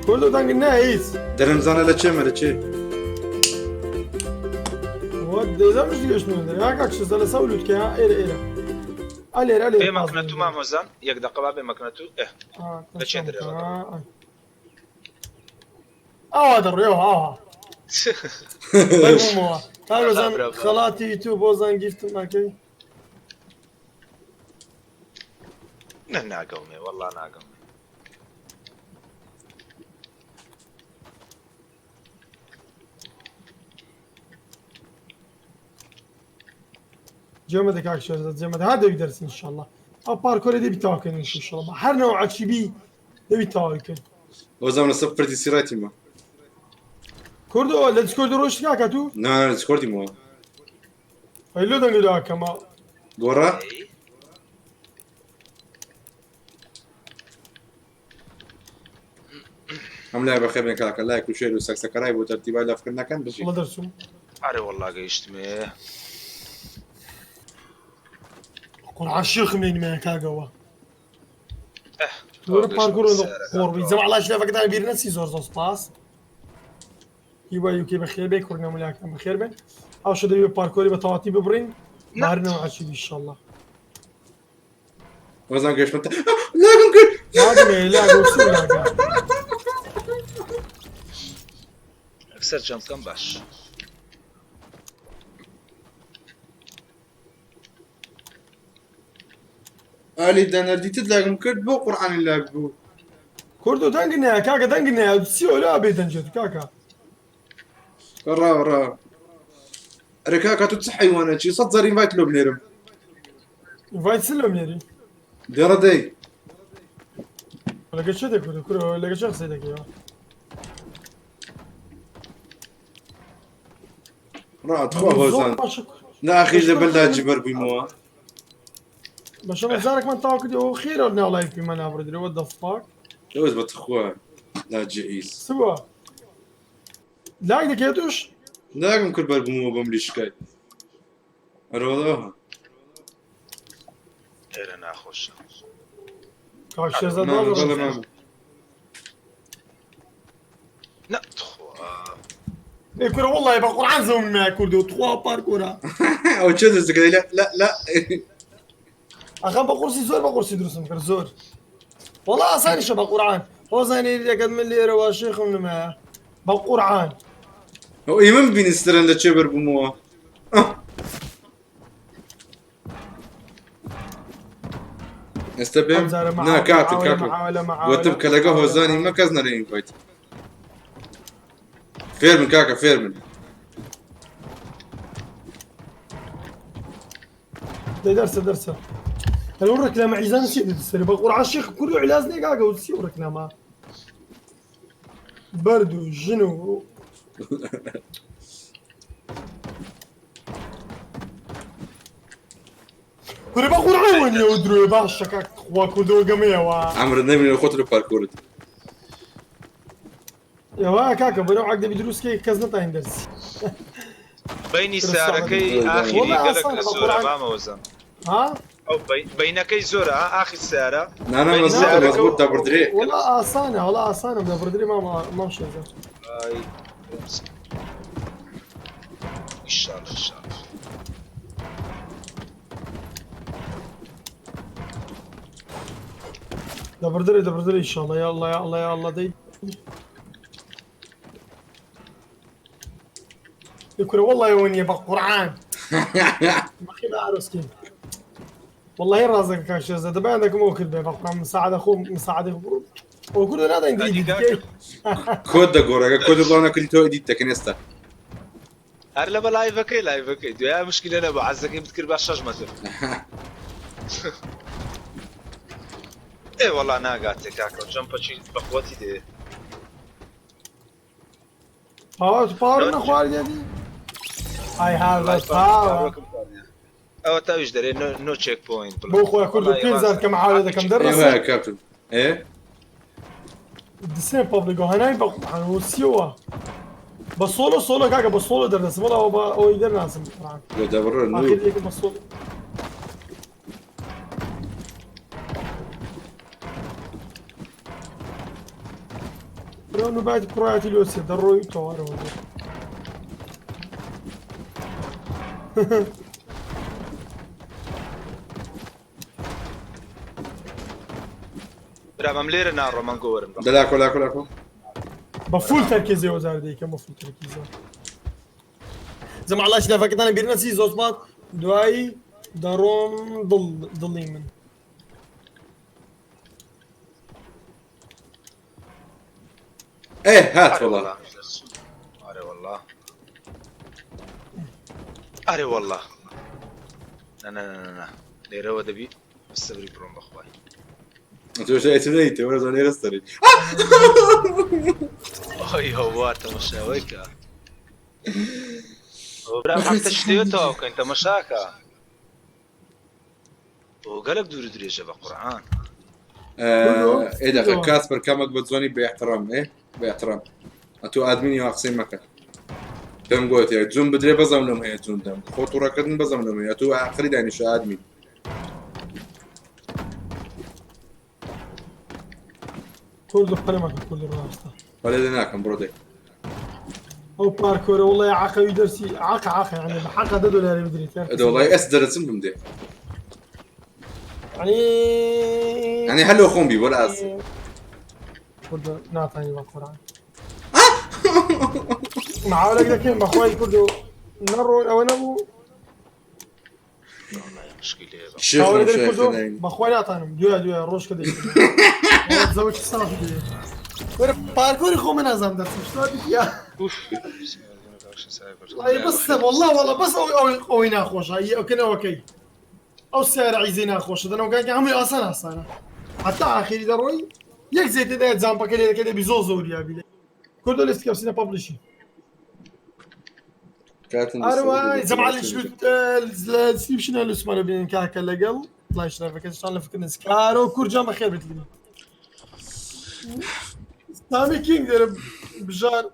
کوردۆ دەنگ نا هیچ. دەرم بزانە لە چێمە لە چێ. دەزانم گەشتنەوە دەرێ ها کاک شەزە لەسەر لوتکە ها ئێرە ئێرە. ئەلێرە ئەلێرە بێ مەکنەتو مامۆزان یەک دەقە با بێ مەکنەتو ئێ لە چێ دەرێ ئاوا دەڕێەوە ئاوا. بەربوومەوە. کاک هۆزان خەڵاتی تو بۆزان گیفتم ئەکەی. نە ناگەومێ وەڵا ناگەومێ. جێمە دە کاک شێرزاد جێمە دە ها دەبی دەرسن ئینشاڵڵا ئەو پارکۆرە دەبی تەواو کەین ئینشاڵڵا بە هەر نەوعەکی بی دەبی تەواوی کەین. هۆزان لەسەر پردی سیڕاتیمە. کوردۆ لە دیسکۆرد ڕۆیشت کاکە تو؟ نا نا لە دیسکۆردیمەوە. ئەی لۆ دەنگت وا کەمە؟ گۆڕا؟ هەم لای بەخێر بێن کاکە لایک و شێر و سەکسەکەرای بۆ تەرتیبای لەفکر نەکەن بژی. وەڵا دەرچووم. ئەرێ وەڵا گەیشتمێ. قورعان شێخم لێ نیمایە کاکەوە. وەرە پارکۆر قۆڕ بی جەماع لایک لەفەکەتان بیر نەچی زۆر زۆر سپاس. هیوا یوکی بەخێر بێ کوڕنە ملاکان بەخێر بێن. ئەو شە دەبی بە پارکۆری بە تەواتی ببڕین. مارنەوە عەچی ئینشەڵڵا. هۆزان گەشتمە لاگم کرد. لاگم لاگم چی لاگە؟ یەکسەر jump کەم باش. ئالی دەنەردیتت لاگم کرد بۆ قورعانی لاگ بوو. کوردۆ دەنگ نایە کاکە دەنگ نایە چی ئۆلا بێ دەنگێت کاکە. ڕا ڕا ئەرێ کاکە تۆ چ حەیوانە چی سەد جار invite لۆ بنێرم. invite چ لۆ بنێری؟ دێڕە دەی. لەگە چێ دەکورد کورە لەگە چێ قسەی دەکەیەوە. ڕا تخوا هۆزان نا ئاخیش لەبەر لاجی بەربوویمەوە. باشە جارێکمان تاوا کردی ئەوە خێرە ناو live پیمان نابڕدرێ what the fuck. لەوەش بە تخوا لاجی عیز. سوە لاگ دەکەی توش؟ لاگم کرد بەربوومەوە بەم لیشکای. ئەرە وەڵا. ئێرە ناخۆشە. کاک شێرزاد مامە بابە بەڵێ مامە. نا تخوا. ئێ کورە وەڵڵاهی بە قورعان زەوم نایە کوردۆ تخوا پارکۆرە. ئەو چێ دەست دەکەی لا لا لا. ئەخە بە قورسی زۆر بە قورسی دروستم کرد زۆر. وەڵا ئاسانیشە بە قورعان. هۆزانی دەکەت من لێرەوە شێخم نمایە بە قورعان. ئەو ئێمە ببینی سترن لە چێ بەربوومەوە. ئێستا بێم نا کاکە کاکە وتم کە لەگە هۆزانی مە کەس نەرێ invite فێر من کاکە فێر من. دەی دەرسە دەرسە هەلو ڕێکلامە عیزان چی دەسەری بە قورعان شێخ کوردی عیلاز نییە کاکە و چی ڕێکلامە بەرد و ژن و کورە بە قورعان وەنیە و درۆێ باشە کاک خوا کوردەوە گەمەیەوە. عەمرت نەبینێ خۆت لە پارکۆرت. ئێوە کاکە بەرەو عەک دەبی دروست کەی کەس نەتاین دەرسی. بەینی سارەکەی ئاخیری گەلەک لە زۆرە مامەوەزان. ها؟ ئەو بەینەکەی زۆرە ها ئاخیر سیارە. نا نا مەزبوطە مەزبوط دەبڕدرێ. وەڵا ئاسانە وەڵا ئاسانە دەبڕدرێ مامە مام شێرزاد. ئای ئیشاڵڵا ئیشاڵڵا. دەبڕدرێ دەبڕدرێ ئیشاڵڵا یا اللە یا اللە یا اللە دەی. کورە والله ئەوە نییە بە قورعان بەخی بە ئارۆسکین والله ڕازەکە کاک شێرزاد دەبایان دەکەم ئەو کرد بێ بە قورعان مساعدە خۆم مساعدە ئەو کوردە نادەین دیدی دیکەی کۆد دەگۆڕێگە کۆد بڵاو نەکردی تۆ edit دەکەن ئێستا. هەر لەبە live ەکەی live ەکەی دویا مشکلە نەبوو عەزەکەی بتکرد با 6 مەتر. ئێ وەڵا ناگاتێ کاکە jump ەکی بەقوەتی دێ. power power نەخواردیەتی I have a power. ئەوە تاویش دەرێ no checkpoint بۆ خۆی کورد و پێنج زار کە محاولە دەکەم دەرڕەسم. ئێوە کاپتن ئێ دسێ public و هەنای بە قورعان و سیوە بە solo solo کاکە بە سۆلۆ دەردەسم وەڵا ئەوە بە ئەوەی دەرناسم قورعان. لە دەبڕە نو. ئاخر یەکە بە سۆلۆ. برا نوبەت کوڕایەتی لۆ چێ دەڕۆی تەوارەوە بێ. برام ئەم لێرە ناڕۆم ئەنگۆ وەرن بە. دەلاکۆ لاکۆ لاکۆ. بە فول تەرکیزەوە جار دەیکەم بە فول تەرکیزەوە. جەماع لایکی لەفەکەتان بیر نەچی زۆر سوپاس دوایی دەڕۆم دڵ دڵی من. ئێ هات وەڵا. ئەرێ وەڵا ئەرێ وەڵا نا نا نا نا لێرەوە دەبی سەبری بڕۆم بەخوای. تۆش ئێتر نەیتێ وەرە زۆر لێرە سەری. ئۆی هەوار تەمەشاوەی کە. برام هەفتە شتێ تەواو کەین تەمەشاکە. بۆ گەلک دوور و درێژە بە قورعان. ئێ دەقە کاسپەر کەمەک بە جوانی بە احترام ئێ بە احترام ئەتۆ ئادمینی وا قسەی مەکە پێم گوتێ جون بدرێ بەزەم لەم هەیە جون دەم خۆ توڕەکردن بەزەم لەم هەیە تۆ ئاخری دانیشە ئادمین. کورد پەلەمەکە کورد ڕاستە. پەلە لێ ناکەم بڕۆ دەی. ئەو پارکۆرە وڵی عقەوی دەرسی عق عق يعني بە حەقە دە دۆلاری بدرێت. ئەدە وڵی ئێس دەرەچم بم دێ. يعني يعني هەلۆ خۆم بی وەرە ئاس. کورد ناتانی بە قورعان. معاولێک دەکەین بەخوای کورد و نەڕۆن ئەوە نەبوو. شێخ چاوەڕێ دەری شێخ کوردۆ ناوی. بەخوای ناتانم دویا دویا ڕۆژ کە دەیکردم. زەوەکی سافی دەوێ. وەرە پارکۆری خۆ من نازانم دەرسم شتا یا. والله بس والله والله بس ئەو ئەو ئەوەی ناخۆشە ئی ئەوکەن ئەوەکەی ئەو سیارە عیزەی ناخۆشە دەنەوەکان هەمووی ئاسان ئاسانە حتا ئاخری دەڕۆی یەک زێ تێدا جامپەکە لێ دەکەی دەبی زۆر زۆر یابی لێ کوردۆ لێست کەپسینە پەبلیشی کاتن ئەروای جەماعە لە سیبشنە لوسمانە بینن کاکە لەگەڵ لای شرەفەکە شتان لە فکر نزکارۆ کورجان بەخێر بێت لێ سامی کینگ دەرە بژار.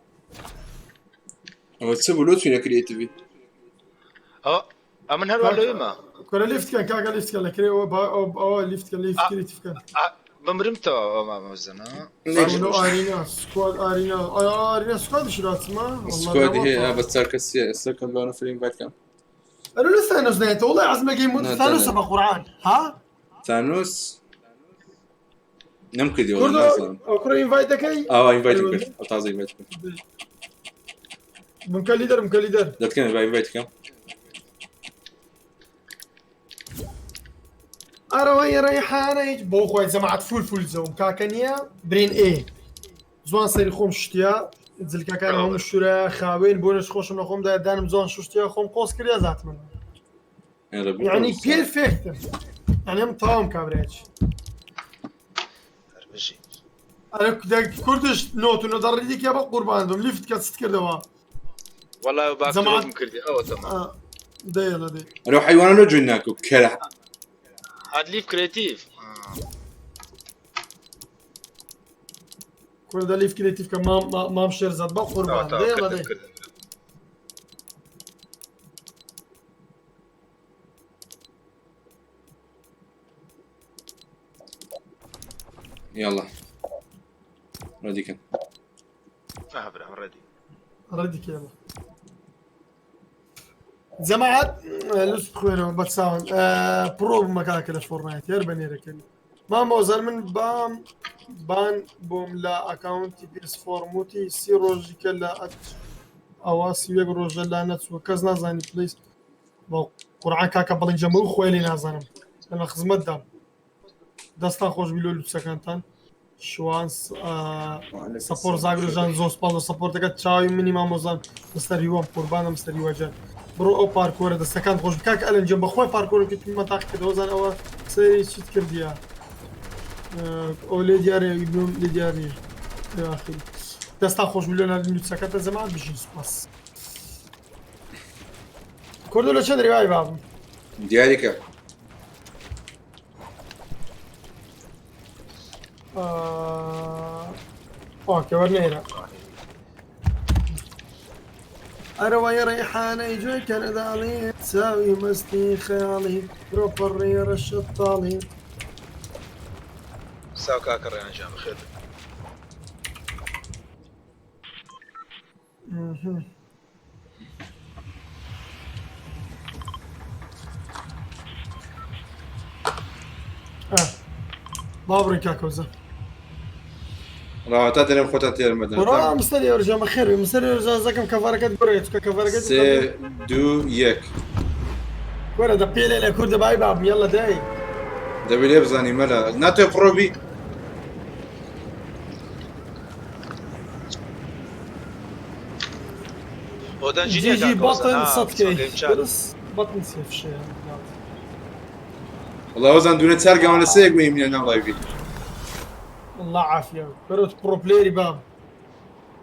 ئەوە چ بوو لۆ چوینە کرێتیڤی؟ ئەوە ئەمن هەروە لەوێمە. کورە لیفت کەن کاکە لیفت کەن لە کرێ ئەوە ئەوە لیفت کەن لیفت کرێتیڤ کەن. بمرمتەوە ئەوە مامۆزەنا. ئەمنۆ ئارینا سکواد ئارینا ئارینا سکواد شراتما. سکوادی هەیە بەس چار کەسیە ئێستا کەم لەوانە فریم ڤایت کەم. ئەرو لە ثانوس نایەتەوە وڵای عەزمەکەی موت ثانوسە بە قورعان ها؟ ثانوس نەم کردی وەڵا کوردۆ نازانم. ئەو کوڕە ئینڤایت دەکەی؟ ئاوا ئینڤایتم کرد ئەو تازە ئینڤایت کرد. بمکە لیدەر بمکە لیدەر. دەتکەم با ئینڤایت کەم. ئەرەوەی ڕەیحانەی بۆ خۆی جەماعەت فول فول زەوم کاکە نییە برین ئێ زوان سەری خۆم شتیا جلکەکان هەموو شورە خاوێن بۆ نش خۆشم لە خۆمدا دانم زوان شوشتیا خۆم قۆز کردیا زات من یعنی پێرفێکتم یعنی ئەم تەواوم کابراچ. ئەرە کوردش نۆت و نەدەڕیدێکیا بە قوربان بم لیفت کە چت کردەوە. والله باکترم کردی ئەوە تەمام. دەیەڵە دەی. ئەرە حیوانە لۆ جوین ناکو کەرە. هاد لیف کرێتیڤ. کوردە لیف کرێتیڤ کە مام مام شێرزاد بە قوربان دەیەڵە دەی. يلا ردي كان. اه برام ردي ردي يلا جەماعەت لوس بخوێنەوە بەرچاون پرۆ بوومە کاکە لە فۆرنایت هەر بەنێرەکەن مامۆزار من بام بان بۆم لە ئەکاونتی پێس فۆرموتی سی ڕۆژیکە لە ئەوە 31 ڕۆژە لا نەچووە کەس نازانی پلیس بۆ قورعان کاکە بەڵین جەمە و خۆی لێ نازانم لە خزمەتدام دەستان خۆش بی لۆ لوسەکانتان شوان سەپۆر زاگرژان زۆر سپاس بۆ سەپۆرتەکە چاوی منی مامۆزان مستەر هیوام قوربانە مستەر هیواجان بڕۆ ئەو پارکۆرە دەستەکان خۆش کاک ئەلەنجەم بەخۆی پارکۆرەکە تومە تاقی کردەوە زان ئەوە سەیری چیت کردیە ئەو لێ دیارە لێ دیار نییە ئاخری دەستان خۆش بی لۆ ناردنی لوتسەکەتە زەمان بژین سپاس کوردۆ لە چەند ڕێوای بابم دیاریکە. ئۆکێ وەرنێرە ئەرەوەی ڕێحانەی گوێی کەنەداڵی چاوی مەستی خەیاڵی برۆ پەڕی ڕەشت تاڵی. ساو کاکە ڕێیان گیان بەخێر بێی. با بڕۆین کاکەوزە. ڕاوە تا دەرێم خۆتان تێر مەدەن. بڕۆ مستەر یۆرجان بەخێر بێ مستەر یۆرجان زەکەم کەڤەرەکەت بڕێ چکە کەڤەرەکەت سێ دوو یەک. وەرە دە پێلێ لە کوردە بای بابم یەڵە دای. دەبێ لێ بزانی مەلا ناتوێ پڕۆ بی. ئۆدەنجی جی جی بەتن سەد کەی درس بەتن سێ فشەیە. والله وەزان دوونە چار گاوان لە سێیەک بووی منە ناو لایڤی. الله عافیە بەرەو پڕۆ پلێری باب.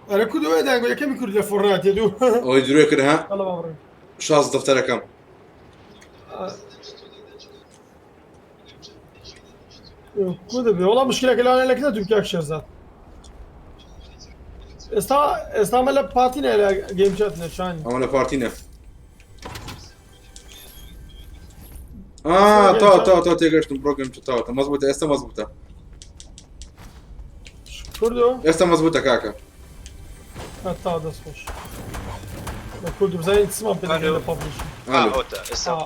ئەرە کورد وێ دانگۆ یەکەمی کورد لە فۆرنایت یە دوو. ئەوەی درۆ کرد ها؟ يلا با بڕۆین. شاز دەفتەرەکەم. کو دەبێ وەڵا مشکلەکە لەوانەیە لە کنە دوو کاک شێرزاد. ئێستا ئێستا مە لە پارتی نە لە گەیم چات نە شانی. ئەوە لە پارتی نە. آه تا تا تا تێگەشتم پرۆگرام چ تاوتە مەزبوتە ئێستا مەزبوتە. کوردۆ؟ ئێستا مەزبوتە کاکە. تا دەست خۆش. کوردو بزانین چمان پێ دەکەن لە پەبلیش.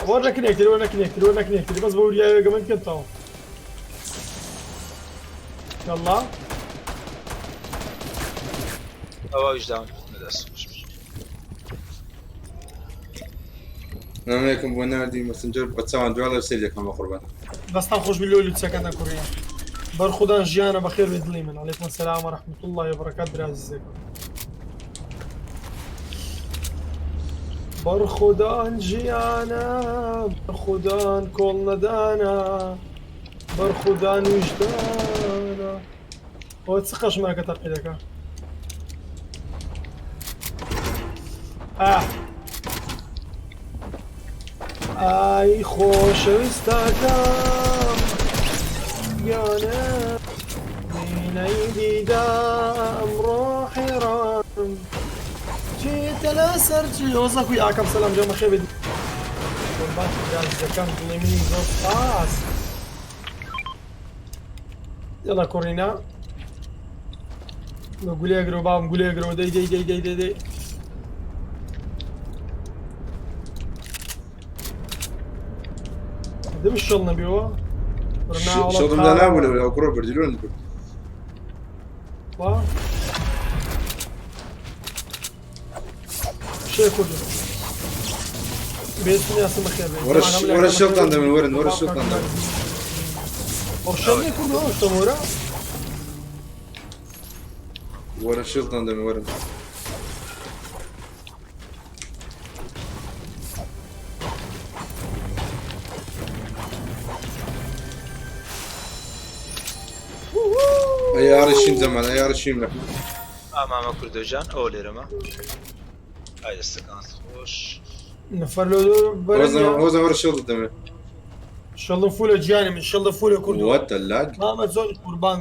وەرنەکن یەکتری وەرنەکن یەکتری وەرنەکن یەکتری بەس بە وریایەوە گەمەن بکەن تاوە. يلا. ئەوە ویش داون دەست خۆش. نامەیەکم بۆ ناردی مەسنجەر بە چاوان دوای سەیر دەکەم بە قوربان. دەستان خۆشبی لۆ لوتسەکەتان کوڕیان. بەرخودان ژیانە بەخێر بێ دڵی من. علیکم السلام و رحمة الله وبرکات برا عزیزەکەم. بەرخودان ژیانە بەرخودان کۆڵ نەدانە بەرخودان ویژدانە. ئەوە چ قەشمەرەکە تەقی دەکا؟ ئاه ئای خۆشەویستەکەم گیانە دینەی دیدام ڕۆحی ڕام چیتە لەسەر چی هۆزە کوی ئاکەم سەلام جەمە خێ بێت قوربان گازەکەم دڵی منی زۆر سپاس. يلا كورينا قولي اقرو بابم قولي اقرو دي دي دي دي دي دي ده مش شغلنا بيوا شغلنا لا ولا ولا كرة بردلون وا شيء كله بيسمي يا سمخ يا ورا ورا الشرطة عندنا ورا ورا الشرطة عندنا. وشغلني كله تمورا ورا الشرطة عندنا ورا. ئەی ئارشیم زەمان ئەی ئارشیم لە ئامامە کوردۆجان ئەوە لێرەمە. ئای دەستەکان خۆش. نفر لو هۆزە وەرە شڵ دەمێ. شڵ فولە گیانی من شڵ فولە کوردو. What the lag؟ مامە زۆر قوربان.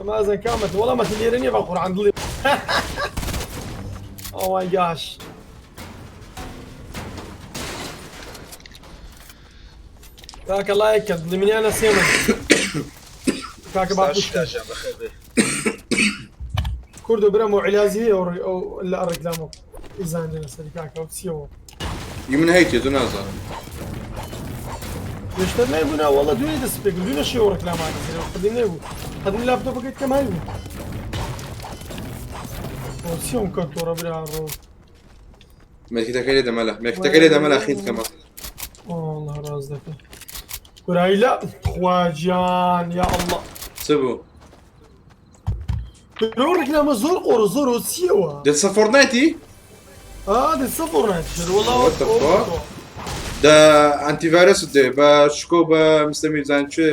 ما زين كامت والله ما تليرني بقران دڵی. Oh my gosh. کاکە لایک کرد دڵی منیان لە سێمن. کاکە با ساش کاژان بەخێر بێ. کوردو برا مو علاجی هەیە ئەو لە ڕێکلامە ئیزان لەسەری کاکە ئەو چیەوە؟ ی من هەیتێ تۆ نازانم. پێشتر نەیبوو نا والله دوێنێ دەست پێ کرد دوێنێ شێوە ڕێکلامانە زێرە قدیم نەیبوو قدیم لاپتۆپەکەی کەم هەیبوو. ئەو چیەوە کەنتۆرە برا ڕۆ؟ مێکتەکەی لێ دەمەلە مێکتەکەی لێ دەمەلە خیت کەمە. والله ڕاست دەکەی. کورایی لە خوا گیان یا الله. چ بوو؟ لەو ڕێکلامە زۆر قۆڕ زۆر و چیەوە؟ دەچە فۆرتنایتی؟ ئا دەچە فۆرتنایت والله. What the fuck؟ دە ئەنتیڤایرۆس دێ بە شکۆ بە مستەمی بزانین چێ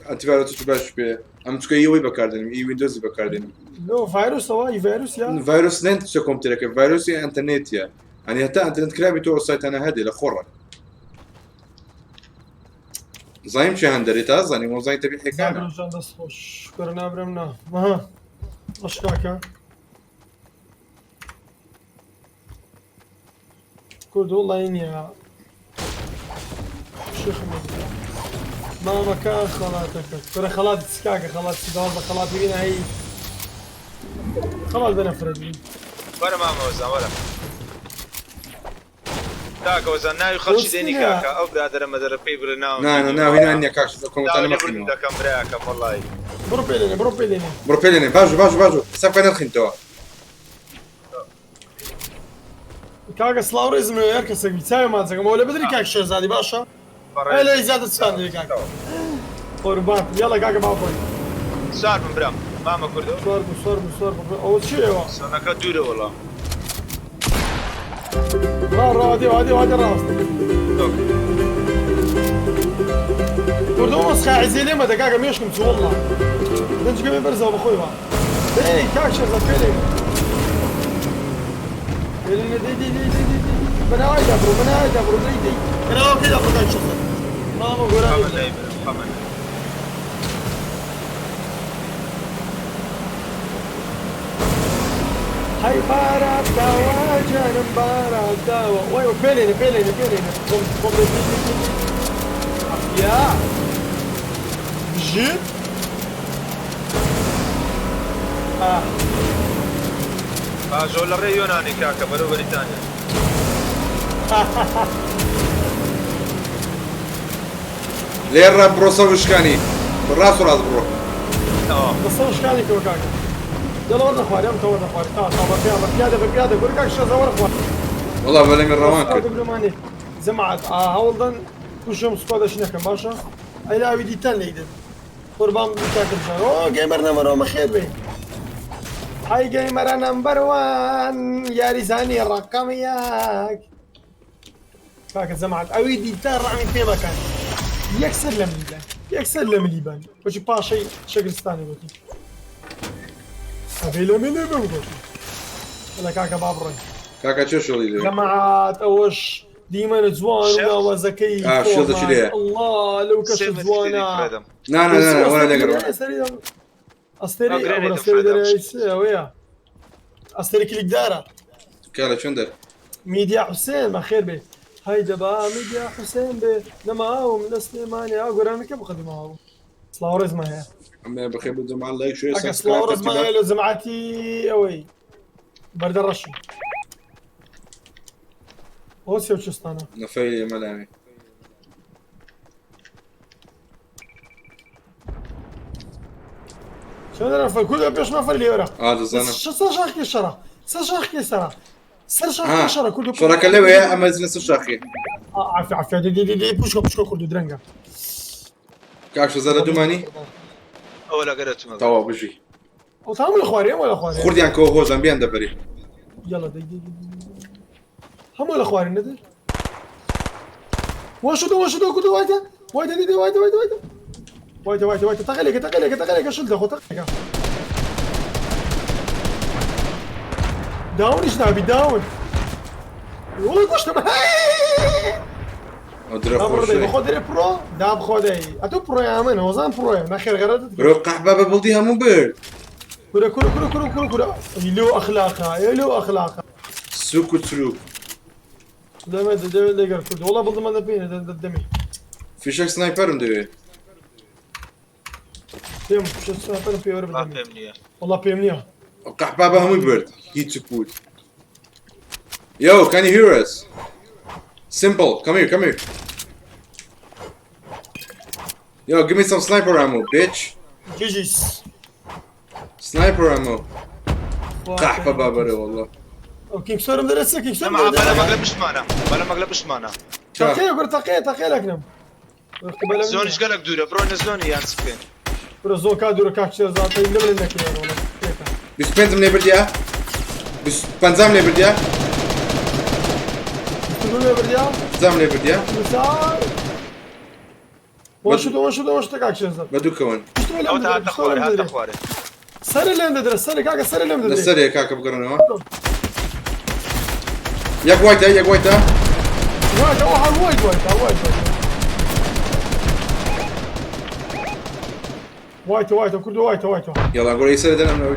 ئەنتیڤایرۆس چ باش پێ ئەم چکە ئەوەی بەکاردێنم ئی ویندۆزی بەکاردێنم. لۆ ڤایرۆسەوە ئی ڤایرۆس یا؟ ڤایرۆس نێن چە کۆمپیوتەرەکە ڤایرۆسی ئینتەرنێتیە ئەنی هەتا ئینتەرنێت کرابی تۆ ئەو سایتانە هەدێ لە خۆڕە. زانیم چه هەندەرێ تا زانیم ئەو زانی تەبیعیەکانە. زاگرۆس جان دەست خۆش شکر نابرم نا. ئەها باش کاکە. کورد والله نییە. شيخ ماما كان خلاتك ترى خلات سكاكا خلات سدار خلات بينا هي خلات بنفرد وەرە مامە وەزان وەرە. کاکە وەزان ناوی خەڵکی دێنی کاکە ئەو برادەرە مەدەرە پێی بڵێ ناوم نا نا ناوی نا نییە کاک کۆمەتانە مەخینەوە. دەکەم براکەم وەڵڵاهی. بڕۆ پێ لێنێ بڕۆ پێ لێنێ. بڕۆ پێ لێنێ باژۆ باژۆ باژۆ حساب بکە نەخینتەوە. کاکە سڵاو ڕێزم لێ هەر کەسێک بی چاوی ماچەکەم ئەوە لە بدری کاک شێرزادی باشە؟ ئەی لە زیاتر چیان دەوێ کاکە؟ قوربان یاڵا کاکە با بڕۆین. سوار بم برام مامە کوردۆ. سوار بوو سوار بوو سوار بوو ئەوە چییەوە؟ سۆنەکە دوورە وەڵا. ڕا ڕا دێ وادێ وادێ ڕاستە. کوردۆ مەسخە عیزێ لێمە دە کاکە مێشکم چوو وەڵا. دەنجگەمێ بەرزەوە بەخۆی وا. دەی کاک شێرزاد پێ لێ. دەی دەی دەی دەی دەی دەی بەناوای دا بڕۆ بەناوای دا بڕۆ دەی دەی بەناوەکەی دا بڕۆ کاک شێرزاد. مامە گۆرانی خەمە برام خەمە. هەی بارات داوە جانم بارات داوە وای پێ لێنێ پێ لێنێ پێ لێنێ خۆم خۆم دەی دەی دەی دەی یا بژیت ئاه ئاژۆ لە ڕێ یۆنانی کاکە بەرەو بەریتانیا. لێرە بڕۆ سەوشکانی ڕاست و ڕاست بڕۆ. بە سەوشکانی کەوە کاکە. دڵ وەرنە خوارێ ئەم تە وەرنە خوارێ تا تا بە پیا بە پیادە بە پیادە گورە کاک شێزە وەرە خوارێ. وەڵا بەلەمی ڕەوان کرد. دبلۆمانی جەماعەت ئا هەوڵدەن تووشم سوپا دەشنەکەم باشە ئەی لاوی دیتان لێی دەن قوربان بم کاکە بژار ئۆ گەیمەر نەمەرەوە مەخێر بێ هەی گەیمەرە نەمبەر وان یاریزانی ڕەقەم یەک کاکە جەماعەت ئەوی دیتان ڕەحمی پێ مەکەن یەکسەر لە ملی بان یەکسەر لە ملی بان وەکی پاشەی شەکرستانی گوتی ئەبێ لە ملی بم گوتی لە کاکە با بڕۆین کاکە چێ شڵی لێ جەماعەت ئەوەش دیمەنە جوان و ناوازەکەی آه، شێڵ دەچی لێیە. الله لەو کەشە جوانە نا نا نا نا وەرە لێگەڕەوە ئەستێری ئەوە ئەستێری دەرەوەی چ ئەوەیە ئەستێری کلیکدارە کا لە چۆن دەر میدیا حوسێن بەخێر بێ هەی دەبا میدیا حوسێن بێ نەماوم لە سلێمانی ئا گۆرانەکە بقدمەوە سڵاو ڕێزمان هەیە ئەمە بەخێر بێ جەماعەت لایک شێر ئەگە سەبسکرایب سڵاو ڕێزمان تەرتیبات هەیە لە جەماعەتی ئەوەی بەردە ڕەشی ئەوە سێ چستانە نەفەیلی ئێمە لاوێ چۆن دەرەفە کوردە پێش نەفەر لێوەرە ئا دەزانم سەر شاخی شەڕە سەر شاخی سەرە سەر ها شاخی شەڕە کوردو شەڕەکە لەوێ ئەمە زنە سەر شاخی عافية عافية دي دي دي دي بوشكا بوشكا کوردو درەنگە کاک شەزا لە دومانی ئەوە لەگەرە تومە تەواو بژی ئەو تام لە خوارێ ئەمە لە خوارێ خوردیان کەوە هۆزان بیان دەبەری يلا دي دي دي هەموو لە خوارێ نەدە وەشدو وەشدو کوردو وایتە وایتە دي دي وایتە وایتە وایتە وایتە وایتە وایتە تەقەلێکە تەقەلێکە تەقەلێکە شل دەخۆ تەقەلێکە داونیش نابی داون وڵی کوشتم ئەو درە دابڕدەی خۆشەوێ بەخۆ دەرێ پرۆ داب خۆدەی ئەتۆ پرۆیە من هۆزان پرۆیە نەخێر غەرەتت برۆ قەحبە بە بڵدی هەموو برد کورە کورە کورە کورە کورە کورە لەو ئەخلاقە لەو ئەخلاقە سوک و چروک دەمێ دەمێ لەگەر کورد وڵا بڵدەمە دەپێنە دەمی فیشەک سنایپەرم دەوێ پێم سنایپەرم پێوەرە بدەمی پێم نییە وەڵا پێم نییە قەحبە بە هەمووی برد هیچ و پوت Yo, can you hear us? Simple, come here, come here. Yo, give me some sniper ammo, bitch. GG's Sniper ammo. قحبة بابري والله. ئەو کینگسۆرم دەرێت کینگسۆرم مع بەلە مەگلە پشتمانە بەلە مەگلە پشتمانە تەقەیە کورە تەقەیە تەقەیە لەکنم زۆنیش گەلک دوورە بڕۆینە زۆنی یان چ بکەین کورە زۆر کا دوورە کاک شێرزاد تەی لەمن نەکرێن وەڵا پێکە 25 لێ بردیا؟ 25 لێ بردیا؟ 22 لێ بردیا؟ 5 لێ بردیا؟ 24 وەشت وەشت وەشت کاک شێرزاد بە دوو کەون. ئەو تا هاتە خوارێ هاتە خوارێ سەر لێم دەدرێ سەر کاکە سەر لێم دەدرێ لەسەرێ کاکە بگەڕنەوە. یەک وایتە یەک وایتە. وایتە ئەو هەر وایت وایتە وایت وایتە وایتە کوردو وایتە وایتە يلا نقول يسري دنا من أول.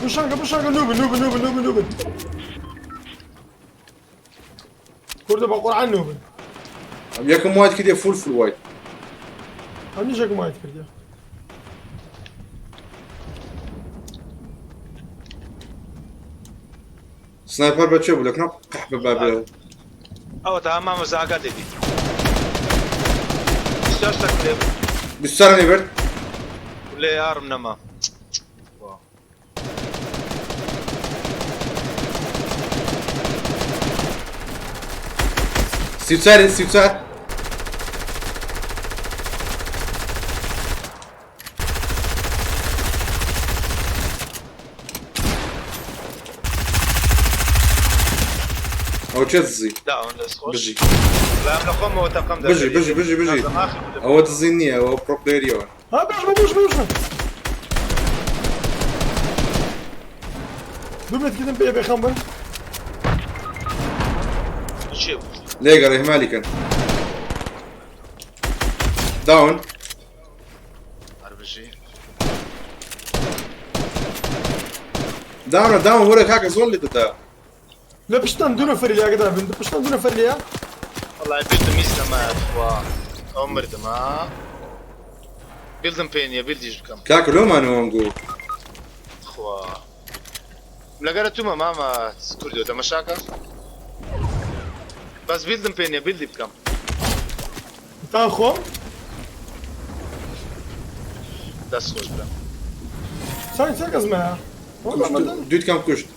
بشانکە بشانکە نوبن نوبن نوبن نوبن نوبن کوردە بە قورعان نوبن یەکم وایت کردیە فول فول وایت. هەمیش یەکم وایت کردیە سنایپەر بە چێ بوو لەکنە قەحبە بابێ. ئەوە تا مامە زاگا دەبی 28 لێ 24 لێ برد. لێ یارم نەما 34 34 ئەو چێ دزی؟ داون دەست خۆش بژی لام لە خۆمەوە تەقەم بژی بژی بژی بژی ئەوە دزی نییە ئەوە پرۆ پلێریەوە. ها بش بش بش دوو متر کردم پێ بێخەم بن چێ بوو لێگەڕێ هەمالی کەن. داون هەر بژی داونە داون وەرە کاکە زۆر لێ دەدا. لە پشتان دوو نەفەری لەگەدا بن پشتان دوو نەفەر لێیە والله بیلدم هیچ نەما خوا ئەو مردم ها بیلدم پێ نییە بیلدیش بکەم کاکە لۆمانەوە ئەمگۆ. خوا لەگەرە تومە مامە کوردۆ تەمەشاکە بەس build م پێ نییە build ی بکەم. تا خۆم. دەست خۆش برا. چەند چەند کەس مایە؟ دووت کەم کوشت.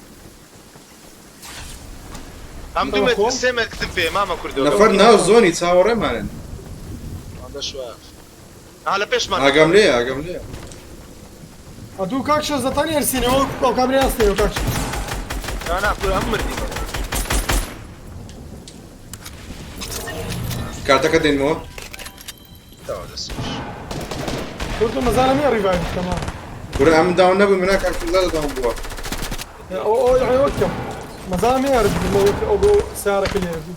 ئەم دوو مەت سێ مەتکتم پێ مامە کوردۆ. نەفەر ناو زۆنی چاوەڕێمانن. دەش وایە. ها لە پێشمان. ئاگام لێیە ئاگام لێیە. ئەتوو کاک شێزدەتانی هەرسینەوە ئەو کابرای هەستێنەوە کاک شێز. نا نا کورە ئەم مردی. کارتەکە دێنمەوە. تەواو دەست خۆش. کوردۆ مەزانم نییە ڕیڤایڤ بکەم ها. کورە ئەمن داون نەبووی منا کاک شێزادە داون بووە. ئەو ئەو یعنی وەک کەم. مەزانم نییە ڕیڤایڤ ئەو بۆ سیارەکە لێرە بوو.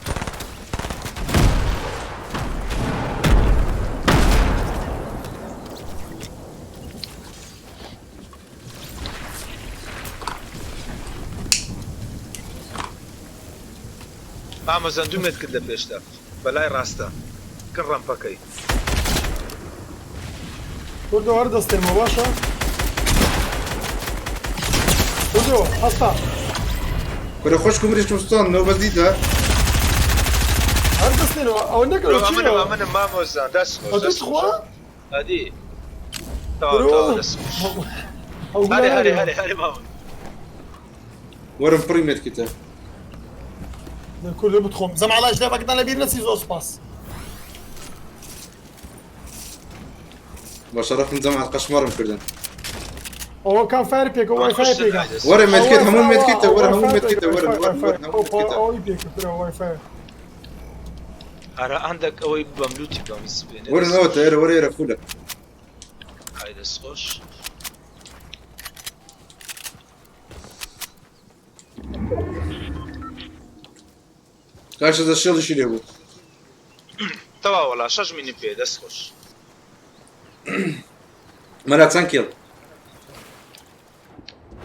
مامە زەندومێت کرد لە پێشتا بەلای ڕاستە کڕ ڕەمپەکەی. کوردۆ هەر دەستێنمەوە باشە کوردۆ هەستا. کورە خۆشکم مریشکم سوتان نۆ بەس دیتە. هەر دەستێنەوە ئەوە نەکەوە چییە؟ ئەمنم مامۆزان دەست خۆش دەست خوا ئەدی تەواو تەواو دەست خۆش. هەرێ هەرێ هەرێ هەرێ مامۆ. وەرم پڕی مێتکتە. کوردۆ بتخۆم زەماڵاش لێ بەکتان لەبیر نەچی زۆر سوپاس. بە شەرەفم جەماعەت قەشمەڕم کردن. ئەوە کام فایر پێکە وای فایر پێکە. وەرە مێتکت هەموو مێتکتە وەرە هەموو مێتکتە وەرە وەرە وەرە هەموو مێتکتە. ئەوەی پێکە کورە وای فایر. ئەرە هەندێک ئەوەی ببەم لوتی بکەم سپێنێ. وەرن ئەوە تەیرە وەرە ئێرە فولە. ئای دەست خۆش. کاشە دە شێڵیشی لێ بوو. تەواو وەڵا شەش مینی پێ دەست خۆش. مەلا چەند کێڵ؟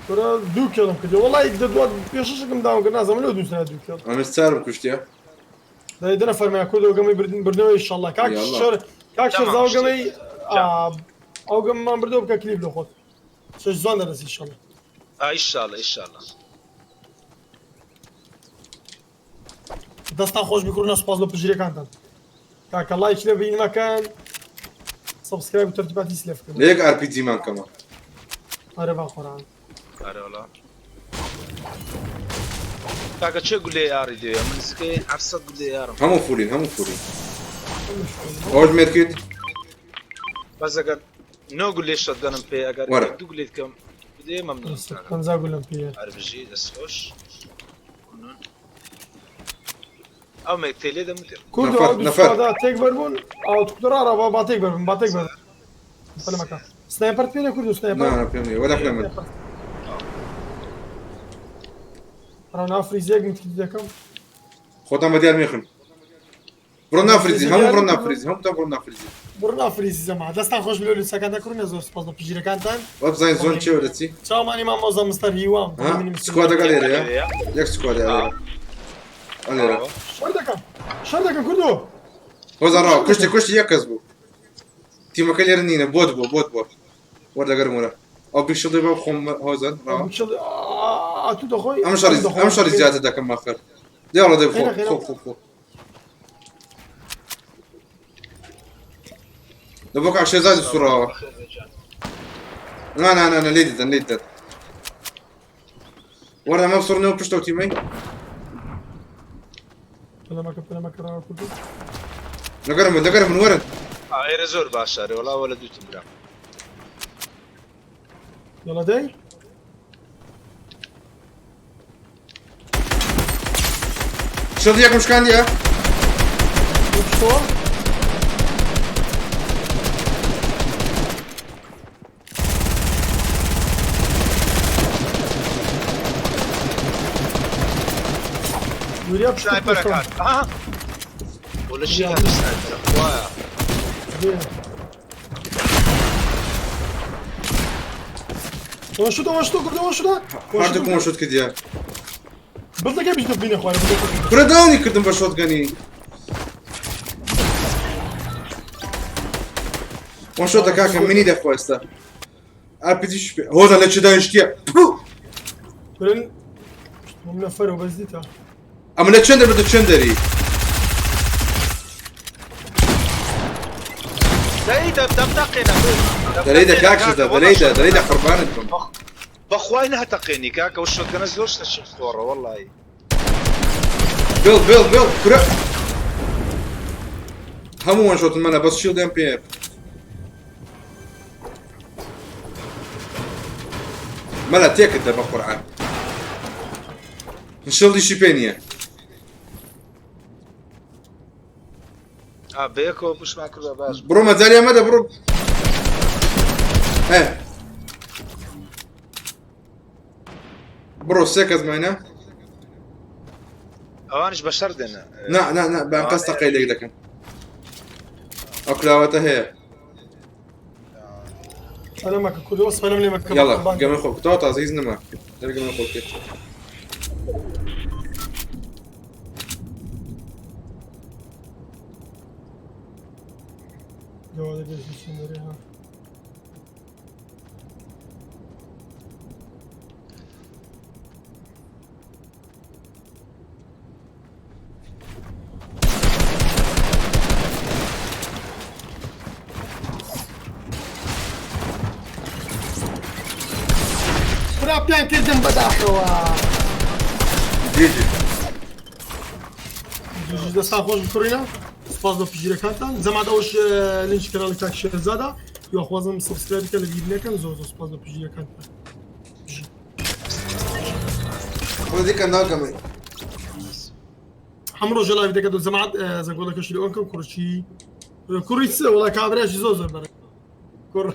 کورە دوو کێڵم کردی وەڵی دە دوات پێششکم داوم کرد نازانم لۆ دوو سنە دوو کێڵ. ئەمە چارم کوشتیە. دەی دەنە فەرمایە کوردەوە گەمەی بردن بردنەوە ئینشەڵڵا کاک یاڵڵا. شەر کاک شەرزا ئەو گەمەی ئەو گەمەمان بردەوە بکە کلیپ لە خۆت شەش زوان دەرەسی ئینشەڵڵا. ئیشاڵڵا ئیشاڵڵا. دەستان خۆش بکڕنە سوپاس لە پژیرەکانتان کاکە لایک لە بین مەکەن subscribe و تەرتیباتی سلێف بکەن. لە یەک RPG مان کەمە. ئەرێ با قورئان. ئەرێ وەڵا. کاکە چێ گولەی ئاری دەوێ من نزیکەی 700 گولەی ئارم. هەموو full ین هەموو full ین. ئەوەش medkit. بەس ئەگەر نۆ گولەی shotgun م پێ ئەگەر وەرە. دوو گولەی بکەم بدێ مەمنون. 50 گولەم پێیە. هەر بژی دەست خۆش. ئەو مێکتەی لێ دەموتێ. کوردۆ ئەو دوو squad ە تێک بەربوون ئەو تکتۆرا با با تێک بەربن با تێک بەربن. فەلمەکە sniper پێ نیە کوردۆ sniper. نا نا پێم نیە وەرە خلە من. ڕا ناو فریزێک متکیت دەکەم. خۆتان بە دیار مێخن. بڕۆ ناو فریزی هەموو بڕۆ ناو فریزی هەمووتان بڕۆ ناو فریزی. بڕۆ ناو فریزی زەما دەستان خۆش بلۆ لوسەکان دەکڕنە زۆر سپاس بە پژیرەکانتان. وابزانین zone چێوە دەچی. چاومانی مامۆزا مستەر هیوام. squad ەکە لێرەیە یەک squad ە لێرە. شەر دەکەم شەر دەکەم کوردۆ. هۆزان ڕاو کوشتی کوشتی یەک کەس بوو. تیمەکە لێرە نینە bot بوو bot بوو. وەردەگەرم وەرە. ئەو big shield ی بە خۆم هۆزان ڕاوە. ئەتوو دەخۆی ئەم شەڕی زیاتر دەکەم ماخەر. دیاڵە دەی خۆ خۆ خۆ خۆ. لە بۆ کاک شێزادی سوڕاوە. نا نا نا نا لێی دەدەن لێی دەدەن. وەرە ئەمە بسڕنەوە پشتەوە تیمەی. پەلەمەکە پەلەمەکە ڕاوە کوردۆ. لەگەرم بن لەگەرم بن وەرن. ئێرە زۆر باشە رێ وەڵا وەلە دووتم برام. یەڵا دەی. شڵ یەکم شکاندیە. شتۆ. وریا سنایپەرەکان ها ولا شي هذا sniper وایە. شو ده شو ده شو ده هەردووکم shot کردیە. بڵدەکە بیش دەبینە خوارە کورە down ی کردم بە shotgun ی. one shot ە کاکە منی دەخوا ئێستا. RPG هۆزان لە چ دانیشتیە؟ برن نەفەرەوە بەس دیتە. ئەمە لە چەندە بردە چەند دەری؟ دەمتەقێنە. دەرەیدە کاک شێرزاد، دەرەیدە، دەرەیدە قوربانت بم. بەخوای ناتەقێنی کاکە ئەو shotgun ە زۆر شتە شخۆڕە وەڵی. بێڵ بێڵ بێڵ کورە هەموو one shot ن مەلا بەس shield یان پێ. مەلا تێکت دە بە قورعان shield یشی پێ نییە. ئا بەیەکەوە push مان کردوە باش. بڕۆ مەجالیان مەدە بڕۆ. ئێ بڕۆ سێ کەس ماینە. ئەوانش بەشەر دێنە. نا نا نا بە ئەنقەست تەقەی لێک دەکەن. ئەو کلاوەتە هەیە. فەلەمەکە کوردەوە سپەلم لێ مەکە. یاڵا گەمە خۆ تاو تازە هیچ نەما. دەبێ گەمە خۆ بکەیت. خراپیان کردم بەداخەوە. جیجی جیجی دەستان خۆش بکڕینە. سپاس بۆ پشتگیرەکانتان. جەماعەت ئەوەش لینکی کەناڵی کاک شێرزادە. هیواخوازم subscribe بکەن لەبیر نەکەن. زۆر زۆر سپاس بۆ پشتگیرەکانتان. خۆ دیکەن ناکەم. هەموو ڕۆژە live دەکات و جەماعەت زەنگۆڵەکەشی لۆ ئەنکەم. کوڕچی کوڕی چ وڵا کابراشی زۆر زۆر بەرە. کوڕ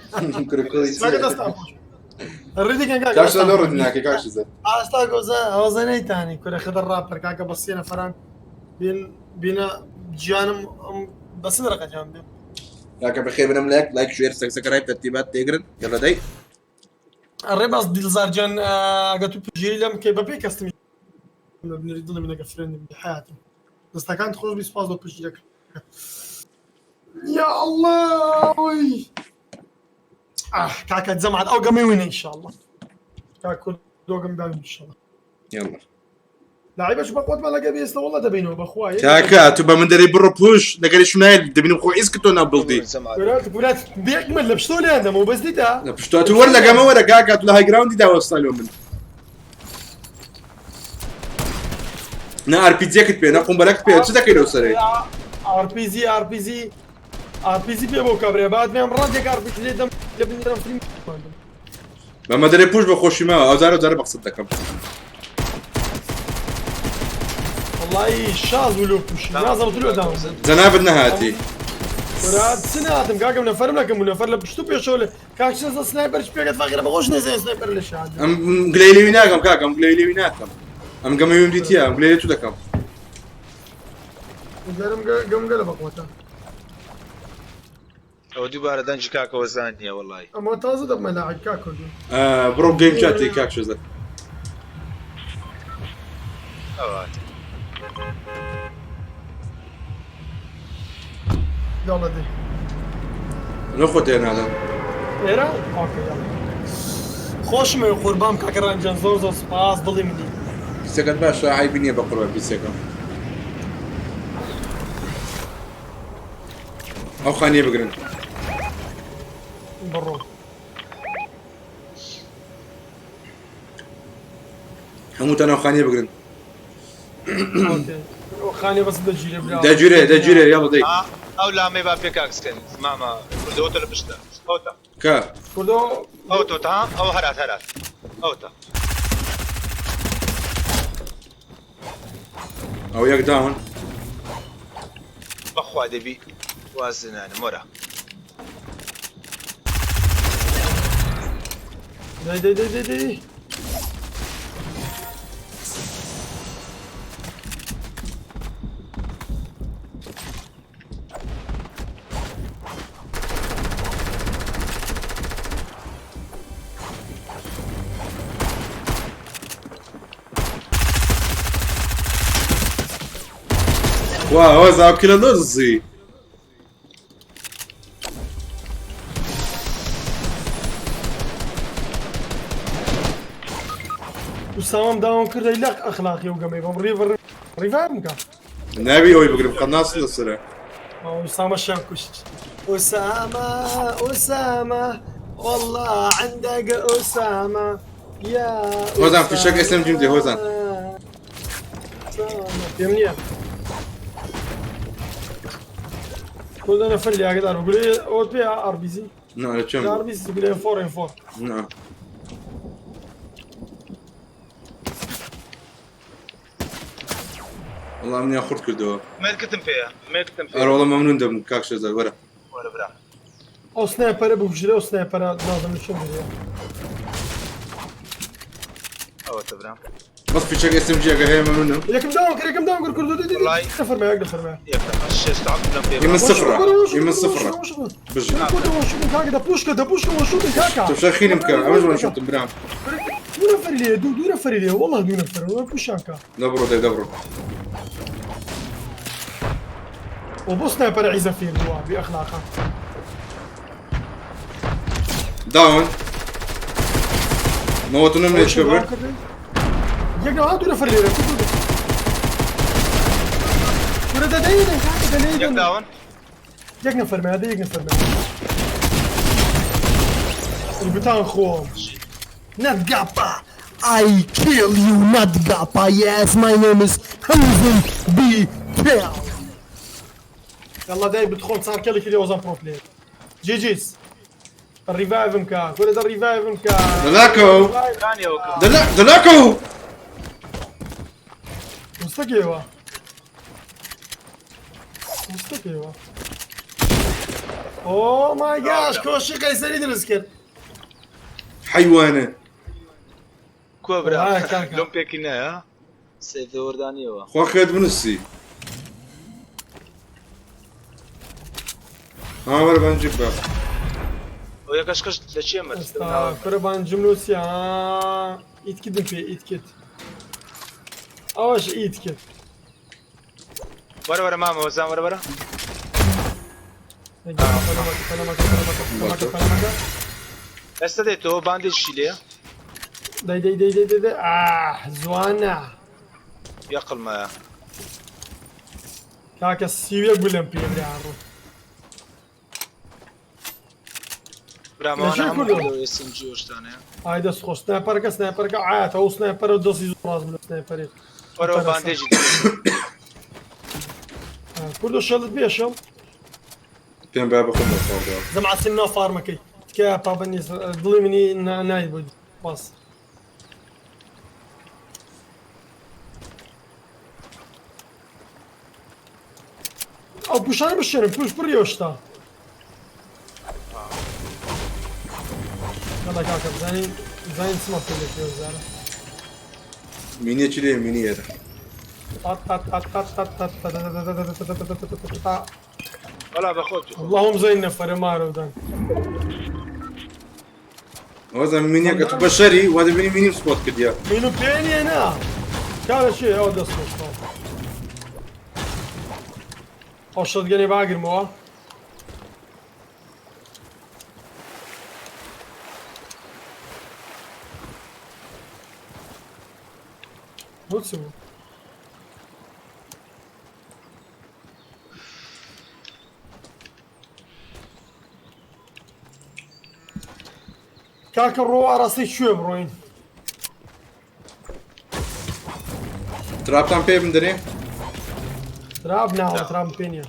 کوڕی کاکە دەستان خۆش. ڕێدیکەن کاکە. کاش لۆ ڕێدی ناکەی کاش زەد. ئاستا گۆزە ئەوەزە نەیتانی کورە خدر ڕاپەر کاکە بەسیە نەفەران بین بینە گیانم بەس ڕقەتیان بێ. کاکە بەخێر بنم like like share subscribe تەرتیبات تێگرن یاڵا دەی. ڕێباز دیلزار گیان ئەگە تو پشتگیری لەم بکەی بە پێی کەستمی بنێری دڵی منەکە friend م بی حیاتم. دەستەکانت خۆش بی سپاس بۆ پشتگیرەکە. یا الله آه کاکە جەماعەت ئەو گەمەی وینە ئینشاءالله. کاک کورد دۆگەم داوین ئینشاءالله. یاڵا لعیبەش بە قوتمان لەگە بێستە وەڵا دەبینەوە بەخوا. کاکە تو بە من دەرێ بڕۆ پوش لەگەری شونای دەبینم خۆ ئیسک تۆ ناو بڵدی. کورات کورات بێکمە لە پشتۆ لێیان دەمەوە بەس دیتا. لە پشتۆ تو وەر لەگەمە وەرە کاکە تو لە high ground ی داوەستا لۆ من. نا RPG ەکت پێ نە قومبەلەکت پێ چ دەکەی لەو سەرەی؟ RPG RPG RPG پێ بۆ کابرا بعد میام ڕادێک RPG لێ دەم لە بن دەم فیلم. بەمە دەرێ push بە خۆشی ماوە ئەو جارە جارە بە قسەت دەکەم. والله شاز ولو push ی نازم تلو دام. جەنابت نەهاتی. کورات چ نهاتم کاکەم نەفەرم نەکەم و نەفەر لە پشت و پێشەوە لە کاک شێزە sniper پێگەت فەقیرە بەخۆش نێزێ sniper لە شاد. ئەم گلەی لێوی ناکەم کاکە ئەم گلەی لێوی ناکەم. ئەم گەمەویم دیتیە ئەم گلەی تو دەکەم. گەرم گەم گەلە بەقوەتە. ئەوە دووبارە دەنگی کاکەوە زان نییە وەڵی. ئەمە تازە دەبمە لاعب کاک کوردی. بڕۆ game chat ی کاک شێزە. ئەوە یاڵا دەی. نەخۆت هێنادەم. ئێرە؟ okay یاڵا. خۆشمەوێ قوربام کاکە ڕەنجان زۆر زۆر سپاس دڵی منی. پیسەکەت باشە عیبی نییە بە قوربان پیسەکەم. ئەو خانیە بگرن. بڕۆ. هەمووتان ئەو خانیە بگرن. خانیە بەس دەگیرێ برا. دەگیرێ دەگیرێ یاڵا دەی. ئەو لامەی با پێ کاکسکەن ماما کوردەوەتە لە پشتە. ئەوتە. کە؟ کوردەوە ئەوتۆ تا ئەو هەرات هەرات. ئەوتە. ئەو یەک down. بەخوا دەبی وازنانە مۆرە. دەی دەی دەی دەی دەی. واو هذا كلا لزي. وسامم داوم کرد لە ئەخلاقی و گەمەی بەم ڕیڤەر ڕیڤایڤ بکە. نابی ئەوەی بگرم قەناس لەسەرە. وسامە شیان کوشت. أسامة أسامة والله عندك أسامة يا هۆزان فیشەک ئێسم جیم دێ هۆزان. أسامة پێم نییە كل أنا فرلي أقدر أقول لي أوت بي ار بي سي نا لە چێم ار بي سي تقول ام 4 ام 4 نا وەڵام منیان خورد کردەوە. مێرکتم پێیە مێرکتم پێ ئەرە وەڵام مەمنون دەبم کاک شێزاد وەرە. وەرە برا. ئەو سنایپەرە بکوژرێ ئەو سنایپەرە نازم لە چۆن بێ. ئەوەتە برا. بەس فیشەک ئێسم جی ئەگەر هەیە مەمنونم. یەکم داوم کرد یەکم داوم کرد کوردو دی دی نەفەرمە یەک نەفەرمە. یەکەم شێست عەقلم پێ ئێمە سفرە ئێمە سفرە بژی. کاکە دەپوشکە دەپوشکە وەشوتن کاکە. تۆ خینم بکە ئەمەش وەشوتم برام. دوو نەفەری لێ دوو دوو نەفەری لێ والله دوو نەفەر وە پوشانکە. دەبڕۆ دەی دەبڕۆ. وبۆ سنایپەرە عیزە فێر بووە بێ ئەخلاقە. داون. نەوەتونم لێ چکە برد. یەک نەوە دوو نەفەر لێرە کورە دەدەی کاکە دەلێ یەک داون. یەک نەفەر مایە دە یەک نەفەر مایە. البتان خۆم. Not Gappa! I kill you, not Gappa. Yes, my name is Hamzin B. Tail. يلا داي بدخل صار كلك اللي وزن برو بلاير جي جيز الريفايف مكا كل هذا الريفايف مكا دلاكو دلاكو مستقيوة مستقيوة اوه ماي جاش كوشي قيصري درس کرد حیوانە کوە برا لۆم پێکی نایە سێدەوەردانیەوە خوا خێت بنووسی ها وەرە بانجی بکە ئەو یەکەش کەش لە چێ مرد کورە بانجم نووسی ئیتکردم پێ ئیتکرد ئەوەش ئیتکرد وەرە وەرە مامە وەزان وەرە وەرە ئێستا دێتەوە باندێکی لێ دەی دەی دەی دەی دەی ئاه زوانە یەقڵمایە کاکە 31 گولەم پێ برا ڕوو برامەوانە هەموو SMG شتانەیە ئای دەست خۆش سنایپەرەکە سنایپەرەکە عایەتە ئەو سنایپەرە دەستی زۆر ڕاست بوو سنایپەرێک وەرەوە باندێجی کوردۆ شەڵت بێ شەڵ پێم با بخۆم بەخۆم زەمعە سننا فارمەکەی تکایە پابەندی دڵی منی نای بۆ باس ئەو پوشانە بشێنم پوش پڕی ئەو شتە يلا کاکە بزانین بزانین چما پێ لەکوێ بزانە مینیەکی لێ مینیە وەڵا بەخۆت اللهم زين نەفەرە مارەودان ئەوەزان مینیەکە تو بەشەری وا دەبینی مینیم سپۆت کردیە مینو پێ نییە نا کارە چێ ئەو دەست خۆش ئەو شەتگەنێ باگرمەوە بۆ چ بوو؟ کاکە ڕۆ ئاراستەی کوێ بڕۆین؟ ترابتان پێ بمدەرێ؟ تراب ناوە تراب پێ نییە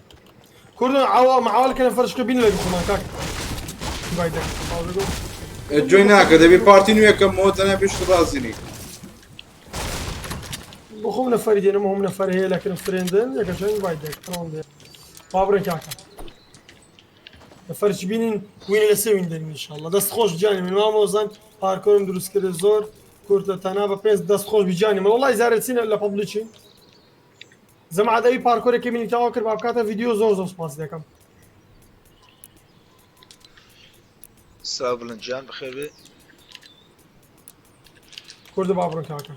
کوردن عاوە معاوەلکە لە فەرشکە بین لە خۆمان کاک بای دەک جۆی ناکە دەبی پارتی نوێکەمەوە تەنیا پێشت ڕازینی بۆ خۆم نەفەری دێنم هەم نەفەر هەیە لەکرم فرێندن یەکەشەن بای دەک ڕۆن دێ با بڕێن کاکە نەفەرچ بینین وینە لە سێ وین دەنین ئینشاءاللە دەست خۆش گیانی من مامۆزان پارکۆرم دروست کرد زۆر کورتە تەنها بە پێنج دەست خۆش بی گیانی من وەڵای زارێ چینە لە پەبلیچین زەمعات ئەوی پارکۆرێکی منی تەواو کرد با بکاتە ڤیدیۆ زۆر زۆر سپاس دەکەم. سڵاو بڵند گیان بەخێر بێ. کوردە با بڕۆن کاکە.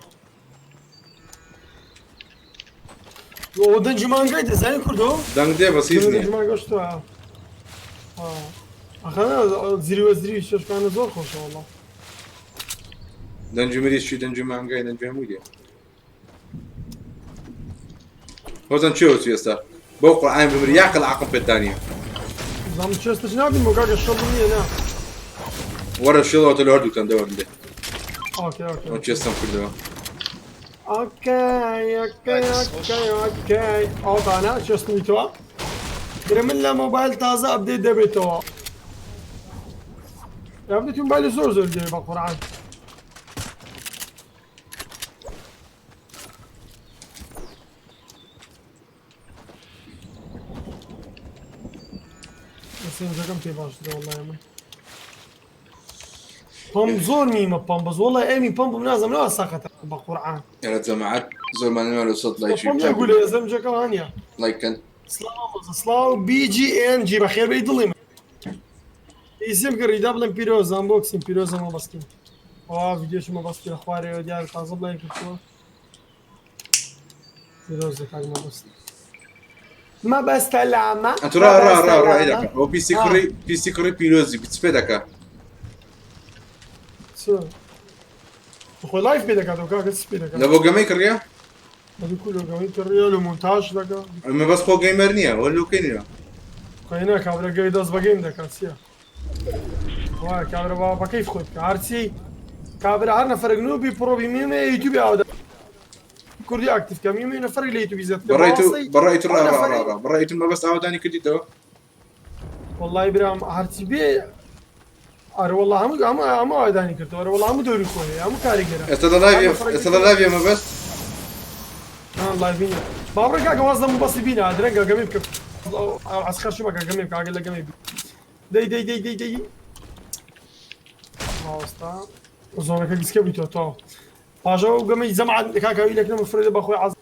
ئەوە دەنگی مانگای دەزانی کوردۆ؟ دەنگ دێ بەس هیچ نییە. دەنگی مانگا شتە. ئەخە زریوە زریوی شەشکانە زۆر خۆشە وەڵا. دەنگی مریشکی دەنگی مانگای دەنگی هەمووی دێ. هۆزان چێ وەچی ئێستا بەو قورئان بمری یاقل عەقڵم پێتانیە. زام چێستش نابین بۆ کاکە شەڵ نییە نا. وەرە شێڵەوە لە هەردووکتان دەوەرن دێ. okay okay. ئەو chest م کردەوە. okay okay okay okay ئەوتانە chest م دیتەوە. برێ من لە مۆبایل تازە update دەبێتەوە. update مۆبایل زۆر زۆر دێ بە قورعان. سنجەکەم پێ باشترە وەڵای من. pump زۆر میمە pump بەس وەڵای ئەمی pump م نازم نەوە سەقەتە بە قورعان. ئێرە جەماعەت زۆرمان نەما لە سەد لایکی pump یە گولێ زەمجەکە هەنیە. لایک کەن. سڵاو سڵاو BGNG بەخێر بێی دڵی من. ئیسیم کە ڕیدا بڵێم پیرۆزە unboxing پیرۆزە مەبەستیم. ئەوە ڤیدیۆشی مەبەستی لە خوارەوە دیارە تازە بڵاوی کردووە. پیرۆزە کاک مەبەست. مەبەستە لامە. ئەتۆ ڕا ڕا ڕا ڕا ئیدەکە ئەو PC کوڕی PC کوڕی پیرۆزی چ پێ دەکا؟ چ؟ خۆی live پێ دەکاتەوە کاکە چ پێ دەکات؟ لە بۆ گەمەی کڕیە؟ ئەدی کو لۆ گەمەی کڕیە لۆ مۆنتاژ دەکا. ئەمە بەس خۆ gamer نییە وە لۆکەی نییە. خۆی نا کابرا گەی دەست بە game دەکات چییە؟ وایە کابرا با بە کەیف خۆی بکە هەرچی کابرا هەر نەفەرێک noob ی pro بی میمێ یوتیوبی ئاودا کوردی active کە میمێ نەفەرێک لە یوتیوبی زیاد کە بەڕای تو باوەسەی بەڕای تو هەر ڕا ڕا ڕا نەفەرێک ڕا بەڕای تو مەبەست ئاوەدانی کردیتەوە؟ وەڵای برام هەرچی بێ ئەرە وەڵا هەموو هەموو هەموو ئاوەدانی کردەوە ئەرە وەڵا هەموو دەوری خۆی هەموو کاریگەرە ئێستا لە live هەر ێ نەفەرێک ئێستا لە live ێ مەبەست؟ ها live نییە باوەڕ کاکە واز لە مبەستی بینە درەنگە گەمێ بکە عەسخەر شو بکە گەمێ بکە ئەگەر لە گەمێ بی دەی دەی دەی دەی دەی ماوەستا زۆنەکە گسکە بوویتەوە تەواو پاشە ئەو گەمەی جەماعەت کاکە ئەوی لەکنە مفرێ بەخۆی عەز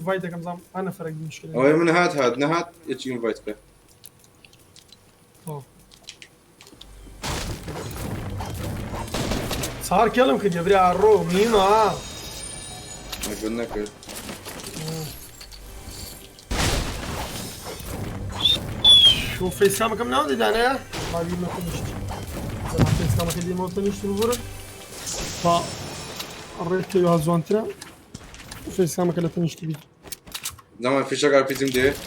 ڤایت دەکەم زام ئەنە فەرەک مشکلە ئەوەی من هات هات نەهات یەکی ئینڤایت بکە. تەواو چار کێڵم کردیە برا ڕۆ میمە. ئەگەر نەکرد. شو فەیسکامەکەم ناو دەدانەیە باوی مەتەنیشت زەما فەیسکامەکە دیمەوە تەنیشت ببورن با ڕێکەوە جوانترە فەیسکامەکە لە تەنیشتی بیت. زەمان فیشەک ئارپیجیم دەوێت.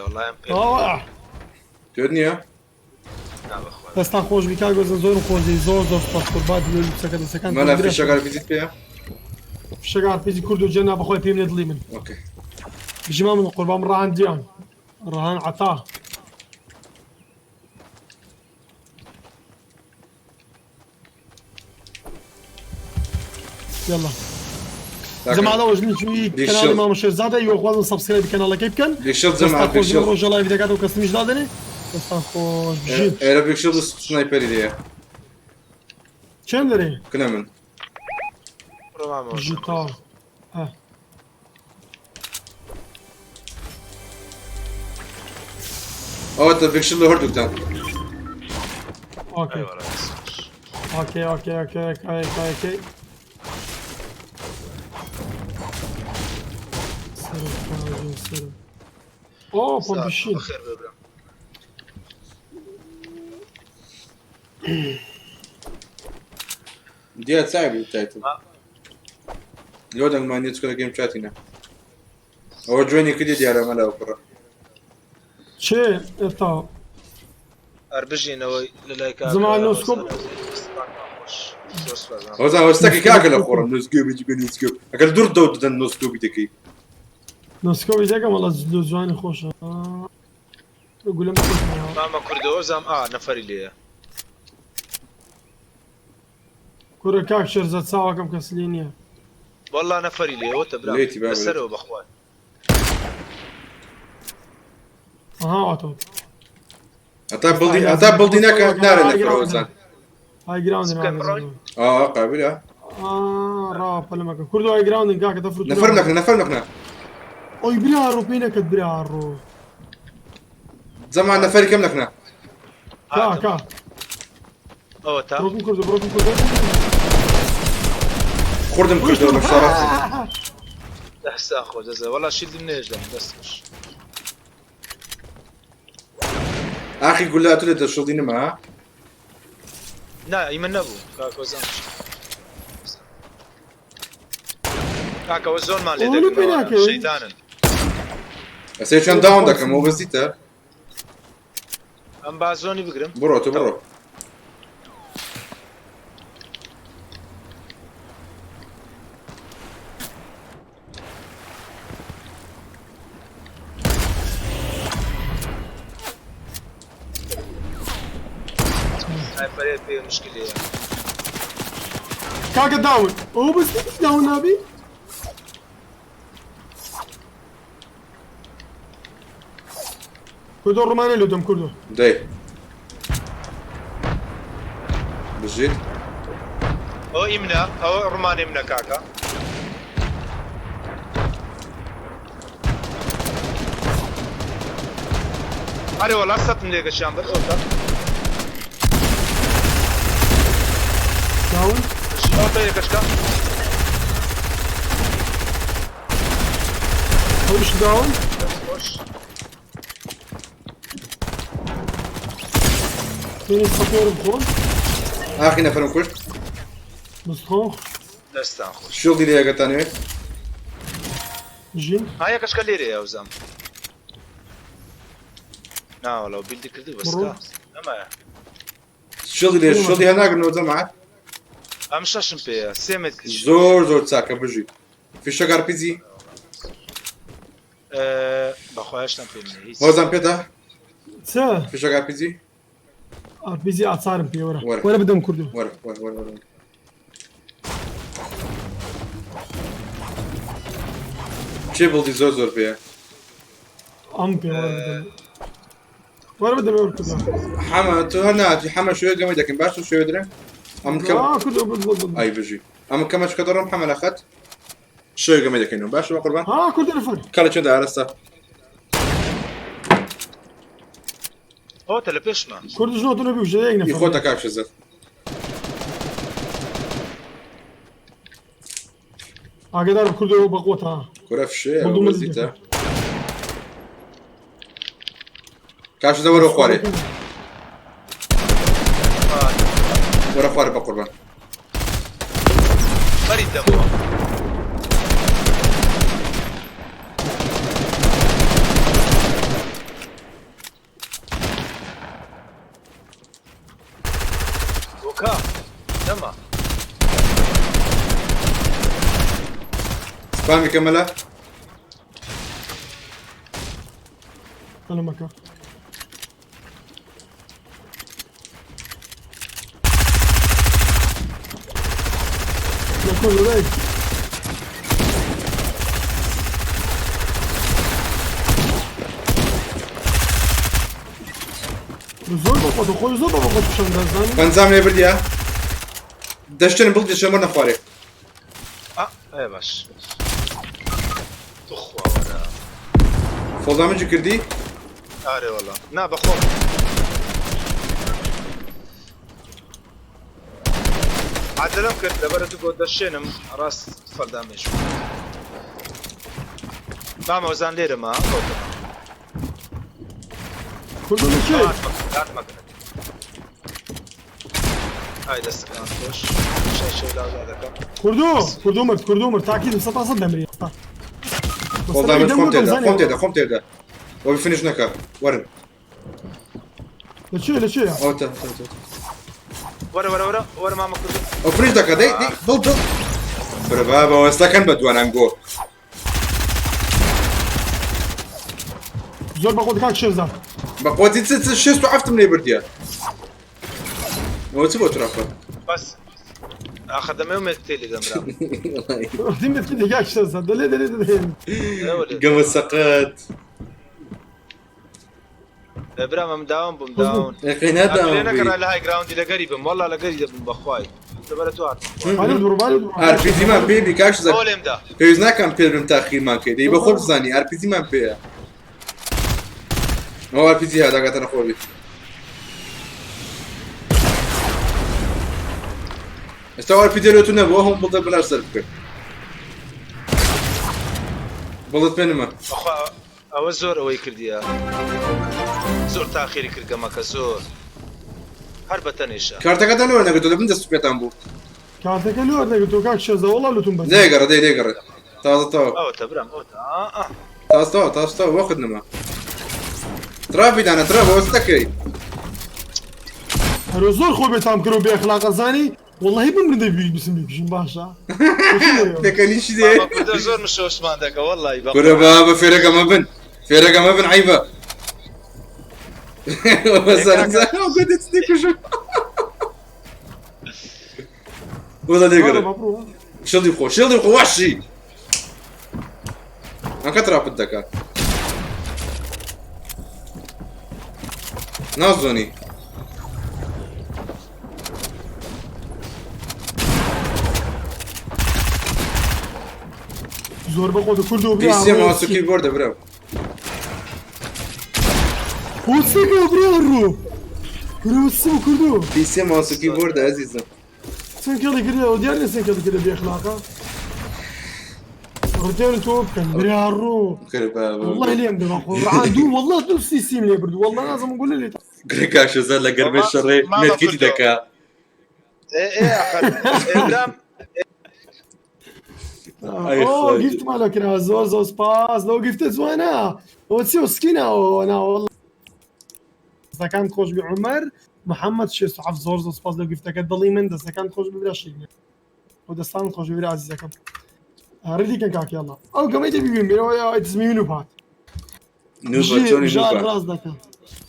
وەڵای ئەم پێ تۆت نییە؟ دەستان خۆش بی کاک گۆزن زۆرم خۆش دەی زۆر زۆر سوپاس قوربان لۆ لوپسەکە دەستەکان مەلا فیشەک ئارپیجیت پێیە؟ فیشەک ئارپیجی کورد و جەنا بەخۆی پێم لێ دڵی من. okay بژی مامن قوربان ڕەهان دیان ڕەهان عەتا. يلا جەماعە وەژنی چووی کەناڵی مامە شێرزادە هیواخوازم subscribe ی کەناڵەکەی بکەن. بێکشڵ جەماعە دەستان خۆش بێکشڵ. ڕۆژە live دەکات و کەسمیش دادەنێ. دەستان خۆش بژین. ئێرە بێکشڵ و sniper ی لێیە. چێن دەرێ؟ کنە من. بژی تەواو. ها. ئەوە تە بێکشڵ لە هەردووکتان. okay okay okay okay okay okay سەرم خواردن سەرم. ئۆ پەمپشین. بەخێر بێ برام. دیار چاوی title. لۆ دەنگمان نییە چکە لە game chat ینە. ئەوە جوێنی کردی دیارە مەلا ئەو کوڕە. چێ ئێتا ئەر بژینەوەی لە لای کاکە زمان no scope زۆر سوپاس مامۆستا. ئەوزان وەستەکە کاکە لە خۆڕم no scope ی جگە no scope ئەگەر دوور دەوت دەدەن no scope ی دەکەی. no scope ی دەکەم وەڵا لۆ جوانی خۆشە. گولەم خۆش مامە کوردەوە زام ئا نەفەری لێیە. کورە کاک شێرزاد چاوەکەم کەس لێ نییە. وەڵا نەفەری لێیە وتە برام لێتی بابە لەسەرەوە بەخوا. ئەها واتەوە. هەتا بڵدی هەتا بڵدی نەکە نارە نەفەرەوە زان. high ground ئا قابلە. ڕا پەلەمەکە کوردۆ high ground ن کاکە دەفرت نەفەر نەکە نەفەر نەکە. ئۆی برا ڕۆ پێی نەکەت برا ڕۆ. زەمان نەفەری کەم نەکنا. کا کا ئەوە تا بڕۆکم کوردۆ بڕۆکم کوردۆ. خوردم کردەوە بە شەڕەف. دەستا خۆش دەستا وەڵا شیلدم نێژدەم دەست خۆش. ئاخی گولە ئەتو لە دەشڵدی نما ها؟ نا ئیمە نەبوو کاکە زان. کاکە ئەوە زۆرمان لێ ئەوە لۆ پێی دەکەنەوە ناکەوی؟ شەیتانن. ئەسێ چۆن داون دەکەم ئەوە بەسیتە. ئەم با زۆنی بگرم. بڕۆ تۆ بڕۆ. سنایپەرێ پێ مشکلەیە. کاکە داون ئەوە بەس هیچ داون نابی؟ کوردۆ ڕمانێ لە دەم کوردۆ. دەی بژیت. ئەوە ئیمنە ئەوە ڕمانێ منە کاکە. ئەرێ وەڵا سەتم لێگەشیان بەر ئەوتا. داون. ئەوە تەیرەکەشکە. ئەوش داون. خۆش. بێنی سەپۆرم خۆم. ئاخی نەفەرم کوشت. بەس خۆم. دەستان خۆش. شیڵدی لێ ئەگەتانەوێ. ژین. ها یەکەشکە لێرەیە ئەوزام. ناوەڵا بیلدی کردو بەس بڕۆ. کا. نەمایە. شیڵدی لێ شیڵدی هەناگرنەوە جەماعەت. ئەم شەشم پێیە سێ متر. زۆر زۆر چاکە بژی. فیشەک ئارپیجی. بەخوایشتان پێ نییە هیچ. هۆزان پێتە؟ چە؟ فیشەک ئارپیجی؟ ئارپیجی ئاچارم پێ وەرە. وەرە. وەرە بدەم کوردۆ. وەرە وەرە وەرە وەرە. چێ بڵدی زۆر زۆر پێیە؟ ئەم پێ وەرە بدەم. وەرە بدەم وەرە کوردۆ. حەمە تۆ هەر ناچی حەمە شوێ گەمەی دەکەین باش تۆ شوێ درێ؟ ئەم کەم آه کوردۆ بڵ بڵ بڵ. ئای بژی ئەمە کەمەش کە دەڕۆم حەمە لە خەت شوێ گەمەی دەکەینەوە باشە بە قوربان؟ ها کوردۆ نەفەر. کاڵە چێن دارەستە ئەوەتە لە پێشمە. کوردش نۆ تۆ نەبی وشە یەک ئی نەفەر. خۆتە کاک شێزەر. ئاگادار کوردۆ بە قوتە ها. کورە فشەیە بڵ دوو وەزیتە. کاک شێزەر وەرە خوارێ. وەرە خوارێ بە قوربان. بەری دەمەوە. بۆکا دەما. سپامی کەمەلە. بەلەمەکە. لە کوردۆ دای. زۆر بە خۆت خۆی زۆر بە خۆت پیشان دەزانی. پەنجام لێ بردیە. دەشتن بڵ دەشێن وەرنە خوارێ. ئێ باش. تخوا وەرە. فۆڵدامجی کردی؟ ئارێ وەڵا. نا بەخۆم. عادلم کرد لەبەرە تو گۆت دەشێنم ڕاست فەردامێش. مامەوەزان لێرەمە ئەوتە. کوردۆ لە کێ؟ هاتمەکە. ئای دەستەکان خۆش. شاشەی لاولا دەکەم. کوردۆ کوردۆ مرد کوردۆ مرد تاکیدم سەتا سەد دەمری. فۆڵدامج خۆم تێدا خۆم تێدا خۆم تێدا. وە فینش نەکە وەرن. لە چێ لە چێ؟ ئەوتە ئەوتە. وەرە وەرە وەرە وەرە مامە کوردۆ. ئەو فینش دەکە دەی دەی بڵ بڵ. برە بابە وەستەکەن بە دوانان گۆ. زۆر بە خۆت کاک شێرزاد. بە قوتی چ چ شێست و حەفتم لێ بردیە. ئەوە چ بۆ ترافە؟ بەس ئاخر دەمەوێ مێت لێ دەمرا. دیم بێت کردی کاک شێرزاد دەلێ دەلێ دەلێ. گەمە سەقەت. برام ئەم داوم بووم داون. ئەقی ناداوم بووی. نەکەرا لە های گراوندی لەگەری بم وەڵا لەگەری دەبم بەخوای. لەبەرە تو هاتم. بالێ دوڕ بالێ دوڕ. ئارپیجیمان پێ بی کاک شێرزاد. ئەوە لێم دا. پێویست ناکەم پێ بم تاخیرمان کەی دەی بە خۆ بزانی ئارپیجیمان پێیە. ئەو ئارپیجی هاداگاتە نەخۆ بی. ئێستا ئارپیجی لۆ تو نەبوو هەم بڵدە بەلاش سەر بکرد. بڵت پێ نما. بەخوا ئەوە زۆر ئەوەی کردیە. زۆر تاخیری کرد گەمەکە زۆر. هەر بەتەنێشە. کارتەکەتان لۆ نەگرتووە لە بن دەست و پێتان بوو. کارتەکە لۆ نەگرتووە کاک شێرزاد وەڵا لۆتم بەس. لێگەڕێ دەی لێگەڕێ. تازە تەواو. ئەوەتە برام ئەوەتە. تازە تەواو تازە تەواو وەخت نما. ترافی دانە تراف ئەوە چ دەکەی؟ هەرۆ زۆر خۆ بێتام کرد و بێ ئەخلاقە زانی وەڵڵاهی بمرم دەبی بچم بیکوژم باشە. پێکەنیشی دێ. مامە کوردە زۆر مشۆشمان دەکە وەڵڵاهی بە کورە قورعان. بابە فێرەکە مەبن فێرەکە مەبن عەیبە. ئێ کاکە دەکوژم. وەڵا لێگەڕێ. بابە با بڕۆ. شڵی بخۆ شڵی بخۆ وەحشی. ئەکە تراپت دەکات. نازۆنی. زۆر بە خۆت کوردەوە برا پیسێ ماوس و کیبۆردە برا. بۆچێکەوە برا ڕۆ کورە سم کوردۆ پیسێ ماوس و کیبۆردە ئەزیزم. چەند کێڵی کردەوە دیار نییە چەند کێڵی کردە بێ ئەخلاقە ڕتێرن تۆ بکەن برا ڕۆ کورە بابە. والله لێم دەما قورعان دوو والله دوو سیسیم لێ برد والله نازم گولە لێ کورە کاک شێرزاد لە گەرمەی شەڕێ مامە مێتکیتی کوردۆ دەکا. ئێ ئێ ئاخر ئێ برام ئەی ئۆ خۆی. گیفتمان لۆ کرا زۆر زۆر سپاس لەو گیفتە جوانە ئەوە چیە سکینە ئەوە نا والله دەستەکان خۆش بی عومەر محەممەد 67 زۆر زۆر سپاس لەو گیفتەکە دڵی من دەستەکان خۆش بی برا شیرینە و دەستان خۆش بی برا عەزیزەکەم ڕێدی کەن کاک یاڵا ئەو گەمەی دەبی بیم بێرەوە ئەتزمیون و پات نوبە چۆنی ژار نوبە. ڕاست دەکەم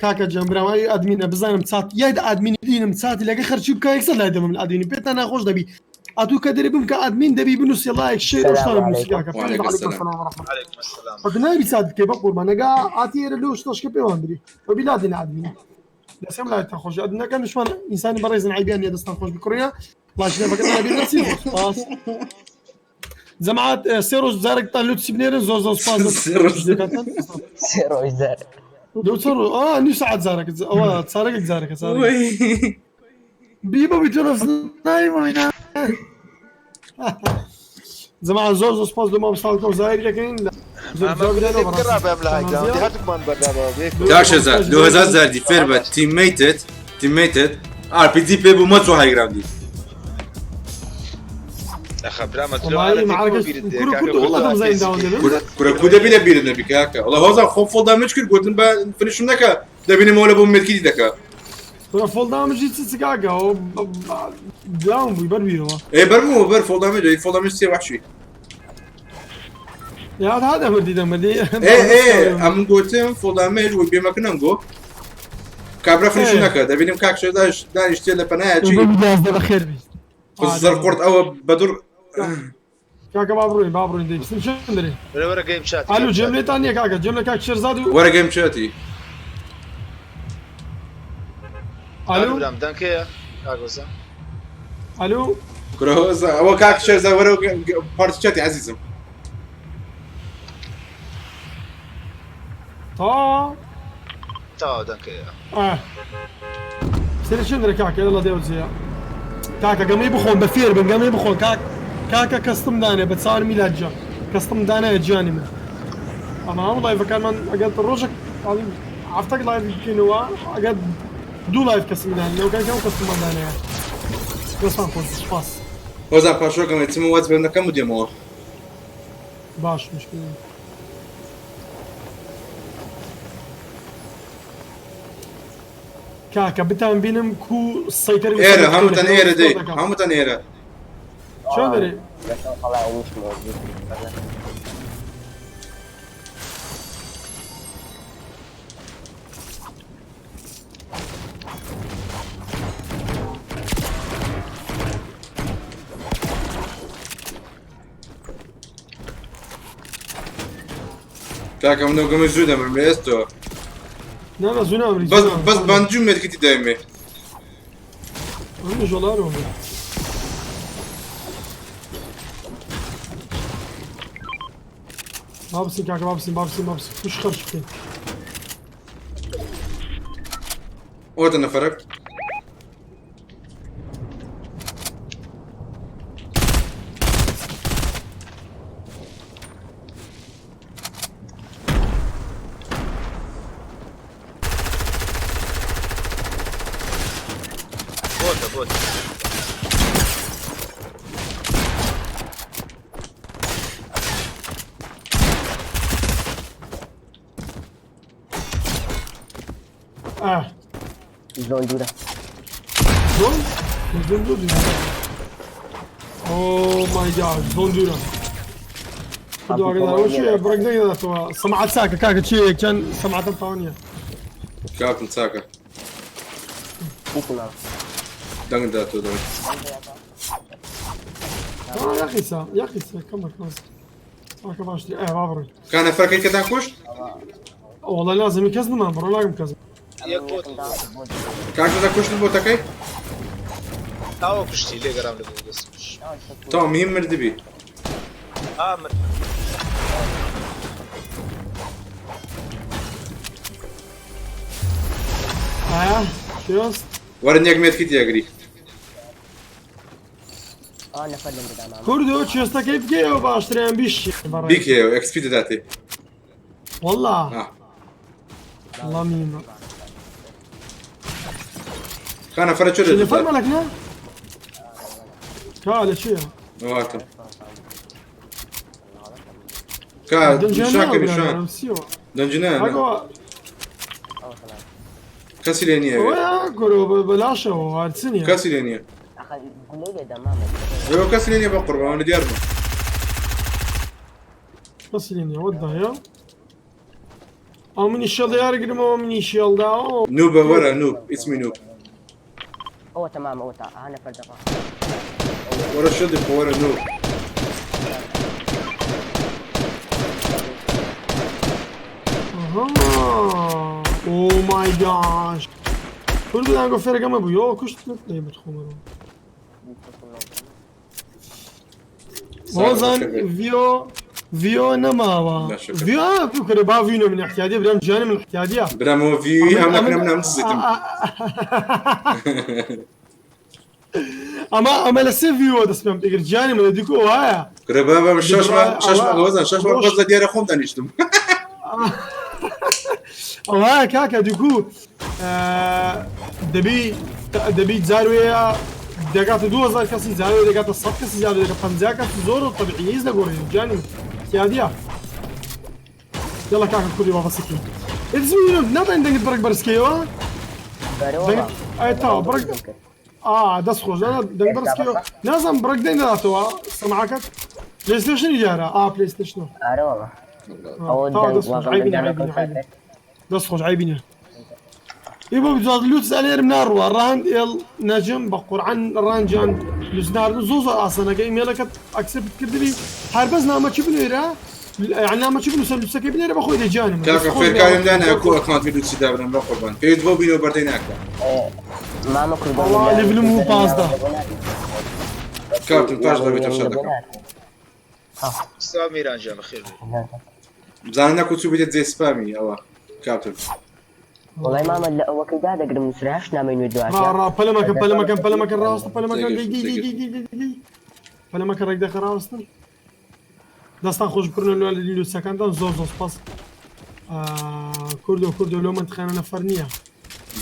کاکە گیان برام ئەی ئەدمینە بزانم چات یاد ئەدمینی دینم چاتی لەگە خەرچی بکە یەکسەر لای دەمم ئەدمینی پێتان ناخۆش دەبی ئەتوو کە دەری بم کە ئەدمین دەبی بنووسی لایک شێر و سلام شتانە بنووسی علیکم. کاکە وعلیکم علیکم السلام. السلام ورحمة علیکم السلام. خۆ نابی چات بکەی بە قوربان نەگا ئاتی ئێرە لۆ شتەشکە پێوان بری بە بیلادین ئەدمینی دەسەم لایتان خۆش ئەدمینەکە نشوان ئینسانی بەڕێزن عیبیان نییە دەستان خۆش بکڕینە لایک بەکەن نابی نەچی سپاس جەماعەت سێ ڕۆژ جارێکتان لوتسی بنێرن زۆر زۆر سپاس سێ ڕۆژ سێ ڕۆژ جارێک. لەو چەند ڕۆژ ئا نیو سەعات جارێک ئەوە چارەکێک جارێکە چارەکێک بیبە بیتۆ نایمۆینا جەماعەت زۆر زۆر سپاس لە مامۆستا زاهیر دەکەین زۆر مامە جواب کوردە بدەنەوە لێ بەڕاستی بگەڕابم لە هایگراوندی شانازیە هەردووکمان بەردابەوە بێکەوە. کاک شێرزاد 2000 زاردی فێر بە تیممەیتت تیممەیتت RPG پێ بوو مەچۆ هایگراوندی. ئەخە برامە تلۆ والله ئالەتێک معركة بۆ بیرت دێ كرة کاکە كرة والله کوردۆ دەمزانین ئاتێزی داوەن دەبێت کورە کورە کو دەبی لە بیرت نەبی کاکە وەڵا هۆزان خۆم فۆڵ دامج کرد گوتم بە فنیشم نەکا دەبینمەوە لە بۆ مێتکیتی دەکا. کورە فۆڵ دامجی چ چ کاکە ئەوە داون بووی بەر بیرەوە ئێ بەرمەوە بەر فۆڵ دامج ئەی فۆڵ دامج سێ وحشی. یاد هات ئەمردی دەمردی ئێ ئێ ئەم گوتم فۆڵ دامج وی بێمەکنەم گۆ کابرا فنیشم نەکا دەبینم کاک شێرزاد دانیشتێ لە پەنایە چی بەخێر بیت زەر قورت ئەوە بەدوور کاکە با بڕۆین با بڕۆین دەی بچم چێن دەرێ وەرە وەرە گەیم چاتی ئالو گەیم جێم چاتی. لێتان نییە کاکە جێم لە کاک شێرزاد و وەرە گەیم چاتی. ئالو ئالو برام دەنکەیە کاک هۆزان. ئالو کورە هۆزان ئەوە کاک شێرزاد وەرە پارتی چاتی عەزیزم. تا تەواو دەنکەیە. ئاه سەرە چێن دەرێ کاکە یەڵا دێوە جێیە کاکە گەمەی بخۆن بە فێر بن گەمەی بخۆن کاک کاکە کەستم دانێ بە چاور میلاد گیان کەستم دانایە گیانی من ئەمە هەموو لایڤەکانمان ئەگەر ڕۆژێک هەفتەک لایڤ بکەینەوە ئەگەر دوو لایڤ کەسم دانێ لەو کاکە ئەو کەستمان دانەیە دەستان خۆش سپاس. هۆزان پاشۆ گەمەی چمە وەچ بەندەکەم و دێمەوە. باش مشکل کاکە بتان بینم کو سەیتەر ئێرە هەمووتان ئێرە دەی هەمووتان ئێرە. چۆن دەرێ کاکە منەوە گەمەی زوو دەمرم لە ئێستەوە. نا نا زوو نامری بەس بەس بانجوو مێتکیتی دایمێ. ئەمن ژۆڵارەوە با بچین کاکە با بچین با بچین با بچین خوش خەرج بکەین. ئەوەتە نەفەرەک. بۆتە بۆتە. ئاه زۆر دوورە. زۆن زۆن زۆر دوورە ئۆ مای گاد زۆن دوورە دواگەدارەوە چیە بڕێک دەگەداتەوە سەمعات چاکە کاکە چیە یەکیان سەمعاتم تاوە نییە کاکم چاکە دەنگ داتۆ دەنگ یاخیسا یاخیسا کەمە کەم چاکە باشتری ئێ با بڕۆین کانە فەرقی کەتان کوشت والله لازم کەس نمان بڕۆ لاگم کەس کاکە دە کوشتن بۆتەکەی ئەوە کوشتی لێگەرام لە بۆ دەست تاو مهم مردبی ئا مرد ئایا شێست وەرن یەک مێتکیت یەگری کوردۆ چێستەکەی بکەیەوە باشتریان بیش بیکەیەوە ئەکسپی دەداتێ والله والله ميمة كان فرج شو نفر مالك نا كا شو واتم كا شاكر شان دنجنا کەسی لێ نییە گورو بەلاشەوە هەرچ نییە کەسی لێ نییە ئێوە کەسی لێ نییە بە قوربان دیار بوو کەسی لێ نییە وەدا یا ئەو منی شێڵ یارگرمەوە منی شێڵدا نوبە وەرە نوب اسمی نوب هو تمام هو انا فردقه وەرە شێڵی خۆ وەرە نوب ئۆ مای گاش کوردانگۆ فێرەکەمە بوو یۆ کوشت لێ بتخۆمەوە وازان ڤیۆ ڤیۆ نەماوە ڤیۆ بکرە با ڤیۆ من احتیادی برام جیانی من احتیادیە برامەوە ڤیوی هەم نەکرم نەم دزیتم ئەمە ئەمە لە سێ ڤیۆ دەست پێم پێکرد جیانی من دیکۆ وایە کرە بابا شەش شەش وەزان شەش بەس لە دیارە خۆم دانیشتم ئەوە کاکە دیکو دەبی دەبی جاروەیە دەگاتە 2000 کەسی جاروێ دەگاتە 100 کەسی جاروێ دەگاتە 50 کەسی زۆر و طبیعی هیچ نەگۆڕێن گیانی احتیادیە یاڵا کاکە کوردی وا بەسەکەی ئێزمینم ناتوانین دەنگت بڕێک بەرزکەیەوە ئەی تاوە بڕێک ئا دەست خۆش دەنگ بەرزکەیەوە نازانم بڕێک دەنگ دەداتەوە سەماعەکەت پلەیستەیشنی دیارە ئا پلەیستەیشنە دەست خۆش عیبی نییە ئێ بۆ بجاز لوتس ئەلێرم ناڕوە ڕاند ئێل نەجم بە قورعان ڕانجان لوتس ناردن زۆر زۆر ئاسانەکە ئیمێلەکەت ئەکسپت کردبی هەر بەس نامەکی بنێرە یعنی نامەکی بنووسە لوتسەکەی بنێرە بەخۆی دەجانم کاکە فێرکاریم دانا کو ئەکاونتی لوتسی دابنم بە قوربان پێویست بۆ بینەوە بەردەی ناکە مامە کوردۆ وەڵا لێڤلم و 15 کاپتن پاش دەبێت تەمشا دەکەم سلاو میران گیان بەخێر بێی. بزانە نەکو چوو بێتە جێ سپامی ئەوە کاپتن وەڵای مامە لە ئەوەکەی دادەگرم نووسرا هەشت نامەی نوێ ڕا دواتە ڕا پەلەمەکە پەلەمەکەن پەلەمەکە ڕاستە پەلەمەکە گەی گەی گەی گەی گەی گەی پەلەمەکە ڕێک دەخە ڕاستن دەستان خۆش بکردن لە لوسەکانتان زۆر زۆر سپاس کوردۆ کوردۆ لۆ منتخانە نەفەر نییە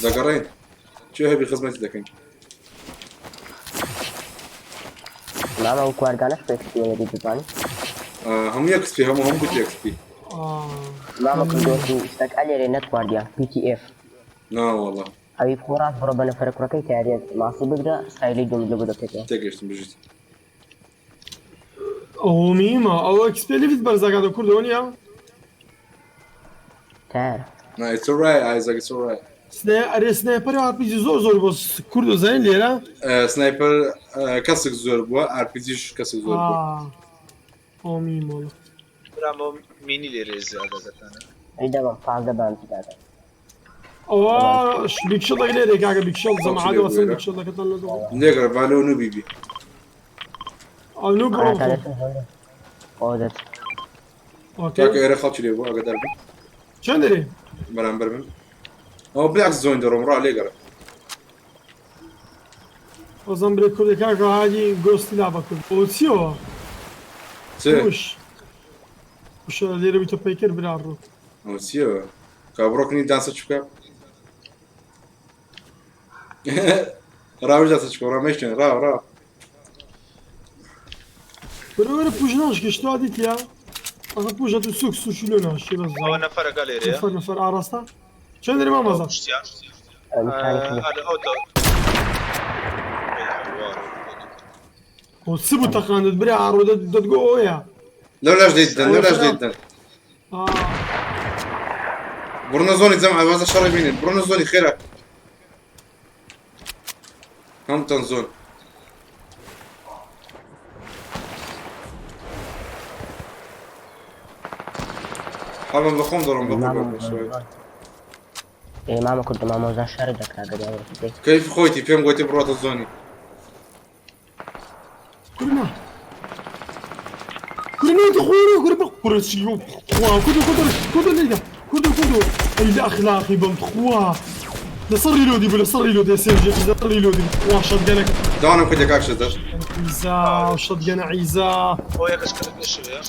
دەگەڕێن چێ هەبی خزمەتی دەکەین مامە ئەو کوارگانەش پێکسپی دەزانی هەموو یەکسپی هەموو هەموو گوتی یەکسپی مامە کوردۆ شتەک ئەلێرێ نەتخواردیان PTF نا والله ئەوی بخۆ ڕاست بڕۆ بە نەفەرە کوڕەکەی تیاریە ماسی بگرە ستایلی دوم لە بۆ دەکەیتەوە تێگەشتم بژیت ئەو میمە ئەو ئەکسپی لیفت بەرزەکاتە کوردەوە نییە تار No, it's alright, Isaac, it's alright. سنە ئەرێ سنایپەر ئارپیجی زۆر زۆر بۆ کورد زانین لێرە سنایپەر کەسێک زۆر بووە ئارپیجیش کەسێک زۆر بووە ئەو میمۆڵ برامۆ مینی لێرە زیادەکەتانە ئەی دەبم 15 بانتی دادا ئەوە بیکشڵێک لێرێ کاکە بیکشڵ زەمعادە وەسن بیکشڵەکەتان لە دڵ لێگەڕ بالۆ نوبی بی ئەو نو بڕۆ ئەو دەت کاکە ئێرە خەڵکی لێ بوو ئاگادار بن چەند دەرێ بەرامبەر بن ئەوە بالعکس زۆین دەڕۆم ڕا لێگەڕ وەزم برێ کوردی کاکە هادی گۆستی لا بە کورد ئەو چیەوە چێ وش وش لێرە بیتە پەیکەر برا ڕوو ئەوە چیەوە کابڕۆکنی داسە چووکە ڕاوش داسە چووکە ڕامەشتێن ڕاو ڕاو وەرە وەرە پوش ناشکە شتوا دیتیا ئەخە پوشە تو سوک سوچ لۆ ناشی بەس ئەوە نەفەرەکە لێرەیە نەفەر نەفەر ئاراستە چەند دەرێ مامەزا کوشتیان ئەلە ئۆتۆ خۆ چ بوو تەقاندت برا ئاڕۆ دەتگۆ ئەوەیە. لەولاش دەیدەن لەولاش دەیدەن. بڕۆنە زۆنی جەمع وازە شەڕی بینن بڕۆنە زۆنی خێرا. هەمووتان زۆن. حەڵم بە خۆم دەڕۆم بە قوربان بەسوێت. ئێ مامە کوردە مامۆزا شەڕ دەکا گەریان کەیف خۆیتی پێم گوتی بڕاتە زۆنی. کورنا کورنا تخوارو کورە بە کورە چی خوا کوردو کوردو کوردو لێدا کوردو کوردو ئەی لە ئەخلاقی بم خوا لەسەر ڕیلۆدی بوو لەسەر ڕیلۆدی سێ لەسەر ڕیلۆدی خوا شەتگەنەکە داوانم کردی کاک شەزدار. عیزا شەتگەنە عیزا ئەو یەکەش کە لە پێشەوەیە.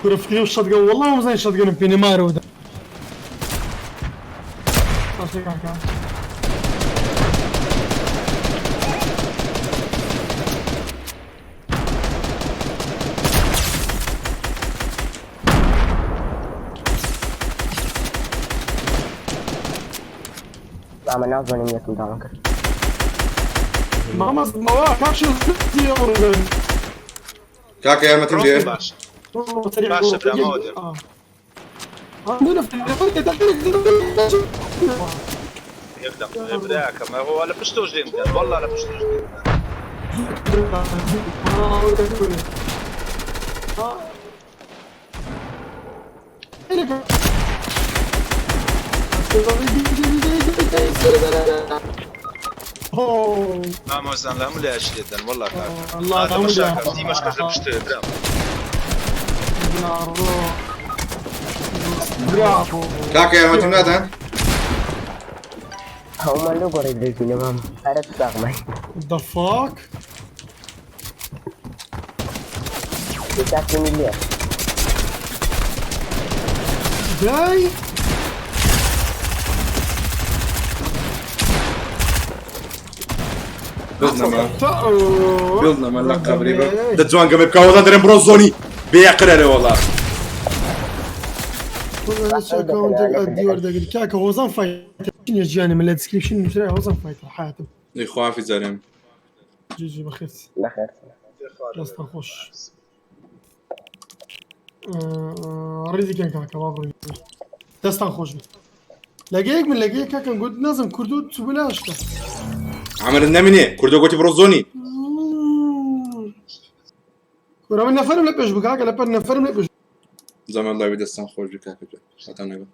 کورە فکرە و شەتگەن وەڵڵا وەزانی شەتگەنم پێ نیە مارەوە دا باشە کاکە. مامە نازانم یەکم داوام کرد. مامە مەوە کاک شەزدار کاکە یارمەتیم دێ. باشە برام ئەوە دێم. یەک دەقیقە براکەم ئەوە لە پشتۆش دێم دەن والله لە پشتۆش دێم دەن. مامۆستان لە هەموو لایەکی لێت دەن والله کاکە. الله تەماشا کە دیمەشقەش لە پشتەوە برام. کاکە یارمەتیم نادەن؟ هەموومان لەو گۆڕی درێژینە مام هەرە ساغمای. The fuck? تاکتنی لێ. دای بزنەمە بزنەمە لە قەبری بە دە جوان گەمە بکە وەڵا دەرێم بڕۆ زۆنی بێقرەرێ وەڵا. ئەکاونتێک ئەدی وەردەگری کاکە هۆزان فایتەر نیە گیانی من لە دیسکریپشن نووسرای هۆزان فایتەر حیاتم. ئەی خوافی جارێم. جی جی بەخێر. بەخێر. دەستان خۆش. ڕیزی کەن کاکە با بڕۆین. دەستان خۆش بێت. لەگەیەک من لەگەیەک کاکەم گوت نازم کوردو چوو لاشتە. عەمرت نەمینێ کوردۆ گۆتی بڕۆ زۆنی. کورە من نەفەرم لە پێش بوو کاکە لە پەر نەفەرم لە پێش. زەمان لاوی دەستان خۆش بێ کاکە جان. خۆتان لەگەڵ.